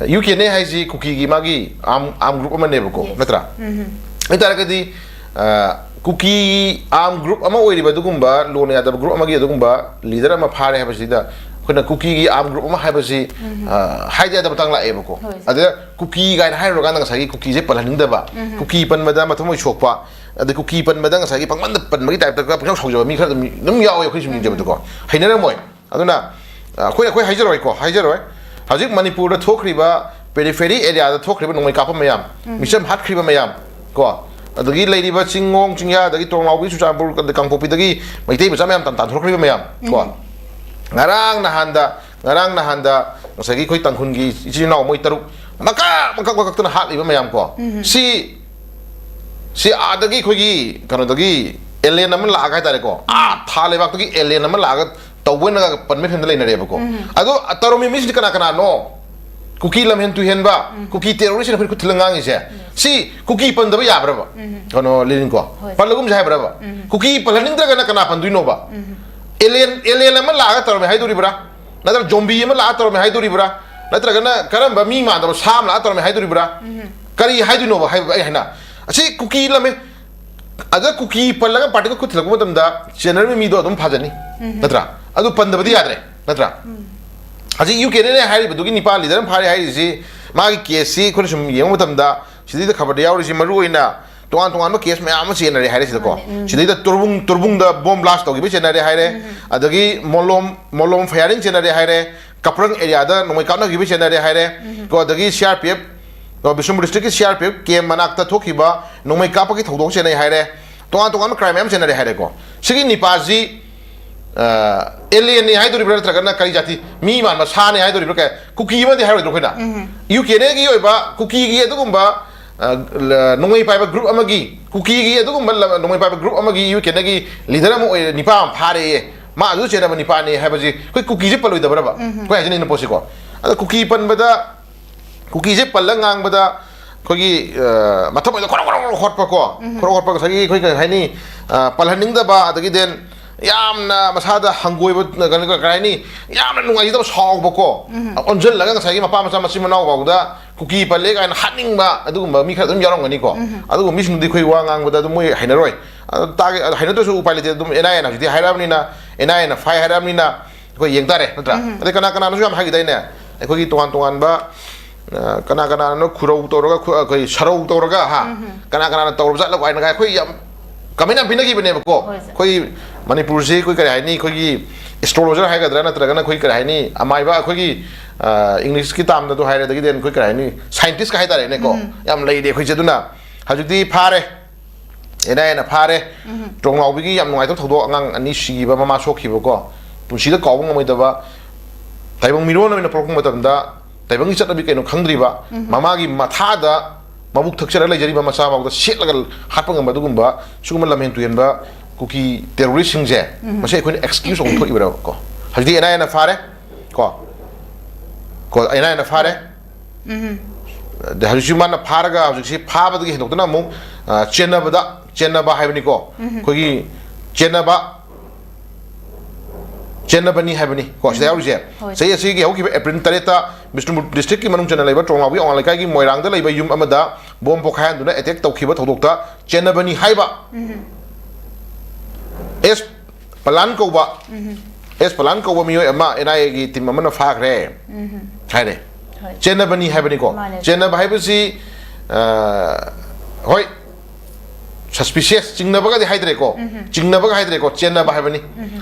ꯑ, ꯌꯨ ꯀꯦ ꯑꯦꯟ ꯑꯦ ꯍꯥꯏꯁꯤ ꯀꯨꯀꯤꯒꯤ ꯃꯥꯒꯤ arm, arm group ꯑꯃꯅꯦꯕꯀꯣ, ꯅꯠꯇ꯭ꯔꯥ? ꯑꯗꯨ ꯑꯣꯏꯇꯥꯔꯒꯗꯤ, ꯑ, ꯀꯨꯀꯤ arm group ꯑꯃ ꯑꯣꯏꯔꯤꯕ ꯑꯗꯨꯒꯨꯝꯕ ꯂꯣꯟ ꯌꯥꯗꯕ group ꯑꯃꯒꯤ ꯑꯗꯨꯒꯨꯝꯕ leader ꯑꯃ ꯐꯥꯔꯦ ꯍꯥꯏꯕꯁꯤꯗ ꯑꯩꯈꯣꯏꯅ ꯀꯨꯀꯤꯒꯤ arm group ꯑꯃ ꯍꯥꯏꯕꯁꯤ, ꯑ, ꯍꯥꯏꯗ ꯌꯥꯗꯕ ꯃꯇꯥꯡ ꯂꯥꯛꯑꯦꯕꯀꯣ꯫ ꯍꯣꯏ꯫ ꯑꯗ ꯀꯨꯀꯤ ꯀꯥꯏꯅ ꯍꯥꯏꯔꯨꯔꯀꯥꯟꯗ ꯉꯁꯥꯏꯒꯤ ꯀꯨꯀꯤꯁꯦ ꯄꯜꯍꯟꯅꯤꯡꯗꯕ, ꯀꯨꯀꯤ ꯄꯟꯕꯗ ꯃꯊꯃꯣꯏ ꯁꯣꯛꯄ, ꯑꯗꯩ ꯀꯨꯀꯤ ꯄꯟꯕꯗ ꯉꯁꯥꯏꯒꯤ ꯄꯪꯄꯟꯗ ꯄꯟꯕꯒꯤ type ꯇ ꯈꯔ ꯄꯪꯁꯥꯎ ꯁꯥꯎꯖꯕ ꯃꯤ ꯈꯔ ꯑꯗꯨꯝ, ꯑꯗꯨꯝ ꯌꯥꯎꯋꯦ ꯑꯩꯈꯣꯏ ꯁꯨꯝ ꯌꯦꯡꯖꯕꯗꯀꯣ꯫ ꯍꯩꯅꯔꯝꯃꯣꯏ꯫ ꯑꯗꯨꯅ, ꯑ, ꯑꯩꯈꯣꯏ, ꯑꯩꯈꯣꯏ ꯍꯥꯏꯖꯔꯣꯏꯀꯣ, ꯍꯥꯏꯖꯔꯣꯏ꯫ ꯍꯧꯖꯤꯛ ꯃꯅꯤꯄꯨꯔꯗ ꯊꯣꯛꯈ꯭ꯔꯤꯕ periphery area ꯗ ꯊꯣꯛꯈ꯭ꯔꯤꯕ ꯅꯣꯡꯃꯩ ꯀꯥꯞꯄ ꯃꯌꯥꯝ, ꯃꯤꯆꯝ ꯍꯥꯠꯈ꯭ꯔꯤꯕ ꯃꯌꯥꯝ, ꯀꯣ, ꯑꯗꯒꯤ ꯂꯩꯔꯤꯕ ꯆꯤꯡꯉꯣꯡ ꯆꯤꯡꯌꯥ, ꯑꯗꯒꯤ ꯇꯣꯡꯂꯥꯎꯕꯤ, ꯆꯨꯔꯆꯥꯟꯄꯨꯔ, ꯑꯗꯩ ꯀꯥꯡꯄꯣꯛꯄꯤꯗꯒꯤ ꯃꯩꯇꯩ ꯃꯆꯥ ꯃꯌꯥꯝ ꯇꯥꯟ-, ꯇꯥꯟꯊꯣꯔꯛꯈ꯭ꯔꯤꯕ ꯃꯌꯥꯝ, ꯀꯣ, ꯉꯔꯥꯡ ꯅꯍꯥꯟꯗ, ꯉꯔꯥꯡ ꯅꯍꯥꯟꯗ ꯉꯁꯥꯏꯒꯤ ꯑꯩꯈꯣꯏ ꯇꯥꯡꯈꯨꯜꯒꯤ ꯏꯆꯤꯜ ꯏꯅꯥꯎ ꯃꯣꯏ ꯇꯔꯨꯛ ꯃꯀꯛ ꯃꯀꯛ ꯃꯀꯛꯇꯅ ꯍꯥꯠꯂꯤꯕ ꯃꯌꯥꯝ ꯀꯣ, ꯁꯤ, ꯁꯤ ꯑꯥꯗꯒꯤ ꯑꯩꯈꯣꯏꯒꯤ ꯀꯩꯅꯣꯗꯒꯤ alien ꯑꯃ ꯂꯥꯛꯑꯒ ꯍꯥꯏꯇꯥꯔꯦꯀꯣ, ꯑꯥ ꯊꯥ ꯂꯩꯕꯥꯛꯇꯒꯤ alien ꯑꯃ ꯂꯥꯛꯑꯒ ꯇꯧꯕ ꯑꯣꯏꯅꯒ ꯄꯟꯕꯒꯤ ꯐꯤꯕꯝꯗ ꯂꯩꯅꯔꯦꯕꯀꯣ꯫ ꯑꯗꯣ ꯇꯧꯔꯝꯃꯤ ꯃꯤꯁꯤꯡꯁꯤ ꯀꯅꯥ ꯀꯅꯥꯅꯣ? ꯀꯨꯀꯤ ꯂꯝꯍꯦꯟ ꯇꯨꯍꯦꯟꯕ, ꯀꯨꯀꯤ terrorist ꯅ ꯑꯩꯈꯣꯏ ꯈꯨꯠ ꯊꯤꯜꯂ ꯉꯥꯡꯉꯤꯁꯦ, ꯁꯤ ꯀꯨꯀꯤ ꯄꯟꯗꯕ ꯌꯥꯕ꯭ꯔꯕ? ꯀꯩꯅꯣ, ꯂꯤꯂꯤꯟꯀꯣ, ꯍꯣꯏ꯫ ꯄꯜꯂꯒꯨꯝꯁꯦ ꯍꯥꯏꯕ꯭ꯔꯕ? ꯀꯨꯀꯤ ꯄꯜꯍꯟꯅꯤꯡꯗ꯭ꯔꯒꯅ ꯀꯅꯥ ꯄꯟꯗꯣꯏꯅꯣꯕ? Alien, alien ꯑꯃ ꯂꯥꯛꯑꯒ ꯇꯧꯔꯝꯃꯦ ꯍꯥꯏꯗꯣꯔꯤꯕ꯭ꯔꯥ? ꯅꯠꯇ꯭ꯔꯒ zombie ꯑꯃ ꯂꯥꯛꯑ ꯇꯧꯔꯝꯃꯦ ꯍꯥꯏꯗꯣꯔꯤꯕ꯭ꯔꯥ? ꯅꯠꯇ꯭ꯔꯒꯅ ꯀꯔꯝꯕ ꯃꯤ ꯃꯥꯟꯗꯕ ꯁꯥ ꯑꯃ ꯂꯥꯛꯑ ꯇꯧꯔꯝꯃꯦ ꯍꯥꯏꯗꯣꯔꯤꯕ꯭ꯔꯥ? ꯀꯔꯤ ꯍꯥꯏꯗꯣꯏꯅꯣꯕ ꯍꯥꯏꯕ ꯑꯩ ꯍꯥꯏꯅ? ꯑꯁꯤ ꯀꯨꯀꯤ ꯂꯝꯃꯦ, ꯑꯗ ꯀꯨꯀꯤ ꯄꯜꯂꯒ particle ꯈꯨꯠ ꯊꯤꯜꯂꯛꯄ ꯃꯇꯝꯗ ꯆꯦꯟꯅꯔꯝꯃꯤ ꯃꯤꯗꯣ ꯑꯗꯨꯝ ꯐꯖꯅꯤ, ꯅꯠꯇ꯭ꯔꯥ? ꯑꯗꯨ ꯄꯟꯗꯕꯗꯤ ꯌꯥꯗ꯭ꯔꯦ, ꯅꯠꯇ꯭ꯔꯥ? ꯍꯧꯖꯤꯛ ꯌꯨ ꯀꯦ ꯑꯦꯟ ꯑꯦ ꯍꯥꯏꯔꯤꯕꯗꯨꯒꯤ ꯅꯤꯄꯥ leader ꯑꯃ ꯐꯥꯔꯦ ꯍꯥꯏꯔꯤꯁꯤ, ꯃꯥꯒꯤ case ꯁꯤ ꯑꯩꯈꯣꯏꯅ ꯁꯨꯝ ꯌꯦꯡꯕ ꯃꯇꯝꯗ ꯁꯤꯗꯩꯗ ꯈꯕꯔꯗ ꯌꯥꯎꯔꯤꯁꯤ ꯃꯔꯨ ꯑꯣꯏꯅ ꯇꯣꯉꯥꯟ ꯇꯣꯉꯥꯟꯕ case ꯃꯌꯥꯝ ꯑꯃ ꯆꯦꯟꯅꯔꯦ ꯍꯥꯏꯔꯦ ꯁꯤꯗꯀꯣ꯫ ꯃꯥꯅꯦ, ꯎꯝ꯫ ꯁꯤꯗꯩꯗ ꯇꯣꯔꯕꯨꯡ, ꯇꯣꯔꯕꯨꯡꯗ bomb blast ꯇꯧꯈꯤꯕ ꯆꯦꯟꯅꯔꯦ ꯍꯥꯏꯔꯦ, ꯑꯗꯒꯤ ꯃꯣꯂꯣꯝ, ꯃꯣꯂꯣꯝ firing ꯆꯦꯟꯅꯔꯦ ꯍꯥꯏꯔꯦ, ꯀꯄ꯭ꯔꯪ area ꯗ ꯅꯣꯡꯃꯩ ꯀꯥꯞꯅꯈꯤꯕ ꯆꯦꯟꯅꯔꯦ ꯍꯥꯏꯔꯦ, ꯀꯣ, ꯑꯗꯒꯤ C R P F, ꯀꯣ, ꯕꯤꯁꯅꯨꯄꯨꯔ district ꯀꯤ C R P F camp ꯃꯅꯥꯛꯇ ꯊꯣꯛꯈꯤꯕ ꯅꯣꯡꯃꯩ ꯀꯥꯞꯄꯒꯤ ꯊꯧꯗꯣꯛ ꯆꯦꯟꯅꯩ ꯍꯥꯏꯔꯦ, ꯇꯣꯉꯥꯟ ꯇꯣꯉꯥꯟꯕ crime ꯃꯌꯥꯝ ꯆꯦꯟꯅꯔꯦ ꯍꯥꯏꯔꯦꯀꯣ꯫ ꯁꯤꯒꯤ ꯅꯤꯄꯥꯁꯤ ꯑ, alien ꯅꯤ ꯍꯥꯏꯗꯣꯔꯤꯕ꯭ꯔꯥ, ꯅꯠꯇ꯭ꯔꯒꯅ ꯀꯔꯤ ꯖꯥꯇꯤ, ꯃꯤ ꯃꯥꯟꯕ ꯁꯥꯅꯤ ꯍꯥꯏꯗꯣꯔꯤꯕ꯭ꯔꯥ, ꯀꯩ, ꯀꯨꯀꯤ ꯑꯃꯗꯤ ꯍꯥꯏꯔꯣꯏꯗ꯭ꯔꯣ ꯑꯩꯈꯣꯏꯅ? ꯎꯝ꯫ ꯌꯨ ꯀꯦ ꯑꯦꯟ ꯑꯦꯒꯤ ꯑꯣꯏꯕ ꯀꯨꯀꯤꯒꯤ ꯑꯗꯨꯒꯨꯝꯕ, ꯑ, ꯂ-, ꯅꯣꯡꯃꯩ ꯄꯥꯏꯕ group ꯑꯃꯒꯤ, ꯀꯨꯀꯤꯒꯤ ꯑꯗꯨꯒꯨꯝꯕ ꯂꯝ-, ꯅꯣꯡꯃꯩ ꯄꯥꯏꯕ group ꯑꯃꯒꯤ ꯌꯨ ꯀꯦ ꯑꯦꯟ ꯑꯦꯒꯤ leader ꯑꯃ ꯑꯣꯏꯔꯦ, ꯅꯤꯄꯥ ꯑꯃ ꯐꯥꯔꯦꯌꯦ, ꯃꯥ ꯑꯗꯨ ꯆꯦꯟꯅꯕ ꯅꯤꯄꯥꯅꯤ ꯍꯥꯏꯕꯁꯤ ꯑꯩꯈꯣꯏ ꯀꯨꯀꯤꯁꯦ ꯄꯜꯂꯣꯏꯗꯕ꯭ꯔꯕ? ꯎꯝ꯫ ꯑꯩꯈꯣꯏ ꯍꯥꯏꯖꯅꯤꯡꯉꯤꯕ ꯄꯣꯠꯁꯤꯀꯣ꯫ ꯑꯗ ꯀꯨꯀꯤ ꯄꯟꯕꯗ ꯀꯨꯀꯤꯁꯦ ꯄꯜꯂ ꯉꯥꯡꯕꯗ ꯑꯩꯈꯣꯏꯒꯤ, ꯑ, ꯃꯊꯃꯣꯏꯗ ꯈꯣꯔꯣ ꯈꯣꯔꯣ ꯈꯣꯔꯣ ꯍꯣꯠꯄꯀꯣ, ꯎꯝ꯫ ꯈꯣꯔꯣ ꯍꯣꯠꯄ ꯉꯁꯥꯏꯒꯤ ꯑꯩꯈꯣꯏ ꯀꯩ ꯍꯥꯏꯅꯤ, ꯑ, ꯄꯜꯍꯟꯅꯤꯡꯗꯕ, ꯑꯗꯒꯤ then, ꯌꯥꯝꯅ ꯃꯁꯥꯗ ꯍꯪꯒꯣꯏꯕ, ꯀꯩꯅꯣ, ꯀꯩ ꯍꯥꯏꯅꯤ, ꯌꯥꯝꯅ ꯅꯨꯡꯉꯥꯏꯖꯗꯕ, ꯁꯥꯎꯕꯀꯣ, ꯑꯣꯟꯁꯤꯜꯂꯒ ꯉꯁꯥꯏꯒꯤ ꯃꯄꯥ ꯃꯆꯥ ꯃꯆꯤꯟ ꯃꯅꯥꯎ ꯐꯥꯎꯗ ꯀꯨꯀꯤ ꯄꯜꯂꯦ ꯀꯥꯏꯅ ꯍꯥꯠꯅꯤꯡꯕ ꯑꯗꯨꯒꯨꯝꯕ ꯃꯤ ꯈꯔ ꯑꯗꯨꯝ ꯌꯥꯎꯔꯝꯒꯅꯤꯀꯣ꯫ ꯑꯗꯨꯒꯨꯝꯕ ꯃꯤꯁꯤꯡꯗꯨꯗꯤ ꯑꯩꯈꯣꯏ ꯋꯥ ꯉꯥꯡꯕꯗ ꯑꯗꯨꯝ ꯃꯣꯏ ꯍꯩꯅꯔꯣꯏ꯫ ꯑꯗꯣ ꯇꯥꯒꯦ, ꯑꯗꯣ ꯍꯩꯅꯗ꯭ꯔꯁꯨ ꯎꯄꯥꯏ ꯂꯩꯇꯦ, ꯑꯗꯨꯝ ꯑꯦꯟ ꯑꯥꯏ ꯑꯦꯅ ꯍꯧꯖꯤꯛꯇꯤ ꯍꯥꯏꯔꯛꯑꯕꯅꯤꯅ, ꯑꯦꯟ ꯑꯥꯏ ꯑꯦꯅ ꯐꯥꯏ ꯍꯥꯏꯔꯛꯑꯕꯅꯤꯅ ꯑꯩꯈꯣꯏ ꯌꯦꯡ ꯇꯥꯔꯦ, ꯅꯠꯇ꯭ꯔꯥ? ꯑꯗꯩ ꯀꯅꯥ ꯀꯅꯥꯅꯁꯨ ꯌꯥꯝ ꯍꯥꯏꯈꯤꯗꯥꯏꯅꯦ, ꯑꯩꯈꯣꯏꯒꯤ ꯇꯣꯉꯥꯟ ꯇꯣꯉꯥꯟꯕ, ꯑ, ꯀꯅꯥ ꯀꯅꯥꯅꯣ ꯈꯨꯔꯧ ꯇꯧꯔꯒ, ꯈꯨ-, ꯑꯩꯈꯣꯏ ꯁꯔꯧ ꯇꯧꯔꯒ, ꯍꯥ, ꯀꯅꯥ ꯀꯅꯥꯅ ꯇꯧꯔꯕ ꯖꯥꯠꯂꯣ ꯀꯥꯏꯅꯒ ꯑꯩꯈꯣꯏ ꯌꯥꯝ ꯀꯃꯦꯟ ꯌꯥꯝ ꯄꯤꯅꯈꯤꯕꯅꯦꯕꯀꯣ꯫ ꯍꯣꯏ, ꯁꯥꯔ꯫ ꯑꯩꯈꯣꯏ ꯃꯅꯤꯄꯨꯔꯁꯤ ꯑꯩꯈꯣꯏ ꯀꯔꯤ ꯍꯥꯏꯅꯤ, ꯑꯩꯈꯣꯏꯒꯤ ꯑꯦꯁꯇ꯭ꯔꯣꯂꯣꯖꯔ ꯍꯥꯏꯒꯗ꯭ꯔꯥ, ꯅꯠꯇ꯭ꯔꯒꯅ ꯑꯩꯈꯣꯏ ꯀꯔꯤ ꯍꯥꯏꯅꯤ, ꯑꯃꯥꯏꯕ, ꯑꯩꯈꯣꯏꯒꯤ, ꯑ, ꯏꯪꯂꯤꯁꯀꯤ ꯇꯥꯝꯗ ꯑꯗꯨ ꯍꯥꯏꯔꯦ, ꯑꯗꯒꯤꯗꯤ ꯑꯩꯈꯣꯏ ꯀꯔꯤ ꯍꯥꯏꯅꯤ, ꯁꯥꯏꯟꯇꯤꯁꯀ ꯍꯥꯏꯇꯥꯔꯦꯅꯦꯀꯣ, ꯌꯥꯝ ꯂꯩꯔꯦ ꯑꯩꯈꯣꯏꯁꯦ꯫ ꯑꯗꯨꯅ ꯍꯧꯖꯤꯛꯇꯤ ꯐꯥꯔꯦ, ꯑꯦꯟ ꯑꯥꯏ ꯑꯦꯅ ꯐꯥꯔꯦ꯫ ꯇ꯭ꯔꯣꯡꯂꯥꯎꯕꯤꯒꯤ ꯌꯥꯝ ꯅꯨꯡꯉꯥꯏꯇꯕ ꯊꯧꯗꯣꯛ, ꯑꯉꯥꯡ ꯑꯅꯤ ꯁꯤꯈꯤꯕ, ꯃꯃꯥ ꯁꯣꯛꯈꯤꯕꯀꯣ, ꯄꯨꯟꯁꯤꯗ ꯀꯥꯎꯕ ꯉꯝꯃꯣꯏꯗꯕ ꯇꯥꯏꯕꯪ ꯃꯤꯔꯣꯟ ꯑꯣꯏꯅ ꯄꯣꯛꯂꯛꯄ ꯃꯇꯝꯗ ꯇꯥꯏꯕꯪꯒꯤ ꯆꯠꯅꯕꯤ ꯀꯩꯅꯣ ꯈꯪꯗ꯭ꯔꯤꯕ, ꯃꯃꯥꯒꯤ ꯃꯊꯥꯗ ꯃꯕꯨꯛ ꯊꯛꯆꯔ ꯂꯩꯖꯔꯤꯕ ꯃꯆꯥ ꯐꯥꯎꯗ ꯁꯦꯠꯂꯒ ꯍꯥꯠꯄ ꯉꯝꯕ ꯑꯗꯨꯒꯨꯝꯕ, ꯁꯤꯒꯨꯝꯕ ꯂꯝꯍꯦꯟ ꯇꯨꯍꯦꯟꯕ ꯀꯨꯀꯤ ꯇꯦꯔꯣꯔꯤꯁꯁꯤꯡꯁꯦ, ꯃꯁꯤ ꯑꯩꯈꯣꯏꯅ ꯑꯦꯛꯁꯀ꯭ꯌꯨꯁ ꯑꯣꯟꯊꯣꯛꯏꯕ꯭ꯔꯕ ꯀꯣ? ꯍꯧꯖꯤꯛꯇꯤ ꯑꯦꯟ ꯑꯥꯏ ꯑꯦꯅ ꯐꯥꯔꯦ ꯀꯣ, ꯀꯣ, ꯑꯦꯟ ꯑꯥꯏ ꯑꯦꯅ ꯐꯥꯔꯦ꯫ ꯑꯗꯩ ꯍꯧꯖꯤꯛꯁꯤ ꯃꯥꯅ ꯐꯥꯔꯒ ꯍꯧꯖꯤꯛꯁꯤ ꯐꯥꯕꯗꯒꯤ ꯍꯦꯟꯗꯣꯛꯇꯅ ꯑꯃꯨꯛ, ꯑ, ꯆꯦꯟꯅꯕꯗ, ꯆꯦꯟꯅꯕ ꯍꯥꯏꯕꯅꯤꯀꯣ, ꯑꯩꯈꯣꯏꯒꯤ ꯆꯦꯟꯅꯕ, ꯆꯦꯟꯅꯕꯅꯤ ꯍꯥꯏꯕꯅꯤ ꯀꯣ ꯁꯤꯗ ꯌꯥꯎꯔꯤꯁꯦ꯫ ꯍꯣꯏ꯫ ꯆꯍꯤ ꯑꯁꯤꯒꯤ ꯍꯧꯈꯤꯕ ꯑꯦꯄ꯭ꯔꯤꯜ ꯇꯔꯦꯠꯇ ꯕꯤꯁꯅꯨꯄꯨꯔ ꯗꯤꯁꯇ꯭ꯔꯤꯛꯀꯤ ꯃꯅꯨꯡ ꯆꯟꯅ ꯂꯩꯕ ꯇ꯭ꯔꯣꯡꯂꯥꯎꯕꯤ ꯑꯋꯥꯡ ꯂꯩꯀꯥꯏꯒꯤ ꯃꯣꯏꯔꯥꯡꯗ ꯂꯩꯕ ꯌꯨꯝ ꯑꯃꯗ ꯕꯣꯝ ꯄꯣꯈꯥꯏꯍꯟꯗꯨꯅ ꯑꯦꯇꯦꯛ ꯇꯧꯈꯤꯕ ꯊꯧꯗꯣꯛꯇ ꯆꯦꯟꯅꯕꯅꯤ ꯍꯥꯏꯕ ꯑꯦꯁ ꯄꯂꯥꯟ ꯀꯧꯕ, ꯑꯦꯁ ꯄꯂꯥꯟ ꯀꯧꯕ ꯃꯤꯑꯣꯏ ꯑꯃ ꯑꯦꯟ ꯑꯥꯏ ꯑꯦꯒꯤ ꯇꯤꯝ ꯑꯃꯅ ꯐꯥꯈ꯭ꯔꯦ ꯍꯥꯏꯔꯦ꯫ ꯍꯣꯏ꯫ ꯆꯦꯟꯅꯕꯅꯤ ꯍꯥꯏꯕꯅꯤꯀꯣ꯫ ꯃꯥꯅꯦ꯫ ꯆꯦꯟꯅꯕ ꯍꯥꯏꯕꯁꯤ, ꯑ, ꯍꯣꯏ, ꯁꯁꯄꯤꯁꯤꯌꯁ, ꯆꯤꯡꯅꯕꯒꯗꯤ ꯍꯥꯏꯗ꯭ꯔꯦꯀꯣ꯫ ꯆꯤꯡꯅꯕꯒ ꯍꯥꯏꯗ꯭ꯔꯦꯀꯣ, ꯆꯦꯟꯅꯕ ꯍꯥꯏꯕꯅꯤ꯫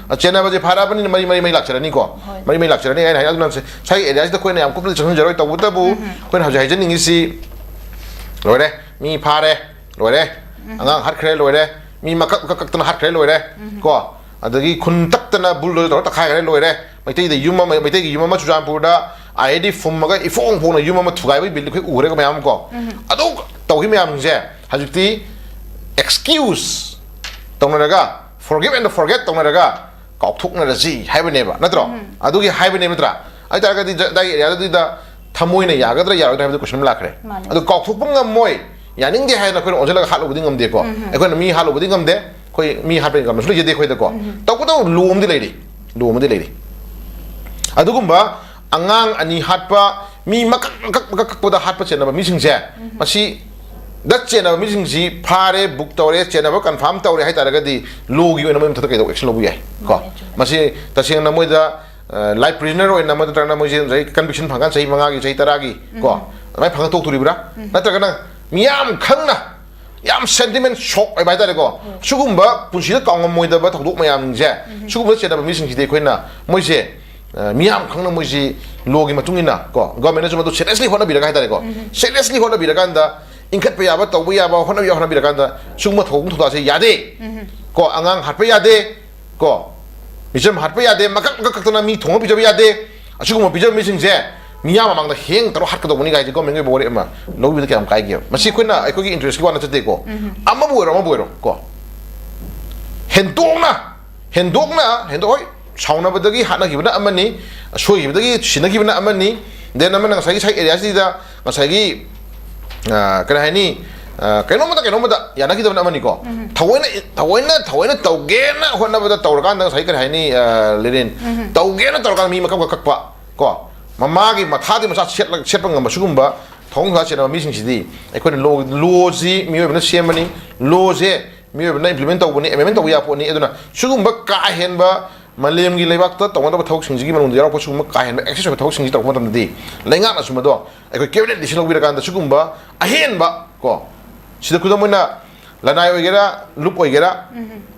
ꯑ, ꯆꯦꯟꯅꯕꯁꯦ ꯐꯥꯔꯛꯑꯕꯅꯤꯅ ꯃꯔꯤ ꯃꯔꯤ ꯃꯔꯤ ꯂꯥꯛꯆꯔꯅꯤꯀꯣ꯫ ꯍꯣꯏ꯫ ꯃꯔꯤ ꯃꯔꯤ ꯂꯥꯛꯆꯔꯅꯤ꯫ ꯑꯩꯅ ꯍꯥꯏ ꯑꯗꯨꯅ ꯉꯁꯥꯏꯒꯤ ꯑꯦꯔꯤꯌꯥꯁꯤꯗ ꯑꯩꯈꯣꯏꯅ ꯌꯥꯝ ꯀꯨꯞꯅ ꯆꯪꯁꯤꯟꯖꯔꯣꯏ꯫ ꯇꯧꯕꯇꯕꯨ ꯑꯩꯈꯣꯏꯅ ꯍꯧꯖꯤꯛ ꯍꯥꯏꯖꯅꯤꯡꯉꯤꯁꯤ, ꯂꯣꯏꯔꯦ, ꯃꯤ ꯐꯥꯔꯦ, ꯂꯣꯏꯔꯦ, ꯑꯉꯥꯡ ꯍꯥꯠꯈ꯭ꯔꯦ, ꯂꯣꯏꯔꯦ, ꯃꯤ ꯃꯀꯛ ꯃꯀꯛ ꯀꯛꯇꯅ ꯍꯥꯠꯈ꯭ꯔꯦ, ꯂꯣꯏꯔꯦ꯫ ꯀꯣ, ꯑꯗꯒꯤ ꯈꯨꯟ ꯇꯛꯇꯅ ꯕꯨꯜꯗꯣꯖꯔ ꯇꯧꯔ ꯇꯛꯈꯥꯏꯈ꯭ꯔꯦ, ꯂꯣꯏꯔꯦ꯫ ꯃꯩꯇꯩꯗ ꯌꯨꯝ ꯑꯃ, ꯃꯩꯇꯩꯒꯤ ꯌꯨꯝ ꯑꯃ ꯆꯨꯔꯆꯥꯟꯄꯨꯔꯗ ꯑꯥꯏ ꯗꯤ ꯐꯨꯝꯃꯒ ꯏꯐꯣꯡ ꯐꯣꯡꯅ ꯌꯨꯝ ꯑꯃ ꯊꯨꯒꯥꯏꯕꯒꯤ ꯕꯤꯜꯗꯤ ꯑꯩꯈꯣꯏ ꯎꯈ꯭ꯔꯦꯀꯣ ꯃꯌꯥꯝ ꯑꯃ ꯀꯣ꯫ ꯑꯗꯨ ꯇꯧꯈꯤ ꯃꯌꯥꯝꯁꯦ ꯍꯧꯖꯤꯛꯇꯤ ꯑꯦꯛꯁꯀ꯭ꯌꯨꯁ ꯇꯧꯅꯔꯒ, ꯐꯣꯔꯒꯤꯞ ꯑꯦꯟ ꯐꯣꯔꯒꯦꯠ ꯇꯧꯅꯔꯒ ꯀꯥꯎꯊꯣꯛꯅꯔꯁꯤ ꯍꯥꯏꯕꯅꯦꯕ, ꯅꯠꯇ꯭ꯔꯣ? ꯑꯗꯨꯒꯤ ꯍꯥꯏꯕꯅꯦꯕ, ꯅꯠꯇ꯭ꯔꯥ? ꯑꯗꯨ ꯑꯣꯏꯇꯥꯔꯒꯗꯤ ꯖ-, ꯑꯗꯥꯏꯒꯤ ꯑꯦꯔꯤꯌꯥꯗꯨꯗ ꯊꯃꯣꯏꯅ ꯌꯥꯒꯗ꯭ꯔꯥ ꯌꯥꯔꯣꯏꯗ꯭ꯔꯥ ꯍꯥꯏꯕꯗꯨ ꯀꯣꯏꯁꯟ ꯑꯃ ꯂꯥꯛꯈ꯭ꯔꯦ꯫ ꯃꯥꯅꯦ꯫ ꯑꯗꯨ ꯀꯥꯎꯊꯣꯛꯄ ꯉꯝꯃꯣꯏ, ꯌꯥꯅꯤꯡꯗꯦ ꯍꯥꯏꯅ ꯑꯩꯈꯣꯏꯅ ꯑꯣꯟꯁꯤꯜꯂꯒ ꯍꯥꯠꯂꯨꯕꯗꯤ ꯉꯝꯗꯦꯀꯣ꯫ ꯑꯩꯈꯣꯏꯅ ꯃꯤ ꯍꯥꯠꯂꯨꯕꯗꯤ ꯉꯝꯗꯦ꯫ ꯑꯩꯈꯣꯏ ꯃꯤ ꯍꯥꯠꯄꯒꯤ ꯏꯟꯀꯝꯁꯨ ꯂꯩꯖꯗꯦ ꯑꯩꯈꯣꯏꯗꯀꯣ꯫ ꯇꯧꯕꯇꯕꯨ ꯂꯣ ꯑꯃꯗꯤ ꯂꯩꯔꯤ꯫ ꯂꯣ ꯑꯃꯗꯤ ꯂꯩꯔꯤ꯫ ꯑꯗꯨꯒꯨꯝꯕ ꯑꯉꯥꯡ ꯑꯅꯤ ꯍꯥꯠꯄ, ꯃꯤ ꯃꯀꯛ ꯃꯀꯛ ꯃꯀꯛ ꯀꯛꯄꯗ ꯍꯥꯠꯄ ꯆꯦꯟꯅꯕ ꯃꯤꯁꯤꯡꯁꯦ, ꯃꯁꯤ ꯗ ꯆꯦꯟꯅꯕ ꯃꯤꯁꯤꯡꯁꯤ ꯐꯥꯔꯦ, ꯕꯨꯛ ꯇꯧꯔꯦ, ꯆꯦꯟꯅꯕ ꯀꯟꯐꯥꯝ ꯇꯧꯔꯦ ꯍꯥꯏꯇꯥꯔꯒꯗꯤ ꯂꯣꯒꯤ ꯑꯣꯏꯅ ꯃꯣꯏ ꯃꯊꯛꯇ ꯀꯩꯗꯧ ꯑꯦꯛꯁꯟ ꯂꯧꯕ ꯌꯥꯏ ꯀꯣ꯫ ꯃꯥꯅꯦ, ꯆꯨꯝꯃꯦ꯫ ꯃꯁꯤ ꯇꯁꯦꯡꯅ ꯃꯣꯏꯗ ꯂꯥꯏꯐ ꯄ꯭ꯔꯤꯖꯅꯔ ꯑꯣꯏꯅ ꯑꯃ ꯅꯠꯇ꯭ꯔꯒꯅ ꯃꯣꯏꯁꯦ ꯉꯁꯥꯏ ꯀꯟꯚꯤꯛꯁꯟ ꯐꯪꯀꯥꯟ ꯆꯍꯤ ꯃꯉꯥꯒꯤ, ꯆꯍꯤ ꯇꯔꯥꯒꯤ ꯀꯣ, ꯑꯗꯨꯃꯥꯏꯅ ꯐꯪꯉ ꯇꯣꯛꯇꯣꯔꯤꯕ꯭ꯔꯥ? ꯅꯠꯇ꯭ꯔꯒꯅ ꯃꯤꯌꯥꯝ ꯈꯪꯅ ꯌꯥꯝ ꯁꯦꯟꯇꯤꯃꯦꯟ ꯁꯣꯛ ꯑꯣꯏꯕ ꯍꯥꯏꯇꯥꯔꯦꯀꯣ, ꯁꯤꯒꯨꯝꯕ ꯄꯨꯟꯁꯤꯗ ꯀꯥꯎꯉꯝꯃꯣꯏꯗꯕ ꯊꯧꯗꯣꯛ ꯃꯌꯥꯝꯁꯦ, ꯁꯤꯒꯨꯝꯕ ꯆꯦꯟꯅꯕ ꯃꯤꯁꯤꯡꯁꯤꯗꯤ ꯑꯩꯈꯣꯏꯅ ꯃꯣꯏꯁꯦ, ꯑ, ꯃꯤꯌꯥꯝ ꯈꯪꯅ ꯃꯣꯏꯁꯤ ꯂꯣꯒꯤ ꯃꯇꯨꯡ ꯏꯟꯅ ꯀꯣ, ꯒꯣꯔꯃꯦꯟꯅꯁꯨ ꯃꯗꯨ ꯁꯦꯔꯤꯌꯁꯂꯤ ꯍꯣꯠꯅꯕꯤꯔꯒ ꯍꯥꯏꯇꯥꯔꯦꯀꯣ, ꯁꯦꯔꯤꯌꯁꯂꯤ ꯍꯣꯠꯅꯕꯤꯔꯀꯥꯟꯗ ꯏꯟꯈꯠꯄ ꯌꯥꯕ, ꯇꯧꯕ ꯌꯥꯕ, ꯍꯣꯠꯅꯕ ꯌꯥꯕ ꯍꯣꯠꯅꯕꯤꯔꯀꯥꯟꯗ ꯁꯤꯒꯨꯝꯕ ꯊꯧꯗꯣꯛ ꯊꯧꯗꯥꯁꯦ ꯌꯥꯗꯦ ꯀꯣ꯫ ꯑꯉꯥꯡ ꯍꯥꯠꯄ ꯌꯥꯗꯦ ꯀꯣ, ꯃꯤꯆꯝ ꯍꯥꯠꯄ ꯌꯥꯗꯦ, ꯃꯀꯛ ꯃꯀꯛ ꯀꯛꯇꯅ ꯃꯤ ꯊꯣꯡꯉ ꯄꯤꯖꯕ ꯌꯥꯗꯦ꯫ ꯑꯁꯤꯒꯨꯝꯕ ꯄꯤꯖꯕ ꯃꯤꯁꯤꯡꯁꯦ ꯃꯤꯌꯥꯝ ꯃꯃꯥꯡꯗ ꯍꯦꯡ ꯇꯧꯔ ꯍꯥꯠꯀꯗꯧꯕꯅꯤ ꯀꯥꯏꯁꯦ ꯒꯣꯔꯃꯦꯟꯒꯤ ꯑꯣꯏꯕ ꯋꯥꯔꯦꯞ ꯑꯃ ꯂꯧꯕꯤꯕꯗ ꯀꯌꯥꯝ ꯀꯥꯏꯒꯦꯕ? ꯃꯁꯤ ꯑꯩꯈꯣꯏꯅ ꯑꯩꯈꯣꯏꯒꯤ ꯏꯟꯇꯔꯦꯁꯀꯤ ꯋꯥ ꯅꯠꯆꯗꯦꯀꯣ꯫ ꯑꯃꯕꯨ ꯑꯣꯏꯔꯣ, ꯑꯃꯕꯨ ꯑꯣꯏꯔꯣ ꯀꯣ, ꯍꯦꯟꯗꯣꯛꯅ, ꯍꯦꯟꯗꯣꯛꯅ, ꯍꯦꯟꯗꯣꯛ-, ꯍꯣꯏ, ꯁꯥꯎꯅꯕꯗꯒꯤ ꯍꯥꯠꯅꯈꯤꯕꯅ ꯑꯃꯅꯤ, ꯁꯣꯏꯈꯤꯕꯗꯒꯤ ꯁꯤꯅꯈꯤꯕꯅ ꯑꯃꯅꯤ, ꯗꯦꯟ ꯑꯃꯅ ꯉꯁꯥꯏꯒꯤ ꯁꯥꯏ ꯑꯦꯔꯤꯌꯥꯁꯤꯗ ꯉꯁꯥꯏꯒꯤ, ꯑ, ꯀꯔꯤ ꯍꯥꯏꯅꯤ, ꯑ, ꯀꯩꯅꯣꯝꯃꯗ, ꯀꯩꯅꯣꯝꯃꯗ ꯌꯥꯅꯈꯤꯗꯕꯅ ꯑꯃꯅꯤꯀꯣ꯫ ꯊꯑꯣꯏꯅ, ꯊꯑꯣꯏꯅ, ꯊꯑꯣꯏꯅ ꯇꯧꯒꯦꯅ ꯍꯣꯠꯅꯕꯗ ꯇꯧꯔꯀꯥꯟꯗ ꯉꯁꯥꯏ ꯀꯔꯤ ꯍꯥꯏꯅꯤ, ꯑ, ꯂꯦꯅꯤꯟ? ꯇꯧꯒꯦꯅ ꯇꯧꯔꯀꯥꯟꯗ ꯃꯤ ꯃꯀꯛ ꯃꯀꯛ ꯀꯛꯄ ꯀꯣ, ꯃꯃꯥꯒꯤ ꯃꯊꯥꯗꯤ ꯃꯆꯥ ꯁꯦꯠꯂ-, ꯁꯦꯠꯄ ꯉꯝꯕ ꯁꯤꯒꯨꯝꯕ ꯊꯧꯑꯣꯡ ꯊꯧꯗꯥ ꯆꯦꯟꯅꯕ ꯃꯤꯁꯤꯡꯁꯤꯗꯤ ꯑꯩꯈꯣꯏꯅ ꯂꯣ-, ꯂꯣꯁꯤ ꯃꯤꯑꯣꯏꯕꯅ ꯁꯦꯝꯕꯅꯤ, ꯂꯣꯁꯦ ꯃꯤꯑꯣꯏꯕꯅ ꯏꯝꯄ꯭ꯂꯤꯃꯦꯟ ꯇꯧꯕꯅꯤ, ꯑꯦꯃꯦꯟꯃꯦꯟ ꯇꯧꯕ ꯌꯥꯕ ꯄꯣꯠꯅꯤ꯫ ꯑꯗꯨꯅ ꯁꯤꯒꯨꯝꯕ ꯀꯥ ꯍꯦꯟꯕ ꯃꯥꯂꯦꯝꯒꯤ ꯂꯩꯕꯥꯛꯇ ꯇꯧꯅꯗꯕ ꯊꯕꯛꯁꯤꯡꯁꯤꯒꯤ ꯃꯅꯨꯡꯗ ꯌꯥꯎꯔꯛꯄ ꯁꯤꯒꯨꯝꯕ ꯀꯥ ꯍꯦꯟꯕ ꯑꯦꯛꯁꯦꯁ ꯑꯣꯏꯕ ꯊꯕꯛꯁꯤꯡꯁꯤ ꯇꯧꯔꯛꯄ ꯃꯇꯝꯗꯗꯤ ꯂꯩꯉꯥꯛꯅꯁꯨ ꯃꯗꯣ ꯑꯩꯈꯣꯏ ꯀꯦꯕꯤꯅꯦꯠ ꯗꯤꯁꯤꯖꯟ ꯂꯧꯕꯤꯔꯀꯥꯟꯗ ꯁꯤꯒꯨꯝꯕ ꯑꯍꯦꯟꯕ ꯀꯣ, ꯁꯤꯗ ꯈꯨꯗꯝ ꯑꯣꯏꯅ ꯂꯅꯥꯏ ꯑꯣꯏꯒꯦꯔꯥ, ꯂꯨꯞ ꯑꯣꯏꯒꯦꯔꯥ,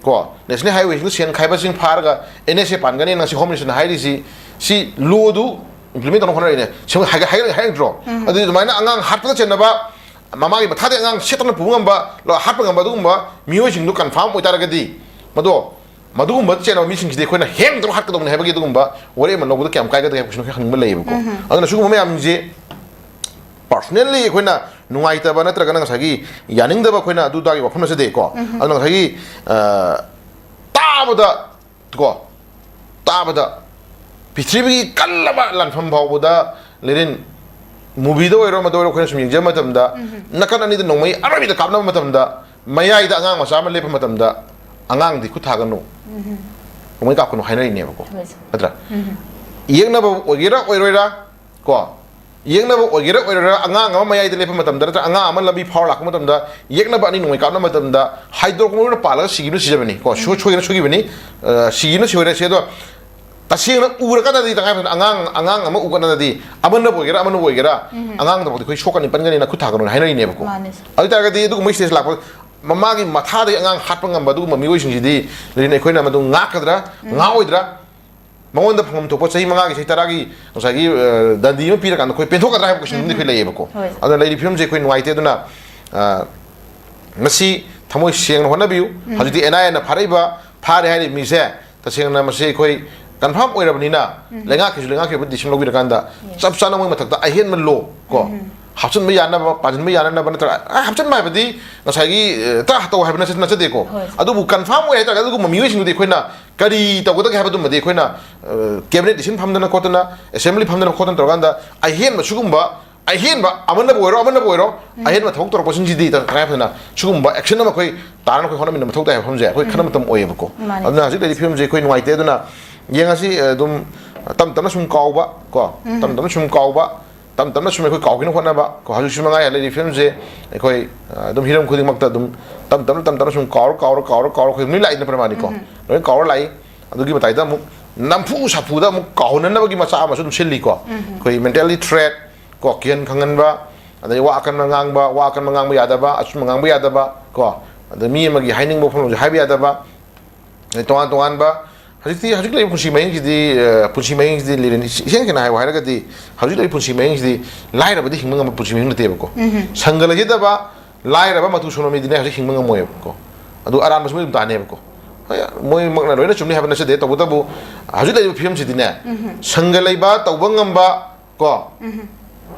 ꯀꯣ, ꯅꯦꯁꯅꯦꯜ ꯍꯥꯏꯋꯦꯁꯤꯡꯗ ꯁꯦꯟ ꯈꯥꯏꯕꯁꯤꯡ ꯐꯥꯔꯒ ꯑꯦꯟ ꯑꯦꯁ ꯑꯦ ꯄꯥꯟꯒꯅꯤ, ꯉꯁꯤ ꯍꯣꯝ ꯃꯤꯅꯤꯁꯇꯔꯅ ꯍꯥꯏꯔꯤꯁꯤ, ꯁꯤ ꯂꯣꯗꯨ ꯏꯝꯄ꯭ꯂꯤꯃꯦꯟ ꯇꯧꯅꯕ ꯍꯣꯠꯅꯔꯤꯅꯦ꯫ ꯁꯦꯝ-, ꯍꯥꯏꯒ-, ꯍꯥꯏꯒ-, ꯍꯥꯏꯔꯛꯇ꯭ꯔꯣ? ꯑꯗꯨꯗꯤ ꯑꯗꯨꯃꯥꯏꯅ ꯑꯉꯥꯡ ꯍꯥꯠꯄꯗ ꯆꯦꯟꯅꯕ, ꯃꯃꯥꯒꯤ ꯃꯊꯥꯗꯤ ꯑꯉꯥꯡ ꯁꯦꯠꯇꯅ ꯄꯨꯕ ꯉꯝꯕ, ꯂ-, ꯍꯥꯠꯄ ꯉꯝꯕ ꯑꯗꯨꯒꯨꯝꯕ ꯃꯤꯑꯣꯏꯁꯤꯡꯗꯨ ꯀꯟꯐꯥꯔꯝ ꯑꯣꯏꯇꯥꯔꯒꯗꯤ, ꯃꯗꯣ, ꯃꯗꯨꯒꯨꯝꯕ ꯆꯦꯟꯅꯕ ꯃꯤꯁꯤꯡꯁꯤꯗꯤ ꯑꯩꯈꯣꯏꯅ ꯍꯦꯡ ꯇꯧꯔ ꯍꯥꯠꯀꯗꯧꯕꯅꯤ ꯍꯥꯏꯕꯒꯤ ꯑꯗꯨꯒꯨꯝꯕ ꯋꯥꯔꯦꯞ ꯑꯃ ꯂꯧꯕꯗ ꯀꯌꯥꯝ ꯀꯥꯏꯒꯗꯒꯦ ꯍꯥꯏꯕ ꯀꯣꯏꯁꯟ ꯈꯔ ꯍꯪꯅꯤꯡꯕ ꯂꯩꯌꯦꯕꯀꯣ꯫ ꯑꯗꯨꯅ ꯁꯤꯒꯨꯝꯕ ꯃꯌꯥꯝꯁꯦ ꯄꯥꯔꯁꯣꯅꯦꯜꯂꯤ ꯑꯩꯈꯣꯏꯅ ꯅꯨꯡꯉꯥꯏꯇꯕ ꯅꯠꯇ꯭ꯔꯒꯅ ꯉꯁꯥꯏꯒꯤ ꯌꯥꯅꯤꯡꯗꯕ ꯑꯩꯈꯣꯏꯅ ꯑꯗꯨꯗꯥꯒꯤ ꯋꯥꯐꯝ ꯅꯠꯆꯗꯦꯀꯣ꯫ ꯑꯗꯨꯅ ꯉꯁꯥꯏꯒꯤ, ꯑ, ꯇꯥꯕꯗ ꯀꯣ, ꯇꯥꯕꯗ ꯄ꯭ꯔꯤꯊꯤꯕꯤꯒꯤ ꯀꯜꯂꯕ ꯂꯥꯟꯐꯝ ꯐꯥꯎꯕꯗ ꯂꯦꯅꯤꯟ ꯃꯨꯚꯤꯗ ꯑꯣꯏꯔꯣ, ꯑꯃꯗ ꯑꯣꯏꯔꯣ, ꯑꯩꯈꯣꯏꯅ ꯁꯨꯝ ꯌꯦꯡꯖꯕ ꯃꯇꯝꯗ, ꯅꯥꯀꯟ ꯑꯅꯤꯗ ꯅꯣꯡꯃꯩ ꯑꯔꯣꯏꯕꯤꯗ ꯀꯥꯞꯅꯕ ꯃꯇꯝꯗ, ꯃꯌꯥꯏꯗ ꯑꯉꯥꯡ ꯃꯆꯥ ꯑꯃ ꯂꯦꯞꯄ ꯃꯇꯝꯗ, ꯑꯉꯥꯡꯗꯤ ꯈꯨꯠ ꯊꯥꯒꯅꯨ, ꯅꯣꯡꯃꯩ ꯀꯥꯞꯀꯅꯨ ꯍꯥꯏꯅꯔꯤꯅꯦꯕꯀꯣ꯫ ꯍꯣꯏ, ꯁꯥꯔ꯫ ꯅꯠꯇ꯭ꯔꯥ? ꯌꯦꯛꯅꯕ ꯑꯣꯏꯒꯦꯔꯥ ꯑꯣꯏꯔꯣꯏꯔꯥ, ꯀꯣ, ꯌꯦꯛꯅꯕ ꯑꯣꯏꯒꯦꯔꯥ ꯑꯣꯏꯔꯣꯏꯔꯥ, ꯑꯉꯥꯡ ꯑꯃ ꯃꯌꯥꯏꯗ ꯂꯦꯞꯄ ꯃꯇꯝꯗ, ꯅꯠꯇ꯭ꯔꯒ ꯑꯉꯥꯡ ꯑꯃ ꯂꯝꯕꯤ ꯐꯥꯎꯔ ꯂꯥꯛꯄ ꯃꯇꯝꯗ, ꯌꯦꯛꯅꯕ ꯑꯅꯤ ꯅꯣꯡꯃꯩ ꯀꯥꯞꯅꯕ ꯃꯇꯝꯗ, ꯍꯥꯏꯗꯣꯔꯛꯄ ꯃꯔꯨꯅ ꯄꯥꯜꯂꯒ ꯁꯤꯈꯤꯕꯅ ꯁꯤꯖꯕꯅꯤ, ꯀꯣ, ꯁꯣꯏ-, ꯁꯣꯏꯒꯅ ꯁꯣꯏꯈꯤꯕꯅꯤ, ꯑ, ꯁꯤꯈꯤꯕꯅ ꯁꯤꯈꯤꯕꯅꯤ꯫ ꯑꯗꯣ ꯇꯁꯦꯡꯅ ꯎꯔꯀꯥꯟꯗꯗꯤ, ꯇꯉꯥꯏ ꯐꯗꯅ ꯑꯉꯥꯡ, ꯑꯉꯥꯡ ꯑꯃ ꯎꯀꯥꯟꯗꯗꯤ, ꯑꯃꯅꯕꯨ ꯑꯣꯏꯒꯦꯔꯥ, ꯑꯃꯅꯕꯨ ꯑꯣꯏꯒꯦꯔꯥ, ꯑꯉꯥꯡꯗꯐꯥꯎꯗꯤ ꯑꯩꯈꯣꯏ ꯁꯣꯛꯀꯅꯤ, ꯄꯟꯒꯅꯤꯅ ꯈꯨꯠ ꯊꯥꯒꯅꯨꯅ ꯍꯥꯏꯅꯔꯤꯅꯦꯕꯀꯣ꯫ ꯃꯥꯅꯦ, ꯁꯥꯔ꯫ ꯑꯗꯨ ꯑꯣꯏꯇꯥꯔꯒꯗꯤ ꯑꯗꯨꯒꯨꯝꯕ ꯁ꯭ꯇꯦꯖ ꯂꯥꯛꯄ, ꯃꯃꯥꯒꯤ ꯃꯊꯥꯗꯒꯤ ꯑꯉꯥꯡ ꯍꯥꯠꯄ ꯉꯝꯕ ꯑꯗꯨꯒꯨꯝꯕ ꯃꯤꯑꯣꯏꯁꯤꯡꯁꯤꯗꯤ, ꯂꯤꯔꯤꯟ, ꯑꯩꯈꯣꯏꯅ ꯃꯗꯨ ꯉꯥꯛꯀꯗ꯭ꯔꯥ, ꯉꯥꯛꯑꯣꯏꯗ꯭ꯔꯥ? ꯃꯉꯣꯟꯗ ꯐꯪꯐꯝ ꯊꯣꯛꯄ ꯆꯍꯤ ꯃꯉꯥꯒꯤ, ꯆꯍꯤ ꯇꯔꯥꯒꯤ ꯉꯁꯥꯏꯒꯤ, ꯑ, ꯗꯟꯗꯤ ꯑꯃ ꯄꯤꯔꯀꯥꯟꯗ ꯑꯩꯈꯣꯏ ꯄꯦꯟꯊꯣꯛꯀꯗ꯭ꯔꯥ ꯍꯥꯏꯕ ꯀꯣꯏꯁꯟ ꯑꯃꯗꯤ ꯑꯩꯈꯣꯏ ꯂꯩꯌꯦꯕꯀꯣ꯫ ꯍꯣꯏ, ꯁꯥꯔ꯫ ꯑꯗꯨꯅ ꯂꯩꯔꯤꯕ ꯐꯤꯕꯝꯁꯦ ꯑꯩꯈꯣꯏ ꯅꯨꯡꯉꯥꯏꯇꯦ꯫ ꯑꯗꯨꯅ, ꯑ, ꯃꯁꯤ ꯊꯃꯣꯏ ꯁꯦꯡꯅ ꯍꯣꯠꯅꯕꯤꯌꯨ꯫ ꯍꯧꯖꯤꯛꯇꯤ ꯑꯦꯟ ꯑꯥꯏ ꯑꯦꯅ ꯐꯥꯔꯛꯏꯕ, ꯐꯥꯔꯦ ꯍꯥꯏꯔꯤꯕ ꯃꯤꯁꯦ ꯇꯁꯦꯡꯅ ꯃꯁꯤ ꯑꯩꯈꯣꯏ ꯀꯟꯐꯥꯔꯝ ꯑꯣꯏꯔꯕꯅꯤꯅ, ꯂꯩꯉꯥꯛꯀꯤꯁꯨ ꯂꯩꯉꯥꯛꯀꯤ ꯑꯣꯏꯕ decision ꯂꯧꯕꯤꯔꯀꯥꯟꯗ, ꯆꯞ ꯆꯥꯅ ꯃꯣꯏ ꯃꯊꯛꯇ ꯑꯍꯦꯟꯕ ꯂꯣ, ꯀꯣ, ꯍꯥꯞꯆꯤꯟꯕ ꯌꯥꯅꯕ, ꯄꯥꯟꯁꯤꯟꯕ ꯌꯥꯅꯅꯕ ꯅꯠꯇ꯭ꯔꯒ, ꯑ, ꯍꯥꯞꯆꯤꯟꯕ ꯍꯥꯏꯕꯗꯤ ꯉꯁꯥꯏꯒꯤ, ꯑ, ꯇ ꯇꯧ ꯍꯥꯏꯕ ꯅꯠꯆ-, ꯅꯠꯆꯗꯦꯀꯣ꯫ ꯍꯣꯏ, ꯁꯥꯔ꯫ ꯑꯗꯨꯕꯨ ꯀꯟꯐꯥꯔꯝ ꯑꯣꯏ ꯍꯥꯏꯇꯥꯔꯒꯗꯤ ꯑꯗꯨꯒꯨꯝꯕ ꯃꯤꯑꯣꯏꯁꯤꯡꯗꯨꯗꯤ ꯑꯩꯈꯣꯏꯅ ꯀꯔꯤ ꯇꯧꯒꯗꯒꯦ ꯍꯥꯏꯕꯗꯨꯃꯗꯤ ꯑꯩꯈꯣꯏꯅ, ꯑ, cabinet decision ꯐꯝꯗꯅ ꯈꯣꯠꯇꯅ, assembly ꯐꯝꯗꯅ ꯈꯣꯠꯇꯅ ꯇꯧꯔꯀꯥꯟꯗ ꯑꯍꯦꯟꯕ ꯁꯤꯒꯨꯝꯕ ꯑꯍꯦꯟꯕ ꯑꯃꯅꯕꯨ ꯑꯣꯏꯔꯣ, ꯑꯃꯅꯕꯨ ꯑꯣꯏꯔꯣ, ꯑꯍꯦꯟꯕ ꯊꯕꯛ ꯇꯧꯔꯛꯄꯁꯤꯡꯁꯤꯗꯤ ꯇꯉꯥꯏ ꯐꯗꯅ ꯁꯤꯒꯨꯝꯕ action ꯑꯃ ꯑꯩꯈꯣꯏ ꯇꯥꯅ ꯑꯩꯈꯣꯏ ꯍꯣꯠꯅꯃꯤꯟꯅꯕ ꯃꯊꯧ ꯇꯥꯏ ꯍꯥꯏꯕ ꯋꯥꯐꯝꯁꯦ ꯑꯩꯈꯣꯏ ꯈꯟꯅ ꯃꯇꯝ ꯑꯣꯏꯌꯦꯕꯀꯣ꯫ ꯃꯥꯅꯦ꯫ ꯑꯗꯨꯅ ꯍꯧꯖꯤꯛ ꯂꯩꯔꯤꯕ ꯐꯤꯕꯝꯁꯦ ꯑꯩꯈꯣꯏ ꯅꯨꯡꯉꯥꯏꯇꯦ꯫ ꯑꯗꯨꯅ ꯌꯦꯡꯉꯁꯤ, ꯑꯗꯨꯝ ꯇꯞ ꯇꯞꯅ ꯁꯨꯝ ꯀꯥꯎꯕ ꯀꯣ, ꯇꯞ ꯇꯞꯅ ꯁꯨꯝ ꯀꯥꯎꯕ, ꯇꯞ ꯇꯞꯅ ꯁꯨꯝ ꯑꯩꯈꯣꯏ ꯀꯥꯎꯈꯤꯅ ꯍꯣꯠꯅꯕ ꯀꯣ꯫ ꯍꯧꯖꯤꯛꯁꯨ ꯃꯉꯥꯏ ꯂꯩꯔꯤꯕ ꯐꯤꯕꯝꯁꯦ ꯑꯩꯈꯣꯏ, ꯑ, ꯑꯗꯨꯝ ꯍꯤꯔꯝ ꯈꯨꯗꯤꯡꯃꯛꯇ ꯑꯗꯨꯝ ꯇꯞ ꯇꯞꯅ, ꯇꯞ ꯇꯞꯅ ꯁꯨꯝ ꯀꯥꯎꯔ, ꯀꯥꯎꯔ, ꯀꯥꯎꯔ, ꯀꯥꯎꯔ ꯑꯩꯈꯣꯏ ꯂꯣꯏ ꯂꯥꯛꯏꯅ ꯄ꯭ꯔꯃꯥꯅꯤꯀꯣ꯫ ꯂꯣꯏ ꯀꯥꯎꯔ ꯂꯥꯛꯏ꯫ ꯑꯗꯨꯒꯤ ꯃꯇꯥꯏꯗ ꯑꯃꯨꯛ ꯅꯝꯐꯨ ꯁꯥꯐꯨꯗ ꯑꯃꯨꯛ ꯀꯥꯎꯍꯟꯅꯅꯕꯒꯤ ꯃꯆꯥꯛ ꯑꯃꯁꯨ ꯑꯗꯨꯝ ꯁꯤꯜꯂꯤꯀꯣ꯫ ꯑꯩꯈꯣꯏ mentally threat ꯀꯣ, ꯀꯤꯍꯟ ꯈꯪꯍꯟꯕ, ꯑꯗꯩ ꯋꯥ ꯑꯀꯟꯕ ꯉꯥꯡꯕ, ꯋꯥ ꯑꯀꯟꯕ ꯉꯥꯡꯕ ꯌꯥꯗꯕ, ꯑꯆꯨꯝꯕ ꯉꯥꯡꯕ ꯌꯥꯗꯕ ꯀꯣ, ꯑꯗ ꯃꯤ ꯑꯃꯒꯤ ꯍꯥꯏꯅꯤꯡꯕ ꯋꯥꯐꯝꯁꯨ ꯍꯥꯏꯕ ꯌꯥꯗꯕ, ꯑꯗꯩ ꯇꯣꯉꯥꯟ ꯇꯣꯉꯥꯟꯕ ꯍꯧꯖꯤꯛꯇꯤ, ꯍꯧꯖꯤꯛ ꯂꯩꯔꯤꯕ ꯄꯨꯟꯁꯤ ꯃꯍꯤꯡꯁꯤꯗꯤ, ꯑ, ꯄꯨꯟꯁꯤ ꯃꯍꯤꯡꯁꯤꯗꯤ ꯂꯤꯔꯦꯅꯤ꯫ ꯏꯁꯦꯡ ꯁꯦꯡꯅ ꯍꯥꯏꯌꯨ ꯍꯥꯏꯔꯒꯗꯤ ꯍꯧꯖꯤꯛ ꯂꯩꯔꯤꯕ ꯄꯨꯟꯁꯤ ꯃꯍꯤꯡꯁꯤꯗꯤ ꯂꯥꯏꯔꯕꯗꯤ ꯍꯤꯡꯕ ꯉꯝꯕ ꯄꯨꯟꯁꯤ ꯃꯍꯤꯡ ꯅꯠꯇꯦꯕꯀꯣ꯫ ꯁꯪꯒ ꯂꯩꯖꯗꯕ, ꯂꯥꯏꯔꯕ ꯃꯇꯨ ꯁꯣꯟꯕ ꯃꯤꯗꯤꯅꯦ ꯍꯧꯖꯤꯛ ꯍꯤꯡꯕ ꯉꯝꯃꯣꯏꯕꯀꯣ꯫ ꯑꯗꯨ ꯑꯔꯥꯟꯕꯁꯨ ꯑꯗꯨꯝ ꯇꯥꯅꯦꯕꯀꯣ꯫ ꯍꯣꯏ, ꯃꯣꯏꯃꯛꯅ ꯂꯣꯏꯅ ꯆꯨꯝꯅꯤ ꯍꯥꯏꯕ ꯅꯠꯆꯗꯦ, ꯇꯧꯕꯇꯕꯨ ꯍꯧꯖꯤꯛ ꯂꯩꯔꯤꯕ ꯐꯤꯕꯝꯁꯤꯗꯤꯅꯦ, ꯁꯪꯒ ꯂꯩꯕ, ꯇꯧꯕ ꯉꯝꯕ ꯀꯣ,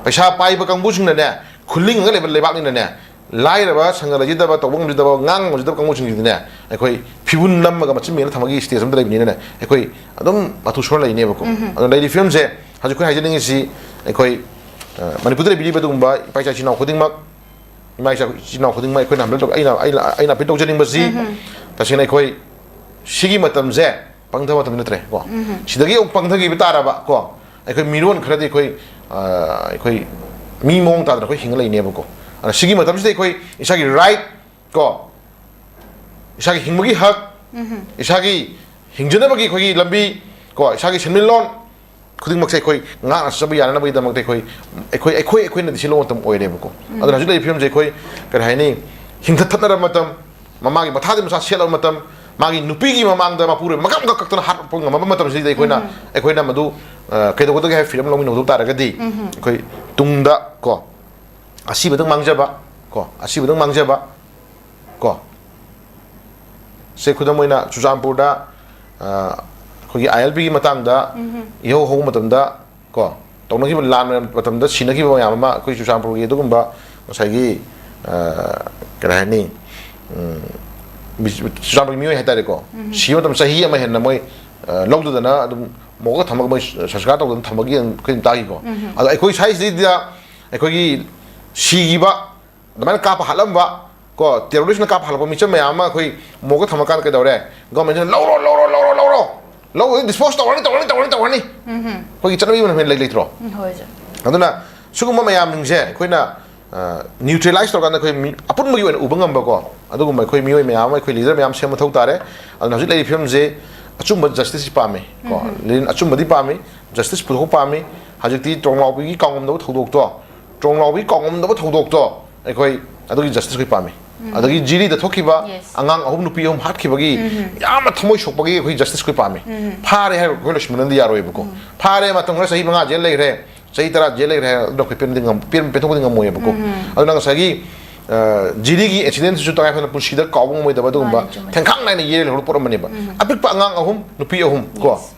ꯄꯩꯁꯥ ꯄꯥꯏꯕ ꯀꯥꯡꯕꯨꯁꯤꯡꯅꯅꯦ, ꯈꯨꯜꯂꯤꯡꯉꯒ ꯂꯩꯕ ꯂꯩꯕꯥꯛꯅꯤꯅꯅꯦ, ꯂꯥꯏꯔꯕ, ꯁꯪꯒ ꯂꯩꯖꯗꯕ, ꯇꯧꯕ ꯉꯝꯖꯗꯕ, ꯉꯥꯡ ꯉꯝꯖꯗꯕ ꯀꯥꯡꯕꯨꯁꯤꯡꯁꯤꯗꯤꯅꯦ, ꯑꯩꯈꯣꯏ ꯐꯤꯕꯨꯟ ꯅꯝꯃꯒ ꯃꯆꯤꯟ ꯃꯦꯜꯂ ꯊꯝꯕꯒꯤ stage ꯑꯃꯗ ꯂꯩꯕꯅꯤꯅꯅꯦ, ꯑꯩꯈꯣꯏ ꯑꯗꯨꯝ ꯃꯇꯨ ꯁꯣꯟꯅ ꯂꯩꯅꯦꯕꯀꯣ꯫ ꯑꯗꯨꯅ ꯂꯩꯔꯤꯕ ꯐꯤꯕꯝꯁꯦ ꯍꯧꯖꯤꯛ ꯑꯩꯈꯣꯏ ꯍꯥꯏꯖꯅꯤꯡꯉꯤꯁꯤ, ꯑꯩꯈꯣꯏ, ꯑ, ꯃꯅꯤꯄꯨꯔꯗ ꯂꯩꯕꯤꯔꯤꯕ ꯑꯗꯨꯒꯨꯝꯕ ꯏꯄꯥ ꯏꯆꯥ ꯏꯆꯤꯟ ꯏꯅꯥꯎ ꯈꯨꯗꯤꯡꯃꯛ, ꯏꯃꯥ ꯏꯆꯥ ꯏꯆꯤꯟ ꯏꯅꯥꯎ ꯈꯨꯗꯤꯡꯃꯛ ꯑꯩꯈꯣꯏꯅ appeal ꯇꯧ-, ꯑꯩꯅ, ꯑꯩꯅ, ꯑꯩꯅ appeal ꯇꯧꯖꯅꯤꯡꯕꯁꯤ, ꯇꯁꯦꯡꯅ ꯑꯩꯈꯣꯏ ꯁꯤꯒꯤ ꯃꯇꯝꯁꯦ ꯄꯪꯊꯕ ꯃꯇꯝ ꯅꯠꯇ꯭ꯔꯦ ꯀꯣ꯫ ꯁꯤꯗꯒꯤ ꯑꯃꯨꯛ ꯄꯪꯊꯈꯤꯕ ꯇꯥꯔꯕ ꯀꯣ, ꯑꯩꯈꯣꯏ ꯃꯤꯔꯣꯟ ꯈꯔꯗꯤ ꯑꯩꯈꯣꯏ, ꯑ, ꯑꯩꯈꯣꯏ ꯃꯤ ꯃꯑꯣꯡ ꯇꯥꯗꯅ ꯑꯩꯈꯣꯏ ꯍꯤꯡꯉ ꯂꯩꯅꯦꯕꯀꯣ꯫ ꯑꯗꯨꯅ ꯁꯤꯒꯤ ꯃꯇꯝꯁꯤꯗ ꯑꯩꯈꯣꯏ ꯏꯁꯥꯒꯤ ꯔꯥꯏꯠ ꯀꯣ, ꯏꯁꯥꯒꯤ ꯍꯤꯡꯕꯒꯤ ꯍꯛ, ꯏꯁꯥꯒꯤ ꯍꯤꯡꯖꯅꯕꯒꯤ ꯑꯩꯈꯣꯏꯒꯤ ꯂꯝꯕꯤ ꯀꯣ, ꯏꯁꯥꯒꯤ ꯁꯦꯟꯃꯤꯠꯂꯣꯟ ꯈꯨꯗꯤꯡꯃꯛꯁꯦ ꯑꯩꯈꯣꯏ ꯉꯥꯛꯅ ꯆꯠꯆꯕ ꯌꯥꯅꯅꯕꯒꯤꯗꯃꯛꯇ ꯑꯩꯈꯣꯏ, ꯑꯩꯈꯣꯏ, ꯑꯩꯈꯣꯏ, ꯑꯩꯈꯣꯏꯅꯗꯤ ꯁꯤꯜꯂꯧꯕ ꯃꯇꯝ ꯑꯣꯏꯔꯦꯕꯀꯣ꯫ ꯑꯗꯨꯅ ꯍꯧꯖꯤꯛ ꯂꯩꯔꯤꯕ ꯐꯤꯕꯝꯁꯦ ꯑꯩꯈꯣꯏ, ꯀꯔꯤ ꯍꯥꯏꯅꯤ, ꯍꯤꯡꯊꯠ ꯊꯠꯅꯔꯕ ꯃꯇꯝ, ꯃꯃꯥꯒꯤ ꯃꯊꯥꯗꯤ ꯃꯆꯥ ꯁꯦꯠꯂꯕ ꯃꯇꯝ, ꯃꯥꯒꯤ ꯅꯨꯄꯤꯒꯤ ꯃꯃꯥꯡꯗ ꯃꯄꯨꯔꯣꯏꯕ ꯃꯀꯛ ꯃꯀꯛ ꯀꯛꯇꯅ ꯍꯥꯠꯄ ꯉꯝꯃꯕ ꯃꯇꯝꯁꯤꯗ ꯑꯩꯈꯣꯏꯅ, ꯑꯩꯈꯣꯏꯅ ꯃꯗꯨ, ꯑ, ꯀꯩꯗꯧꯒꯗꯒꯦ ꯍꯥꯏꯕ ꯐ꯭ꯔꯤꯗꯝ ꯂꯧꯃꯤꯟꯅꯍꯧꯗꯕ ꯇꯥꯔꯒꯗꯤ ꯑꯩꯈꯣꯏ ꯇꯨꯡꯗ ꯀꯣ, ꯑꯁꯤꯕꯗꯪ ꯃꯥꯡꯖꯕ ꯀꯣ, ꯑꯁꯤꯕꯗꯪ ꯃꯥꯡꯖꯕ ꯀꯣ꯫ ꯁꯦ ꯈꯨꯗꯝ ꯑꯣꯏꯅ ꯆꯨꯔꯆꯥꯟꯄꯨꯔꯗ, ꯑ, ꯑꯩꯈꯣꯏꯒꯤ ILP ꯒꯤ ꯃꯇꯥꯡꯗ ꯏꯍꯧ ꯍꯧꯕ ꯃꯇꯝꯗ ꯀꯣ, ꯇꯧꯅꯈꯤꯕ ꯂꯥꯟ ꯃꯇꯝꯗ ꯁꯤꯅꯈꯤꯕ ꯃꯌꯥꯝ ꯑꯃ ꯑꯩꯈꯣꯏ ꯆꯨꯔꯆꯥꯟꯄꯨꯔꯒꯤ ꯑꯗꯨꯒꯨꯝꯕ ꯉꯁꯥꯏꯒꯤ, ꯑ, ꯀꯔꯤ ꯍꯥꯏꯅꯤ, ꯎꯝ, ꯆꯨꯔꯆꯥꯟꯄꯨꯔꯒꯤ ꯃꯤꯑꯣꯏ ꯍꯥꯏꯇꯥꯔꯦꯀꯣ, ꯁꯤꯕ ꯃꯇꯝꯗ ꯆꯍꯤ ꯑꯃ ꯍꯦꯟꯅ ꯃꯣꯏ, ꯑ, ꯂꯧꯗꯗꯅ ꯑꯗꯨꯝ ꯃꯣꯛꯀ ꯊꯝꯃꯒ ꯃꯣꯏ ꯁꯪꯁꯀꯥꯔ ꯇꯧꯗꯅ ꯊꯝꯕꯒꯤ ꯑꯩꯈꯣꯏ ꯑꯗꯨꯝ ꯇꯥꯈꯤꯀꯣ꯫ ꯑꯗꯣ ꯑꯩꯈꯣꯏ ꯁ꯭ꯋꯥꯏꯁꯤꯗ ꯑꯩꯈꯣꯏꯒꯤ ꯁꯤꯈꯤꯕ, ꯑꯗꯨꯃꯥꯏꯅ ꯀꯥꯞꯄ ꯍꯥꯠꯂꯝꯕ ꯀꯣ, ꯇꯦꯔꯣꯔꯤꯁꯅ ꯀꯥꯞꯄ ꯍꯥꯠꯂꯛꯄ ꯃꯤꯆꯝ ꯃꯌꯥꯝ ꯑꯃ ꯑꯩꯈꯣꯏ ꯃꯣꯛꯀ ꯊꯝꯃꯀꯥꯟꯗ ꯀꯩꯗꯧꯔꯦ? ꯒꯣꯔꯃꯦꯟꯁꯤꯅ "ꯂꯧꯔꯣ, ꯂꯧꯔꯣ, ꯂꯧꯔꯣ, ꯂꯧꯔꯣ, ꯂꯧꯔꯣ, ꯗꯤꯁꯄꯣꯁ ꯇꯧꯔꯅꯤ, ꯇꯧꯔꯅꯤ, ꯇꯧꯔꯅꯤ, ꯇꯧꯔꯅꯤ"꯫ ꯑꯩꯈꯣꯏꯒꯤ ꯆꯠꯅꯕꯤ ꯑꯃ ꯂꯩ, ꯂꯩꯇ꯭ꯔꯣ? ꯎꯝ, ꯍꯣꯏ, ꯁꯥꯔ꯫ ꯑꯗꯨꯅ ꯁꯤꯒꯨꯝꯕ ꯃꯌꯥꯝꯁꯤꯡꯁꯦ ꯑꯩꯈꯣꯏꯅ, ꯑ, ꯅ꯭ꯌꯨꯇ꯭ꯔꯦꯂꯥꯏꯁ ꯇꯧꯔꯀꯥꯟꯗ ꯑꯩꯈꯣꯏ ꯃꯤ ꯑꯄꯨꯟꯕꯒꯤ ꯑꯣꯏꯅ ꯎꯕ ꯉꯝꯕꯀꯣ, ꯑꯗꯨꯒꯨꯝꯕ ꯑꯩꯈꯣꯏ ꯃꯤꯑꯣꯏ ꯃꯌꯥꯝ ꯑꯃ, ꯑꯩꯈꯣꯏ ꯂꯤꯗꯔ ꯃꯌꯥꯝ ꯁꯦꯝꯕ ꯃꯊꯧ ꯇꯥꯔꯦ꯫ ꯑꯗꯨꯅ ꯍꯧꯖꯤꯛ ꯂꯩꯔꯤꯕ ꯐꯤꯕꯝꯁꯦ ꯑꯆꯨꯝꯕ ꯖꯁꯇꯤꯁꯁꯤ ꯄꯥꯝꯃꯤ ꯀꯣ꯫ ꯂꯤꯟ ꯑꯆꯨꯝꯕꯗꯤ ꯄꯥꯝꯃꯤ, ꯖꯁꯇꯤꯁ ꯄꯨꯊꯣꯛꯄ ꯄꯥꯝꯃꯤ꯫ ꯍꯧꯖꯤꯛꯇꯤ ꯇ꯭ꯔꯣꯡꯂꯥꯎꯕꯤꯒꯤ ꯀꯥꯎꯉꯝꯗꯕ ꯊꯧꯗꯣꯛꯇꯣ, ꯇ꯭ꯔꯣꯡꯂꯥꯎꯕꯤ ꯀꯥꯎꯉꯝꯗꯕ ꯊꯧꯗꯣꯛꯇꯣ ꯑꯩꯈꯣꯏ ꯑꯗꯨꯒꯤ ꯖꯁꯇꯤꯁ ꯑꯩꯈꯣꯏ ꯄꯥꯝꯃꯤ꯫ ꯑꯗꯒꯤ ꯖꯤꯔꯤꯗ ꯊꯣꯛꯈꯤꯕ Yes. ꯑꯉꯥꯡ ꯑꯍꯨꯝ ꯅꯨꯄꯤ ꯑꯍꯨꯝ ꯍꯥꯠꯈꯤꯕꯒꯤ ꯌꯥꯝꯅ ꯊꯃꯣꯏ ꯁꯣꯛꯄꯒꯤ ꯑꯩꯈꯣꯏ ꯖꯁꯇꯤꯁ ꯑꯩꯈꯣꯏ ꯄꯥꯝꯃꯤ꯫ ꯐꯥꯔꯦ ꯍꯥꯏꯔꯒ ꯑꯩꯈꯣꯏ ꯂꯣꯏꯁꯤꯟꯕꯅꯗꯤ ꯌꯥꯔꯣꯏꯕꯀꯣ꯫ ꯐꯥꯔꯦ, ꯃꯇꯝ ꯈꯔ ꯆꯍꯤ ꯃꯉꯥ ꯖꯦꯜ ꯂꯩꯈ꯭ꯔꯦ, ꯆꯍꯤ ꯇꯔꯥ ꯖꯦꯜ ꯂꯩꯈ꯭ꯔꯦ ꯍꯥꯏꯔꯒ ꯑꯗꯨꯝ ꯑꯩꯈꯣꯏ ꯄꯦꯟꯕꯗꯤ ꯉꯝ-, ꯄꯦꯟ-, ꯄꯦꯟꯊꯣꯛꯄꯗꯤ ꯉꯝꯃꯣꯏꯕꯀꯣ꯫ ꯑꯗꯨꯅ ꯉꯁꯥꯏꯒꯤ, ꯑ, ꯖꯤꯔꯤꯒꯤ ꯏꯟꯁꯤꯗꯦꯟꯁꯤꯁꯨ ꯇꯉꯥꯏ ꯐꯗꯅ ꯄꯨꯟꯁꯤꯗ ꯀꯥꯎꯕ ꯉꯝꯃꯣꯏꯗꯕ ꯑꯗꯨꯒꯨꯝꯕ ꯃꯥꯅꯤ, ꯆꯨꯝꯃꯤ꯫ ꯊꯦꯡꯈꯥꯡ ꯅꯥꯏꯅ ꯌꯦꯛꯂ ꯂꯩꯍꯧꯔꯕ ꯄꯣꯠ ꯑꯃꯅꯦꯕ꯫ ꯑꯄꯤꯛꯄ ꯑꯉꯥꯡ ꯑꯍꯨꯝ, ꯅꯨꯄꯤ ꯑꯍꯨꯝ ꯀꯣ꯫ Yes.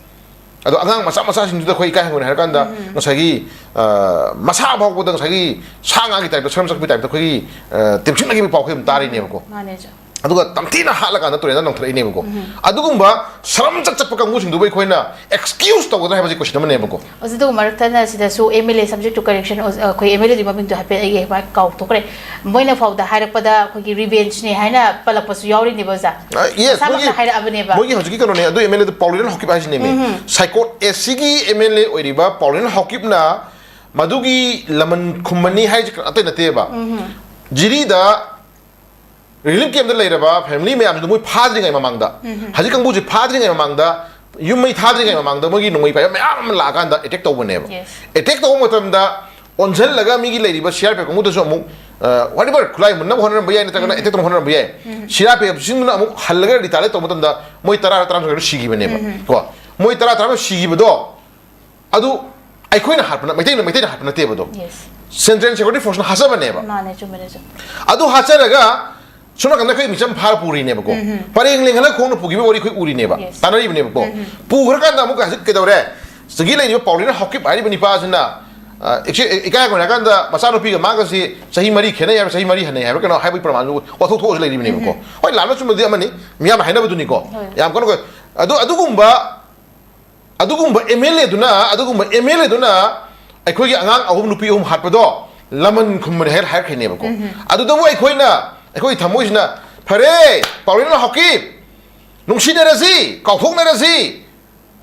ꯑꯗꯣ ꯑꯉꯥꯡ ꯃꯆꯥ ꯃꯆꯥꯁꯤꯡꯗꯨꯗ ꯑꯩꯈꯣꯏ ꯏꯀꯥꯏ ꯍꯪꯒꯣꯏꯅ ꯍꯥꯏꯔꯀꯥꯟꯗ ꯉꯁꯥꯏꯒꯤ, ꯑ, ꯃꯁꯥ ꯐꯥꯎꯕꯗ ꯉꯁꯥꯏꯒꯤ ꯁꯥ ꯉꯥꯒꯤ ꯇꯥꯏꯞꯇ, ꯁꯔꯝ ꯆꯠꯄꯒꯤ ꯇꯥꯏꯞꯇ ꯑꯩꯈꯣꯏꯒꯤ, ꯑ, ꯇꯦꯝꯁꯤꯟꯅꯈꯤꯕꯒꯤ ꯄꯥꯎ ꯑꯩꯈꯣꯏ ꯑꯗꯨꯝ ꯇꯥꯔꯤꯅꯦꯕꯀꯣ꯫ ꯃꯥꯅꯦ, ꯁꯥꯔ꯫ ꯑꯗꯨꯒ ꯇꯝꯊꯤꯅ ꯍꯥꯠꯂꯀꯥꯟꯗ ꯇꯨꯔꯦꯟꯗ ꯂꯪꯊꯔꯛꯏꯅꯦꯕꯀꯣ꯫ ꯑꯗꯨꯒꯨꯝꯕ ꯁꯔꯝ ꯆꯠ ꯆꯠꯄ ꯀꯥꯡꯕꯨꯁꯤꯡꯗꯨꯕꯨ ꯑꯩꯈꯣꯏꯅ excuse ꯇꯧꯒꯗ꯭ꯔꯥ ꯍꯥꯏꯕꯁꯤ question ꯑꯃꯅꯦꯕꯀꯣ꯫ ꯑꯣꯖꯥ, ꯑꯗꯨꯒ ꯃꯔꯛ ꯊꯠꯅ ꯁꯤꯗꯁꯨ M L A subject to correction, ꯑꯣꯖꯥ, ꯑꯩꯈꯣꯏ M L A ꯗꯨꯒꯤ ꯃꯃꯤꯡꯗꯣ ꯍꯥꯏꯐꯦꯠ ꯑꯩ ꯍꯦꯛ ꯀꯥꯎꯊꯣꯛꯈ꯭ꯔꯦ꯫ ꯃꯣꯏꯅ ꯐꯥꯎꯗ ꯍꯥꯏꯔꯛꯄꯗ ꯑꯩꯈꯣꯏꯒꯤ revengeꯅꯦ ꯍꯥꯏꯅ ꯄꯜꯂꯛꯄꯁꯨ ꯌꯥꯎꯔꯤꯅꯦꯕ, ꯑꯣꯖꯥ꯫ ꯑ, yes, ꯃꯁꯥꯃꯛꯅ ꯃꯣꯏꯒꯤ, ꯍꯥꯏꯔꯛꯑꯕꯅꯦꯕ꯫ ꯃꯣꯏꯒꯤ ꯍꯧꯖꯤꯛꯀꯤ ꯀꯩꯅꯣꯅꯦ, ꯑꯗꯨ M L A do ꯄꯥꯎꯂꯤꯅ Haokip ꯍꯥꯏꯁꯤꯅꯦꯃꯤ꯫ ꯁꯥꯏꯀꯣꯠ A Cꯒꯤ M L A ꯑꯣꯏꯔꯤꯕ ꯄꯥꯎꯂꯤꯅ ꯍꯥꯎꯀꯤꯞꯅ ꯃꯗꯨꯒꯤ ꯂꯃꯟ ꯈꯨꯝꯕꯅꯤ ꯍꯥꯏꯁꯦ ꯑꯇꯩ ꯅꯠꯇꯦꯕ꯫ ꯖꯤꯔꯤꯗ relief campꯇ ꯂꯩꯔꯕ family ꯃꯌꯥꯝꯁꯤꯗ ꯃꯣꯏ ꯐꯥꯗ꯭ꯔꯤꯉꯩ ꯃꯃꯥꯡꯗ, ꯍꯧꯖꯤꯛ ꯀꯥꯡꯕꯨꯁꯦ ꯐꯥꯗ꯭ꯔꯤꯉꯩ ꯃꯃꯥꯡꯗ, ꯌꯨꯝ ꯃꯩ ꯊꯥꯗ꯭ꯔꯤꯉꯩ ꯃꯃꯥꯡꯗ ꯃꯣꯏꯒꯤ ꯅꯣꯡꯃꯩ ꯄꯥꯏꯕ ꯃꯌꯥꯝ ꯑꯃ ꯂꯥꯛꯑꯀꯥꯟꯗ attack ꯇꯧꯕꯅꯦꯕ꯫ Yes. Attack ꯇꯧꯕ ꯃꯇꯝꯗ ꯑꯣꯟꯁꯤꯜꯂꯒ ꯃꯤꯒꯤ ꯂꯩꯔꯤꯕ C R P F ꯀꯥꯡꯕꯨꯗꯁꯨ ꯑꯃꯨꯛ, ꯑ, whatever, ꯈꯨꯠꯂꯥꯏ ꯃꯨꯟꯅꯕ ꯍꯣꯠꯅꯔꯝꯕ ꯌꯥꯏ, ꯅꯠꯇ꯭ꯔꯒꯅ attack ꯇꯧꯅꯕ ꯍꯣꯠꯅꯔꯝꯕ ꯌꯥꯏ꯫ C R P Fꯁꯤꯡꯗꯨꯅ ꯑꯃꯨꯛ ꯍꯜꯂꯒ retaliate ꯇꯧꯕ ꯃꯇꯝꯗ ꯃꯣꯏ ꯇꯔꯥ ꯇꯔꯥꯃꯥꯊꯣꯏ ꯁꯤꯈꯤꯕꯅꯦꯕ꯫ ꯀꯣ, ꯃꯣꯏ ꯇꯔꯥ ꯇꯔꯥꯃꯥꯊꯣꯏ ꯁꯤꯈꯤꯕꯗꯣ, ꯑꯗꯨ ꯑꯩꯈꯣꯏꯅ ꯍꯥꯠꯄ ꯅꯠ-, ꯃꯩꯇꯩꯅ, ꯃꯩꯇꯩꯅ ꯍꯥꯠꯄ ꯅꯠꯇꯦꯕ ꯑꯗꯣ꯫ Yes. Central Security Forceꯅ ꯍꯥꯠꯆꯕꯅꯦꯕ꯫ ꯃꯥꯅꯦ, ꯆꯨꯝꯃꯦ, ꯆꯨꯝꯃꯦ꯫ ꯑꯗꯨ ꯍꯥꯠꯆꯔꯒ ꯁꯣꯝ ꯅꯥꯀꯟꯗ ꯑꯩꯈꯣꯏ ꯃꯤꯆꯝ ꯐꯥꯔ ꯄꯨꯔꯤꯅꯦꯕꯀꯣ꯫ ꯄꯔꯦꯡ ꯂꯦꯡꯍꯜꯂꯒ ꯈꯣꯡꯅ ꯄꯨꯈꯤꯕ ꯋꯥꯔꯤ ꯑꯩꯈꯣꯏ ꯎꯔꯤꯅꯦꯕ꯫ Yes. ꯇꯥꯟꯅꯔꯤꯕꯅꯦꯕꯀꯣ꯫ ꯄꯨꯈ꯭ꯔꯀꯥꯟꯗ ꯑꯃꯨꯛꯀ ꯍꯧꯖꯤꯛ ꯀꯩꯗꯧꯔꯦ? ꯁꯤꯗꯒꯤ ꯂꯩꯔꯤꯕ ꯄꯥꯎꯂꯤꯅ ꯍꯥꯎꯀꯤꯞ ꯍꯥꯏꯔꯤꯕ ꯅꯤꯄꯥꯁꯤꯅ, ꯑ, ꯑꯦꯛꯁꯦ-, ꯑꯦ-, ꯏꯀꯥꯏ ꯈꯨꯝꯅꯔꯀꯥꯟꯗ ꯃꯆꯥꯅꯨꯄꯤꯒ ꯃꯥꯒꯁꯤ ꯆꯍꯤ ꯃꯔꯤ ꯈꯦꯠꯅꯩ ꯍꯥꯏꯕ, ꯆꯍꯤ ꯃꯔꯤ ꯍꯟꯅꯩ ꯍꯥꯏꯕ ꯀꯩꯅꯣ ꯍꯥꯏꯕꯒꯤ ꯄ꯭ꯔꯃꯥꯟꯁꯨ ꯋꯥꯊꯣꯛ ꯊꯣꯛꯑꯁꯨ ꯂꯩꯔꯤꯕꯅꯦꯕꯀꯣ꯫ ꯍꯣꯏ, ꯂꯥꯟꯕ ꯆꯨꯝꯕꯗꯤ ꯑꯃꯅꯤ, ꯃꯤꯌꯥꯝꯅ ꯍꯥꯏꯅꯕꯗꯨꯅꯤꯀꯣ꯫ ꯍꯣꯏ꯫ ꯌꯥꯝ ꯀꯟꯅ ꯑꯩꯈꯣꯏ-, ꯑꯗꯨ, ꯑꯗꯨꯒꯨꯝꯕ ꯑꯗꯨꯒꯨꯝꯕ M L Aꯗꯨꯅ, ꯑꯗꯨꯒꯨꯝꯕ M L Aꯗꯨꯅ ꯑꯩꯈꯣꯏꯒꯤ ꯑꯉꯥꯡ ꯑꯍꯨꯝ, ꯅꯨꯄꯤ ꯑꯍꯨꯝ ꯍꯥꯠꯄꯗꯣ ꯂꯃꯟ ꯈꯨꯝꯕꯅꯤ ꯍꯥꯏꯔ-, ꯍꯥꯏꯔꯛꯈ꯭ꯔꯤꯅꯦꯕꯀꯣ꯫ ꯑꯗꯨꯗꯕꯨ ꯑꯩꯈꯣꯏꯅ, ꯑꯩꯈꯣꯏꯒꯤ ꯊꯃꯣꯏꯁꯤꯅ, "ꯐꯔꯦ, ꯄꯥꯎꯂꯤꯅ ꯍꯥꯎꯀꯤꯞ, ꯅꯨꯡꯁꯤꯅꯔꯁꯤ, ꯀꯥꯎꯊꯣꯛꯅꯔꯁꯤ,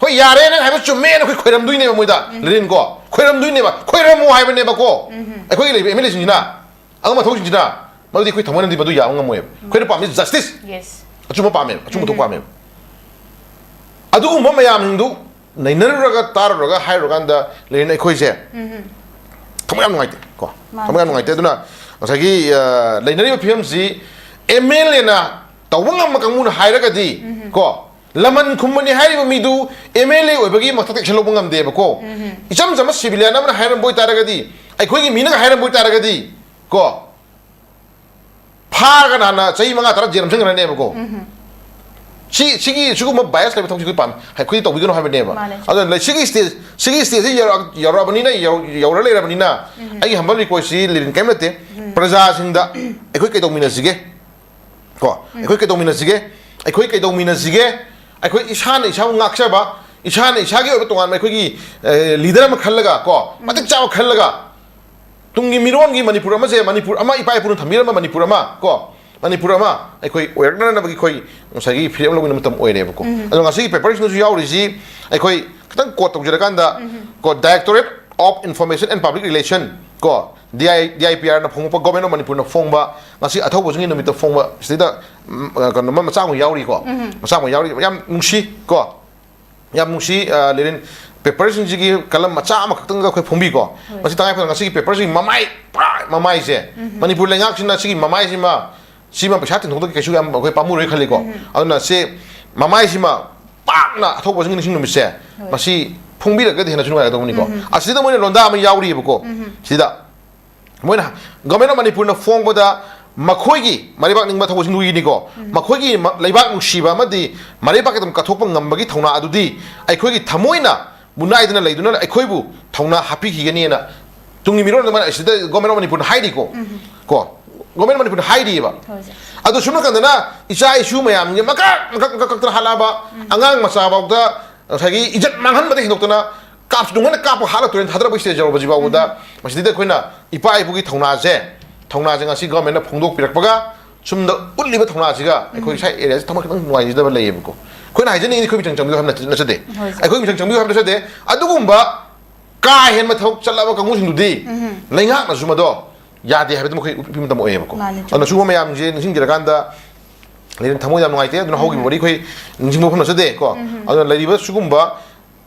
ꯍꯣꯏ, ꯌꯥꯔꯦ, ꯅꯪ ꯍꯥꯏꯕ ꯆꯨꯝꯃꯦꯅ" ꯑꯩꯈꯣꯏ ꯈꯣꯏꯔꯝꯗꯣꯏꯅꯦꯕ ꯃꯣꯏꯗ꯫ ꯂꯦꯅꯤꯟ ꯀꯣ, ꯈꯣꯏꯔꯝꯗꯣꯏꯅꯦꯕ, ꯈꯣꯏꯔꯝꯃꯣ ꯍꯥꯏꯕꯅꯦꯕꯀꯣ꯫ ꯑꯩꯈꯣꯏꯒꯤ ꯂꯩꯔꯤꯕ M L Aꯁꯤꯡꯁꯤꯅ, ꯑꯉꯝꯕ ꯊꯕꯛꯁꯤꯡꯁꯤꯅ, ꯃꯗꯨꯗꯤ ꯑꯩꯈꯣꯏ ꯊꯃꯣꯏꯅꯗꯤ ꯃꯗꯨ ꯌꯥꯕ ꯉꯝꯃꯣꯏꯕ꯫ ꯑꯩꯈꯣꯏꯅ ꯄꯥꯝꯃꯤ justice꯫ Yes. ꯑꯆꯨꯝꯕ ꯄꯥꯝꯃꯦꯕ, ꯑꯆꯨꯝꯕ ꯊꯣꯛ ꯄꯥꯝꯃꯦꯕ꯫ ꯑꯗꯨꯒꯨꯝꯕ ꯃꯌꯥꯝꯁꯤꯡꯗꯨ ꯅꯩꯅꯔꯨꯔꯒ, ꯇꯥꯔꯨꯔꯒ, ꯍꯥꯏꯔꯨꯔꯀꯥꯟꯗ ꯂꯩꯔꯤꯅ ꯑꯩꯈꯣꯏꯁꯦ ꯊꯃꯣꯏ ꯌꯥꯝ ꯅꯨꯡꯉꯥꯏꯇꯦ ꯀꯣ꯫ ꯃꯥꯅꯦ꯫ ꯊꯃꯣꯏ ꯌꯥꯝ ꯅꯨꯡꯉꯥꯏꯇꯦ꯫ ꯑꯗꯨꯅ ꯉꯁꯥꯏꯒꯤ, ꯑ, ꯂꯩꯅꯔꯤꯕ ꯐꯤꯕꯝꯁꯤ M L Aꯅ ꯇꯧꯕ ꯉꯝꯕ ꯀꯥꯡꯕꯨꯅ ꯍꯥꯏꯔꯒꯗꯤ ꯀꯣ, ꯂꯃꯟ ꯈꯨꯝꯕꯅꯤ ꯍꯥꯏꯔꯤꯕ ꯃꯤꯗꯨ M L A ꯑꯣꯏꯕꯒꯤ ꯃꯊꯛꯇ action ꯂꯧꯕ ꯉꯝꯗꯦꯕꯀꯣ꯫ ꯏꯆꯝ ꯆꯝꯕ civilian ꯑꯃꯅ ꯍꯥꯏꯔꯝꯕ ꯑꯣꯏꯇꯥꯔꯒꯗꯤ, ꯑꯩꯈꯣꯏꯒꯤ ꯃꯤꯅꯒ ꯍꯥꯏꯔꯝꯕ ꯑꯣꯏꯇꯥꯔꯒꯗꯤ ꯀꯣ, ꯐꯥꯔꯒ ꯅꯍꯥꯟꯅ ꯆꯍꯤ ꯃꯉꯥ ꯇꯔꯥ ꯖꯦꯜ ꯅꯝꯁꯤꯟꯈ꯭ꯔꯅꯦꯕꯀꯣ꯫ ꯁꯤ, ꯁꯤꯒꯤ, ꯁꯤꯒꯨꯝꯕ bias ꯂꯩꯕ ꯊꯕꯛꯁꯤ ꯑꯩꯈꯣꯏ ꯄꯥꯝ-, ꯑꯩꯈꯣꯏ ꯇꯧꯕꯤꯒꯅꯨ ꯍꯥꯏꯕꯅꯦꯕ꯫ ꯃꯥꯅꯦ꯫ ꯑꯗꯨꯅ ꯂꯩ-, ꯁꯤꯒꯤ stage, ꯁꯤꯒꯤ stageꯁꯤ ꯌꯧꯔꯛ-, ꯌꯧꯔꯛꯑꯕꯅꯤꯅ, ꯌꯧ-, ꯌꯧꯔ ꯂꯩꯔꯕꯅꯤꯅ, ꯑꯩꯒꯤ humble requestꯁꯤ ꯂꯤꯔꯤꯟ ꯀꯔꯤꯝ ꯅꯠꯇꯦ꯫ ꯄ꯭ꯔꯖꯥꯁꯤꯡꯗ ꯑꯩꯈꯣꯏ ꯀꯩꯗꯧꯃꯤꯟꯅꯁꯤꯒꯦ? ꯀꯣ, ꯑꯩꯈꯣꯏ ꯀꯩꯗꯧꯃꯤꯟꯅꯁꯤꯒꯦ? ꯑꯩꯈꯣꯏ ꯀꯩꯗꯧꯃꯤꯟꯅꯁꯤꯒꯦ? ꯑꯩꯈꯣꯏ ꯏꯁꯥꯅ ꯏꯁꯥꯕꯨ ꯉꯥꯛꯆꯕ, ꯏꯁꯥꯅ ꯏꯁꯥꯒꯤ ꯑꯣꯏꯕ ꯇꯣꯉꯥꯟꯕ ꯑꯩꯈꯣꯏꯒꯤ ꯂꯤꯗꯔ ꯑꯃ ꯈꯜꯂꯒ, ꯀꯣ, ꯃꯇꯤꯛ ꯆꯥꯕ ꯈꯜꯂꯒ, ꯇꯨꯡꯒꯤ ꯃꯤꯔꯣꯟꯒꯤ ꯃꯅꯤꯄꯨꯔ ꯑꯃꯁꯦ, ꯃꯅꯤꯄꯨꯔ ꯑꯃ, ꯏꯄꯥ ꯏꯄꯨꯅ ꯊꯝꯕꯤꯔꯝꯕ ꯃꯅꯤꯄꯨꯔ ꯑꯃ, ꯀꯣ, ꯃꯅꯤꯄꯨꯔ ꯑꯃ ꯑꯩꯈꯣꯏ ꯑꯣꯏꯔꯛꯅꯅꯕꯒꯤ ꯑꯩꯈꯣꯏ ꯉꯁꯥꯏꯒꯤ ꯐꯤꯔꯦꯞ ꯂꯧꯕꯒꯤ ꯃꯇꯝ ꯑꯣꯏꯔꯦꯕꯀꯣ꯫ ꯑꯗꯣ ꯉꯁꯤꯒꯤ ꯄꯦꯄꯔꯁꯤꯡꯗꯁꯨ ꯌꯥꯎꯔꯤꯁꯤ ꯑꯩꯈꯣꯏ ꯈꯤꯇꯪ ꯀꯣꯠ ꯇꯧꯖꯔꯀꯥꯟꯗ, ꯀꯣ, Directorate of Information and Public Relation, ꯀꯣ, D I, D I P Rꯅ ꯐꯣꯡꯉꯛꯄ, Government of ꯃꯅꯤꯄꯨꯔꯅ ꯐꯣꯡꯕ, ꯉꯁꯤ ꯑꯊꯧꯕꯁꯤꯡꯒꯤ ꯅꯨꯃꯤꯠꯇ ꯐꯣꯡꯕ, ꯁꯤꯗꯩꯗ, ꯎꯝ, ꯀꯩꯅꯣ, ꯃꯆꯥ ꯑꯃ ꯌꯥꯎꯔꯤꯀꯣ꯫ ꯃꯆꯥ ꯑꯃ ꯌꯥꯎꯔꯤ, ꯌꯥꯝ ꯅꯨꯡꯁꯤ, ꯀꯣ꯫ ꯌꯥꯝ ꯅꯨꯡꯁꯤ, ꯑ, ꯂꯤꯔꯤꯟ, ꯄꯦꯄꯔꯁꯤꯡꯁꯤꯒꯤ ꯀꯂꯝ ꯃꯆꯥ ꯑꯃꯈꯛꯇꯪꯒ ꯑꯩꯈꯣꯏ ꯐꯣꯡꯕꯤꯀꯣ꯫ ꯍꯣꯏ꯫ ꯃꯁꯤ ꯇꯉꯥꯏ ꯐꯗꯅ ꯉꯁꯤꯒꯤ ꯄꯦꯄꯔꯁꯤꯒꯤ ꯃꯃꯥꯏ, ꯄꯨꯔꯥ ꯃꯃꯥꯏꯁꯦ, ꯃꯅꯤꯄꯨꯔ ꯂꯩꯉꯥꯛꯁꯤꯅ ꯁꯤꯒꯤ ꯃꯃꯥꯏꯁꯤꯃ, ꯁꯤꯃ ꯄꯩꯁꯥ ꯇꯤꯡꯊꯣꯛꯇꯒꯤ ꯀꯩꯁꯨ ꯌꯥꯝ ꯑꯩꯈꯣꯏ ꯄꯥꯝꯃꯨꯔꯣꯏ ꯈꯜꯂꯤꯀꯣ꯫ ꯑꯗꯨꯅ ꯁꯤ ꯃꯃꯥꯏꯁꯤꯃ ꯄꯥꯛꯅ ꯑꯊꯧꯕꯁꯤꯡꯒꯤ ꯅꯤꯡꯁꯤꯡ ꯅꯨꯃꯤꯠꯁꯦ, ꯍꯣꯏ꯫ ꯃꯁꯤ ꯐꯣꯡꯕꯤꯔꯒꯗꯤ ꯍꯦꯟꯅꯁꯨ ꯅꯨꯡꯉꯥꯏꯒꯗꯧꯕꯅꯤꯀꯣ꯫ ꯑꯁꯤꯗ ꯃꯣꯏꯅ ꯂꯣꯟꯗꯥ ꯑꯃ ꯌꯥꯎꯔꯤꯑꯕꯀꯣ꯫ ꯁꯤꯗ ꯃꯣꯏꯅ, Government of ꯃꯅꯤꯄꯨꯔꯅ ꯐꯣꯡꯕꯗ ꯃꯈꯣꯏꯒꯤ ꯃꯔꯩꯕꯥꯛ ꯅꯤꯡꯕ ꯊꯧꯕꯁꯤꯡꯗꯨꯒꯤꯅꯤꯀꯣ, ꯃꯈꯣꯏꯒꯤ ꯃ-, ꯂꯩꯕꯥꯛ ꯅꯨꯡꯁꯤꯕ ꯑꯃꯗꯤ ꯃꯔꯩꯕꯥꯛꯀꯤꯗꯃꯛ ꯀꯠꯊꯣꯛꯄ ꯉꯝꯕꯒꯤ ꯊꯧꯅꯥ ꯑꯗꯨꯗꯤ ꯑꯩꯈꯣꯏꯒꯤ ꯊꯃꯣꯏꯅ ꯃꯨꯟꯅꯥꯏꯗꯅ ꯂꯩꯗꯨꯅ ꯑꯩꯈꯣꯏꯕꯨ ꯊꯧꯅꯥ ꯍꯥꯞꯄꯤꯈꯤꯒꯅꯤꯅ ꯇꯨꯡꯒꯤ ꯃꯤꯔꯣꯟꯗ ꯃꯣꯏꯅ ꯑꯁꯤꯗ Government of ꯃꯅꯤꯄꯨꯔꯅ ꯍꯥꯏꯔꯤꯀꯣ꯫ ꯀꯣ, Government of ꯃꯅꯤꯄꯨꯔꯅ ꯍꯥꯏꯔꯤꯑꯕ꯫ ꯍꯣꯏ, ꯁꯦ꯫ ꯑꯗꯣ ꯁꯨꯝ ꯀꯥꯟꯗꯅ ꯏꯆꯥ ꯏꯁꯨ ꯃꯌꯥꯝꯁꯦ ꯃꯀꯛ, ꯃꯀꯛ, ꯃꯀꯛ ꯀꯛꯇꯅ ꯍꯥꯠꯂꯛꯑꯕ, ꯑꯉꯥꯡ ꯃꯆꯥꯐꯥꯎꯗ ꯉꯁꯥꯏꯒꯤ ꯏꯖꯠ ꯃꯥꯡꯍꯟꯕꯗ ꯍꯦꯟꯗꯣꯛꯇꯅ ꯀꯥꯞꯁꯨ ꯅꯨꯡꯉꯥꯏꯅ ꯀꯥꯞꯄ ꯍꯥꯠꯂꯛꯇꯣꯔꯦꯅ ꯊꯥꯗꯔꯛꯄ stage ꯌꯧꯔꯕꯁꯤ ꯐꯥꯎꯕꯗ, ꯃꯁꯤꯗ ꯑꯩꯈꯣꯏꯅ ꯏꯄꯥ ꯏꯄꯨꯒꯤ ꯊꯧꯅꯥꯁꯦ, ꯊꯧꯅꯥꯁꯦ ꯉꯁꯤ Governmentꯅ ꯐꯣꯡꯗꯣꯛꯄꯤꯔꯛꯄꯒ, ꯁꯨꯝꯗ ꯎꯠꯂꯤꯕ ꯊꯧꯅꯥꯁꯤꯒ ꯑꯩꯈꯣꯏ ꯁ꯭ꯋꯥꯏ areaꯁꯤ ꯊꯃꯣꯏ ꯈꯤꯇꯪ ꯅꯨꯡꯉꯥꯏꯖꯗꯕ ꯂꯩꯌꯦꯕꯀꯣ꯫ ꯑꯩꯈꯣꯏꯅ ꯍꯥꯏꯖꯅꯤꯡꯉꯤꯗꯤ ꯑꯩꯈꯣꯏ ꯃꯤꯆꯪ ꯆꯪꯕꯤꯌꯨ ꯍꯥꯏꯕ ꯅꯠꯆ-, ꯅꯠꯆꯗꯦ꯫ ꯍꯣꯏ, ꯁꯥꯔ꯫ ꯑꯩꯈꯣꯏ ꯃꯤꯆꯪ ꯆꯪꯕꯤꯌꯨ ꯍꯥꯏꯕ ꯅꯠꯆꯗꯦ꯫ ꯑꯗꯨꯒꯨꯝꯕ ꯀꯥ ꯍꯦꯟꯕ ꯊꯕꯛ ꯆꯠꯂꯕ ꯀꯥꯡꯕꯨꯁꯤꯡꯗꯨꯗꯤ ꯂꯩꯉꯥꯛꯅꯁꯨ ꯃꯗꯣ ꯌꯥꯗꯦ ꯍꯥꯏꯕꯗꯨ ꯃꯈꯣꯏ ꯎꯠꯄꯤꯕ ꯃꯇꯝ ꯑꯣꯏꯌꯦꯕꯀꯣ꯫ ꯃꯥꯅꯦ, ꯆꯨꯝꯃꯦ꯫ ꯑꯗꯨꯅ ꯁꯤꯒꯨꯝꯕ ꯃꯌꯥꯝꯁꯦ ꯅꯤꯡꯁꯤꯡꯖꯔꯀꯥꯟꯗ, ꯂꯩꯔꯤꯕ ꯊꯃꯣꯏ ꯌꯥꯝ ꯅꯨꯡꯉꯥꯏꯇꯦ꯫ ꯑꯗꯨꯅ ꯍꯧꯈꯤꯕ ꯋꯥꯔꯤ ꯑꯩꯈꯣꯏ ꯅꯤꯡꯁꯤꯡꯕ ꯃꯐꯝ ꯅꯠꯆꯗꯦꯀꯣ꯫ ꯑꯗꯨꯅ ꯂꯩꯔꯤꯕ ꯁꯤꯒꯨꯝꯕ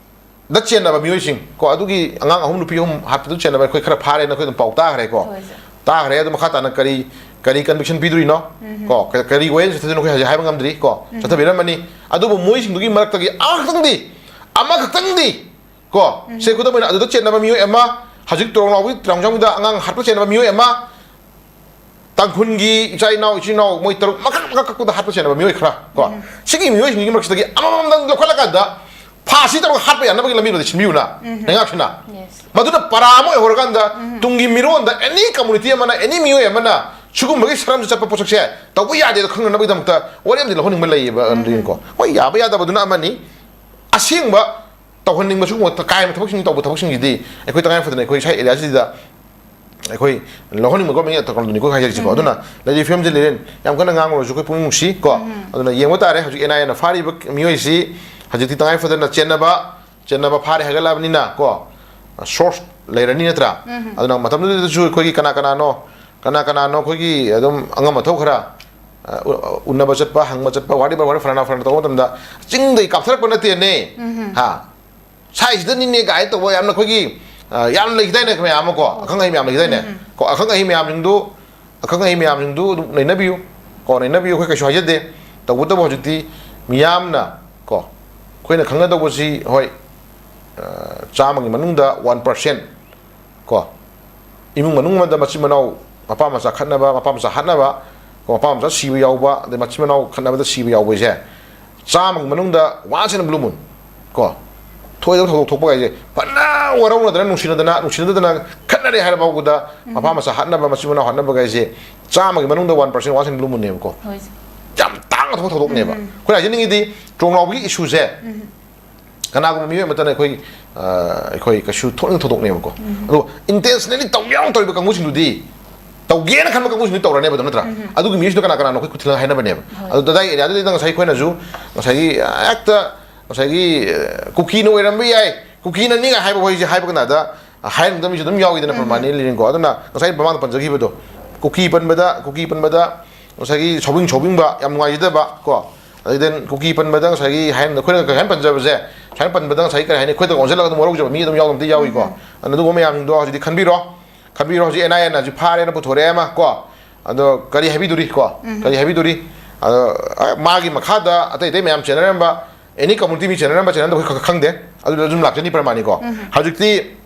ꯗ ꯆꯦꯟꯅꯕ ꯃꯤꯑꯣꯏꯁꯤꯡ ꯀꯣ, ꯑꯗꯨꯒꯤ ꯑꯉꯥꯡ ꯑꯍꯨꯝ ꯅꯨꯄꯤ ꯑꯍꯨꯝ ꯍꯥꯠꯄꯗꯨ ꯆꯦꯟꯅꯕ ꯑꯩꯈꯣꯏ ꯈꯔ ꯐꯥꯔꯦꯅ ꯑꯩꯈꯣꯏ ꯑꯗꯨꯝ ꯄꯥꯎ ꯇꯥꯈ꯭ꯔꯦꯀꯣ꯫ ꯍꯣꯏ, ꯁꯥꯔ꯫ ꯇꯥꯈ꯭ꯔꯦ꯫ ꯑꯗꯨ ꯃꯈꯥ ꯇꯥꯅ ꯀꯔꯤ, ꯀꯔꯤ conviction ꯄꯤꯗꯣꯔꯤꯅꯣ? ꯀꯣ, ꯀ-, ꯀꯔꯤ ꯋꯥꯌꯦꯜ ꯆꯠꯊꯗꯣꯏꯅꯣ ꯑꯩꯈꯣꯏ ꯍꯧꯖꯤꯛ ꯍꯥꯏꯕ ꯉꯝꯗ꯭ꯔꯤ ꯀꯣ꯫ ꯆꯠꯊꯕꯤꯔꯝꯃꯅꯤ꯫ ꯑꯗꯨꯕꯨ ꯃꯣꯏꯁꯤꯡꯗꯨꯒꯤ ꯃꯔꯛꯇꯒꯤ ꯑꯃꯈꯛꯇꯪꯗꯤ, ꯑꯃꯈꯛꯇꯪꯗꯤ ꯀꯣ, ꯁꯦ, ꯈꯨꯗꯝ ꯑꯣꯏꯅ ꯑꯗꯨꯗ ꯆꯦꯟꯅꯕ ꯃꯤꯑꯣꯏ ꯑꯃ, ꯍꯧꯖꯤꯛ ꯇꯣꯔꯣꯡ ꯂꯥꯎꯕꯤ ꯇ꯭ꯔꯥꯎꯖꯥꯡꯕꯤꯗ ꯑꯉꯥꯡ ꯍꯥꯠꯄ ꯆꯦꯟꯅꯕ ꯃꯤꯑꯣꯏ ꯑꯃ, ꯇꯥꯡꯈꯨꯜꯒꯤ ꯏꯆꯥ ꯏꯅꯥꯎ, ꯏꯆꯤꯟ ꯏꯅꯥꯎ ꯃꯣꯏ ꯇꯔꯨꯛ ꯃꯀꯛ ꯃꯀꯛ ꯀꯛꯄꯗ ꯍꯥꯠꯄ ꯆꯦꯟꯅꯕ ꯃꯤꯑꯣꯏ ꯈꯔ ꯀꯣ, ꯁꯤꯒꯤ ꯃꯤꯑꯣꯏꯁꯤꯡꯒꯤ ꯃꯔꯛꯁꯤꯗꯒꯤ ꯑꯃꯃꯝꯗꯪ ꯂꯧꯈꯠꯂꯀꯥꯟꯗ ꯐꯥꯁꯤ ꯇꯧꯔꯒ ꯍꯥꯠꯄ ꯌꯥꯅꯕꯒꯤ ꯂꯝꯕꯤ ꯑꯃꯗꯤ ꯁꯤꯟꯕꯤꯌꯨꯅ ꯂꯩꯉꯥꯛꯁꯤꯅ꯫ Yes꯫ ꯃꯗꯨꯅ ꯄꯔꯥ ꯑꯃ ꯑꯣꯏꯍꯧꯔꯀꯥꯟꯗ ꯇꯨꯡꯒꯤ ꯃꯤꯔꯣꯟꯗ any community ꯑꯃꯅ, any ꯃꯤꯑꯣꯏ ꯑꯃꯅ ꯁꯤꯒꯨꯝꯕꯒꯤ ꯁꯔꯝꯁꯦ ꯆꯠꯄ ꯄꯣꯠꯁꯛꯁꯦ ꯇꯧꯕ ꯌꯥꯗꯦꯗꯣ ꯈꯪꯅꯅꯕꯒꯤꯗꯃꯛꯇ ꯋꯥꯔꯦꯞ ꯑꯃꯗꯤ ꯂꯧꯍꯟꯅꯤꯡꯕ ꯂꯩꯌꯦꯕ꯫ ꯑꯗꯨꯒꯤꯀꯣ, ꯍꯣꯏ, ꯌꯥꯕ ꯌꯥꯗꯕꯗꯨꯅ ꯑꯃꯅꯤ꯫ ꯑꯁꯦꯡꯕ ꯇꯧꯍꯟꯅꯤꯡꯕ, ꯁꯤꯒꯨꯝꯕ ꯀꯥ ꯍꯦꯟꯅ ꯊꯕꯛꯁꯤꯡ ꯇꯧꯕ ꯊꯕꯛꯁꯤꯡꯁꯤꯗꯤ ꯑꯩꯈꯣꯏ ꯇꯉꯥꯏ ꯐꯗꯅ ꯑꯩꯈꯣꯏ ꯁ꯭ꯋꯥꯏ ꯑꯦꯔꯤꯌꯥꯁꯤꯗ ꯑꯩꯈꯣꯏ ꯂꯧꯍꯟꯅꯤꯡꯕ ꯒꯣꯔꯃꯦꯟꯒꯤ ꯑꯦꯀꯥꯎꯟꯗꯨꯅꯤ ꯑꯩꯈꯣꯏ ꯍꯥꯏꯖꯔꯤꯁꯤꯀꯣ꯫ ꯑꯗꯨꯅ ꯂꯩꯔꯤꯕ ꯐꯤꯕꯝꯁꯦ ꯂꯩꯔꯦ, ꯌꯥꯝ ꯀꯟꯅ ꯉꯥꯡꯉꯨꯔꯁꯨ ꯑꯩꯈꯣꯏ ꯄꯨꯛꯅꯤꯡ ꯅꯨꯡꯁꯤ ꯀꯣ꯫ ꯑꯗꯨꯅ ꯌꯦꯡꯕ ꯇꯥꯔꯦ꯫ ꯍꯧꯖꯤꯛ ꯑꯦꯟ ꯑꯥꯏ ꯑꯦꯅ ꯐꯥꯔꯤꯕ ꯃꯤꯑꯣꯏꯁꯤ ꯍꯧꯖꯤꯛꯇꯤ ꯇꯉꯥꯏ ꯐꯗꯅ ꯆꯦꯟꯅꯕ, ꯆꯦꯟꯅꯕ ꯐꯥꯔꯦ ꯍꯥꯏꯒꯠꯂꯛꯑꯕꯅꯤꯅ ꯀꯣ, ꯁꯣꯔꯁ ꯂꯩꯔꯅꯤ ꯅꯠꯇ꯭ꯔꯥ? ꯑꯗꯨꯅ ꯃꯇꯝꯗꯨꯗꯁꯨ ꯑꯩꯈꯣꯏꯒꯤ ꯀꯅꯥ ꯀꯅꯥꯅꯣ, ꯀꯅꯥ ꯀꯅꯥꯅꯣ ꯑꯩꯈꯣꯏꯒꯤ ꯑꯗꯨꯝ ꯑꯉꯝ ꯑꯊꯧ ꯈꯔ, ꯑ, ꯎ-, ꯎꯅꯕ ꯆꯠꯄ, ꯍꯪꯕ ꯆꯠꯄ, whatever, whatever, ꯐꯂꯥꯅ ꯐꯂꯥꯅ ꯇꯧꯕ ꯃꯇꯝꯗ ꯆꯤꯡꯗꯒꯤ ꯀꯥꯞꯊꯔꯛꯄ ꯅꯠꯇꯦꯅꯦ꯫ ꯍꯥ? ꯁ꯭ꯋꯥꯏꯁꯤꯗꯅꯤꯅꯦ ꯀꯥꯏꯅ ꯇꯧꯕ ꯌꯥꯝꯅ ꯑꯩꯈꯣꯏꯒꯤ, ꯑ, ꯌꯥꯝ ꯂꯩꯈꯤꯗꯥꯏꯅꯦ ꯃꯌꯥꯝ ꯑꯃ ꯀꯣ, ꯑꯈꯪ ꯑꯍꯩ ꯃꯌꯥꯝ ꯂꯩꯈꯤꯗꯥꯏꯅꯦ? ꯀꯣ, ꯑꯈꯪ ꯑꯍꯩ ꯃꯌꯥꯝꯁꯤꯡꯗꯨ, ꯑꯈꯪ ꯑꯍꯩ ꯃꯌꯥꯝꯁꯤꯡꯗꯨ ꯑꯗꯨꯝ ꯅꯩꯅꯕꯤꯌꯨ ꯀꯣ, ꯅꯩꯅꯕꯤꯌꯨ, ꯑꯩꯈꯣꯏ ꯀꯩꯁꯨ ꯍꯥꯏꯖꯗꯦ꯫ ꯇꯧꯕꯇꯕꯨ ꯍꯧꯖꯤꯛꯇꯤ ꯃꯤꯌꯥꯝꯅ ꯀꯣ, ꯑꯩꯈꯣꯏꯅ ꯈꯪꯅꯗꯧꯕꯁꯤ, ꯍꯣꯏ, ꯑ, ꯆꯥꯝꯃꯒꯤ ꯃꯅꯨꯡꯗ ꯋꯥꯟ ꯄꯥꯔꯁꯦꯟ ꯀꯣ, ꯏꯃꯨꯡ ꯃꯅꯨꯡ ꯑꯃꯗ ꯃꯆꯤꯟ ꯃꯅꯥꯎ, ꯃꯄꯥ ꯃꯆꯥ ꯈꯠꯅꯕ, ꯃꯄꯥ ꯃꯆꯥ ꯍꯥꯠꯅꯕ, ꯃꯄꯥ ꯃꯆꯥ ꯁꯤꯕ ꯌꯥꯎꯕ, ꯑꯗꯩ ꯃꯆꯤꯟ ꯃꯅꯥꯎ ꯈꯠꯅꯕꯗ ꯁꯤꯕ ꯌꯥꯎꯕꯁꯦ, ꯆꯥꯝꯃꯒꯤ ꯃꯅꯨꯡꯗ once in a blue moon ꯀꯣ, ꯊꯣꯏꯗꯕ ꯊꯧꯗꯣꯛ ꯊꯣꯛꯄ ꯀꯥꯏꯁꯦ, ꯐꯅ ꯋꯥꯔꯧꯅꯗꯅ, ꯅꯨꯡꯁꯤꯅꯗꯅ, ꯅꯨꯡꯁꯤꯅꯗꯅ ꯈꯠꯅꯔꯦ ꯍꯥꯏꯔ ꯐꯥꯎꯕꯗ, ꯃꯄꯥ ꯃꯆꯥ ꯍꯥꯠꯅꯕ, ꯃꯆꯤꯟ ꯃꯅꯥꯎ ꯍꯥꯠꯅꯕ ꯀꯥꯏꯁꯦ ꯆꯥꯝꯃꯒꯤ ꯃꯅꯨꯡꯗ one percent once in a blue moonꯅꯦꯕꯀꯣ꯫ ꯍꯣꯏ꯫ ꯌꯥꯝ ꯇꯥꯡꯅ ꯊꯣꯛꯄ ꯊꯧꯗꯣꯛꯅꯦꯕ꯫ ꯑꯩꯈꯣꯏꯅ ꯍꯥꯏꯖꯅꯤꯡꯉꯤꯗꯤ, ꯇ꯭ꯔꯣꯡꯂꯥꯎꯕꯒꯤ ꯏꯁꯨꯁꯦ ꯀꯅꯥꯒꯨꯝꯕ ꯃꯤꯑꯣꯏ ꯑꯃꯠꯇꯅ ꯑꯩꯈꯣꯏ, ꯑ, ꯑꯩꯈꯣꯏ ꯀꯩꯁꯨ ꯊꯣꯛꯅꯤꯡ ꯊꯧꯗꯣꯛꯅꯦꯕꯀꯣ꯫ ꯑꯗꯣ intentionally ꯇꯧꯒꯦ ꯌꯥꯎꯅ ꯇꯧꯔꯤꯕ ꯀꯥꯡꯕꯨꯁꯤꯡꯗꯨꯗꯤ, ꯇꯧꯒꯦꯅ ꯈꯟꯕ ꯀꯥꯡꯕꯨꯁꯤꯡꯗꯨꯗꯤ ꯇꯧꯔꯅꯦꯕ ꯑꯗꯨ, ꯅꯠꯇ꯭ꯔꯥ? ꯑꯗꯨꯒꯤ ꯃꯤꯑꯣꯏꯁꯤꯡꯗꯣ ꯀꯅꯥ ꯀꯅꯥꯅꯣ ꯑꯩꯈꯣꯏ ꯈꯨꯊꯤꯜ ꯍꯥꯏꯅꯕꯅꯦꯕ꯫ ꯍꯣꯏ꯫ ꯑꯗꯨ ꯑꯗꯥꯏ ꯑꯦꯔꯤꯌꯥꯗꯨꯗꯩꯗ ꯉꯁꯥꯏ ꯑꯩꯈꯣꯏꯅꯁꯨ ꯉꯁꯥꯏꯒꯤ, ꯑ, ꯍꯦꯛꯇ ꯉꯁꯥꯏꯒꯤ, ꯑ, ꯀꯨꯀꯤꯅ ꯑꯣꯏꯔꯝꯕ ꯌꯥꯏ, ꯀꯨꯀꯤꯅꯅꯤ ꯍꯥꯏꯕ ꯋꯥꯍꯩꯁꯦ ꯍꯥꯏꯕ ꯀꯥꯟꯗ ꯍꯥꯏꯔꯝꯗꯕ ꯃꯤꯁꯨ ꯑꯗꯨꯝ ꯌꯥꯎꯏꯗꯅ, ꯄ꯭ꯔꯃꯥꯟꯅꯤ ꯂꯤꯔꯤꯡꯀꯣ꯫ ꯑꯗꯨꯅ ꯉꯁꯥꯏ ꯃꯃꯥꯡꯗ ꯄꯟꯖꯈꯤꯕꯗꯣ, ꯀꯨꯀꯤ ꯄꯟꯕꯗ, ꯀꯨꯀꯤ ꯄꯟꯕꯗ ꯉꯁꯥꯏꯒꯤ ꯁꯥꯎꯕꯤꯡ ꯁꯥꯎꯕꯤꯡꯕ, ꯌꯥꯝ ꯅꯨꯡꯉꯥꯏꯖꯗꯕ ꯀꯣ, ꯑꯗꯩ then ꯀꯨꯀꯤ ꯄꯟꯕꯗ ꯉꯁꯥꯏꯒꯤ ꯍꯥꯏꯅ ꯑꯩꯈꯣꯏꯅ ꯀꯩ ꯍꯥꯏꯅ ꯄꯟꯖꯕꯁꯦ, ꯁꯨꯃꯥꯏꯅ ꯄꯟꯕꯗ ꯉꯁꯥꯏꯒꯤ ꯀꯔꯤ ꯍꯥꯏꯅꯤ, ꯑꯩꯈꯣꯏꯗ ꯑꯣꯟꯁꯤꯜꯂꯒ ꯑꯗꯨꯝ ꯋꯥꯔꯧꯖꯕ ꯃꯤ ꯑꯗꯨꯝ ꯌꯥꯎꯕ ꯑꯝꯇ ꯌꯥꯎꯏꯀꯣ꯫ ꯑꯗꯨꯅ ꯑꯗꯨꯒꯨꯝꯕ ꯃꯌꯥꯝꯁꯤꯡꯗꯣ ꯍꯧꯖꯤꯛꯇꯤ ꯈꯟꯕꯤꯔꯣ, ꯈꯟꯕꯤꯔꯣ꯫ ꯍꯧꯖꯤꯛ ꯑꯦꯟ ꯑꯥꯏ ꯑꯦꯅ ꯍꯧꯖꯤꯛ ꯐꯥꯔꯦꯅ ꯄꯨꯊꯣꯔꯛꯑꯦ ꯑꯃ ꯀꯣ, ꯑꯗꯣ ꯀꯔꯤ ꯍꯥꯏꯕꯤꯗꯣꯔꯤ ꯀꯣ? ꯀꯔꯤ ꯍꯥꯏꯕꯤꯗꯣꯔꯤ? ꯑꯗꯣ, ꯑ, ꯃꯥꯒꯤ ꯃꯈꯥꯗ ꯑꯇꯩ ꯑꯇꯩ ꯃꯌꯥꯝ ꯆꯦꯟꯅꯔꯝꯕ, ꯑꯦꯅꯤ ꯀꯝꯃꯨꯅꯤꯇꯤ ꯃꯤ ꯆꯦꯟꯅꯔꯝꯕ, ꯆꯦꯟꯅꯔꯝꯗꯕ ꯑꯩꯈꯣꯏ ꯈ-, ꯈ-, ꯈꯪꯗꯦ꯫ ꯑꯗꯨꯗ ꯑꯗꯨꯝ ꯂꯥꯛꯆꯅꯤ ꯄ꯭ꯔꯃꯥꯟꯅꯤꯀꯣ꯫ ꯍꯧꯖꯤꯛꯇꯤ,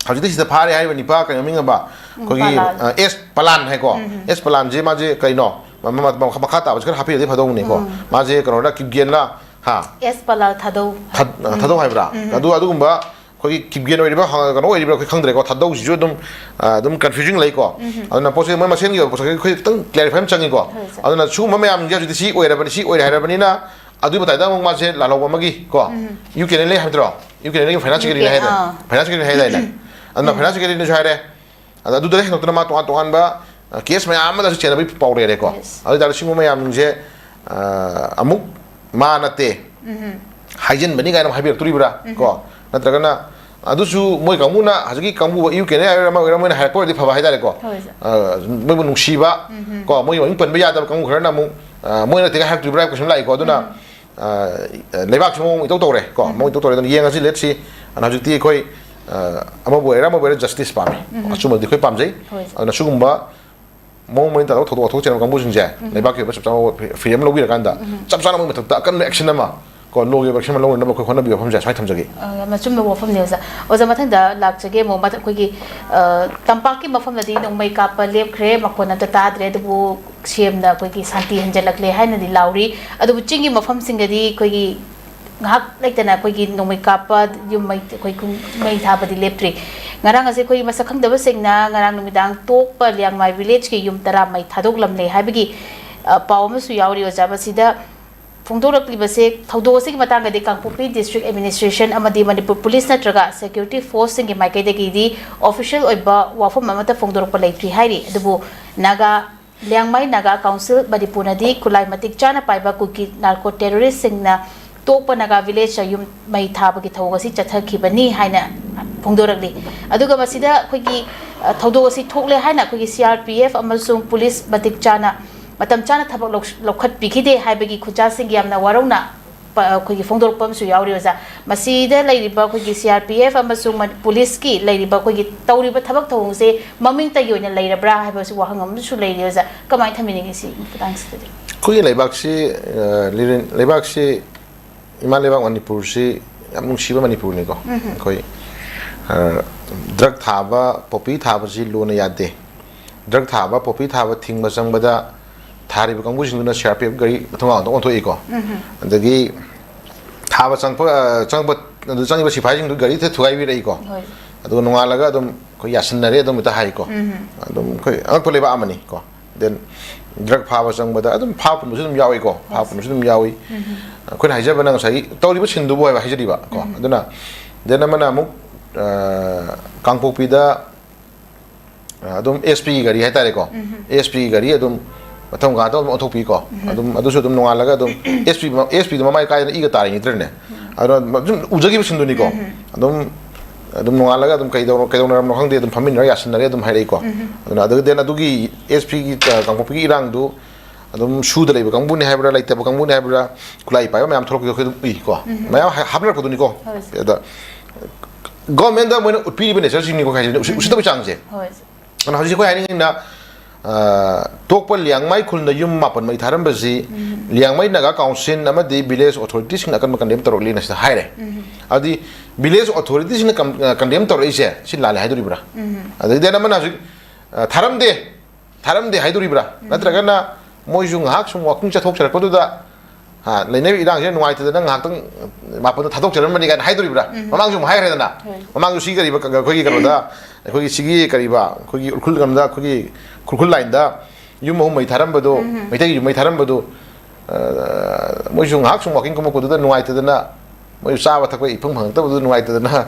ꯍꯧꯖꯤꯛꯇꯤ ꯁꯤꯗ ꯐꯥꯔꯦ ꯍꯥꯏꯔꯤꯕ ꯅꯤꯄꯥ ꯀꯩꯅꯣ ꯃꯤꯡ ꯑꯃ, ꯑꯩꯈꯣꯏꯒꯤ, ꯄꯂꯥꯟ꯫ ꯑ, ꯑꯦꯁ ꯄꯂꯥꯟ ꯍꯥꯏꯀꯣ꯫ ꯑꯦꯁ ꯄꯂꯥꯟꯁꯦ ꯃꯥꯁꯦ ꯀꯩꯅꯣ? ꯃ-, ꯃ-, ꯃ-, ꯃꯈꯥ ꯇꯥꯕꯁꯦ ꯈꯔ ꯍꯥꯞꯄꯤꯔꯗꯤ ꯐꯗꯧꯅꯤꯀꯣ꯫ ꯃꯥꯁꯦ ꯀꯩꯅꯣꯔ, ꯀꯤꯞꯒꯦꯟꯂ? ꯍꯥ? ꯑꯦꯁ ꯄꯂꯥꯜ ꯊꯥꯗꯧ꯫ ꯊꯥ-, ꯑ, ꯊꯥꯗꯧ ꯍꯥꯏꯕ꯭ꯔꯥ? ꯑꯗꯨ, ꯑꯗꯨꯒꯨꯝꯕ ꯑꯩꯈꯣꯏꯒꯤ ꯀꯤꯞꯒꯦꯟ ꯑꯣꯏꯔꯤꯕ꯭ꯔꯥ, ꯀꯩꯅꯣ ꯑꯣꯏꯔꯤꯕ꯭ꯔꯥ, ꯑꯩꯈꯣꯏ ꯈꯪꯗ꯭ꯔꯦꯀꯣ꯫ ꯊꯥꯗꯧꯁꯤꯁꯨ ꯑꯗꯨꯝ, ꯑ, ꯑꯗꯨꯝ ꯀꯟꯐ꯭ꯌꯨꯖꯤꯡ ꯂꯩꯀꯣ꯫ ꯎꯝ꯫ ꯑꯗꯨꯅ ꯄꯣꯠꯁꯦ ꯃꯣꯏ ꯃꯁꯦꯟꯒꯤ ꯑꯣꯏꯕ ꯄꯣꯠꯁꯛꯁꯦ ꯑꯩꯈꯣꯏ ꯈꯤꯇꯪ ꯀ꯭ꯂꯦꯔꯤꯐꯥꯏ ꯑꯃ ꯆꯪꯉꯤꯀꯣ꯫ ꯍꯣꯏ, ꯁꯥꯔ꯫ ꯑꯗꯨꯅ ꯁꯤꯒꯨꯝꯕ ꯃꯌꯥꯝꯁꯦ ꯍꯧꯖꯤꯛꯇꯤ ꯁꯤ ꯑꯣꯏꯔꯕꯅꯤ, ꯁꯤ ꯑꯣꯏꯔꯦ ꯍꯥꯏꯔꯕꯅꯤꯅ ꯑꯗꯨꯒꯤ ꯃꯇꯥꯏꯗ ꯑꯃꯨꯛ ꯃꯥꯁꯦ ꯂꯥꯜꯍꯧꯕ ꯑꯃꯒꯤ ꯀꯣ꯫ ꯎꯝ꯫ U K N L A ꯍꯥꯏꯕꯗ꯭ꯔꯣ? ꯌꯨ ꯀꯦ ꯑꯦꯟ ꯑꯦꯜ ꯑꯦꯒꯤ ꯐꯥꯏꯅꯥꯟꯁ ꯁꯦꯀ꯭ꯔꯦꯇꯔꯤꯅꯦ ꯌꯨ ꯀꯦ, ꯍꯥꯏꯗꯥꯏꯅꯦ? ꯑꯥ꯫ ꯐꯥꯏꯅꯥꯟꯁ ꯁꯦꯀ꯭ꯔꯦꯇꯔꯤꯅꯦ ꯍꯥꯏꯗꯥꯏꯅꯦ? ꯑꯗꯨꯅ ꯎꯝ꯫ ꯐꯥꯏꯅꯥꯟꯁ ꯁꯦꯀ꯭ꯔꯦꯇꯔꯤꯅꯁꯨ ꯍꯥꯏꯔꯦ꯫ ꯑꯗ ꯑꯗꯨꯗ ꯍꯦꯟꯗꯣꯛꯇꯅ ꯃꯥ ꯇꯣꯉꯥꯟ ꯇꯣꯉꯥꯟꯕ, ꯑ, ꯀꯦꯁ ꯃꯌꯥꯝ ꯑꯃꯗꯁꯨ ꯆꯦꯟꯅꯕꯒꯤ ꯄꯥꯎ ꯂꯩꯔꯦꯀꯣ꯫ ꯌꯦꯁ꯫ ꯑꯗꯨ ꯑꯣꯏꯇꯥꯔꯗꯤ ꯁꯤꯒꯨꯝꯕ ꯃꯌꯥꯝꯁꯤꯡꯁꯦ, ꯑ, ꯑꯃꯨꯛ ꯃꯥ ꯅꯠꯇꯦ, ꯎꯝ꯫ ꯍꯥꯏꯖꯤꯟꯕꯅꯤ ꯀꯥꯏꯅ ꯑꯃꯨꯛ ꯍꯥꯏꯕꯤꯔꯛꯇꯣꯔꯤꯕ꯭ꯔꯥ? ꯎꯝ꯫ ꯀꯣ? ꯅꯠꯇ꯭ꯔꯒꯅ ꯑꯗꯨꯁꯨ ꯃꯣꯏ ꯀꯥꯡꯕꯨꯅ, ꯍꯧꯖꯤꯛꯀꯤ ꯀꯥꯡꯕꯨ ꯌꯨ ꯀꯦ ꯑꯣꯏꯒꯦꯔꯥ ꯑꯃ ꯑꯣꯏꯒꯦꯔꯥ, ꯃꯣꯏꯅ ꯍꯥꯏꯔꯛꯄ ꯑꯣꯏꯔꯗꯤ ꯐꯕ ꯍꯥꯏꯇꯥꯔꯦꯀꯣ꯫ ꯍꯣꯏ, ꯁꯥꯔ꯫ ꯑ, ꯃꯣꯏꯕꯨ ꯅꯨꯡꯁꯤꯕ, ꯎꯝ꯫ ꯀꯣ, ꯃꯣꯏꯒꯤ ꯃꯃꯤꯡ ꯄꯟꯕ ꯌꯥꯗꯕ ꯀꯥꯡꯕꯨ ꯈꯔꯅ ꯑꯃꯨꯛ, ꯑ, ꯃꯣꯏ ꯅꯠꯇꯦꯒ ꯍꯥꯏꯔꯛꯇꯣꯔꯤꯕ꯭ꯔꯥ ꯍꯥꯏꯕ ꯀꯣꯏꯁꯟ ꯂꯥꯛꯏꯀꯣ꯫ ꯑꯗꯨꯅ, ꯎꯝ꯫ ꯑ, ꯂꯩꯕꯥꯛꯁꯤ ꯃꯑꯣꯡ ꯏꯇꯧ ꯇꯧꯔꯦ ꯀꯣ꯫ ꯎꯝ꯫ ꯃꯑꯣꯡ ꯏꯇꯧ ꯇꯧꯔꯦ꯫ ꯑꯗꯨꯅ ꯌꯦꯡꯉꯁꯤ, let's see꯫ ꯑꯗꯨꯅ ꯍꯧꯖꯤꯛꯇꯤ ꯑꯩꯈꯣꯏ, ꯑ, ꯑꯃꯕꯨ ꯑꯣꯏꯒꯦꯔꯥ ꯑꯃꯕꯨ ꯑꯣꯏꯒꯦꯔꯥ ꯖꯁꯇꯤꯁ ꯄꯥꯝꯃꯤ꯫ ꯎꯝ꯫ ꯑꯆꯨꯝꯕꯗꯤ ꯑꯩꯈꯣꯏ ꯄꯥꯝꯖꯩ꯫ ꯍꯣꯏ, ꯁꯥꯔ꯫ ꯑꯗꯨꯅ ꯁꯤꯒꯨꯝꯕ ꯃꯑꯣꯡ ꯃꯔꯤꯟ ꯇꯥꯗꯕ ꯊꯧꯗꯣꯛ ꯋꯥꯊꯣꯛ ꯆꯦꯟꯕ ꯀꯥꯡꯕꯨꯁꯤꯡꯁꯦ ꯎꯝ꯫ ꯂꯩꯕꯥꯛꯀꯤ ꯑꯣꯏꯕ ꯆꯞ ꯆꯥꯕ ꯐ꯭ꯔꯤꯗꯝ ꯂꯧꯕꯤꯔꯀꯥꯟꯗ ꯎꯝ꯫ ꯆꯞ ꯆꯥꯅ ꯃꯣꯏ ꯃꯊꯛꯇ ꯑꯀꯟꯕ action ꯑꯃ ꯀꯣ, ꯂꯣꯒꯤ ꯑꯣꯏꯕ action ꯑꯃ ꯂꯧꯅꯅꯕ ꯑꯩꯈꯣꯏ ꯍꯣꯠꯅꯕꯤꯌꯨ ꯋꯥꯐꯝꯁꯦ ꯁ꯭ꯋꯥꯏ ꯊꯝꯖꯒꯦ꯫ ꯑ, ꯌꯥꯝꯅ ꯑꯆꯨꯝꯕ ꯋꯥꯐꯝꯅꯦ, ꯑꯣꯖꯥ꯫ ꯑꯣꯖꯥ, ꯃꯊꯪꯗ ꯂꯥꯛꯆꯒꯦ꯫ ꯑꯃꯨꯛ ꯃꯊꯪ ꯑꯩꯈꯣꯏꯒꯤ, ꯑ, ꯇꯝꯄꯥꯛꯀꯤ ꯃꯐꯝꯗꯗꯤ ꯅꯣꯡꯃꯩ ꯀꯥꯞꯄ ꯂꯦꯞꯈ꯭ꯔꯦ, ꯃꯈꯣꯟ ꯑꯝꯇ ꯇꯥꯗ꯭ꯔꯦ, ꯑꯗꯨꯕꯨ ꯁꯤ ꯑꯦꯝꯅ ꯑꯩꯈꯣꯏꯒꯤ ꯁꯥꯟꯇꯤ ꯍꯟꯖꯜꯂꯛꯂꯦ ꯍꯥꯏꯅꯗꯤ ꯂꯥꯎꯔꯤ꯫ ꯑꯗꯨꯕꯨ ꯆꯤꯡꯒꯤ ꯃꯐꯝꯁꯤꯡꯗꯗꯤ ꯑꯩꯈꯣꯏꯒꯤ ꯉꯥꯏꯍꯥꯛ ꯂꯩꯇꯅ ꯑꯩꯈꯣꯏꯒꯤ ꯅꯣꯡꯃꯩ ꯀꯥꯞꯄ, ꯌꯨꯝ ꯃꯩ, ꯑꯩꯈꯣꯏ ꯀꯨꯝ-, ꯃꯩ ꯊꯥꯕꯗꯤ ꯂꯦꯞꯇ꯭ꯔꯤ꯫ ꯉꯔꯥꯡ ꯑꯁꯦ ꯑꯩꯈꯣꯏꯒꯤ ꯃꯁꯛ ꯈꯪꯗꯕꯁꯤꯡꯅ ꯉꯔꯥꯡ ꯅꯨꯃꯤꯗꯥꯡ ꯇꯣꯛꯄ ꯂꯤꯌꯥꯡꯃꯥꯏ ꯚꯤꯂꯦꯖꯀꯤ ꯌꯨꯝ ꯇꯔꯥ ꯃꯩ ꯊꯥꯗꯣꯛꯂꯝꯂꯦ ꯍꯥꯏꯕꯒꯤ, ꯑ, ꯄꯥꯎ ꯑꯃꯁꯨ ꯌꯥꯎꯔꯤ, ꯑꯣꯖꯥ꯫ ꯃꯁꯤꯗ ꯐꯣꯡꯗꯣꯔꯛꯂꯤꯕꯁꯦ, ꯊꯧꯗꯣꯛ ꯑꯁꯤꯒꯤ ꯃꯇꯥꯡꯗꯗꯤ ꯀꯥꯡꯄꯣꯛꯄꯤ ꯗꯤꯁꯇ꯭ꯔꯤꯛ ꯑꯦꯗꯃꯤꯅꯤꯁꯇ꯭ꯔꯦꯁꯟ ꯑꯃꯗꯤ ꯃꯅꯤꯄꯨꯔ ꯄꯨꯂꯤꯁ ꯅꯠꯇ꯭ꯔꯒ ꯁꯦꯀ꯭ꯌꯨꯔꯤꯇꯤ ꯐꯣꯔꯁꯁꯤꯡꯒꯤ ꯃꯥꯏꯀꯩꯗꯒꯤꯗꯤ ꯑꯣꯐꯤꯁꯤꯌꯦꯜ ꯑꯣꯏꯕ ꯋꯥꯐꯝ ꯑꯃꯠꯇ ꯐꯣꯡꯗꯣꯔꯛꯄ ꯂꯩꯇ꯭ꯔꯤ ꯍꯥꯏꯔꯤ꯫ ꯑꯗꯨꯕꯨ ꯅꯥꯒꯥ, ꯂꯤꯌꯥꯡꯃꯩ ꯅꯥꯒꯥ ꯀꯥꯎꯟꯁꯤꯜ ꯃꯅꯤꯄꯨꯔꯅꯗꯤ ꯈꯨꯠꯂꯥꯏ ꯃꯇꯤꯛ ꯆꯥꯅ ꯄꯥꯏꯕ ꯀꯨꯀꯤ ꯅꯥꯔꯀꯣ ꯇꯦꯔꯣꯔꯤꯁꯁꯤꯡꯅ ꯇꯣꯛꯄ ꯅꯥꯒꯥ ꯚꯤꯂꯦꯖꯇ ꯌꯨꯝ ꯃꯩ ꯊꯥꯕꯒꯤ ꯊꯧꯑꯣꯡ ꯑꯁꯤ ꯆꯠꯊꯈꯤꯕꯅꯤ ꯍꯥꯏꯅ ꯐꯣꯡꯗꯣꯔꯛꯂꯤ꯫ ꯑꯗꯨꯒ ꯃꯁꯤꯗ ꯑꯩꯈꯣꯏꯒꯤ, ꯑ, ꯊꯧꯗꯣꯛ ꯑꯁꯤ ꯊꯣꯛꯂꯦ ꯍꯥꯏꯅ ꯑꯩꯈꯣꯏꯒꯤ ꯁꯤ ꯑꯥꯔ ꯄꯤ ꯑꯦꯐ ꯑꯃꯁꯨꯡ ꯄꯨꯂꯤꯁ ꯃꯇꯤꯛ ꯆꯥꯅ, ꯃꯇꯝ ꯆꯥꯅ ꯊꯕꯛ ꯂꯧ-, ꯂꯧꯈꯠꯄꯤꯈꯤꯗꯦ ꯍꯥꯏꯕꯒꯤ ꯈꯨꯠꯁꯥꯁꯤꯡꯒꯤ ꯌꯥꯝꯅ ꯋꯥꯔꯧꯅ ꯄ-, ꯑꯩꯈꯣꯏꯒꯤ ꯐꯣꯡꯗꯣꯔꯛꯄ ꯑꯃꯁꯨ ꯌꯥꯎꯔꯤ, ꯑꯣꯖꯥ꯫ ꯃꯁꯤꯗ ꯂꯩꯔꯤꯕ ꯑꯩꯈꯣꯏꯒꯤ ꯁꯤ ꯑꯥꯔ ꯄꯤ ꯑꯦꯐ ꯑꯃꯁꯨꯡ ꯃ-, ꯄꯨꯂꯤꯁꯀꯤ ꯂꯩꯔꯤꯕ ꯑꯩꯈꯣꯏꯒꯤ ꯇꯧꯔꯤꯕ ꯊꯕꯛ ꯊꯧꯑꯣꯡꯁꯦ ꯃꯃꯤꯡꯇꯒꯤ ꯑꯣꯏꯅ ꯂꯩꯔꯕ꯭ꯔꯥ ꯍꯥꯏꯕꯁꯨ ꯋꯥꯍꯪ ꯑꯃꯁꯨ ꯂꯩꯔꯤ, ꯑꯣꯖꯥ꯫ ꯀꯃꯥꯏꯅ ꯊꯝꯕꯤꯅꯤꯡꯉꯤ ꯁꯤ ꯃꯇꯥꯡꯁꯤꯗꯗꯤ? ꯑꯩꯈꯣꯏꯒꯤ ꯂꯩꯕꯥꯛꯁꯤ, ꯑ, ꯂꯤꯔꯦꯟ-, ꯂꯩꯕꯥꯛꯁꯤ, ꯏꯃꯥ ꯂꯩꯕꯥꯛ ꯃꯅꯤꯄꯨꯔꯁꯤ ꯌꯥꯝ ꯅꯨꯡꯁꯤꯕ ꯃꯅꯤꯄꯨꯔꯅꯤꯀꯣ꯫ ꯎꯝ꯫ ꯑꯩꯈꯣꯏ, ꯑ, ꯗ꯭ꯔꯒ ꯊꯥꯕ, ꯄꯣꯄꯤ ꯊꯥꯕꯁꯤ ꯂꯣꯅ ꯌꯥꯗꯦ꯫ ꯗ꯭ꯔꯒ ꯊꯥꯕ, ꯄꯣꯄꯤ ꯊꯥꯕ ꯊꯤꯡꯕ ꯆꯪꯕꯗ ꯊꯥꯔꯤꯕ ꯀꯥꯡꯕꯨꯁꯤꯡꯗꯨꯅ ꯁꯤ ꯑꯥꯔ ꯄꯤ ꯑꯦꯐ ꯒꯥꯔꯤ ꯃꯊꯣꯡ ꯉꯥꯛꯇ ꯑꯣꯟꯊꯣꯛꯏꯀꯣ꯫ ꯎꯝ꯫ ꯑꯗꯒꯤ ꯑꯥꯕ ꯆꯪꯉꯛꯄ, ꯑ, ꯆꯪꯉꯛꯄ, ꯑꯗꯨ ꯆꯪꯉꯤꯕ ꯁꯤꯐꯥꯏꯁꯤꯡꯗꯨ ꯒꯥꯔꯤ ꯊꯨꯒꯥꯏꯕꯤꯔꯛꯏꯀꯣ꯫ ꯍꯣꯏ꯫ ꯑꯗꯨꯒ ꯅꯣꯡꯉꯥꯜꯂꯒ ꯑꯗꯨꯝ ꯑꯩꯈꯣꯏ ꯌꯥꯁꯤꯟꯅꯔꯦ ꯑꯗꯨꯝ ꯍꯦꯛꯇ ꯍꯥꯏꯀꯣ꯫ ꯎꯝ꯫ ꯑꯗꯨꯝ ꯑꯩꯈꯣꯏ ꯑꯉꯛꯄ ꯂꯩꯕꯥꯛ ꯑꯃꯅꯤ ꯀꯣ꯫ Then drug ꯐꯥꯕ ꯆꯪꯕꯗ ꯑꯗꯨꯝ ꯐꯥꯕ ꯄꯨꯟꯕꯁꯨ ꯑꯗꯨꯝ ꯌꯥꯎꯏꯀꯣ꯫ ꯐꯥꯕ ꯄꯨꯟꯕꯁꯨ ꯑꯗꯨꯝ ꯌꯥꯎꯏ꯫ ꯎꯝ꯫ ꯑꯩꯈꯣꯏꯅ ꯍꯥꯏꯖꯕꯅ ꯉꯁꯥꯏꯒꯤ ꯇꯧꯔꯤꯕ ꯁꯤꯟꯗꯨꯕꯨ ꯍꯥꯏꯕ ꯍꯥꯏꯖꯔꯤꯕ ꯀꯣ꯫ ꯎꯝ꯫ ꯑꯗꯨꯅ then ꯑꯃꯅ ꯑꯃꯨꯛ, ꯑ, ꯀꯥꯡꯄꯣꯛꯄꯤꯗ ꯑ, ꯑꯗꯨꯝ S P ꯒꯤ ꯒꯥꯔꯤ ꯍꯥꯏꯇꯥꯔꯦꯀꯣ꯫ ꯎꯝ꯫ S P ꯒꯤ ꯒꯥꯔꯤ ꯑꯗꯨꯝ ꯃꯊꯪ ꯃꯈꯥꯗ ꯑꯗꯨꯝ ꯑꯣꯟꯊꯣꯛꯄꯤꯀꯣ꯫ ꯎꯝ꯫ ꯑꯗꯨꯝ ꯑꯗꯨꯁꯨ ꯑꯗꯨꯝ ꯅꯣꯡꯉꯥꯜꯂꯒ ꯑꯗꯨꯝ S P ꯃ-, S P ꯗꯣ ꯃꯃꯥꯏ ꯀꯥꯏꯗꯅ ꯏꯒ ꯇꯥꯔꯤꯉꯩꯗ꯭ꯔꯅꯦ꯫ ꯎꯝ꯫ ꯑꯗꯨꯅ ꯁꯨꯝ ꯎꯖꯈꯤꯕ ꯁꯤꯟꯗꯨꯅꯤꯀꯣ꯫ ꯎꯝ꯫ ꯑꯗꯨꯝ, ꯑꯗꯨꯝ ꯅꯣꯡꯉꯥꯜꯂꯒ ꯑꯗꯨꯝ ꯀꯩꯗꯧ-, ꯀꯩꯗꯧꯅꯔꯝꯅꯣ ꯈꯪꯗꯦ, ꯑꯗꯨꯝ ꯐꯝꯃꯤꯟꯅꯔ ꯌꯥꯁꯤꯟꯅꯔꯦ ꯑꯗꯨꯝ ꯍꯥꯏꯔꯛꯏꯀꯣ꯫ ꯎꯝ꯫ ꯑꯗꯨꯅ ꯑꯗꯨꯒ then ꯑꯗꯨꯒꯤ S P ꯒꯤ, ꯑ, ꯀꯥꯡꯄꯣꯛꯄꯤꯒꯤ ꯏꯔꯥꯡꯗꯨ ꯑꯗꯨꯝ ꯁꯨꯗ ꯂꯩꯕ ꯀꯥꯡꯕꯨꯅꯤ ꯍꯥꯏꯕ꯭ꯔꯥ, ꯂꯩꯇꯕ ꯀꯥꯡꯕꯨꯅꯤ ꯍꯥꯏꯕ꯭ꯔꯥ, ꯈꯨꯠꯂꯥꯏ ꯄꯥꯏꯕ ꯃꯌꯥꯝ ꯊꯣꯛꯂꯛꯄꯗꯣ ꯑꯩꯈꯣꯏ ꯑꯗꯨꯝ ꯎꯏꯀꯣ꯫ ꯎꯝ꯫ ꯃꯌꯥꯝ ꯍꯥ-, ꯍꯥꯞꯅꯔꯛꯄꯗꯨꯅꯤꯀꯣ꯫ ꯍꯣꯏ꯫ ꯑꯗ government ꯗ ꯃꯣꯏꯅ ꯎꯠꯄꯤꯔꯤꯕ nature ꯁꯤꯡꯅꯤꯀꯣ ꯍꯥꯏꯁꯦ, ꯎꯁꯤ-, ꯎꯝ꯫ ꯎꯁꯤꯠꯇꯕ ꯆꯥꯡꯁꯦ꯫ ꯍꯣꯏ꯫ ꯑꯗꯨꯅ ꯍꯧꯖꯤꯛ ꯑꯩꯈꯣꯏ ꯍꯥꯏꯅꯤꯡꯉꯤꯅ, ꯑ, ꯇꯣꯛꯄ ꯂꯤꯌꯥꯡꯃꯩ ꯈꯨꯜꯗ ꯌꯨꯝ ꯃꯥꯄꯟ ꯃꯩ ꯊꯥꯔꯝꯕꯁꯤ ꯎꯝ꯫ ꯂꯤꯌꯥꯡꯃꯩ ꯅꯥꯒꯥ council ꯑꯃꯗꯤ village authority ꯁꯤꯡꯅ ꯑꯀꯟꯕ condemn ꯇꯧꯔꯛꯂꯤꯅ ꯁꯤꯗ ꯍꯥꯏꯔꯦ꯫ ꯎꯝ꯫ ꯑꯗꯨꯗꯤ village authority ꯁꯤꯡꯅ ꯀꯝ-, ꯑ, condemn ꯇꯧꯔꯛꯏꯁꯦ ꯁꯤ ꯂꯥꯜꯂꯦ ꯍꯥꯏꯗꯣꯔꯤꯕ꯭ꯔꯥ? ꯎꯝ꯫ ꯑꯗꯒꯤ then ꯑꯃꯅ ꯍꯧꯖꯤꯛ, ꯑ, ꯊꯥꯔꯝꯗꯦ, ꯊꯥꯔꯝꯗꯦ ꯍꯥꯏꯗꯣꯔꯤꯕ꯭ꯔꯥ? ꯎꯝ꯫ ꯅꯠꯇ꯭ꯔꯒꯅ ꯃꯣꯏꯁꯨ ꯉꯥꯏꯍꯥꯛ ꯁꯨꯝ walking ꯆꯠꯊꯣꯛꯆꯔꯛꯄꯗꯨꯗ, ꯍꯥ, ꯂꯩꯅꯔꯤꯕ ꯏꯔꯥꯡꯁꯤꯅ ꯅꯨꯡꯉꯥꯏꯇꯗꯅ ꯉꯥꯏꯍꯥꯛꯇꯪ ꯃꯥꯄꯟꯗꯣ ꯊꯥꯗꯣꯛꯆꯔꯝꯕꯅꯤ ꯀꯥꯏꯅ ꯍꯥꯏꯗꯣꯔꯤꯕ꯭ꯔꯥ? ꯎꯝ꯫ ꯃꯃꯥꯡꯁꯨ ꯑꯃꯨꯛ ꯍꯥꯏꯈ꯭ꯔꯦꯗꯅ꯫ ꯍꯣꯏ꯫ ꯃꯃꯥꯡꯁꯨ ꯁꯤ ꯀꯔꯤꯕ, ꯀ-, ꯑꯩꯈꯣꯏꯒꯤ ꯀꯩꯅꯣꯗ, ꯑꯩꯈꯣꯏꯒꯤ ꯁꯤꯒꯤ ꯀꯔꯤꯕ, ꯑꯩꯈꯣꯏꯒꯤ ꯎꯈ꯭ꯔꯨꯜ ꯀꯩꯅꯣꯗ, ꯑꯩꯈꯣꯏꯒꯤ ꯈꯨꯔꯈꯨꯜ line ꯗ ꯌꯨꯝ ꯑꯍꯨꯝ ꯃꯩ ꯊꯥꯔꯝꯕꯗꯣ, ꯎꯝ꯫ ꯃꯩꯇꯩꯒꯤ ꯌꯨꯝ ꯃꯩ ꯊꯥꯔꯝꯕꯗꯣ, ꯑ, ꯃꯣꯏꯁꯨ ꯉꯥꯏꯍꯥꯛ ꯁꯨꯝ walking ꯀꯨꯝꯃꯛꯄꯗꯨꯗ ꯅꯨꯡꯉꯥꯏꯇꯗꯅ, ꯃꯣꯏꯁꯨ ꯆꯥꯕ ꯊꯛꯄ ꯏꯐꯪ ꯐꯪꯉꯛꯇꯕꯗꯨꯗ ꯅꯨꯡꯉꯥꯏꯇꯗꯅ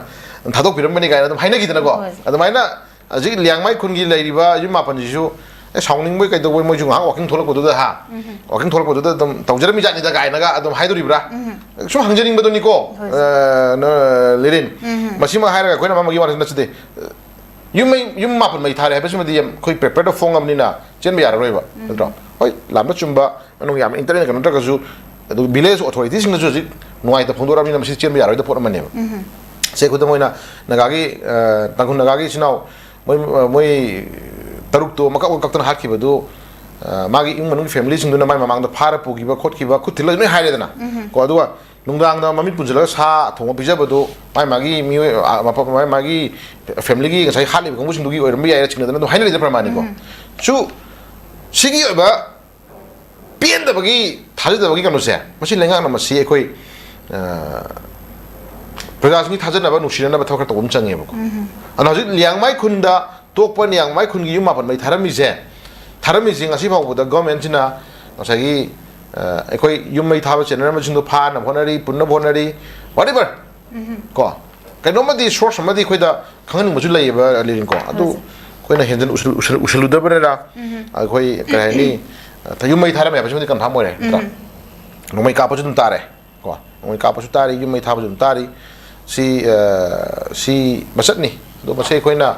ꯊꯥꯗꯣꯛꯄꯤꯔꯝꯕꯅꯤ ꯀꯥꯏꯅ ꯑꯗꯨꯝ ꯍꯥꯏꯅꯈꯤꯗꯅꯀꯣ꯫ ꯍꯣꯏ꯫ ꯑꯗꯨꯃꯥꯏꯅ ꯍꯧꯖꯤꯛ ꯂꯤꯌꯥꯡꯃꯩ ꯈꯨꯟꯒꯤ ꯂꯩꯔꯤꯕ ꯌꯨꯝ ꯃꯥꯄꯟꯁꯤꯁꯨ, ꯑꯦ, ꯁꯥꯎꯅꯤꯡꯕꯣꯏ ꯀꯩꯗꯧꯕꯣꯏ ꯃꯣꯏꯁꯨ ꯉꯥꯏꯍꯥꯛ walking ꯊꯣꯛꯂꯛꯄꯗꯨꯗ, ꯍꯥ, ꯎꯝ꯫ Walking ꯊꯣꯛꯂꯛꯄꯗꯨꯗ ꯑꯗꯨꯝ ꯇꯧꯖꯔꯝꯃꯤ ꯖꯥꯠꯅꯤꯗ ꯀꯥꯏꯅꯒ ꯑꯗꯨꯝ ꯍꯥꯏꯗꯣꯔꯤꯕ꯭ꯔꯥ? ꯎꯝ꯫ ꯁꯨꯝ ꯍꯪꯖꯅꯤꯡꯕꯗꯨꯅꯤꯀꯣ, ꯍꯣꯏ꯫ ꯑ, ꯅ-, ꯂꯤꯔꯤꯟ꯫ ꯎꯝ꯫ ꯃꯁꯤꯃꯛ ꯍꯥꯏꯔꯒ ꯑꯩꯈꯣꯏꯅ ꯃꯃꯥꯡꯒꯤ ꯋꯥ ꯅꯠꯆꯗꯦ꯫ ꯌꯨꯝ ꯃꯩ, ꯌꯨꯝ ꯃꯥꯄꯟ ꯃꯩ ꯊꯥꯔꯦ ꯍꯥꯏꯕꯁꯤꯃꯗꯤ ꯌꯥꯝ, ꯑꯩꯈꯣꯏ paper ꯗ ꯐꯣꯡꯉꯕꯅꯤꯅ ꯆꯦꯟꯕ ꯌꯥꯔꯔꯣꯏꯕ, ꯎꯝ꯫ ꯅꯠꯇ꯭ꯔꯣ? ꯍꯣꯏ, ꯂꯥꯟꯕ ꯆꯨꯝꯕ, ꯃꯅꯨꯡ ꯌꯥꯝꯅ internal ꯀꯩꯅꯣ ꯅꯠꯇ꯭ꯔꯒꯁꯨ, ꯑꯗꯨ village authority ꯁꯤꯡꯅꯁꯨ ꯍꯧꯖꯤꯛ ꯅꯨꯡꯉꯥꯏꯇ ꯐꯣꯡꯗꯣꯔꯛꯑꯕꯅꯤꯅ ꯃꯁꯤ ꯆꯦꯟꯕ ꯌꯥꯔꯣꯏꯗ ꯄꯣꯠ ꯑꯃꯅꯦꯕ꯫ ꯎꯝ꯫ ꯁꯦ, ꯈꯨꯗꯝ ꯑꯣꯏꯅ ꯅꯥꯒꯥꯒꯤ, ꯑ, ꯇꯥꯡꯈꯨꯜ ꯅꯥꯒꯥꯒꯤ ꯏꯆꯤꯟ ꯏꯅꯥꯎ ꯃꯣꯏ, ꯑ, ꯃꯣꯏ ꯇꯔꯨꯛꯇꯣ ꯃꯀꯛ ꯃꯀꯛ ꯀꯛꯇꯅ ꯍꯥꯠꯈꯤꯕꯗꯨ, ꯑ, ꯃꯥꯒꯤ ꯏꯃꯨꯡ ꯃꯅꯨꯡꯒꯤ family ꯁꯤꯡꯗꯨꯅ ꯃꯥꯏ ꯃꯃꯥꯡꯗ ꯐꯥꯔ ꯄꯨꯈꯤꯕ ꯈꯣꯠꯈꯤꯕ, ꯈꯨꯠ ꯊꯤꯜꯂꯒ ꯂꯣꯏ ꯍꯥꯏꯔꯦꯗꯅ꯫ ꯎꯝ꯫ ꯀꯣ, ꯑꯗꯨꯒ ꯅꯨꯡꯗꯥꯡꯗ ꯃꯃꯤꯠ ꯄꯨꯟꯁꯤꯜꯂꯒ ꯁꯥ ꯊꯣꯡꯕ ꯄꯤꯖꯕꯗꯨ ꯃꯥꯏ ꯃꯥꯒꯤ ꯃꯤꯑꯣꯏ, ꯑ, ꯃꯐꯝ, ꯃꯥꯏ ꯃꯥꯒꯤ family ꯒꯤ ꯉꯁꯥꯏ ꯍꯥꯠꯂꯤꯕ ꯀꯥꯡꯕꯨꯁꯤꯡꯗꯨꯒꯤ ꯑꯣꯏꯔꯝꯕ ꯌꯥꯏꯅ ꯆꯤꯡꯅꯗꯅ ꯑꯗꯨꯝ ꯍꯥꯏꯅꯔꯤꯗ ꯄ꯭ꯔꯃꯥꯅꯤꯀꯣ꯫ ꯎꯝ꯫ ꯁꯨ, ꯁꯤꯒꯤ ꯑꯣꯏꯕ ꯄꯦꯟꯗꯕꯒꯤ, ꯊꯥꯖꯗꯕꯒꯤ ꯀꯩꯅꯣꯁꯦ, ꯃꯁꯤ ꯂꯩꯉꯥꯛꯅ ꯃꯁꯤ ꯑꯩꯈꯣꯏ, ꯑ, ꯄ꯭ꯔꯖꯥꯁꯤꯡꯒꯤ ꯊꯥꯖꯅꯕ, ꯅꯨꯡꯁꯤꯅꯅꯕ ꯊꯕꯛ ꯈꯔ ꯇꯧꯕ ꯑꯃ ꯆꯪꯉꯦꯕꯀꯣ꯫ ꯑꯗꯨꯅ ꯍꯧꯖꯤꯛ ꯂꯤꯌꯥꯡꯃꯥꯏ ꯈꯨꯟꯗ ꯇꯣꯛꯄ ꯂꯤꯌꯥꯡꯃꯥꯏ ꯈꯨꯟꯒꯤ ꯌꯨꯝ ꯃꯥꯄꯟ ꯃꯩ ꯊꯥꯔꯝꯃꯤꯁꯦ, ꯊꯥꯔꯝꯃꯤꯁꯦ ꯉꯁꯤ ꯐꯥꯎꯕꯗ ꯒꯣꯔꯃꯦꯟꯁꯤꯅ ꯉꯁꯥꯏꯒꯤ, ꯑ, ꯑꯩꯈꯣꯏ ꯌꯨꯝ ꯃꯩ ꯊꯥꯕ ꯆꯦꯟꯅꯔꯝꯕꯁꯤꯡꯗꯣ ꯐꯥꯅꯕ ꯍꯣꯠꯅꯔꯤ, ꯄꯨꯟꯅꯕ ꯍꯣꯠꯅꯔꯤ, whatever꯫ ꯀꯣ, ꯀꯩꯅꯣꯝꯃꯗꯤ ꯁꯣꯔꯁ ꯑꯃꯗꯤ ꯑꯩꯈꯣꯏꯗ ꯈꯪꯍꯟꯅꯤꯡꯕꯁꯨ ꯂꯩꯌꯦꯕ, ꯂꯤꯔꯤꯡꯀꯣ꯫ ꯑꯗꯨ ꯑꯩꯈꯣꯏꯅ ꯍꯦꯟꯖꯤꯟ ꯎꯁꯤꯜ-, ꯎꯁꯤꯜ-, ꯎꯁꯤꯜꯂꯨꯗꯕꯅꯔ, ꯑꯩꯈꯣꯏ ꯀꯔꯤ ꯍꯥꯏꯅꯤ, ꯌꯨꯝ ꯃꯩ ꯊꯥꯔꯝꯃꯦ ꯍꯥꯏꯕꯁꯤꯃꯗꯤ ꯀꯟꯐꯥꯔꯝ ꯑꯣꯏꯔꯦ, ꯅꯠꯇ꯭ꯔꯥ? ꯅꯣꯡꯃꯩ ꯀꯥꯞꯄꯁꯨ ꯑꯗꯨꯝ ꯇꯥꯔꯦ꯫ ꯀꯣ, ꯅꯣꯡꯃꯩ ꯀꯥꯞꯄꯁꯨ ꯇꯥꯔꯤ, ꯌꯨꯝ ꯃꯩ ꯊꯥꯕꯁꯨ ꯑꯗꯨꯝ ꯇꯥꯔꯤ꯫ ꯁꯤ, ꯑ, ꯁꯤ ꯃꯆꯠꯅꯤ꯫ ꯑꯗꯣ ꯃꯁꯤ ꯑꯩꯈꯣꯏꯅ,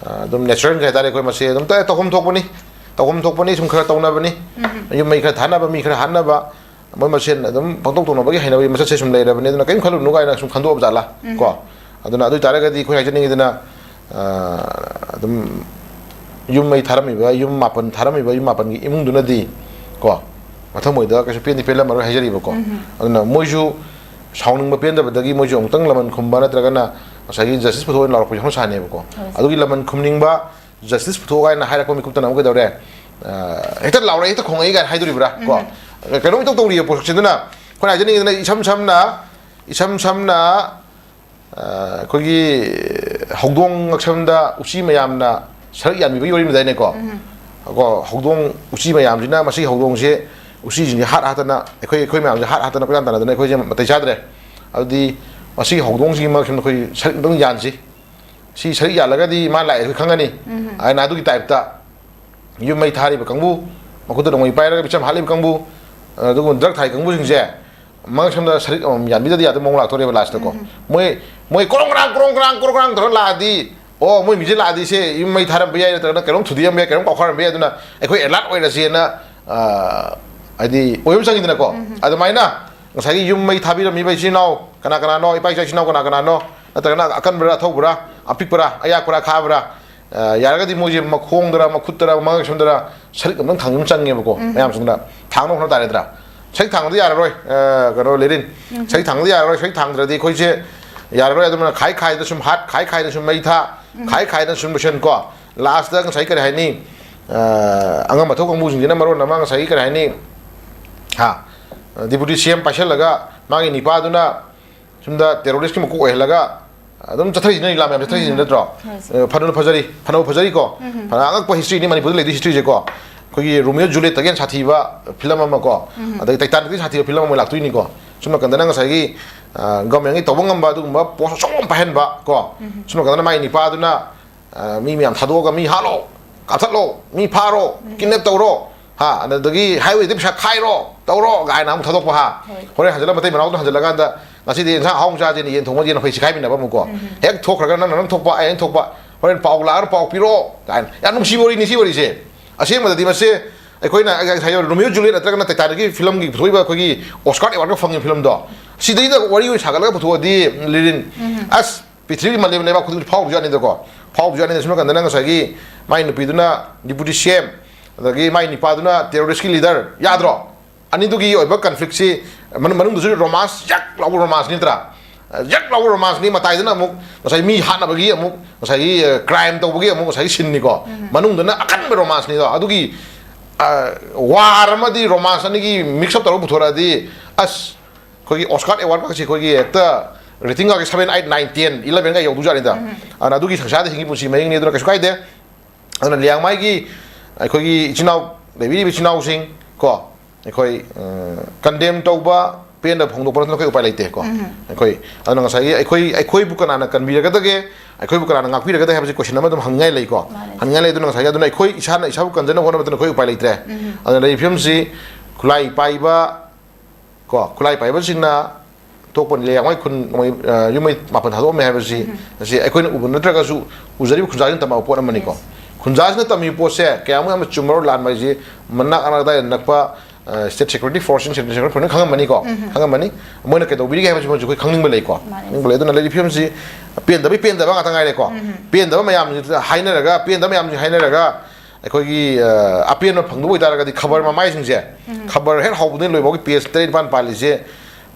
ꯑ, ꯑꯗꯨꯝ ꯅꯦꯆꯔꯦꯜꯒꯤ ꯍꯥꯏꯇꯥꯔꯦ, ꯑꯩꯈꯣꯏ ꯃꯁꯤ ꯑꯗꯨꯝ ꯇꯧ-, ꯇꯧꯐꯝ ꯊꯣꯛꯄꯅꯤ, ꯇꯧꯐꯝ ꯊꯣꯛꯄꯅꯤ, ꯁꯨꯝ ꯈꯔ ꯇꯧꯅꯕꯅꯤ꯫ ꯌꯨꯝ ꯃꯩ ꯈꯔ ꯊꯥꯅꯕ, ꯃꯤ ꯈꯔ ꯍꯥꯠꯅꯕ, ꯃꯣꯏ ꯃꯁꯦꯟ ꯑꯗꯨꯝ ꯄꯪꯇꯧ ꯇꯧꯅꯕꯒꯤ ꯍꯩꯅꯕꯤ ꯃꯆꯠꯁꯦ ꯁꯨꯝ ꯂꯩꯔꯕꯅꯤ, ꯑꯗꯨꯅ ꯀꯔꯤꯝ ꯈꯜꯂꯨꯅꯨ ꯀꯥꯏꯅ ꯁꯨꯝ ꯈꯟꯗꯣꯛꯑꯕ ꯖꯥꯠꯂꯥ? ꯀꯣ, ꯑꯗꯨꯅ ꯑꯗꯨ ꯑꯣꯏꯇꯥꯔꯒꯗꯤ ꯑꯩꯈꯣꯏ ꯍꯥꯏꯖꯅꯤꯡꯉꯤꯗꯅ, ꯑ, ꯑꯗꯨꯝ ꯌꯨꯝ ꯃꯩ ꯊꯥꯔꯝꯃꯤꯕ, ꯌꯨꯝ ꯃꯥꯄꯟ ꯊꯥꯔꯝꯃꯤꯕ, ꯌꯨꯝ ꯃꯥꯄꯟꯒꯤ ꯏꯃꯨꯡꯗꯨꯅꯗꯤ, ꯀꯣ, ꯃꯊꯪ ꯃꯣꯏꯗ ꯀꯩꯁꯨ ꯄꯦꯟꯗꯤ ꯄꯦꯜꯂꯝꯃꯔꯣꯏ ꯍꯥꯏꯖꯔꯤꯕꯀꯣ꯫ ꯑꯗꯨꯅ ꯃꯣꯏꯁꯨ ꯁꯥꯎꯅꯤꯡꯕ ꯄꯦꯟꯗꯕꯗꯒꯤ ꯃꯣꯏꯁꯨ ꯑꯃꯨꯛꯇꯪ ꯂꯃꯟ ꯈꯨꯝꯕ ꯅꯠꯇ꯭ꯔꯒꯅ ꯉꯁꯥꯏꯒꯤ ꯖꯁꯇꯤꯁ ꯄꯨꯊꯣꯛꯑꯣꯏꯅ ꯂꯥꯎꯔꯛꯄꯁꯦ ꯍꯧꯅ ꯁꯥꯅꯦꯕꯀꯣ꯫ ꯑꯗꯨꯒꯤ ꯂꯃꯟ ꯈꯨꯝꯅꯤꯡꯕ, ꯖꯁꯇꯤꯁ ꯄꯨꯊꯣꯛꯑꯣ ꯍꯥꯏꯅ ꯍꯥꯏꯔꯛꯄ ꯃꯤꯀꯨꯞꯇꯅ ꯑꯃꯨꯛ ꯀꯩꯗꯧꯔꯦ? ꯑ, ꯍꯦꯛꯇ ꯂꯥꯎꯔꯛꯑꯦ, ꯍꯦꯛꯇ ꯈꯣꯡꯉꯛꯏ ꯀꯥꯏꯅ ꯍꯥꯏꯗꯣꯔꯤꯕ꯭ꯔꯥ? ꯀꯣ, ꯀꯩꯅꯣꯝ ꯏꯇꯧ ꯇꯧꯔꯤꯌꯦ ꯄꯣꯠꯁꯛꯁꯤꯗꯅ꯫ ꯑꯩꯈꯣꯏꯅ ꯍꯥꯏꯖꯅꯤꯡꯉꯤꯗꯅ ꯏꯁꯝ ꯁꯝꯅ, ꯏꯁꯝ ꯁꯝꯅ, ꯑ, ꯑꯩꯈꯣꯏꯒꯤ ꯍꯧꯗꯣꯡ ꯉꯛꯁꯝꯗ ꯎꯆꯤ ꯃꯌꯥꯝꯅ ꯁꯔꯛ ꯌꯥꯟꯕꯤꯕꯒꯤ ꯋꯥꯔꯤ ꯑꯃ ꯂꯩꯗꯥꯏꯅꯦꯀꯣ? ꯀꯣ, ꯍꯧꯗꯣꯡ ꯎꯆꯤ ꯃꯌꯥꯝꯁꯤꯅ, ꯃꯁꯤꯒꯤ ꯍꯧꯗꯣꯡꯁꯦ ꯎꯆꯤꯁꯤꯡꯁꯦ ꯍꯥꯠ ꯍꯥꯠꯇꯅ, ꯑꯩꯈꯣꯏ, ꯑꯩꯈꯣꯏ ꯃꯌꯥꯝꯁꯦ ꯍꯥꯠ ꯍꯥꯠꯇꯅ, ꯀꯣꯏꯇꯥꯟ ꯇꯥꯟꯅꯗꯅ ꯑꯩꯈꯣꯏꯁꯦ ꯃꯇꯩ ꯆꯥꯗ꯭ꯔꯦ꯫ ꯑꯗꯨꯗꯤ ꯃꯁꯤꯒꯤ ꯍꯧꯗꯣꯡꯁꯤꯒꯤ ꯃꯔꯛꯁꯤꯗ ꯑꯩꯈꯣꯏ ꯁꯔꯛ ꯑꯝꯇꯪ ꯌꯥꯟꯁꯤ꯫ ꯁꯤ ꯁꯔꯛ ꯌꯥꯜꯂꯒꯗꯤ ꯃꯥ ꯂꯥꯛꯑꯦ ꯑꯩꯈꯣꯏ ꯈꯪꯉꯅꯤ꯫ ꯍꯥꯏꯅ ꯑꯗꯨꯒꯤ ꯇꯥꯏꯞꯇ ꯌꯨꯝ ꯃꯩ ꯊꯥꯔꯤꯕ ꯀꯥꯡꯕꯨ, ꯃꯈꯨꯠꯇ ꯅꯣꯡꯃꯩ ꯄꯥꯏꯔꯒ ꯃꯤꯆꯝ ꯍꯥꯠꯂꯤꯕ ꯀꯥꯡꯕꯨ, ꯑꯗꯨꯒꯨꯝꯕ ꯗ꯭ꯔꯒ ꯊꯥꯏ ꯀꯥꯡꯕꯨꯁꯤꯡꯁꯦ ꯃꯉꯛ ꯁꯝꯗ ꯁꯔꯤꯛ ꯑꯃꯃꯝ ꯌꯥꯟꯕꯤꯗꯗꯤ ꯌꯥꯗꯕ ꯃꯑꯣꯡ ꯂꯥꯛꯇꯣꯔꯦꯕ ꯂꯥꯁꯇꯀꯣ꯫ ꯃꯣꯏ, ꯃꯣꯏ ꯀ꯭ꯔꯣꯡ ꯀ꯭ꯔꯥꯡ, ꯀ꯭ꯔꯣꯡ ꯀ꯭ꯔꯥꯡ, ꯀ꯭ꯔꯣꯡ ꯀ꯭ꯔꯥꯡ ꯇꯧꯔ ꯂꯥꯛꯑꯗꯤ, ꯑꯣ, ꯃꯣꯏ ꯃꯤꯁꯦ ꯂꯥꯛꯑꯗꯤ ꯁꯦ ꯌꯨꯝ ꯃꯩ ꯊꯥꯔꯝꯕ ꯌꯥꯏ, ꯅꯠꯇ꯭ꯔꯒꯅ ꯀꯩꯅꯣꯝ ꯊꯨꯗꯦꯛꯑꯝꯕ ꯌꯥꯏ, ꯀꯩꯅꯣꯝ ꯀꯥꯎꯈꯠꯂꯝꯕ ꯌꯥꯏ, ꯑꯗꯨꯅ ꯑꯩꯈꯣꯏ ꯑꯦꯂꯥꯔꯠ ꯑꯣꯏꯔꯁꯦꯅ, ꯑ, ꯍꯥꯏꯗꯤ ꯑꯣꯏꯕ ꯆꯪꯉꯤꯗꯅꯀꯣ꯫ ꯑꯗꯨꯃꯥꯏꯅ ꯉꯁꯥꯏꯒꯤ ꯌꯨꯝ ꯃꯩ ꯊꯥꯕꯤꯔꯝꯃꯤꯕ ꯏꯆꯤꯟ ꯏꯅꯥꯎ ꯀꯅꯥ ꯀꯅꯥꯅꯣ, ꯏꯄꯥ ꯏꯆꯥ ꯏꯆꯤꯟ ꯏꯅꯥꯎ ꯀꯅꯥ ꯀꯅꯥꯅꯣ, ꯅꯠꯇ꯭ꯔꯒꯅ ꯑꯀꯟꯕꯔꯥ, ꯑꯊꯧꯕꯔꯥ, ꯑꯄꯤꯛꯄꯔꯥ, ꯑꯌꯥꯛꯄꯔꯥ, ꯑꯈꯥꯕꯔꯥ, ꯑ, ꯌꯥꯔꯒꯗꯤ ꯃꯣꯏꯁꯦ ꯃꯈꯣꯡꯗꯔ, ꯃꯈꯨꯠꯇꯔ, ꯃꯉꯛꯁꯝꯗꯔ ꯁꯔꯤꯛ ꯑꯃꯇꯪ ꯊꯥꯡꯕ ꯑꯃ ꯆꯪꯉꯦꯕꯀꯣ꯫ ꯃꯌꯥꯝꯁꯤꯡꯅ ꯊꯥꯡꯅꯕ ꯍꯣꯠꯅ ꯇꯥꯔꯦꯗ꯭ꯔꯥ? ꯁꯔꯤꯛ ꯊꯥꯡꯕꯗꯤ ꯌꯥꯔꯔꯣꯏ, ꯑ, ꯀꯩꯅꯣ, ꯂꯦꯔꯤꯟ꯫ ꯁꯔꯤꯛ ꯊꯥꯡꯕꯗꯤ ꯌꯥꯔꯔꯣꯏ, ꯁꯔꯤꯛ ꯊꯥꯡꯗ꯭ꯔꯗꯤ ꯑꯩꯈꯣꯏꯁꯦ ꯌꯥꯔꯔꯣꯏ꯫ ꯑꯗꯨꯅ ꯈꯥꯏ ꯈꯥꯏꯗ ꯁꯨꯝ ꯍꯥꯠ, ꯈꯥꯏ ꯈꯥꯏꯗ ꯁꯨꯝ ꯃꯩ ꯊꯥ, ꯈꯥꯏ ꯈꯥꯏꯗ ꯁꯨꯝ ꯂꯣꯏꯁꯟ ꯀꯣ꯫ ꯂꯥꯁꯇ ꯉꯁꯥꯏ ꯀꯔꯤ ꯍꯥꯏꯅꯤ? ꯑ, ꯑꯉꯝ ꯑꯊꯧ ꯀꯥꯡꯕꯨꯁꯤꯡꯁꯤꯅ ꯃꯔꯣꯟ ꯑꯃ ꯉꯁꯥꯏꯒꯤ ꯀꯔꯤ ꯍꯥꯏꯅꯤ? ꯍꯥ? ꯗꯤꯄꯨꯇꯤ ꯁꯤ ꯑꯦꯝ ꯄꯥꯏꯁꯜꯂꯒ ꯃꯥꯒꯤ ꯅꯤꯄꯥꯗꯨꯅ ꯁꯨꯝꯗ terrorist ꯀꯤ ꯃꯀꯣꯛ ꯑꯣꯏꯍꯜꯂꯒ ꯑꯗꯨꯝ ꯆꯠꯊꯔꯤꯁꯤꯅ, ꯂꯤꯂꯥ ꯃꯌꯥꯝ ꯆꯠꯊꯔꯤꯁꯤꯅ ꯅꯠꯇ꯭ꯔꯣ? ꯑ, ꯐꯅ ꯐꯖꯔꯤ, ꯐꯅ ꯐꯖꯔꯤꯀꯣ꯫ ꯐꯅ ꯑꯉꯛꯄ history ꯅꯤ ꯃꯅꯤꯄꯨꯔꯗ ꯂꯩꯗꯣꯏ history ꯁꯦꯀꯣ꯫ ꯑꯩꯈꯣꯏꯒꯤ Romeo Juliet ꯇꯒꯤ ꯍꯦꯟꯅ ꯁꯥꯊꯤꯕ film ꯑꯃ ꯀꯣ, ꯑꯗꯒꯤ Titanic ꯇꯒꯤ ꯁꯥꯊꯤꯕ film ꯑꯃ ꯂꯥꯛꯇꯣꯏꯅꯤꯀꯣ꯫ ꯁꯨꯝ ꯅꯥꯀꯟꯗꯅ ꯉꯁꯥꯏꯒꯤ, ꯑ, government ꯀꯤ ꯇꯧꯕ ꯉꯝꯕ ꯑꯗꯨꯒꯨꯝꯕ post ꯑꯆꯧꯕ ꯑꯃ ꯄꯥꯏꯍꯟꯕ ꯀꯣ꯫ ꯁꯨꯝ ꯅꯥꯀꯟꯗꯅ ꯃꯥꯒꯤ ꯅꯤꯄꯥꯗꯨꯅ, ꯑ, ꯃꯤ ꯃꯌꯥꯝ ꯊꯥꯗꯣꯛꯑꯒ ꯃꯤ ꯍꯥꯠꯂꯣ, ꯀꯥꯞꯊꯠꯂꯣ, ꯃꯤ ꯐꯥꯔꯣ, kidnap ꯇꯧꯔꯣ, ꯍꯥ, ꯑꯗꯒꯤ highway ꯗ ꯄꯩꯁꯥ ꯈꯥꯏꯔꯣ, ꯇꯧꯔꯣ ꯀꯥꯏꯅ ꯑꯃꯨꯛ ꯊꯥꯗꯣꯛꯄ, ꯍꯥ꯫ ꯍꯣꯏ꯫ ꯍꯣꯔꯦꯟ ꯍꯟꯖꯤꯜꯂ ꯃꯇꯩ ꯃꯅꯥꯎꯗ ꯍꯟꯖꯤꯜꯂꯀꯥꯟꯗ, "ꯉꯁꯤꯗꯤ ꯏꯟꯁꯥꯡ ꯑꯍꯥꯎꯕ ꯆꯥꯁꯦꯅ ꯌꯦꯟ ꯊꯣꯡꯕ, ꯌꯦꯟ ꯃꯐꯩ ꯁꯤꯈꯥꯏꯃꯤꯟꯅꯕ ꯑꯃꯨꯛꯀꯣ꯫ ꯍꯦꯛ ꯊꯣꯛꯈ꯭ꯔꯒ ꯅꯪꯅ ꯅꯪ ꯊꯣꯛꯄ, ꯑꯩ ꯑꯩꯅ ꯊꯣꯛꯄ, ꯍꯣꯔꯦꯟ ꯄꯥꯎ ꯂꯥꯛꯑꯒ ꯄꯥꯎ ꯄꯤꯔꯛꯑꯣ" ꯀꯥꯏꯅ꯫ ꯌꯥꯝ ꯅꯨꯡꯁꯤꯕ ꯋꯥꯔꯤꯅꯤ ꯁꯤ ꯋꯥꯔꯤꯁꯦ꯫ ꯑꯁꯦꯡꯕꯗꯗꯤ ꯃꯁꯦ ꯑꯩꯈꯣꯏꯅ, ꯑꯩ ꯉꯁꯥꯏ Romeo Juliet ꯅꯠꯇ꯭ꯔꯒꯅ Titanic ꯀꯤ film ꯒꯤ ꯄꯨꯊꯣꯛꯏꯕ ꯑꯩꯈꯣꯏꯒꯤ Oscar award ꯀ ꯐꯪꯉꯤꯕ film ꯗꯣ, ꯁꯤꯗꯩꯗ ꯋꯥꯔꯤ ꯑꯣꯏꯅ ꯁꯥꯒꯠꯂꯒ ꯄꯨꯊꯣꯛꯑꯗꯤ, ꯂꯤꯔꯤꯟ, ꯑꯁ, ꯄ꯭ꯔꯤꯊꯤꯕꯤ ꯃꯥꯂꯦꯝ ꯂꯩꯕꯥꯛ ꯈꯨꯗꯤꯡꯃꯛ ꯐꯥꯎꯕꯁꯨ ꯌꯥꯅꯤꯗꯀꯣ꯫ ꯐꯥꯎꯕꯁꯨ ꯌꯥꯅꯤꯗ꯫ ꯁꯨꯝ ꯀꯥꯟꯗ ꯅꯪ ꯉꯁꯥꯏꯒꯤ ꯃꯥꯏ ꯅꯨꯄꯤꯗꯨꯅ deputy C M, ꯑꯗꯒꯤ ꯃꯥꯏ ꯅꯤꯄꯥꯗꯨꯅ terrorist ꯀꯤ leader, ꯌꯥꯗ꯭ꯔꯣ? ꯑꯅꯤꯗꯨꯒꯤ ꯑꯣꯏꯕ conflict ꯁꯤ ꯃꯅꯨꯡ-, ꯃꯅꯨꯡꯗꯁꯨ romance, ꯌꯛ ꯂꯥꯎꯕ romance ꯅꯤ ꯅꯠꯇ꯭ꯔꯥ? ꯌꯛ ꯂꯥꯎꯕ romance ꯅꯤ, ꯃꯇꯥꯏꯗꯅ ꯑꯃꯨꯛ ꯉꯁꯥꯏ ꯃꯤ ꯍꯥꯠꯅꯕꯒꯤ ꯑꯃꯨꯛ ꯉꯁꯥꯏꯒꯤ, ꯑ, crime ꯇꯧꯕꯒꯤ ꯑꯃꯨꯛ ꯉꯁꯥꯏꯒꯤ scene ꯅꯤꯀꯣ꯫ ꯃꯅꯨꯡꯗꯅ ꯑꯀꯟꯕ romance ꯅꯤꯗꯣ꯫ ꯑꯗꯨꯒꯤ, ꯑ, war ꯑꯃꯗꯤ romance ꯑꯅꯤꯒꯤ mix up ꯇꯧꯔꯒ ꯄꯨꯊꯣꯔꯛꯑꯗꯤ, ꯑꯁ, ꯑꯩꯈꯣꯏꯒꯤ Oscar award ꯀꯁꯦ ꯑꯩꯈꯣꯏꯒꯤ ꯍꯦꯛꯇ rating ꯒꯁꯦ seven, eight, nine, ten, eleven ꯒ ꯌꯧꯗꯣꯏꯖꯥꯠꯅꯤꯗ꯫ ꯑꯗꯨꯅ ꯑꯗꯨꯒꯤ ꯁꯪꯁꯥꯔꯗ ꯍꯤꯡꯉꯤ ꯄꯨꯟꯁꯤ ꯃꯍꯤꯡꯅꯤ, ꯑꯗꯨꯅ ꯀꯩꯁꯨ ꯀꯥꯏꯗꯦ꯫ ꯑꯗꯨꯅ ꯂꯤꯌꯥꯡꯃꯥꯏꯒꯤ ꯑꯩꯈꯣꯏꯒꯤ ꯏꯆꯤꯟ ꯏꯅꯥꯎ ꯂꯩꯕꯤꯔꯤꯕ ꯏꯆꯤꯟ ꯏꯅꯥꯎꯁꯤꯡ ꯀꯣ, ꯑꯩꯈꯣꯏ, ꯑ, condemn ꯇꯧꯕ, ꯄꯦꯟꯗꯕ ꯐꯣꯡꯗꯣꯛꯄ ꯅꯠꯇꯅ ꯑꯩꯈꯣꯏ ꯎꯄꯥꯏ ꯂꯩꯇꯦ ꯀꯣ꯫ ꯑꯩꯈꯣꯏ, ꯑꯗꯨꯅ ꯉꯁꯥꯏꯒꯤ ꯑꯩꯈꯣꯏ, ꯑꯩꯈꯣꯏꯕꯨ ꯀꯅꯥꯅ ꯀꯟꯕꯤꯔꯒꯗꯒꯦ, ꯑꯩꯈꯣꯏꯕꯨ ꯀꯅꯥꯅ ꯉꯥꯛꯄꯤꯔꯒꯗꯒꯦ ꯍꯥꯏꯕꯁꯤ question ꯑꯃ ꯑꯗꯨꯝ ꯍꯪꯅꯤꯡꯉꯥꯏ ꯂꯩꯀꯣ꯫ ꯃꯥꯅꯦ꯫ ꯍꯪꯅꯤꯡꯉꯥꯏ ꯂꯩ꯫ ꯑꯗꯨꯅ ꯉꯁꯥꯏꯒꯤ, ꯑꯗꯨꯅ ꯑꯩꯈꯣꯏ ꯏꯁꯥꯅ ꯏꯁꯥꯕꯨ ꯀꯟꯖꯅꯕ ꯍꯣꯠꯅꯕꯗ ꯑꯩꯈꯣꯏ ꯎꯄꯥꯏ ꯂꯩꯇ꯭ꯔꯦ꯫ ꯑꯗꯨꯅ ꯂꯩꯔꯤꯕ ꯐꯤꯕꯝꯁꯤ ꯈꯨꯠꯂꯥꯏ ꯄꯥꯏꯕ ꯀꯣ, ꯈꯨꯠꯂꯥꯏ ꯄꯥꯏꯕꯁꯤꯡꯅ ꯇꯣꯛꯄꯅꯤ, ꯂꯩꯌꯥꯡꯃꯩ ꯈꯨꯟ ꯃꯣꯏ, ꯑ, ꯌꯨꯝꯃꯩ ꯃꯥꯄꯟ ꯊꯥꯗꯣꯛꯑꯝꯃꯦ ꯍꯥꯏꯕꯁꯤ, ꯎꯝ꯫ ꯑꯁꯤ ꯑꯩꯈꯣꯏꯅ ꯎꯕ ꯅꯠꯇ꯭ꯔꯒꯁꯨ ꯎꯖꯔꯤꯕ ꯈꯨꯟꯖꯥꯁꯤꯡꯅ ꯇꯝꯃꯛꯄ ꯄꯣꯠ ꯑꯃꯅꯤꯀꯣ꯫ Yes꯫ ꯈꯨꯟꯖꯥꯁꯤꯅ ꯇꯝꯃꯤꯕ ꯄꯣꯠꯁꯦ ꯀꯌꯥꯃꯨꯛ ꯌꯥꯝꯅ ꯆꯨꯝꯕꯔꯣ ꯂꯥꯟꯕ ꯍꯥꯏꯁꯤ ꯃꯅꯥꯛ ꯑꯅꯛ ꯑꯗꯥꯏꯗ ꯅꯛꯄ, ꯑ, state security force ꯁꯤꯡ, central security force ꯅ ꯈꯪꯉꯝꯃꯅꯤꯀꯣ꯫ ꯎꯝ꯫ ꯈꯪꯉꯝꯃꯅꯤ꯫ ꯃꯣꯏꯅ ꯀꯩꯗꯧꯕꯤꯔꯤꯒꯦ ꯍꯥꯏꯕꯁꯤ ꯃꯣꯏꯁꯨ ꯑꯩꯈꯣꯏ ꯈꯪꯅꯤꯡꯕ ꯂꯩꯀꯣ꯫ ꯃꯥꯅꯤ꯫ ꯈꯪꯅꯤꯡꯕ ꯂꯩ꯫ ꯑꯗꯨꯅ ꯂꯩꯔꯤꯕ ꯐꯤꯕꯝꯁꯤ ꯄꯦꯟꯗꯕꯩ ꯄꯦꯟꯗꯕ ꯉꯥꯛꯇ ꯉꯥꯏꯔꯦꯀꯣ꯫ ꯎꯝ꯫ ꯄꯦꯟꯗꯕ ꯃꯌꯥꯝꯁꯤ ꯍꯥꯏꯅꯔꯒ, ꯄꯦꯟꯗꯕ ꯃꯌꯥꯝꯁꯤ ꯍꯥꯏꯅꯔꯒ, ꯑꯩꯈꯣꯏꯒꯤ, ꯑ, ꯑꯄꯦꯟꯕ ꯐꯪꯗꯕ ꯑꯣꯏꯇꯥꯔꯒꯗꯤ ꯈꯕꯔ ꯃꯃꯥꯏꯁꯤꯡꯁꯦ, ꯎꯝ꯫ ꯈꯕꯔ ꯍꯦꯛ ꯍꯧꯕꯗꯒꯤ ꯂꯣꯏꯕꯒꯤ page ꯇꯔꯦꯠ ꯅꯤꯄꯥꯜ ꯄꯥꯜꯂꯤꯁꯦ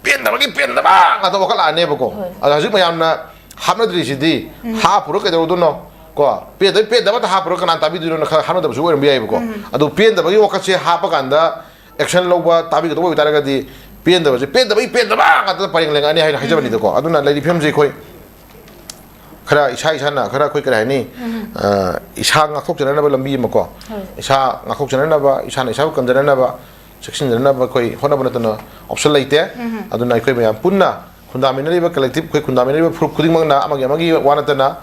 ꯄꯦꯟꯗꯕꯒꯤ ꯄꯦꯟꯗꯕ ꯉꯥꯛꯇ ꯋꯥꯈꯜ ꯂꯥꯛꯑꯅꯦꯕꯀꯣ꯫ ꯍꯣꯏ꯫ ꯑꯗꯣ ꯍꯧꯖꯤꯛ ꯃꯌꯥꯝꯅ ꯍꯥꯞꯅꯗ꯭ꯔꯤꯁꯤꯗꯤ, ꯎꯝ꯫ ꯍꯥꯞꯄꯨꯔ ꯀꯩꯗꯧꯗꯣꯏꯅꯣ? ꯀꯣ, ꯄꯦꯟꯗꯕ, ꯄꯦꯟꯗꯕ ꯉꯥꯛꯇ ꯍꯥꯞꯄꯨꯔ ꯀꯅꯥꯅ ꯇꯥꯕꯤꯗꯣꯏꯅꯣꯅ ꯈꯔ ꯍꯥꯞꯅꯗꯕꯁꯨ ꯑꯣꯏꯔꯝꯕ ꯌꯥꯏꯕꯀꯣ꯫ ꯎꯝ꯫ ꯑꯗꯣ ꯄꯦꯟꯗꯕꯒꯤ ꯋꯥꯈꯜꯁꯦ ꯍꯥꯞꯄ ꯀꯥꯟꯗ action ꯂꯧꯕ, ꯇꯥꯕꯤꯒꯗꯧꯕ ꯑꯣꯏꯇꯥꯔꯒꯗꯤ ꯄꯦꯟꯗꯕꯁꯦ, ꯄꯦꯟꯗꯕꯒꯤ ꯄꯦꯟꯗꯕ ꯉꯥꯛꯇ ꯄꯔꯦꯡ ꯂꯦꯡꯉꯛꯑꯅꯤ ꯍꯥꯏꯅ ꯍꯥꯏꯖꯕꯅꯤꯗꯀꯣ꯫ ꯑꯗꯨꯅ ꯂꯩꯔꯤꯕ ꯐꯤꯕꯝꯁꯦ ꯑꯩꯈꯣꯏ ꯈꯔ ꯏꯁꯥ ꯏꯁꯥꯅ ꯈꯔ, ꯑꯩꯈꯣꯏ ꯀꯔꯤ ꯍꯥꯏꯅꯤ, ꯑ, ꯏꯁꯥ ꯉꯥꯛꯊꯣꯛꯆꯅꯅꯕ ꯂꯝꯕꯤ ꯑꯃꯀꯣ, ꯍꯣꯏ꯫ ꯏꯁꯥ ꯉꯥꯛꯊꯣꯛꯆꯅꯅꯕ, ꯏꯁꯥꯅ ꯏꯁꯥꯕꯨ ꯀꯟꯖꯅꯅꯕ, ꯆꯦꯛꯁꯤꯟꯖꯅꯅꯕ ꯑꯩꯈꯣꯏ ꯍꯣꯠꯅꯕ ꯅꯠꯇꯅ option ꯂꯩꯇꯦ꯫ ꯑꯗꯨꯅ ꯑꯩꯈꯣꯏ ꯃꯌꯥꯝ ꯄꯨꯟꯅ ꯈꯨꯟꯗꯥꯃꯤꯟꯅꯔꯤꯕ collective, ꯑꯩꯈꯣꯏ ꯈꯨꯟꯗꯥꯃꯤꯟꯅꯔꯤꯕ ꯐꯨꯔꯨꯞ ꯈꯨꯗꯤꯡꯃꯛꯅ ꯑꯃꯒꯤ ꯑꯃꯒꯤ ꯋꯥ ꯅꯠꯇꯅ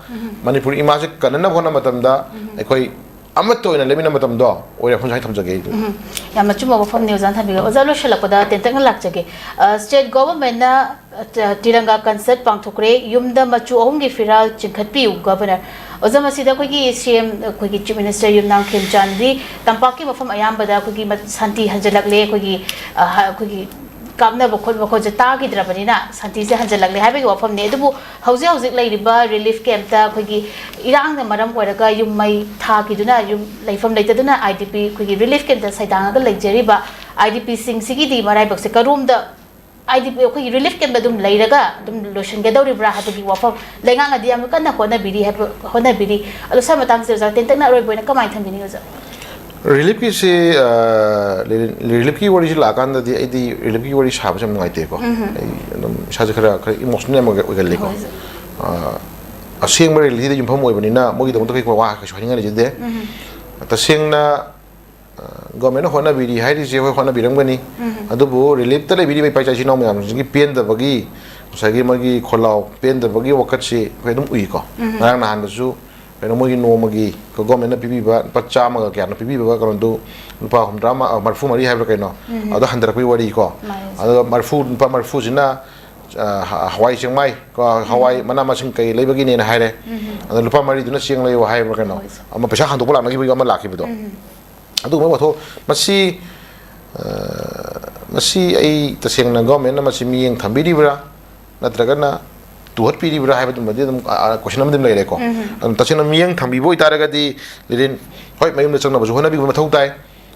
ꯃꯅꯤꯄꯨꯔ ꯏꯃꯥꯁꯦ ꯀꯟꯅꯅꯕ ꯍꯣꯠꯅꯕ ꯃꯇꯝꯗ ꯑꯩꯈꯣꯏ ꯑꯃꯠꯇ ꯑꯣꯏꯅ ꯂꯦꯞꯃꯤꯟꯅꯕ ꯃꯇꯝꯗꯣ ꯑꯣꯏꯔꯦ, ꯁꯨꯃꯥꯏꯅ ꯊꯝꯖꯒꯦ ꯑꯩ꯫ ꯎꯝ, ꯌꯥꯝꯅ ꯑꯆꯨꯝꯕ ꯋꯥꯐꯝꯅꯤ ꯑꯣꯖꯥꯅ ꯊꯝꯕꯤꯈ꯭ꯔꯦ꯫ ꯑꯣꯖꯥ, ꯂꯣꯏꯁꯤꯜꯂꯛꯄꯗ ꯇꯦꯟꯇꯛꯅ ꯂꯥꯛꯆꯒꯦ꯫ ꯑ, state governmentꯅ, ꯑ, ꯇꯤꯔꯪꯒꯥ concert ꯄꯥꯡꯊꯣꯛꯈ꯭ꯔꯦ, ꯌꯨꯝꯗ ꯃꯆꯨ ꯑꯍꯨꯝꯒꯤ ꯐꯤꯔꯥꯜ ꯆꯤꯡꯈꯠꯄꯤꯌꯨ, Governor꯫ ꯑꯣꯖꯥ, ꯃꯁꯤꯗ ꯑꯩꯈꯣꯏꯒꯤ C M, ꯑꯩꯈꯣꯏꯒꯤ Chief Minister ꯌꯨꯝꯅꯥꯝ ꯈꯦꯝꯆꯥꯟꯗꯤ ꯇꯝꯄꯥꯛꯀꯤ ꯃꯐꯝ ꯑꯌꯥꯝꯕꯗ ꯑꯩꯈꯣꯏꯒꯤ ꯃ-, ꯁꯥꯟꯇꯤ ꯍꯟꯖꯤꯜꯂꯛꯂꯦ, ꯑꯩꯈꯣꯏꯒꯤ, ꯑ, ꯍ-, ꯑꯩꯈꯣꯏꯒꯤ ꯀꯥꯞꯅꯕ ꯈꯣꯠꯄ ꯈꯣꯠꯁꯦ ꯇꯥꯈꯤꯗ꯭ꯔꯕꯅꯤꯅ ꯁꯥꯟꯇꯤꯁꯦ ꯍꯟꯖꯤꯜꯂꯛꯂꯦ ꯍꯥꯏꯕꯒꯤ ꯋꯥꯐꯝꯅꯤ꯫ ꯑꯗꯨꯕꯨ ꯍꯧꯖꯤꯛ ꯍꯧꯖꯤꯛ ꯂꯩꯔꯤꯕ relief campꯇ ꯑꯩꯈꯣꯏꯒꯤ ꯏꯔꯥꯡꯅ ꯃꯔꯝ ꯑꯣꯏꯔꯒ ꯌꯨꯝ ꯃꯩ ꯊꯥꯈꯤꯗꯨꯅ ꯌꯨꯝ ꯂꯩꯐꯝ ꯂꯩꯇꯗꯨꯅ I D P ꯑꯩꯈꯣꯏꯒꯤ relief campꯇ ꯁꯩꯗꯥꯡꯉꯒ ꯂꯩꯖꯔꯤꯕ I D Pꯁꯤꯡꯁꯤꯒꯤꯗꯤ ꯃꯔꯥꯏꯕꯛꯁꯦ ꯀꯔꯣꯝꯗ I D P ꯑꯩꯈꯣꯏꯒꯤ relief campꯇ ꯑꯗꯨꯝ ꯂꯩꯔꯒ ꯑꯗꯨꯝ ꯂꯣꯏꯁꯤꯟꯒꯗꯧꯔꯤꯕ꯭ꯔꯥ ꯍꯥꯏꯕꯒꯤ ꯋꯥꯐꯝ ꯂꯩꯉꯥꯛꯅꯗꯤ ꯌꯥꯝꯅ ꯀꯟꯅ ꯍꯣꯠꯅꯕꯤꯔꯤ ꯍꯥꯏꯕ, ꯍꯣꯠꯅꯕꯤꯔꯤ꯫ ꯑꯗꯣ ꯁ꯭ꯋꯥꯏ ꯃꯇꯥꯡꯁꯤꯗ ꯑꯣꯖꯥ ꯇꯦꯟꯇꯛꯅ ꯑꯔꯣꯏꯕ ꯑꯣꯏꯅ ꯀꯃꯥꯏꯅ ꯊꯝꯕꯤꯅꯤꯡꯉꯤ ꯑꯣꯖꯥ? Reliefꯀꯤꯁꯤ, ꯑ, reliefꯀꯤ ꯋꯥꯔꯤꯁꯤ ꯂꯥꯛꯑꯀꯥꯟꯗꯗꯤ ꯑꯩꯗꯤ reliefꯀꯤ ꯋꯥꯔꯤ ꯁꯥꯕꯁꯦ ꯌꯥꯝ ꯅꯨꯡꯉꯥꯏꯇꯦꯀꯣ꯫ ꯑꯩ ꯑꯗꯨꯝ ꯏꯁꯥꯁꯦ ꯈꯔ, ꯈꯔ emotional ꯑꯃ ꯑꯣꯏꯒꯜꯂꯤꯀꯣ꯫ ꯍꯣꯏ, ꯁꯥꯔ꯫ ꯑ, ꯑꯁꯦꯡꯕ realityꯗ ꯌꯨꯝꯐꯝ ꯑꯣꯏꯕꯅꯤꯅ ꯃꯣꯏꯒꯤꯗꯃꯛꯇ ꯑꯩꯈꯣꯏ ꯋꯥ ꯀꯩꯁꯨ ꯍꯥꯏꯅꯤꯡꯉꯥꯏ ꯂꯩꯖꯗꯦ꯫ ꯇꯁꯦꯡꯅ, ꯑ, governmentꯅ ꯍꯣꯠꯅꯕꯤꯔꯤ ꯍꯥꯏꯔꯤꯁꯦ ꯍꯣꯏ ꯍꯣꯠꯅꯕꯤꯔꯝꯒꯅꯤ꯫ ꯑꯗꯨꯕꯨ reliefꯇ ꯂꯩꯕꯤꯔꯤꯕ ꯏꯄꯥ ꯏꯆꯥ ꯏꯆꯤꯟ ꯏꯅꯥꯎ ꯃꯌꯥꯝꯁꯤꯡꯁꯤꯒꯤ ꯄꯦꯟꯗꯕꯒꯤ, ꯉꯁꯥꯏꯒꯤ ꯃꯣꯏꯒꯤ ꯈꯣꯜꯂꯥꯎ ꯄꯦꯟꯗꯕꯒꯤ ꯋꯥꯀꯠꯁꯤ ꯑꯩꯈꯣꯏ ꯑꯗꯨꯝ ꯎꯏꯀꯣ꯫ ꯉꯔꯥꯡ ꯅꯍꯥꯟꯗꯁꯨ ꯀꯩꯅꯣ, ꯃꯣꯏꯒꯤ ꯅꯣꯡꯃꯒꯤ governmentꯅ ꯄꯤꯕꯤꯕ ꯂꯨꯄꯥ ꯆꯥꯝꯃꯒ ꯀꯌꯥꯅꯣ ꯄꯤꯕꯤꯕ ꯀꯩꯅꯣꯗꯨ, ꯂꯨꯄꯥ ꯍꯨꯝꯗ꯭ꯔꯥ ꯃ-, ꯑ, ꯃꯔꯤꯐꯨ ꯃꯔꯤ ꯍꯥꯏꯕ꯭ꯔꯥ ꯀꯩꯅꯣ, ꯑꯗꯣ ꯍꯟꯊꯔꯛꯄꯒꯤ ꯋꯥꯔꯤꯀꯣ꯫ ꯃꯥꯅꯦ, ꯁꯥꯔ꯫ ꯑꯗꯨꯒ ꯃꯔꯤꯐꯨ, ꯂꯨꯄꯥ ꯃꯔꯤꯐꯨꯁꯤꯅ, ꯑ, ꯍ-, ꯍꯋꯥꯏ ꯆꯦꯡꯃꯥꯏ ꯀꯣ, ꯍꯋꯥꯏ ꯃꯅꯥ ꯃꯁꯤꯡ ꯀꯩ ꯂꯩꯕꯒꯤꯅꯦꯅ ꯍꯥꯏꯔꯦ꯫ ꯑꯗꯣ ꯂꯨꯄꯥ ꯃꯔꯤꯗꯨꯅ ꯆꯦꯡ ꯂꯩꯌꯣ ꯍꯥꯏꯕ꯭ꯔꯥ ꯀꯩꯅꯣ, ꯍꯣꯏ, ꯁꯥꯔ꯫ ꯑꯃ ꯄꯩꯁꯥ ꯍꯟꯗꯣꯛꯄ ꯂꯥꯛꯅꯈꯤꯕꯒꯤ ꯑꯃ ꯂꯥꯛꯈꯤꯕꯗꯣ꯫ ꯑꯗꯨꯒꯨꯝꯕ ꯋꯥꯊꯣꯛ ꯃꯁꯤ, ꯑ, ꯃꯁꯤ ꯑꯩ ꯇꯁꯦꯡꯅ governmentꯅ ꯃꯁꯤ ꯃꯤꯠꯌꯦꯡ ꯊꯝꯕꯤꯔꯤꯕ꯭ꯔꯥ ꯅꯠꯇ꯭ꯔꯒꯅ ꯇꯨꯍꯠꯄꯤꯔꯤꯕ꯭ꯔꯥ ꯍꯥꯏꯕꯗꯨꯃꯗꯤ ꯑꯗꯨꯝ, ꯑ, ꯑ, question ꯑꯃꯗꯤ ꯑꯗꯨꯝ ꯂꯩꯔꯦꯀꯣ꯫ ꯑꯗꯨꯝ ꯇꯁꯦꯡꯅ ꯃꯤꯠꯌꯦꯡ ꯊꯝꯕꯤꯕ ꯑꯣꯏꯇꯥꯔꯒꯗꯤ ꯂꯤꯔꯤꯟ, ꯍꯣꯏ, ꯃꯌꯨꯝꯗ ꯆꯪꯅꯕꯁꯨ ꯍꯣꯠꯅꯕꯤꯕ ꯃꯊꯧ ꯇꯥꯏ꯫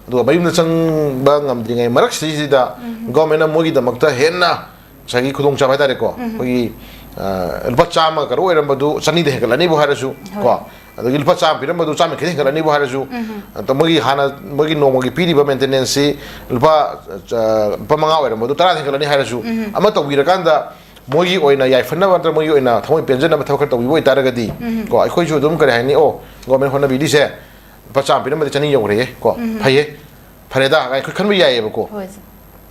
ꯑꯗꯨꯒ ꯃꯌꯨꯝꯗ ꯆꯪꯕ ꯉꯝꯗ꯭ꯔꯤꯉꯩ ꯃꯔꯛꯁꯤꯗꯩꯁꯤꯗ governmentꯅ ꯃꯣꯏꯒꯤꯗꯃꯛꯇ ꯍꯦꯟꯅ ꯉꯁꯥꯏꯒꯤ ꯈꯨꯗꯣꯡꯆꯥꯕ ꯍꯥꯏꯇꯥꯔꯦꯀꯣ, ꯑꯩꯈꯣꯏꯒꯤ, ꯑ, ꯂꯨꯄꯥ ꯆꯥꯝꯃ ꯀꯔꯣ ꯑꯣꯏꯔꯝꯕꯗꯨ ꯆꯅꯤꯗ ꯍꯦꯟꯒꯠꯂꯅꯤꯕꯨ ꯍꯥꯏꯔꯁꯨ ꯍꯣꯏ꯫ ꯀꯣ, ꯑꯗꯒꯤ ꯂꯨꯄꯥ ꯆꯥꯝꯃ ꯄꯤꯔꯝꯕꯗꯨ ꯆꯥꯝꯃ ꯈꯤꯇꯪ ꯍꯦꯟꯒꯠꯂꯅꯤꯕꯨ ꯍꯥꯏꯔꯁꯨ, ꯑꯗ ꯃꯣꯏꯒꯤ ꯍꯥꯟꯅ ꯃꯣꯏꯒꯤ ꯅꯣꯡꯃꯒꯤ ꯄꯤꯔꯤꯕ maintenanceꯁꯤ ꯂꯨꯄꯥ, ꯑ, ꯂꯨꯄꯥ ꯃꯉꯥ ꯑꯣꯏꯔꯝꯕꯗꯨ ꯇꯔꯥ ꯍꯦꯟꯒꯠꯂꯅꯤ ꯍꯥꯏꯔꯁꯨ, ꯑꯃ ꯇꯧꯕꯤꯔꯀꯥꯟꯗ ꯃꯣꯏꯒꯤ ꯑꯣꯏꯅ ꯌꯥꯏꯐꯅꯕ ꯅꯠꯇ꯭ꯔꯒ ꯃꯣꯏꯒꯤ ꯑꯣꯏꯅ ꯊꯃꯣꯏ ꯄꯦꯟꯖꯅꯕ ꯊꯕꯛ ꯈꯔ ꯇꯧꯕꯤꯕ ꯑꯣꯏꯇꯥꯔꯒꯗꯤ, ꯀꯣ, ꯑꯩꯈꯣꯏꯁꯨ ꯑꯗꯨꯝ, ꯀꯔꯤ ꯍꯥꯏꯅꯤ, ꯑꯣ, government ꯍꯣꯠꯅꯕꯤꯔꯤꯁꯦ ꯂꯨꯄꯥ ꯆꯥꯝꯃ ꯄꯤꯔꯝꯕꯗꯤ ꯆꯅꯤ ꯌꯧꯈ꯭ꯔꯦꯍꯦ, ꯀꯣ, ꯐꯩꯌꯦ, ꯐꯔꯦꯗ ꯀꯥꯏꯅ ꯑꯩꯈꯣꯏ ꯈꯟꯕ ꯌꯥꯏꯌꯦꯕꯀꯣ꯫ ꯍꯣꯏ꯫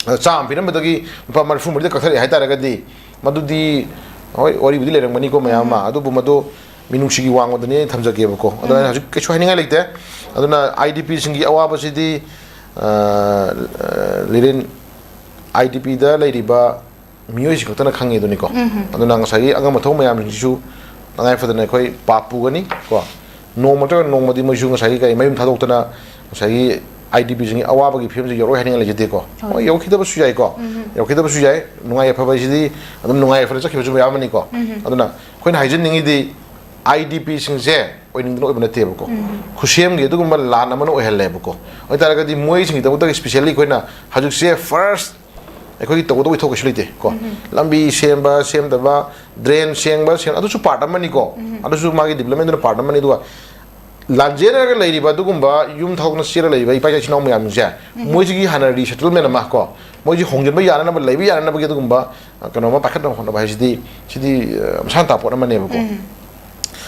ꯑꯗ ꯆꯥꯝꯃ ꯄꯤꯔꯝꯕꯗꯒꯤ ꯂꯨꯄꯥ ꯃꯔꯤꯐꯨ ꯃꯔꯤꯗ ꯀꯛꯊꯔꯛꯑꯦ ꯍꯥꯏꯇꯥꯔꯒꯗꯤ, ꯃꯗꯨꯗꯤ, ꯍꯣꯏ, ꯋꯥꯔꯤꯕꯨꯗꯤ ꯂꯩꯔꯝꯒꯅꯤꯀꯣ ꯃꯌꯥꯝ ꯑꯃ, ꯑꯗꯨꯕꯨ ꯃꯗꯨ ꯃꯤꯅꯨꯡꯁꯤꯒꯤ ꯋꯥꯡꯃꯗꯅꯤ ꯑꯩꯅ ꯊꯝꯖꯒꯦꯕꯀꯣ꯫ ꯑꯗꯣ ꯑꯩꯅ ꯍꯧꯖꯤꯛ ꯀꯩꯁꯨ ꯍꯥꯏꯅꯤꯡꯉꯥꯏ ꯂꯩꯇꯦ꯫ ꯑꯗꯨꯅ IDPꯁꯤꯡꯒꯤ ꯑꯋꯥꯕꯁꯤꯗꯤ, ꯑ, ꯑ, ꯂꯤꯔꯤꯟ, IDPꯗ ꯂꯩꯔꯤꯕ ꯃꯤꯑꯣꯏꯁꯤꯡ ꯈꯛꯇꯅ ꯈꯪꯉꯤꯗꯨꯅꯤꯀꯣ꯫ ꯑꯗꯨꯅ ꯉꯁꯥꯏꯒꯤ ꯑꯉꯝ ꯑꯊꯧ ꯃꯌꯥꯝꯁꯤꯡꯁꯤꯁꯨ ꯇꯉꯥꯏ ꯐꯗꯅ ꯑꯩꯈꯣꯏ ꯄꯥꯞ ꯄꯨꯒꯅꯤ ꯀꯣ꯫ ꯅꯣꯡꯃ ꯅꯠꯇ꯭ꯔꯒ ꯅꯣꯡꯃꯗꯤ ꯃꯣꯏꯁꯨ ꯉꯁꯥꯏꯒꯤ ꯀꯔꯤ ꯃꯌꯨꯝ ꯊꯥꯗꯣꯛꯇꯅ ꯉꯁꯥꯏꯒꯤ IDPꯁꯤꯡꯒꯤ ꯑꯋꯥꯕꯒꯤ ꯐꯤꯕꯝꯁꯤ ꯌꯧꯔꯛꯑꯣꯏ ꯍꯥꯏꯅꯤꯡꯉꯥꯏ ꯂꯩꯖꯗꯦꯀꯣ꯫ ꯍꯣꯏ꯫ ꯍꯣꯏ, ꯌꯧꯈꯤꯗꯕꯁꯨ ꯌꯥꯏꯀꯣ꯫ ꯌꯧꯈꯤꯗꯕꯁꯨ ꯌꯥꯏ꯫ ꯅꯨꯡꯉꯥꯏ ꯌꯥꯏꯐꯕ ꯍꯥꯏꯁꯤꯗꯤ ꯑꯗꯨꯝ ꯅꯨꯡꯉꯥꯏ ꯌꯥꯏꯐꯅ ꯆꯠꯈꯤꯕꯁꯨ ꯃꯌꯥꯝ ꯑꯃꯅꯤꯀꯣ꯫ ꯑꯗꯨꯅ ꯑꯩꯈꯣꯏꯅ ꯍꯥꯏꯖꯅꯤꯡꯉꯤꯗꯤ IDPꯁꯤꯡꯁꯦ ꯑꯣꯏꯅꯤꯡꯗꯅ ꯑꯣꯏꯕ ꯅꯠꯇꯦꯕꯀꯣ꯫ ꯈꯨꯠꯁꯦꯝꯒꯤ ꯑꯗꯨꯒꯨꯝꯕ ꯂꯥꯟ ꯑꯃꯅ ꯑꯣꯏꯍꯜꯂꯦꯕꯀꯣ꯫ ꯑꯣꯏꯇꯥꯔꯒꯗꯤ ꯃꯣꯏꯁꯤꯡꯒꯤꯗꯃꯛꯇ specially ꯑꯩꯈꯣꯏꯅ ꯍꯧꯖꯤꯛꯁꯦ first ꯑꯩꯈꯣꯏꯒꯤ ꯇꯧꯒꯗꯧꯕ ꯊꯕꯛ ꯀꯩꯁꯨ ꯂꯩꯇꯦ ꯀꯣ꯫ ꯂꯝꯕꯤ ꯁꯦꯝꯕ ꯁꯦꯝꯗꯕ, drain ꯁꯦꯡꯕ ꯁꯦꯡ-, ꯑꯗꯨꯁꯨ part ꯑꯃꯅꯤꯀꯣ꯫ ꯑꯗꯨꯁꯨ ꯃꯥꯒꯤ developmentꯗꯨꯅ part ꯑꯃꯅꯤ꯫ ꯑꯗꯨꯒ ꯂꯥꯟꯖꯦꯟꯅꯔꯒ ꯂꯩꯔꯤꯕ ꯑꯗꯨꯒꯨꯝꯕ ꯌꯨꯝ ꯊꯥꯗꯣꯛꯅ ꯆꯦꯜꯂ ꯂꯩꯔꯤꯕ ꯏꯄꯥ ꯏꯆꯤꯟ ꯏꯅꯥꯎ ꯃꯌꯥꯝꯁꯦ, ꯃꯣꯏꯁꯤꯒꯤ ꯍꯥꯟꯅ resettlement ꯑꯃ ꯀꯣ, ꯃꯣꯏꯁꯤ ꯍꯣꯡꯖꯤꯟꯕ ꯌꯥꯅꯅꯕ, ꯂꯩꯕ ꯌꯥꯅꯅꯕꯒꯤ ꯑꯗꯨꯒꯨꯝꯕ, ꯑ, ꯀꯩꯅꯣ ꯑꯃ ꯄꯥꯏꯈꯠꯅꯕ ꯍꯣꯠꯅꯕ ꯍꯥꯏꯁꯤꯗꯤ, ꯁꯤꯗꯤ, ꯑ, ꯃꯁꯥꯅ ꯇꯥꯕ ꯄꯣꯠ ꯑꯃꯅꯦꯕꯀꯣ꯫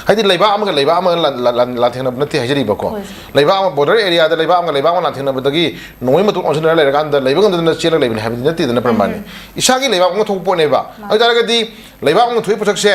ꯍꯥꯏꯗꯤ ꯂꯩꯕꯥꯛ ꯑꯃꯒ ꯂꯩꯕꯥꯛ ꯑꯃꯒ ꯂꯥꯟ-, ꯂꯥꯟ-, ꯂꯥꯟ-, ꯂꯥꯟꯊꯦꯡꯅꯕ ꯅꯠꯇꯦ ꯍꯥꯏꯖꯔꯤꯕꯀꯣ꯫ ꯍꯣꯏ꯫ ꯂꯩꯕꯥꯛ ꯑꯃ, border areaꯗ ꯂꯩꯕꯥꯛ ꯑꯃꯒ ꯂꯩꯕꯥꯛ ꯑꯃ ꯂꯥꯟꯊꯦꯡꯅꯕꯗꯒꯤ ꯅꯣꯡꯃꯩ ꯃꯇꯨꯡ ꯑꯣꯟꯁꯤꯟꯅꯔ ꯂꯩꯔꯀꯥꯟꯗ ꯂꯩꯕ ꯉꯝꯗꯗꯅ ꯆꯦꯜꯂꯒ ꯂꯩꯕꯅꯤ ꯍꯥꯏꯕꯗꯤ ꯅꯠꯇꯦꯗꯅ, ꯄ꯭ꯔꯃꯥꯟꯅꯤ꯫ ꯏꯁꯥꯒꯤ ꯂꯩꯕꯥꯛ ꯑꯃ ꯊꯣꯛꯄ ꯄꯣꯠꯅꯦꯕ꯫ ꯃꯥꯅꯤ꯫ ꯑꯗꯨ ꯑꯣꯏꯇꯥꯔꯒꯗꯤ ꯂꯩꯕꯥꯛ ꯑꯃ ꯊꯣꯛꯏ ꯄꯣꯠꯁꯛꯁꯦ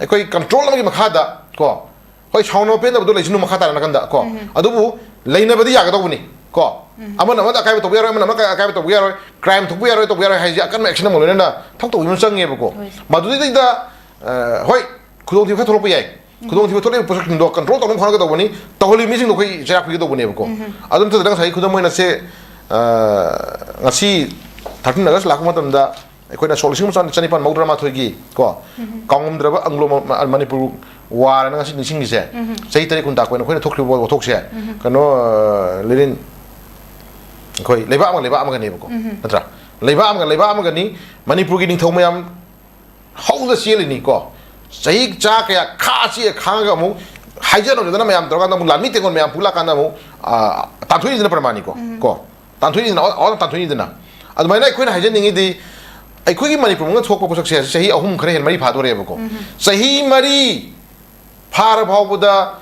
ꯑꯩꯈꯣꯏ control ꯑꯃꯒꯤ ꯃꯈꯥꯗ ꯀꯣ, ꯍꯣꯏ, ꯁꯥꯎꯅꯕ ꯄꯦꯟꯗꯕꯗꯣ ꯂꯩꯁꯅꯨ ꯃꯈꯥ ꯇꯥꯅ ꯅꯥꯀꯟꯗ ꯀꯣ꯫ ꯑꯗꯨꯕꯨ ꯂꯩꯅꯕꯗꯤ ꯌꯥꯒꯗꯧꯕꯅꯤ ꯀꯣ꯫ ꯑꯃꯅ ꯑꯃꯗ ꯑꯀꯥꯏꯕ ꯇꯧꯕ ꯌꯥꯔꯣꯏ, ꯑꯃꯅ ꯑꯃ ꯑꯀꯥꯏꯕ ꯇꯧꯕ ꯌꯥꯔꯣꯏ, crime ꯊꯣꯛꯄ ꯌꯥꯔꯣꯏ, ꯇꯧꯕ ꯌꯥꯔꯣꯏ ꯍꯥꯏꯁꯦ ꯑꯀꯟꯕ action ꯑꯃ ꯂꯣꯏꯅꯅ ꯊꯕꯛ ꯇꯧꯕ ꯑꯃ ꯆꯪꯉꯦꯕꯀꯣ꯫ ꯍꯣꯏ꯫ ꯃꯗꯨꯗꯩꯗ, ꯑ, ꯍꯣꯏ, ꯈꯨꯗꯣꯡꯊꯤꯕ ꯈꯔ ꯊꯣꯛꯂꯛꯄ ꯌꯥꯏ꯫ ꯈꯨꯗꯣꯡꯊꯤꯕ ꯊꯣꯛꯂꯛꯏꯕ ꯄꯣꯠꯁꯛꯁꯤꯡꯗꯣ control ꯇꯧꯅꯕ ꯍꯣꯠꯅꯒꯗꯧꯕꯅꯤ, ꯇꯧꯍꯜꯂꯤꯕ ꯃꯤꯁꯤꯡꯗꯣ ꯑꯩꯈꯣꯏ ꯆꯩꯔꯥꯛ ꯄꯤꯒꯗꯧꯕꯅꯦꯕꯀꯣ꯫ ꯑꯗꯨ ꯅꯠꯇꯗꯅ ꯉꯁꯥꯏꯒꯤ ꯈꯨꯗꯝ ꯑꯣꯏꯅ ꯁꯦ, ꯑ, ꯉꯁꯤ thirteen August ꯂꯥꯛꯄ ꯃꯇꯝꯗ ꯑꯩꯈꯣꯏꯅ ꯁꯣꯛ ꯂꯤꯁꯤꯡ ꯑꯃ ꯆꯅꯤꯄꯥꯟ ꯃꯧꯗ꯭ꯔꯥ ꯃꯥꯊꯣꯏꯒꯤ ꯀꯣ, ꯀꯥꯎꯉꯝꯗ꯭ꯔꯕ ꯑꯪꯒ꯭ꯂꯣ ꯃ-, ꯃ-, ꯃꯅꯤꯄꯨꯔ ꯋꯥꯔꯅ ꯉꯁꯤ ꯅꯤꯡꯁꯤꯡꯉꯤꯁꯦ, ꯆꯍꯤ ꯇꯔꯦꯠ ꯀꯨꯟ ꯇꯥꯛꯄ ꯑꯩꯈꯣꯏꯅ ꯊꯣꯛꯈꯤꯕ ꯋꯥꯊꯣꯛꯁꯦ, ꯀꯩꯅꯣ, ꯑ, ꯂꯤꯔꯤꯟ, ꯑꯩꯈꯣꯏ ꯂꯩꯕꯥꯛ ꯑꯃꯒ ꯂꯩꯕꯥꯛ ꯑꯃꯒꯅꯦꯕꯀꯣ, ꯅꯠꯇ꯭ꯔꯥ? ꯂꯩꯕꯥꯛ ꯑꯃꯒ ꯂꯩꯕꯥꯛ ꯑꯃꯒꯅꯤ, ꯃꯅꯤꯄꯨꯔꯒꯤ ꯅꯤꯡꯊꯧ ꯃꯌꯥꯝ ꯍꯧꯗ ꯆꯦꯜꯂꯤꯅꯤꯀꯣ꯫ ꯆꯍꯤ ꯆꯥ ꯀꯌꯥ ꯈꯥ ꯆꯦ ꯈꯥꯡꯉꯒ ꯑꯃꯨꯛ ꯍꯥꯏꯖ ꯅꯧꯖꯗꯅ ꯃꯌꯥꯝ ꯇꯧꯔꯀꯥꯟꯗ ꯑꯃꯨꯛ ꯂꯥꯟꯃꯤ ꯇꯦꯡꯒꯣꯜ ꯃꯌꯥꯝ ꯄꯨꯂꯛꯀꯥꯟꯗ ꯑꯃꯨꯛ, ꯑ, ꯇꯥꯟꯊꯣꯛꯏꯗꯅ ꯄ꯭ꯔꯃꯥꯅꯤꯀꯣ꯫ ꯎꯝ꯫ ꯀꯣ? ꯇꯥꯟꯊꯣꯛꯏꯗꯅ, ꯑꯋꯥ-, ꯑꯋꯥ ꯇꯥꯟꯊꯣꯛꯏꯗꯅ꯫ ꯑꯗꯨꯃꯥꯏꯅ ꯑꯩꯈꯣꯏꯅ ꯍꯥꯏꯖꯅꯤꯡꯉꯤꯗꯤ, ꯑꯩꯈꯣꯏꯒꯤ ꯃꯅꯤꯄꯨꯔ ꯃꯅꯨꯡꯗ ꯊꯣꯛꯄ ꯄꯣꯠꯁꯛꯁꯦ ꯆꯍꯤ ꯑꯍꯨꯝ ꯈꯔ ꯍꯦꯟꯅ ꯃꯔꯤ ꯐꯥꯗꯣꯔꯦꯕꯀꯣ꯫ ꯎꯝ꯫ ꯆꯍꯤ ꯃꯔꯤ ꯐꯥꯔ ꯐꯥꯎꯕꯗ,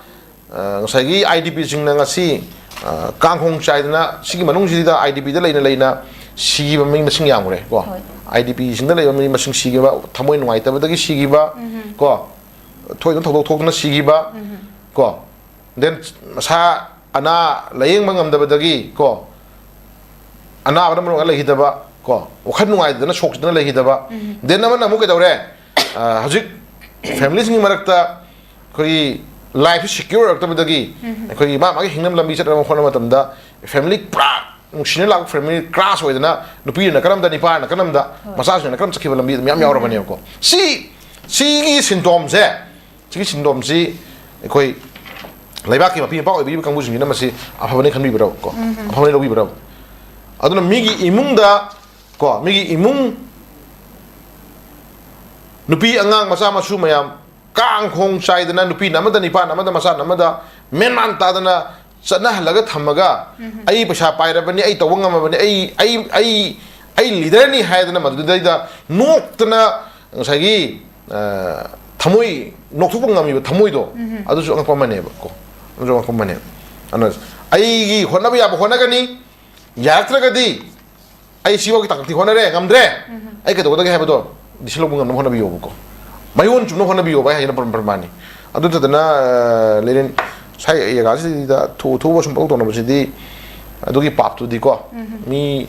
ꯑ, ꯉꯁꯥꯏꯒꯤ IDPꯁꯤꯡꯅ ꯉꯁꯤ, ꯑ, ꯀꯥꯡꯈꯣꯡ ꯆꯥꯏꯗꯅ ꯁꯤꯒꯤ ꯃꯅꯨꯡꯁꯤꯗ IDPꯗ ꯂꯩꯅ ꯂꯩꯅ ꯁꯤꯈꯤꯕ ꯃꯤ ꯃꯁꯤꯡ ꯌꯥꯝꯈ꯭ꯔꯦ ꯀꯣ꯫ ꯍꯣꯏ꯫ IDPꯁꯤꯡꯗ ꯂꯩꯕ ꯃꯤ ꯃꯁꯤꯡ ꯁꯤꯈꯤꯕ, ꯊꯃꯣꯏ ꯅꯨꯡꯉꯥꯏꯇꯕꯗꯒꯤ ꯁꯤꯈꯤꯕ, ꯎꯝ꯫ ꯀꯣ, ꯊꯣꯏꯗꯅ ꯊꯧꯗꯣꯛ ꯊꯣꯛꯇꯅ ꯁꯤꯈꯤꯕ, ꯎꯝ꯫ ꯀꯣ, then ꯃꯁꯥ ꯑꯅꯥ ꯂꯥꯌꯦꯡꯕ ꯉꯝꯗꯕꯗꯒꯤ ꯀꯣ, ꯑꯅꯥꯕꯅ ꯃꯔꯝ ꯑꯣꯏꯔꯒ ꯂꯩꯈꯤꯗꯕ ꯀꯣ, ꯋꯥꯈꯜ ꯅꯨꯡꯉꯥꯏꯇꯗꯅ ꯁꯣꯛꯇꯅ ꯂꯩꯈꯤꯗꯕ, ꯎꯝ꯫ Then ꯑꯃꯅ ꯑꯃꯨꯛ ꯀꯩꯗꯧꯔꯦ? ꯑ, ꯍꯧꯖꯤꯛ familyꯁꯤꯡꯒꯤ ꯃꯔꯛꯇ ꯑꯩꯈꯣꯏꯒꯤ lifeꯁꯤ secure ꯑꯣꯏꯔꯛꯇꯕꯗꯒꯤ, ꯎꯝ꯫ ꯑꯩꯈꯣꯏꯒꯤ ꯃꯥ ꯃꯥꯒꯤ ꯍꯤꯡꯅꯕ ꯂꯝꯕꯤ ꯆꯠꯅꯕ ꯍꯣꯠꯅꯕ ꯃꯇꯝꯗ family ꯄꯨꯔꯥ ꯅꯨꯡꯁꯤꯅ ꯂꯥꯛꯄ family crash ꯑꯣꯏꯗꯅ ꯅꯨꯄꯤꯅ ꯀꯔꯝꯗ, ꯅꯤꯄꯥꯅ ꯀꯔꯝꯗ, ꯍꯣꯏ꯫ ꯃꯆꯥꯁꯤꯡꯅ ꯀꯔꯝ ꯆꯠꯈꯤꯕ ꯂꯝꯕꯤ ꯑꯗꯨꯝ ꯃꯌꯥꯝ ꯎꯝ꯫ ꯌꯥꯎꯔꯕꯅꯦꯕꯀꯣ꯫ ꯁꯤ, ꯁꯤꯒꯤ symptomꯁꯦ, ꯁꯤꯒꯤ symptomꯁꯤ ꯑꯩꯈꯣꯏ ꯂꯩꯕꯥꯛꯀꯤ ꯃꯄꯤ ꯃꯄꯥ ꯑꯣꯏꯕꯤꯔꯤꯕ ꯀꯥꯡꯕꯨꯁꯤꯡꯁꯤꯅ ꯃꯁꯤ ꯑꯐꯕꯅꯤ ꯈꯟꯕꯤꯕ꯭ꯔꯕ ꯀꯣ? ꯎꯝ꯫ ꯑꯐꯕꯅꯤ ꯂꯧꯕꯤꯕ꯭ꯔꯕ? ꯑꯗꯨꯅ ꯃꯤꯒꯤ ꯏꯃꯨꯡꯗ ꯀꯣ, ꯃꯤꯒꯤ ꯏꯃꯨꯡ ꯅꯨꯄꯤ ꯑꯉꯥꯡ ꯃꯆꯥ ꯃꯁꯨ ꯃꯌꯥꯝ ꯀꯥꯡꯈꯣꯡ ꯆꯥꯏꯗꯅ ꯅꯨꯄꯤꯅ ꯑꯃꯗ, ꯅꯤꯄꯥꯅ ꯑꯃꯗ, ꯃꯆꯥꯅ ꯑꯃꯗ ꯃꯦꯟꯃꯥꯟ ꯇꯥꯗꯅ ꯆꯠꯅꯍꯜꯂꯒ ꯊꯝꯃꯒ, ꯎꯝ꯫ "ꯑꯩ ꯄꯩꯁꯥ ꯄꯥꯏꯔꯕꯅꯤ, ꯑꯩ ꯇꯧꯕ ꯉꯝꯃꯕꯅꯤ, ꯑꯩ, ꯑꯩ, ꯑꯩ, ꯑꯩ leaderꯅꯤ" ꯍꯥꯏꯗꯅ ꯃꯗꯨꯗꯩꯗ ꯅꯣꯛꯇꯅ ꯉꯁꯥꯏꯒꯤ, ꯑ, ꯊꯃꯣꯏ, ꯅꯣꯛꯊꯣꯛꯄ ꯉꯝꯃꯤꯕ ꯊꯃꯣꯏꯗꯣ, ꯎꯝ꯫ ꯑꯗꯨꯁꯨ ꯑꯉꯛꯄ ꯑꯃꯅꯦꯕ ꯀꯣ, ꯑꯗꯨꯁꯨ ꯑꯉꯛꯄ ꯑꯃꯅꯦꯕ꯫ ꯑꯗꯨꯅ ꯑꯩꯒꯤ ꯍꯣꯠꯅꯕ ꯌꯥꯕ ꯍꯣꯠꯅꯒꯅꯤ, ꯌꯥꯔꯛꯇ꯭ꯔꯒꯗꯤ ꯑꯩ ꯁꯤꯐꯥꯎꯒꯤ ꯇꯥꯡꯀꯛꯇꯤ ꯍꯣꯠꯅꯔꯦ, ꯉꯝꯗ꯭ꯔꯦ, ꯎꯝ꯫ ꯑꯩ ꯀꯩꯗꯧꯒꯗꯒꯦ ꯍꯥꯏꯕꯗꯣ decision ꯂꯧꯕ ꯉꯝꯅꯕ ꯍꯣꯠꯅꯕꯤꯌꯣꯕꯀꯣ, ꯃꯌꯣꯟ ꯆꯨꯝꯅꯕ ꯍꯣꯠꯅꯕꯤꯌꯣꯕ꯫ ꯑꯩ ꯍꯥꯏꯁꯤꯅ ꯄ꯭ꯔ-, ꯄ꯭ꯔꯃꯥꯟꯅꯤ꯫ ꯑꯗꯨ ꯅꯠꯇꯗꯅ, ꯑ, ꯂꯩꯔꯦꯟ ꯁ꯭ꯋꯥꯏ ꯖꯒꯥꯁꯤꯗ ꯊꯨ-, ꯊꯨꯕ ꯁꯨꯝ ꯄꯪꯇꯧ ꯇꯧꯅꯕꯁꯤꯗꯤ ꯑꯗꯨꯒꯤ ꯄꯥꯞꯇꯨꯗꯤꯀꯣ, ꯎꯝ꯫ ꯃꯤ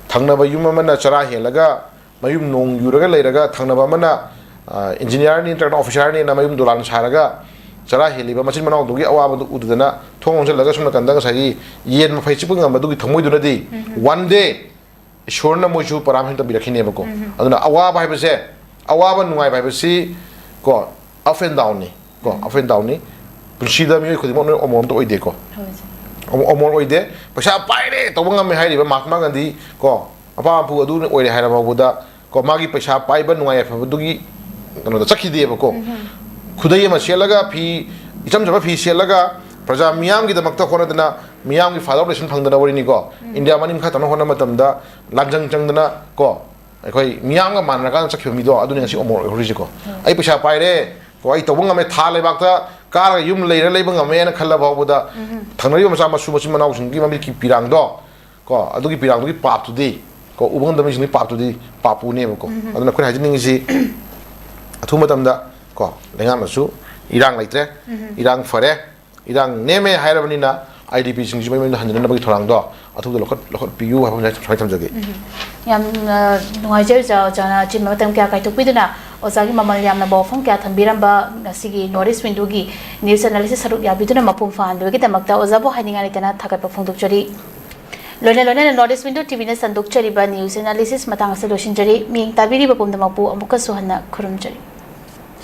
ꯊꯪꯅꯕ ꯌꯨꯝ ꯑꯃꯅ ꯆꯔꯥ ꯍꯦꯜꯂꯒ ꯃꯌꯨꯝ ꯅꯣꯡ ꯌꯨꯔꯒ ꯂꯩꯔꯒ ꯊꯪꯅꯕ ꯑꯃꯅ, ꯑ, engineerꯅꯤ ꯅꯠꯇ꯭ꯔꯒꯅ officerꯅꯦꯅ ꯃꯌꯨꯝ ꯗꯣꯂꯥꯟ ꯁꯥꯔꯒ ꯆꯔꯥ ꯍꯦꯜꯂꯤꯕ ꯃꯆꯤꯟ ꯃꯅꯥꯎꯗꯨꯒꯤ ꯑꯋꯥꯕꯗꯨ ꯎꯗꯗꯅ ꯊꯣꯡ ꯂꯣꯟꯁꯤꯜꯂꯒ ꯁꯣꯝ ꯅꯥꯀꯟꯗ ꯉꯁꯥꯏꯒꯤ ꯌꯦꯟ ꯃꯐꯩ ꯆꯤꯛꯄ ꯉꯝꯕꯗꯨꯒꯤ ꯊꯃꯣꯏꯗꯨꯅꯗꯤ ꯎꯝ꯫ One day ꯏꯁꯣꯔꯅ ꯃꯣꯏꯁꯨ ꯄꯔꯥꯃꯦꯁꯟ ꯇꯝꯕꯤꯔꯛꯈꯤꯅꯦꯕꯀꯣ꯫ ꯎꯝ꯫ ꯑꯗꯨꯅ ꯑꯋꯥꯕ ꯍꯥꯏꯕꯁꯦ, ꯑꯋꯥꯕ ꯅꯨꯡꯉꯥꯏꯕ ꯍꯥꯏꯕꯁꯤ ꯀꯣ, up and downꯅꯤ ꯀꯣ, ꯎꯝ꯫ Up and downꯅꯤ꯫ ꯄꯨꯟꯁꯤꯗ ꯃꯤꯑꯣꯏ ꯈꯨꯗꯤꯡꯃꯛ ꯂꯣꯏ ꯑꯃꯣꯟ ꯑꯝꯇ ꯑꯣꯏꯗꯦꯀꯣ꯫ ꯍꯣꯏ, ꯏꯆꯦ꯫ ꯑꯃꯣ-, ꯑꯃꯣꯟ ꯑꯣꯏꯗꯦ꯫ ꯄꯩꯁꯥ ꯄꯥꯏꯔꯦ, ꯇꯧꯕ ꯉꯝꯃꯦ ꯍꯥꯏꯔꯤꯕ ꯃꯍꯥꯇꯃꯥ ꯒꯥꯟꯙꯤ ꯀꯣ, ꯃꯄꯥ ꯃꯄꯨ ꯑꯗꯨ ꯑꯣꯏꯔꯦ ꯍꯥꯏꯔ ꯐꯥꯎꯕꯗ ꯀꯣ, ꯃꯥꯒꯤ ꯄꯩꯁꯥ ꯄꯥꯏꯕ ꯅꯨꯡꯉꯥꯏ ꯌꯥꯏꯐꯕꯗꯨꯒꯤ ꯀꯩꯅꯣꯗ ꯆꯠꯈꯤꯗꯦꯕꯀꯣ꯫ ꯎꯝ꯫ ꯈꯨꯗꯩ ꯑꯃ ꯁꯦꯠꯂꯒ ꯐꯤ, ꯏꯆꯝ ꯆꯝꯕ ꯐꯤ ꯁꯦꯠꯂꯒ ꯄ꯭ꯔꯖꯥ ꯃꯤꯌꯥꯝꯒꯤꯗꯃꯛꯇ ꯍꯣꯠꯅꯗꯅ, ꯃꯤꯌꯥꯝꯒꯤ ꯐꯥꯗꯔ ꯂꯩꯁꯟ ꯐꯪꯗꯅ ꯋꯥꯔꯤꯅꯤꯀꯣ, ꯏꯟꯗꯤꯌꯥ ꯃꯅꯤꯡ ꯃꯈꯥ ꯇꯧꯅ ꯍꯣꯠꯅꯕ ꯃꯇꯝꯗ ꯂꯥꯟꯖꯪ ꯆꯪꯗꯅ ꯀꯣ, ꯑꯩꯈꯣꯏ ꯃꯤꯌꯥꯝꯒ ꯃꯥꯟꯅꯔꯀꯥꯟꯗ ꯆꯠꯈꯤꯕ ꯃꯤꯗꯣ, ꯑꯗꯨꯅꯤ ꯉꯁꯤ ꯑꯃꯣꯔ ꯑꯣꯏꯍꯧꯔꯤꯁꯤꯀꯣ꯫ ꯑꯩ ꯄꯩꯁꯥ ꯄꯥꯏꯔꯦ ꯀꯣ, ꯑꯩ ꯇꯧꯕ ꯉꯝꯃꯦ, ꯊꯥ ꯂꯩꯕꯥꯛꯇ ꯀꯥꯔꯒ ꯌꯨꯝ ꯂꯩꯔ ꯂꯩꯕ ꯉꯝꯃꯦꯅ ꯈꯜꯂ ꯐꯥꯎꯕꯗ, ꯊꯪꯅꯔꯤꯕ ꯃꯆꯥ ꯃꯁꯨ ꯃꯆꯤꯟ ꯃꯅꯥꯎꯁꯤꯡꯒꯤ ꯃꯃꯤꯠꯀꯤ ꯄꯤꯔꯥꯡꯗꯣ ꯀꯣ, ꯑꯗꯨꯒꯤ ꯄꯤꯔꯥꯡꯗꯨꯒꯤ ꯄꯥꯞꯇꯨꯗꯤ ꯀꯣ, ꯎꯕ ꯉꯝꯗꯕ ꯃꯤꯁꯤꯡꯒꯤ ꯄꯥꯞꯇꯨꯗꯤ ꯄꯥꯞꯄꯨꯅꯦꯕꯀꯣ꯫ ꯑꯗꯨꯅ ꯑꯩꯈꯣꯏꯅ ꯍꯥꯏꯖꯅꯤꯡꯉꯤꯁꯤ, ꯑꯊꯨꯕ ꯃꯇꯝꯗ ꯀꯣ, ꯂꯩꯉꯥꯛꯅꯁꯨ ꯏꯔꯥꯡ ꯂꯩꯇ꯭ꯔꯦ, ꯏꯔꯥꯡ ꯐꯔꯦ, ꯏꯔꯥꯡ ꯅꯦꯝꯃꯦ ꯍꯥꯏꯔꯕꯅꯤꯅ, ꯑꯥꯏ ꯗꯤ ꯄꯤꯁꯤꯡꯁꯤ ꯃꯌꯨꯝꯗ ꯍꯟꯖꯤꯟꯅꯅꯕꯒꯤ ꯊꯧꯔꯥꯡꯗꯣ ꯑꯊꯨꯕꯗ ꯂꯧꯈꯠ-, ꯂꯧꯈꯠꯄꯤꯌꯨ ꯍꯥꯏꯕ ꯑꯃ ꯁꯨꯃꯥꯏꯅ ꯊꯝꯖꯒꯦ꯫ ꯌꯥꯝꯅ ꯅꯨꯡꯉꯥꯏꯖꯔꯦ, ꯑꯣꯖꯥ, ꯑꯣꯖꯥꯅ ꯑꯆꯤꯟꯕ ꯃꯇꯝ ꯀꯌꯥ ꯀꯥꯏꯊꯣꯛꯄꯤꯗꯨꯅ ꯑꯣꯖꯥꯒꯤ ꯃꯃꯜ ꯌꯥꯝꯂꯕ ꯋꯥꯐꯝ ꯀꯌꯥ ꯊꯝꯕꯤꯔꯝꯕ ꯉꯁꯤꯒꯤ North East Window-ꯒꯤ news analysis ꯁꯔꯨꯛ ꯌꯥꯕꯤꯗꯨꯅ ꯃꯄꯨꯡ ꯐꯥꯍꯟꯕꯤꯕꯒꯤꯗꯃꯛꯇ ꯑꯣꯖꯥꯕꯨ ꯍꯥꯏꯅꯤꯡꯉꯥꯏ ꯂꯩꯇꯅ ꯊꯥꯒꯠꯄ ꯐꯣꯡꯗꯣꯛꯆꯔꯤ꯫ ꯂꯣꯏꯅ ꯂꯣꯏꯅꯅ North East Window T V-ꯅ ꯁꯟꯗꯣꯛꯆꯔꯤꯕ news analysis ꯃꯇꯥꯡ ꯑꯁꯤꯗ ꯂꯣꯏꯁꯤꯟꯖꯔꯤ꯫ ꯃꯤꯠꯌꯦꯡ ꯇꯥꯕꯤꯔꯤꯕ ꯄꯨꯝꯅꯃꯛꯄꯨ ꯑꯃꯨꯛꯀꯁꯨ ꯍꯟꯅ ꯈꯨꯔꯨꯝꯖꯔꯤ꯫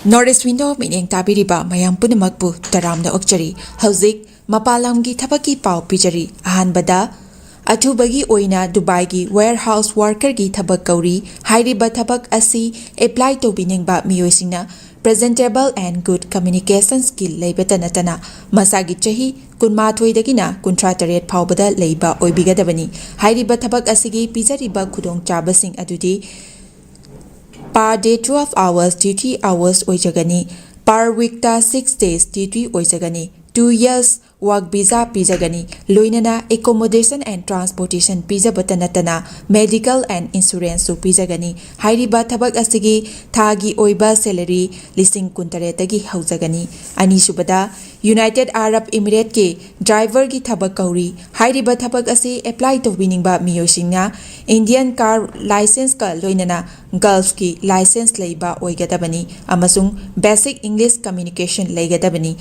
North East Window ꯃꯤꯠꯌꯦꯡ ꯇꯥꯕꯤꯔꯤꯕ ꯃꯌꯥꯝ ꯄꯨꯝꯅꯃꯛꯄꯨ ꯇꯔꯥꯝꯅ ꯑꯣꯛꯆꯔꯤ꯫ ꯍꯧꯖꯤꯛ ꯃꯄꯥꯟ ꯂꯝꯒꯤ ꯊꯕꯛꯀꯤ ꯄꯥꯎ ꯄꯤꯖꯔꯤ꯫ ꯑꯍꯥꯟꯕꯗ, ꯑꯊꯨꯕꯒꯤ ꯑꯣꯏꯅ ꯗꯨꯕꯥꯏꯒꯤ warehouse worker-ꯒꯤ ꯊꯕꯛ ꯀꯧꯔꯤ꯫ ꯍꯥꯏꯔꯤꯕ ꯊꯕꯛ ꯑꯁꯤ apply ꯇꯧꯕꯤꯅꯤꯡꯕ ꯃꯤꯑꯣꯏꯁꯤꯡꯅ presentable and good communication skill ꯂꯩꯕꯇ ꯅꯠꯇꯅ ꯃꯁꯥꯒꯤ ꯆꯍꯤ ꯀꯨꯟꯃꯥꯊꯣꯏꯗꯒꯤꯅ ꯀꯨꯟꯊ꯭ꯔꯥ ꯇꯔꯦꯠ ꯐꯥꯎꯕꯗ ꯂꯩꯕ ꯑꯣꯏꯕꯤꯒꯗꯕꯅꯤ꯫ ꯍꯥꯏꯔꯤꯕ ꯊꯕꯛ ꯑꯁꯤꯒꯤ ꯄꯤꯖꯔꯤꯕ ꯈꯨꯗꯣꯡꯆꯥꯕꯁꯤꯡ ꯑꯗꯨꯗꯤ per day twelve hours duty hours ꯑꯣꯏꯖꯒꯅꯤ꯫ Per week-ꯇ six days duty ꯑꯣꯏꯖꯒꯅꯤ꯫ Two years work visa ꯄꯤꯖꯒꯅꯤ꯫ ꯂꯣꯏꯅꯅ accommodation and transportation ꯄꯤꯖꯕꯇ ꯅꯠꯇꯅ medical and insurance-ꯁꯨ ꯄꯤꯖꯒꯅꯤ꯫ ꯍꯥꯏꯔꯤꯕ ꯊꯕꯛ ꯑꯁꯤꯒꯤ ꯊꯥꯒꯤ ꯑꯣꯏꯕ salary ꯂꯤꯁꯤꯡ ꯀꯨꯟꯇꯔꯦꯠꯇꯒꯤ ꯍꯧꯖꯒꯅꯤ꯫ ꯑꯅꯤꯁꯨꯕꯗ, United Arab Emirates-ꯀꯤ driver-ꯒꯤ ꯊꯕꯛ ꯀꯧꯔꯤ꯫ ꯍꯥꯏꯔꯤꯕ ꯊꯕꯛ ꯑꯁꯤ apply ꯇꯧꯕꯤꯅꯤꯡꯕ ꯃꯤꯑꯣꯏꯁꯤꯡꯅ Indian car license-ꯀ ꯂꯣꯏꯅꯅ Gulf-ꯀꯤ license ꯂꯩꯕ ꯑꯣꯏꯒꯗꯕꯅꯤ ꯑꯃꯁꯨꯡ basic English communication ꯂꯩꯒꯗꯕꯅꯤ꯫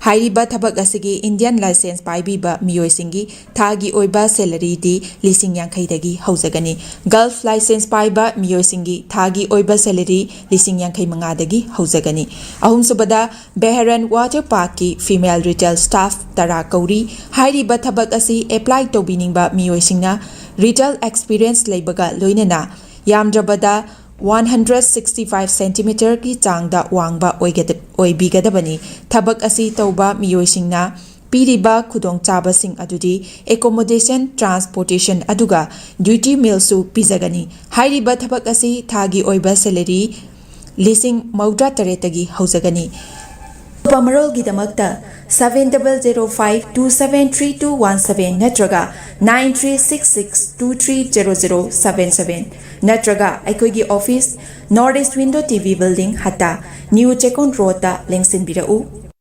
ꯍꯥꯏꯔꯤꯕ ꯊꯕꯛ ꯑꯁꯤꯒꯤ Indian license ꯄꯥꯏꯕꯤꯕ ꯃꯤꯑꯣꯏꯁꯤꯡꯒꯤ ꯊꯥꯒꯤ ꯑꯣꯏꯕ salary-ꯗꯤ ꯂꯤꯁꯤꯡ ꯌꯥꯡꯈꯩꯗꯒꯤ ꯍꯧꯖꯒꯅꯤ꯫ Gulf license ꯄꯥꯏꯕ ꯃꯤꯑꯣꯏꯁꯤꯡꯒꯤ ꯊꯥꯒꯤ ꯑꯣꯏꯕ salary ꯂꯤꯁꯤꯡ ꯌꯥꯡꯈꯩ ꯃꯉꯥꯗꯒꯤ ꯍꯧꯖꯒꯅꯤ꯫ ꯑꯍꯨꯝꯁꯨꯕꯗ, Bahrain Water Park-ꯀꯤ female retail staff ꯇꯔꯥ ꯀꯧꯔꯤ꯫ ꯍꯥꯏꯔꯤꯕ ꯊꯕꯛ ꯑꯁꯤ apply ꯇꯧꯕꯤꯅꯤꯡꯕ ꯃꯤꯑꯣꯏꯁꯤꯡꯅ retail experience ꯂꯩꯕꯒ ꯂꯣꯏꯅꯅ ꯌꯥꯝꯗ꯭ꯔꯕꯗ ꯋꯥꯟ ꯍꯟꯗ꯭ꯔꯦꯠ ꯁꯤꯛꯁꯇꯤ ꯐꯥꯏꯚ ꯁꯦꯟꯇꯤꯃꯤꯇꯔꯒꯤ ꯆꯥꯡꯗ ꯋꯥꯡꯕ ꯑꯣꯏꯒꯗ- ꯑꯣꯏꯕꯤꯒꯗꯕꯅꯤ꯫ ꯊꯕꯛ ꯑꯁꯤ ꯇꯧꯕ ꯃꯤꯑꯣꯏꯁꯤꯡꯅ ꯄꯤꯔꯤꯕ ꯈꯨꯗꯣꯡꯆꯥꯕꯁꯤꯡ ꯑꯗꯨꯗꯤ accommodation, transportation ꯑꯗꯨꯒ duty mealꯁꯨ ꯄꯤꯖꯒꯅꯤ꯫ ꯍꯥꯏꯔꯤꯕ ꯊꯕꯛ ꯑꯁꯤ ꯊꯥꯒꯤ ꯑꯣꯏꯕ salary ꯂꯤꯁꯤꯡ ꯃꯧꯗ꯭ꯔꯥ ꯇꯔꯦꯠꯇꯒꯤ ꯍꯧꯖꯒꯅꯤ꯫ ꯑꯀꯨꯞꯄ ꯃꯔꯣꯜꯒꯤꯗꯃꯛꯇ seven double zero five two seven three two one seven ꯅꯠꯇ꯭ꯔꯒ nine three six six two three zero zero seven seven ꯅꯠꯇ꯭ꯔꯒ ꯑꯩꯈꯣꯏꯒꯤ office, North East Window T V Building, ꯍꯠꯇꯥ, New Chekon Roadꯇ ꯂꯦꯡꯁꯤꯟꯕꯤꯔꯛꯎ꯫